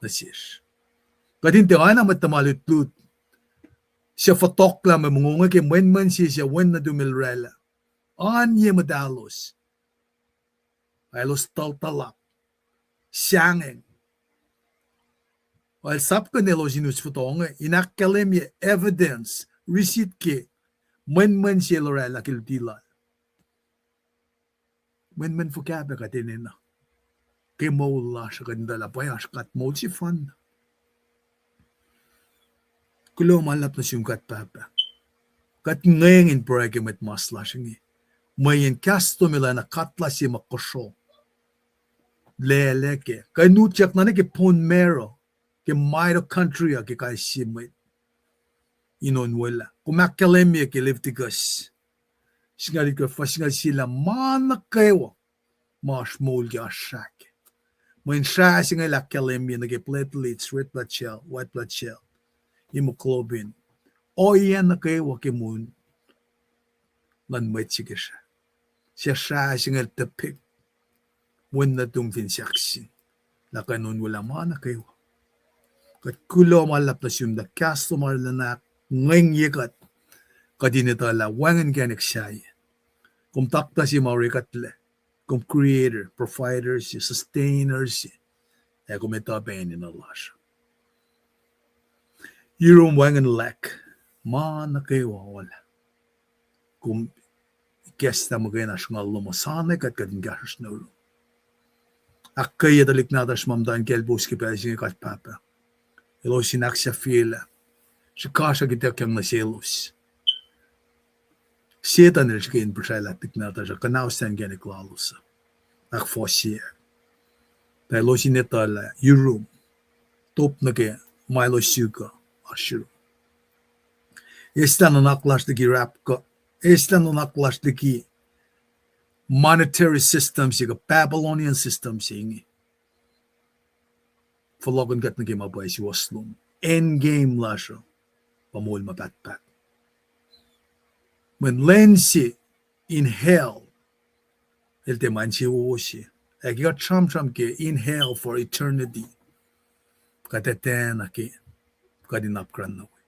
nuh sesr. Kuht in tiac oacna mwet tuhma lutlut suc fohlohklah mwe mongo inge ke mwenmwen se suc wen nuhtum el oraclah. Oan ye muhtahlos, ac elos tuhltuhlak, sahngweng. El sapkihn elos in us fototo inge in ahkkahlwemye evidence, receipt ke mwenmwen se el oraclah ke luti lal. Mwenmwen fuhkah pac kuht enenuh ke moul lasr uh kuht in etuh lah pwacye oasr God moul sefanna? Kuloh ma luhlahp nuh sum God Pahpah. Kuht ngweng in pruhe ke mwet mas lasr inge, mweyen kahs lom el oacna katla se ma kosro, lwelah ke kuh in utyak nuh ke bone marrow, ke mitochondria ke kais sie mwet in onwelah. Kom ahkkahlwemye ke Leviticus singucul itkof, fuhs singucul sie lah ma nuh kwewa ma oasr moul ke oasr srah kac, mweyen srah se inge el ahkkahlwemye nuh ke platelets, red blood cell, white blood cell, hemoglobin, ohiyac nuh kwewa ke moul luhn mwet se ke srah. Suc srah se inge el depict wen nuhtum fin sahkseng, lah kuh in onwelah ma nuh kwewa. Kuht kuloh ma luhlahp nuh sum lah kahs lom arulacna ahkngwengye kuht, kuht in etuh lah wacngihn inkacnek sahyac. Kom taktuh se ma orekuhtlac. Kom creator, provider se, sustainer se, ac kom etuh pac enenuh lasr. Yurum wacngihn lack, ma nuh kwewa olah. Kom ikacslah muhkwena sruhnguhl lom uh, sanac kuht, kuht in kahsruhsr nuh yurum. Ahkkweye tuhlihk nahtuhsr ma muhta in kaclpous ke pacl se inge God Pahpah, elos in ahksahfyelah srihkasrak ituckyang nuh selos. Setuhn el srihke in puhsralah tuhlihk nahtuhsr uh, kuhnahoslah inkacnek lalos uh, ahkfohsye, tuh elos in etuh lah yurum, top nuh ke ma elos suk uh, oasr yurum. Eslah nuhnak lasr liki rapkuh, eslah nuhnak lasr liki monetary system se kuh Babylonian system se inge. Fohlohkihn kuht nuh ke ma pwacye suwohs lom. End game lasr uh pa moul ma pahtpaht. Mweyen lwen se in hell, el tiac ma insewowo se. Ac ke kuht sramsram ke in hell for eternity, kuht etuh na ke kuht in apkuhran nuh we.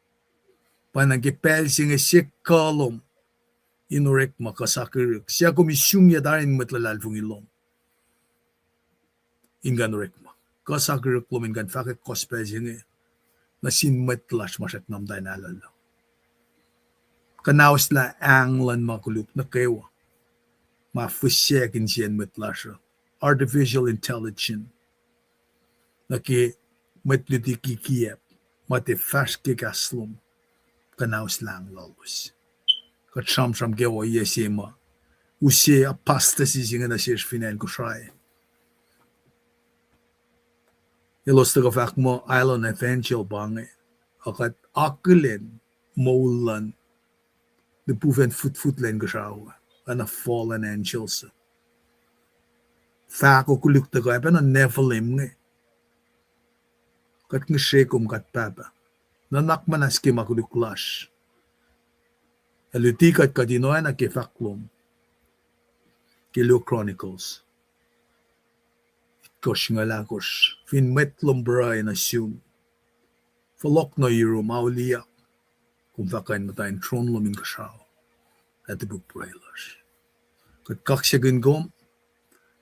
Pwacnwacng ke pacl se inge se kuh lom in orekma kuh sakihrihk, suc kom isungyac tari in mwet luhlahlfongi lom in kuh in orekma kuh sakihrihk lom in kuh in fahkwack gospel se inge nuh sin mwet lasr ma srackna muhta in alu uh. Kuhnahoslah ahng luhn ma koluk nuh kwewa ma fihsracsr insiyacn mwet lasr uh, artificial intelligence, nuh ke mwet luti kikiacp ma tiac fahsr ke kahs lom. Kuhnahoslah ahng lalos. Kuht sramsram ke ohiyac se ma use apostasy se inge nuh sesr fin acn Kosrae. Elos tuhkuh fahk muh island evangel pa inge, a kuht akihlen moul luhn lihpufacn futfut luhn Kosrae, oacna fallen angels uh. Fahko koluk tuhkuh pacna Nephilim inge. Kuht ngihsre kom God Pahpah, nuhnak muhnahs ke ma koluk lasr. Ac luti kuht, kuht in oacna ke fahk lom ke Luo Chronicles itkohsr singucul ahkosr, fin mwet lom pruhe nuh sum, fohlohk nuh yurum, auliyak, kom fah kuh in muhta in tron lom inkuhsrao ac topuk pruhe lasr. Kuht kaksakihn kom,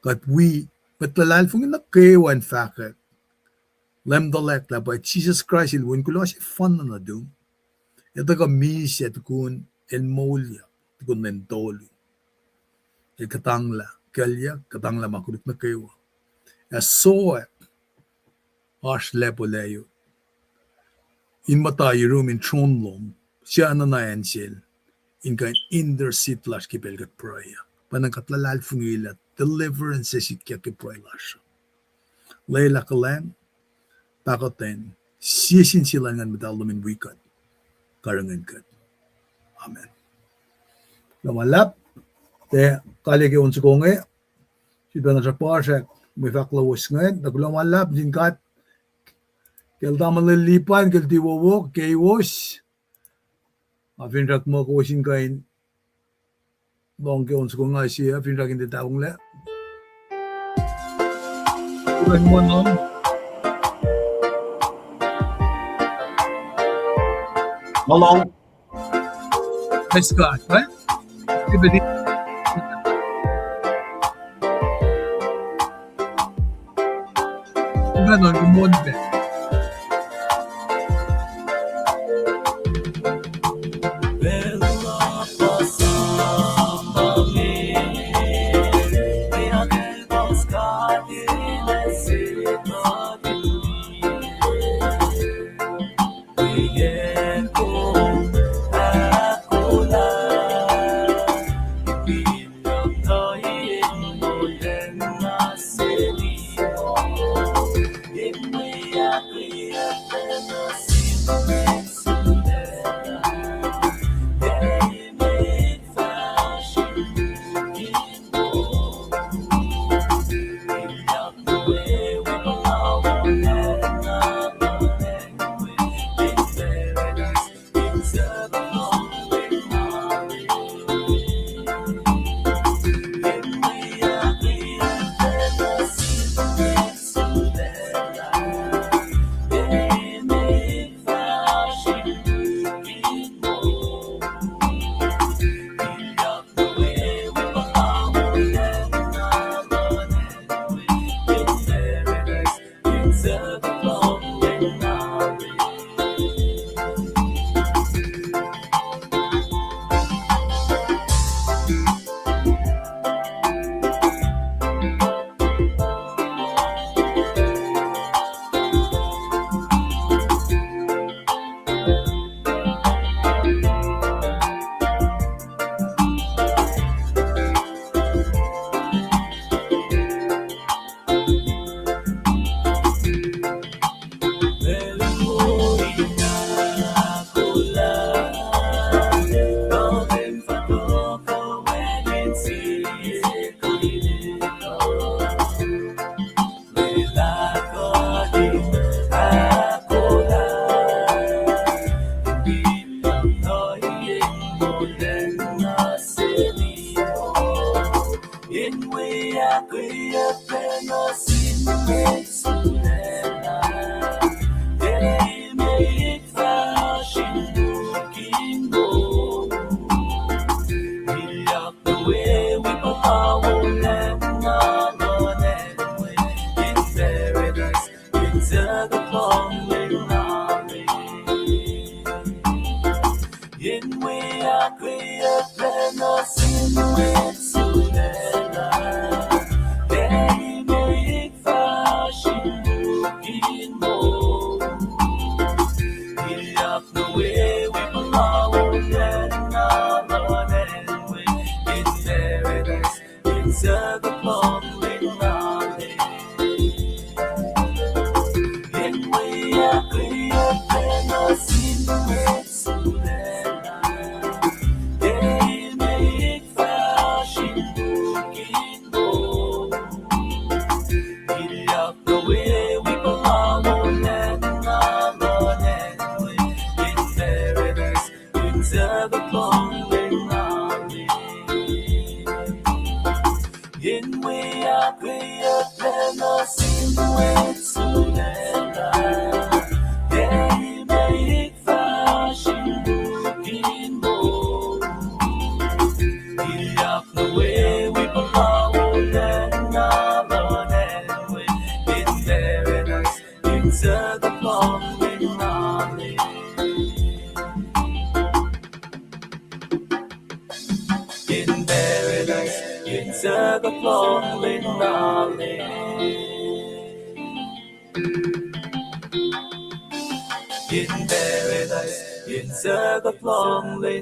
kuht wi mwet luhlahlfongi nuh kwewa in fahkwack Leum tuhlac lah pa Jisus Kraist el wi kuloh sefanna nuhtum, ac tuhkuh misac tukun el moulyak, tukun lwen tolu. El kuhtanglah kuclyuck, kuhtanglah ma koluk nuh kwewa, ac sowack oasr lacpo layot in muhta yurum in tron lom, suc nuhna acn sel, in kuh in intercede lasr ke pacl kuht pruhe uh. Pwacnwacng kuht luhlahlfongi lah deliverance ac sikyak ke pruhe lasr. Lwelah kuhlwacng, pahkotwen, sie sin sie luhn Nguhn Muhtahl lom in wi kuht, karihngihn kuht. Amen. Kuloh ma luhlahp, tiac kalweni ke on soko inge, sifilpacna sruhpuhsrak mwe fahk lowos ingacn, tuh kuloh ma luhlahp sin God Ke el tamuhlwel Lipan, ke el tiac wowo, ke ewos. Nga finsrak muh kowos in kuh in lohng ke on soko nga sie, finsrak in tiac tahfonglac. Kuh in muh lohng. Muh lohng. Praise God, right? Everybody. Kuh in muh lohng.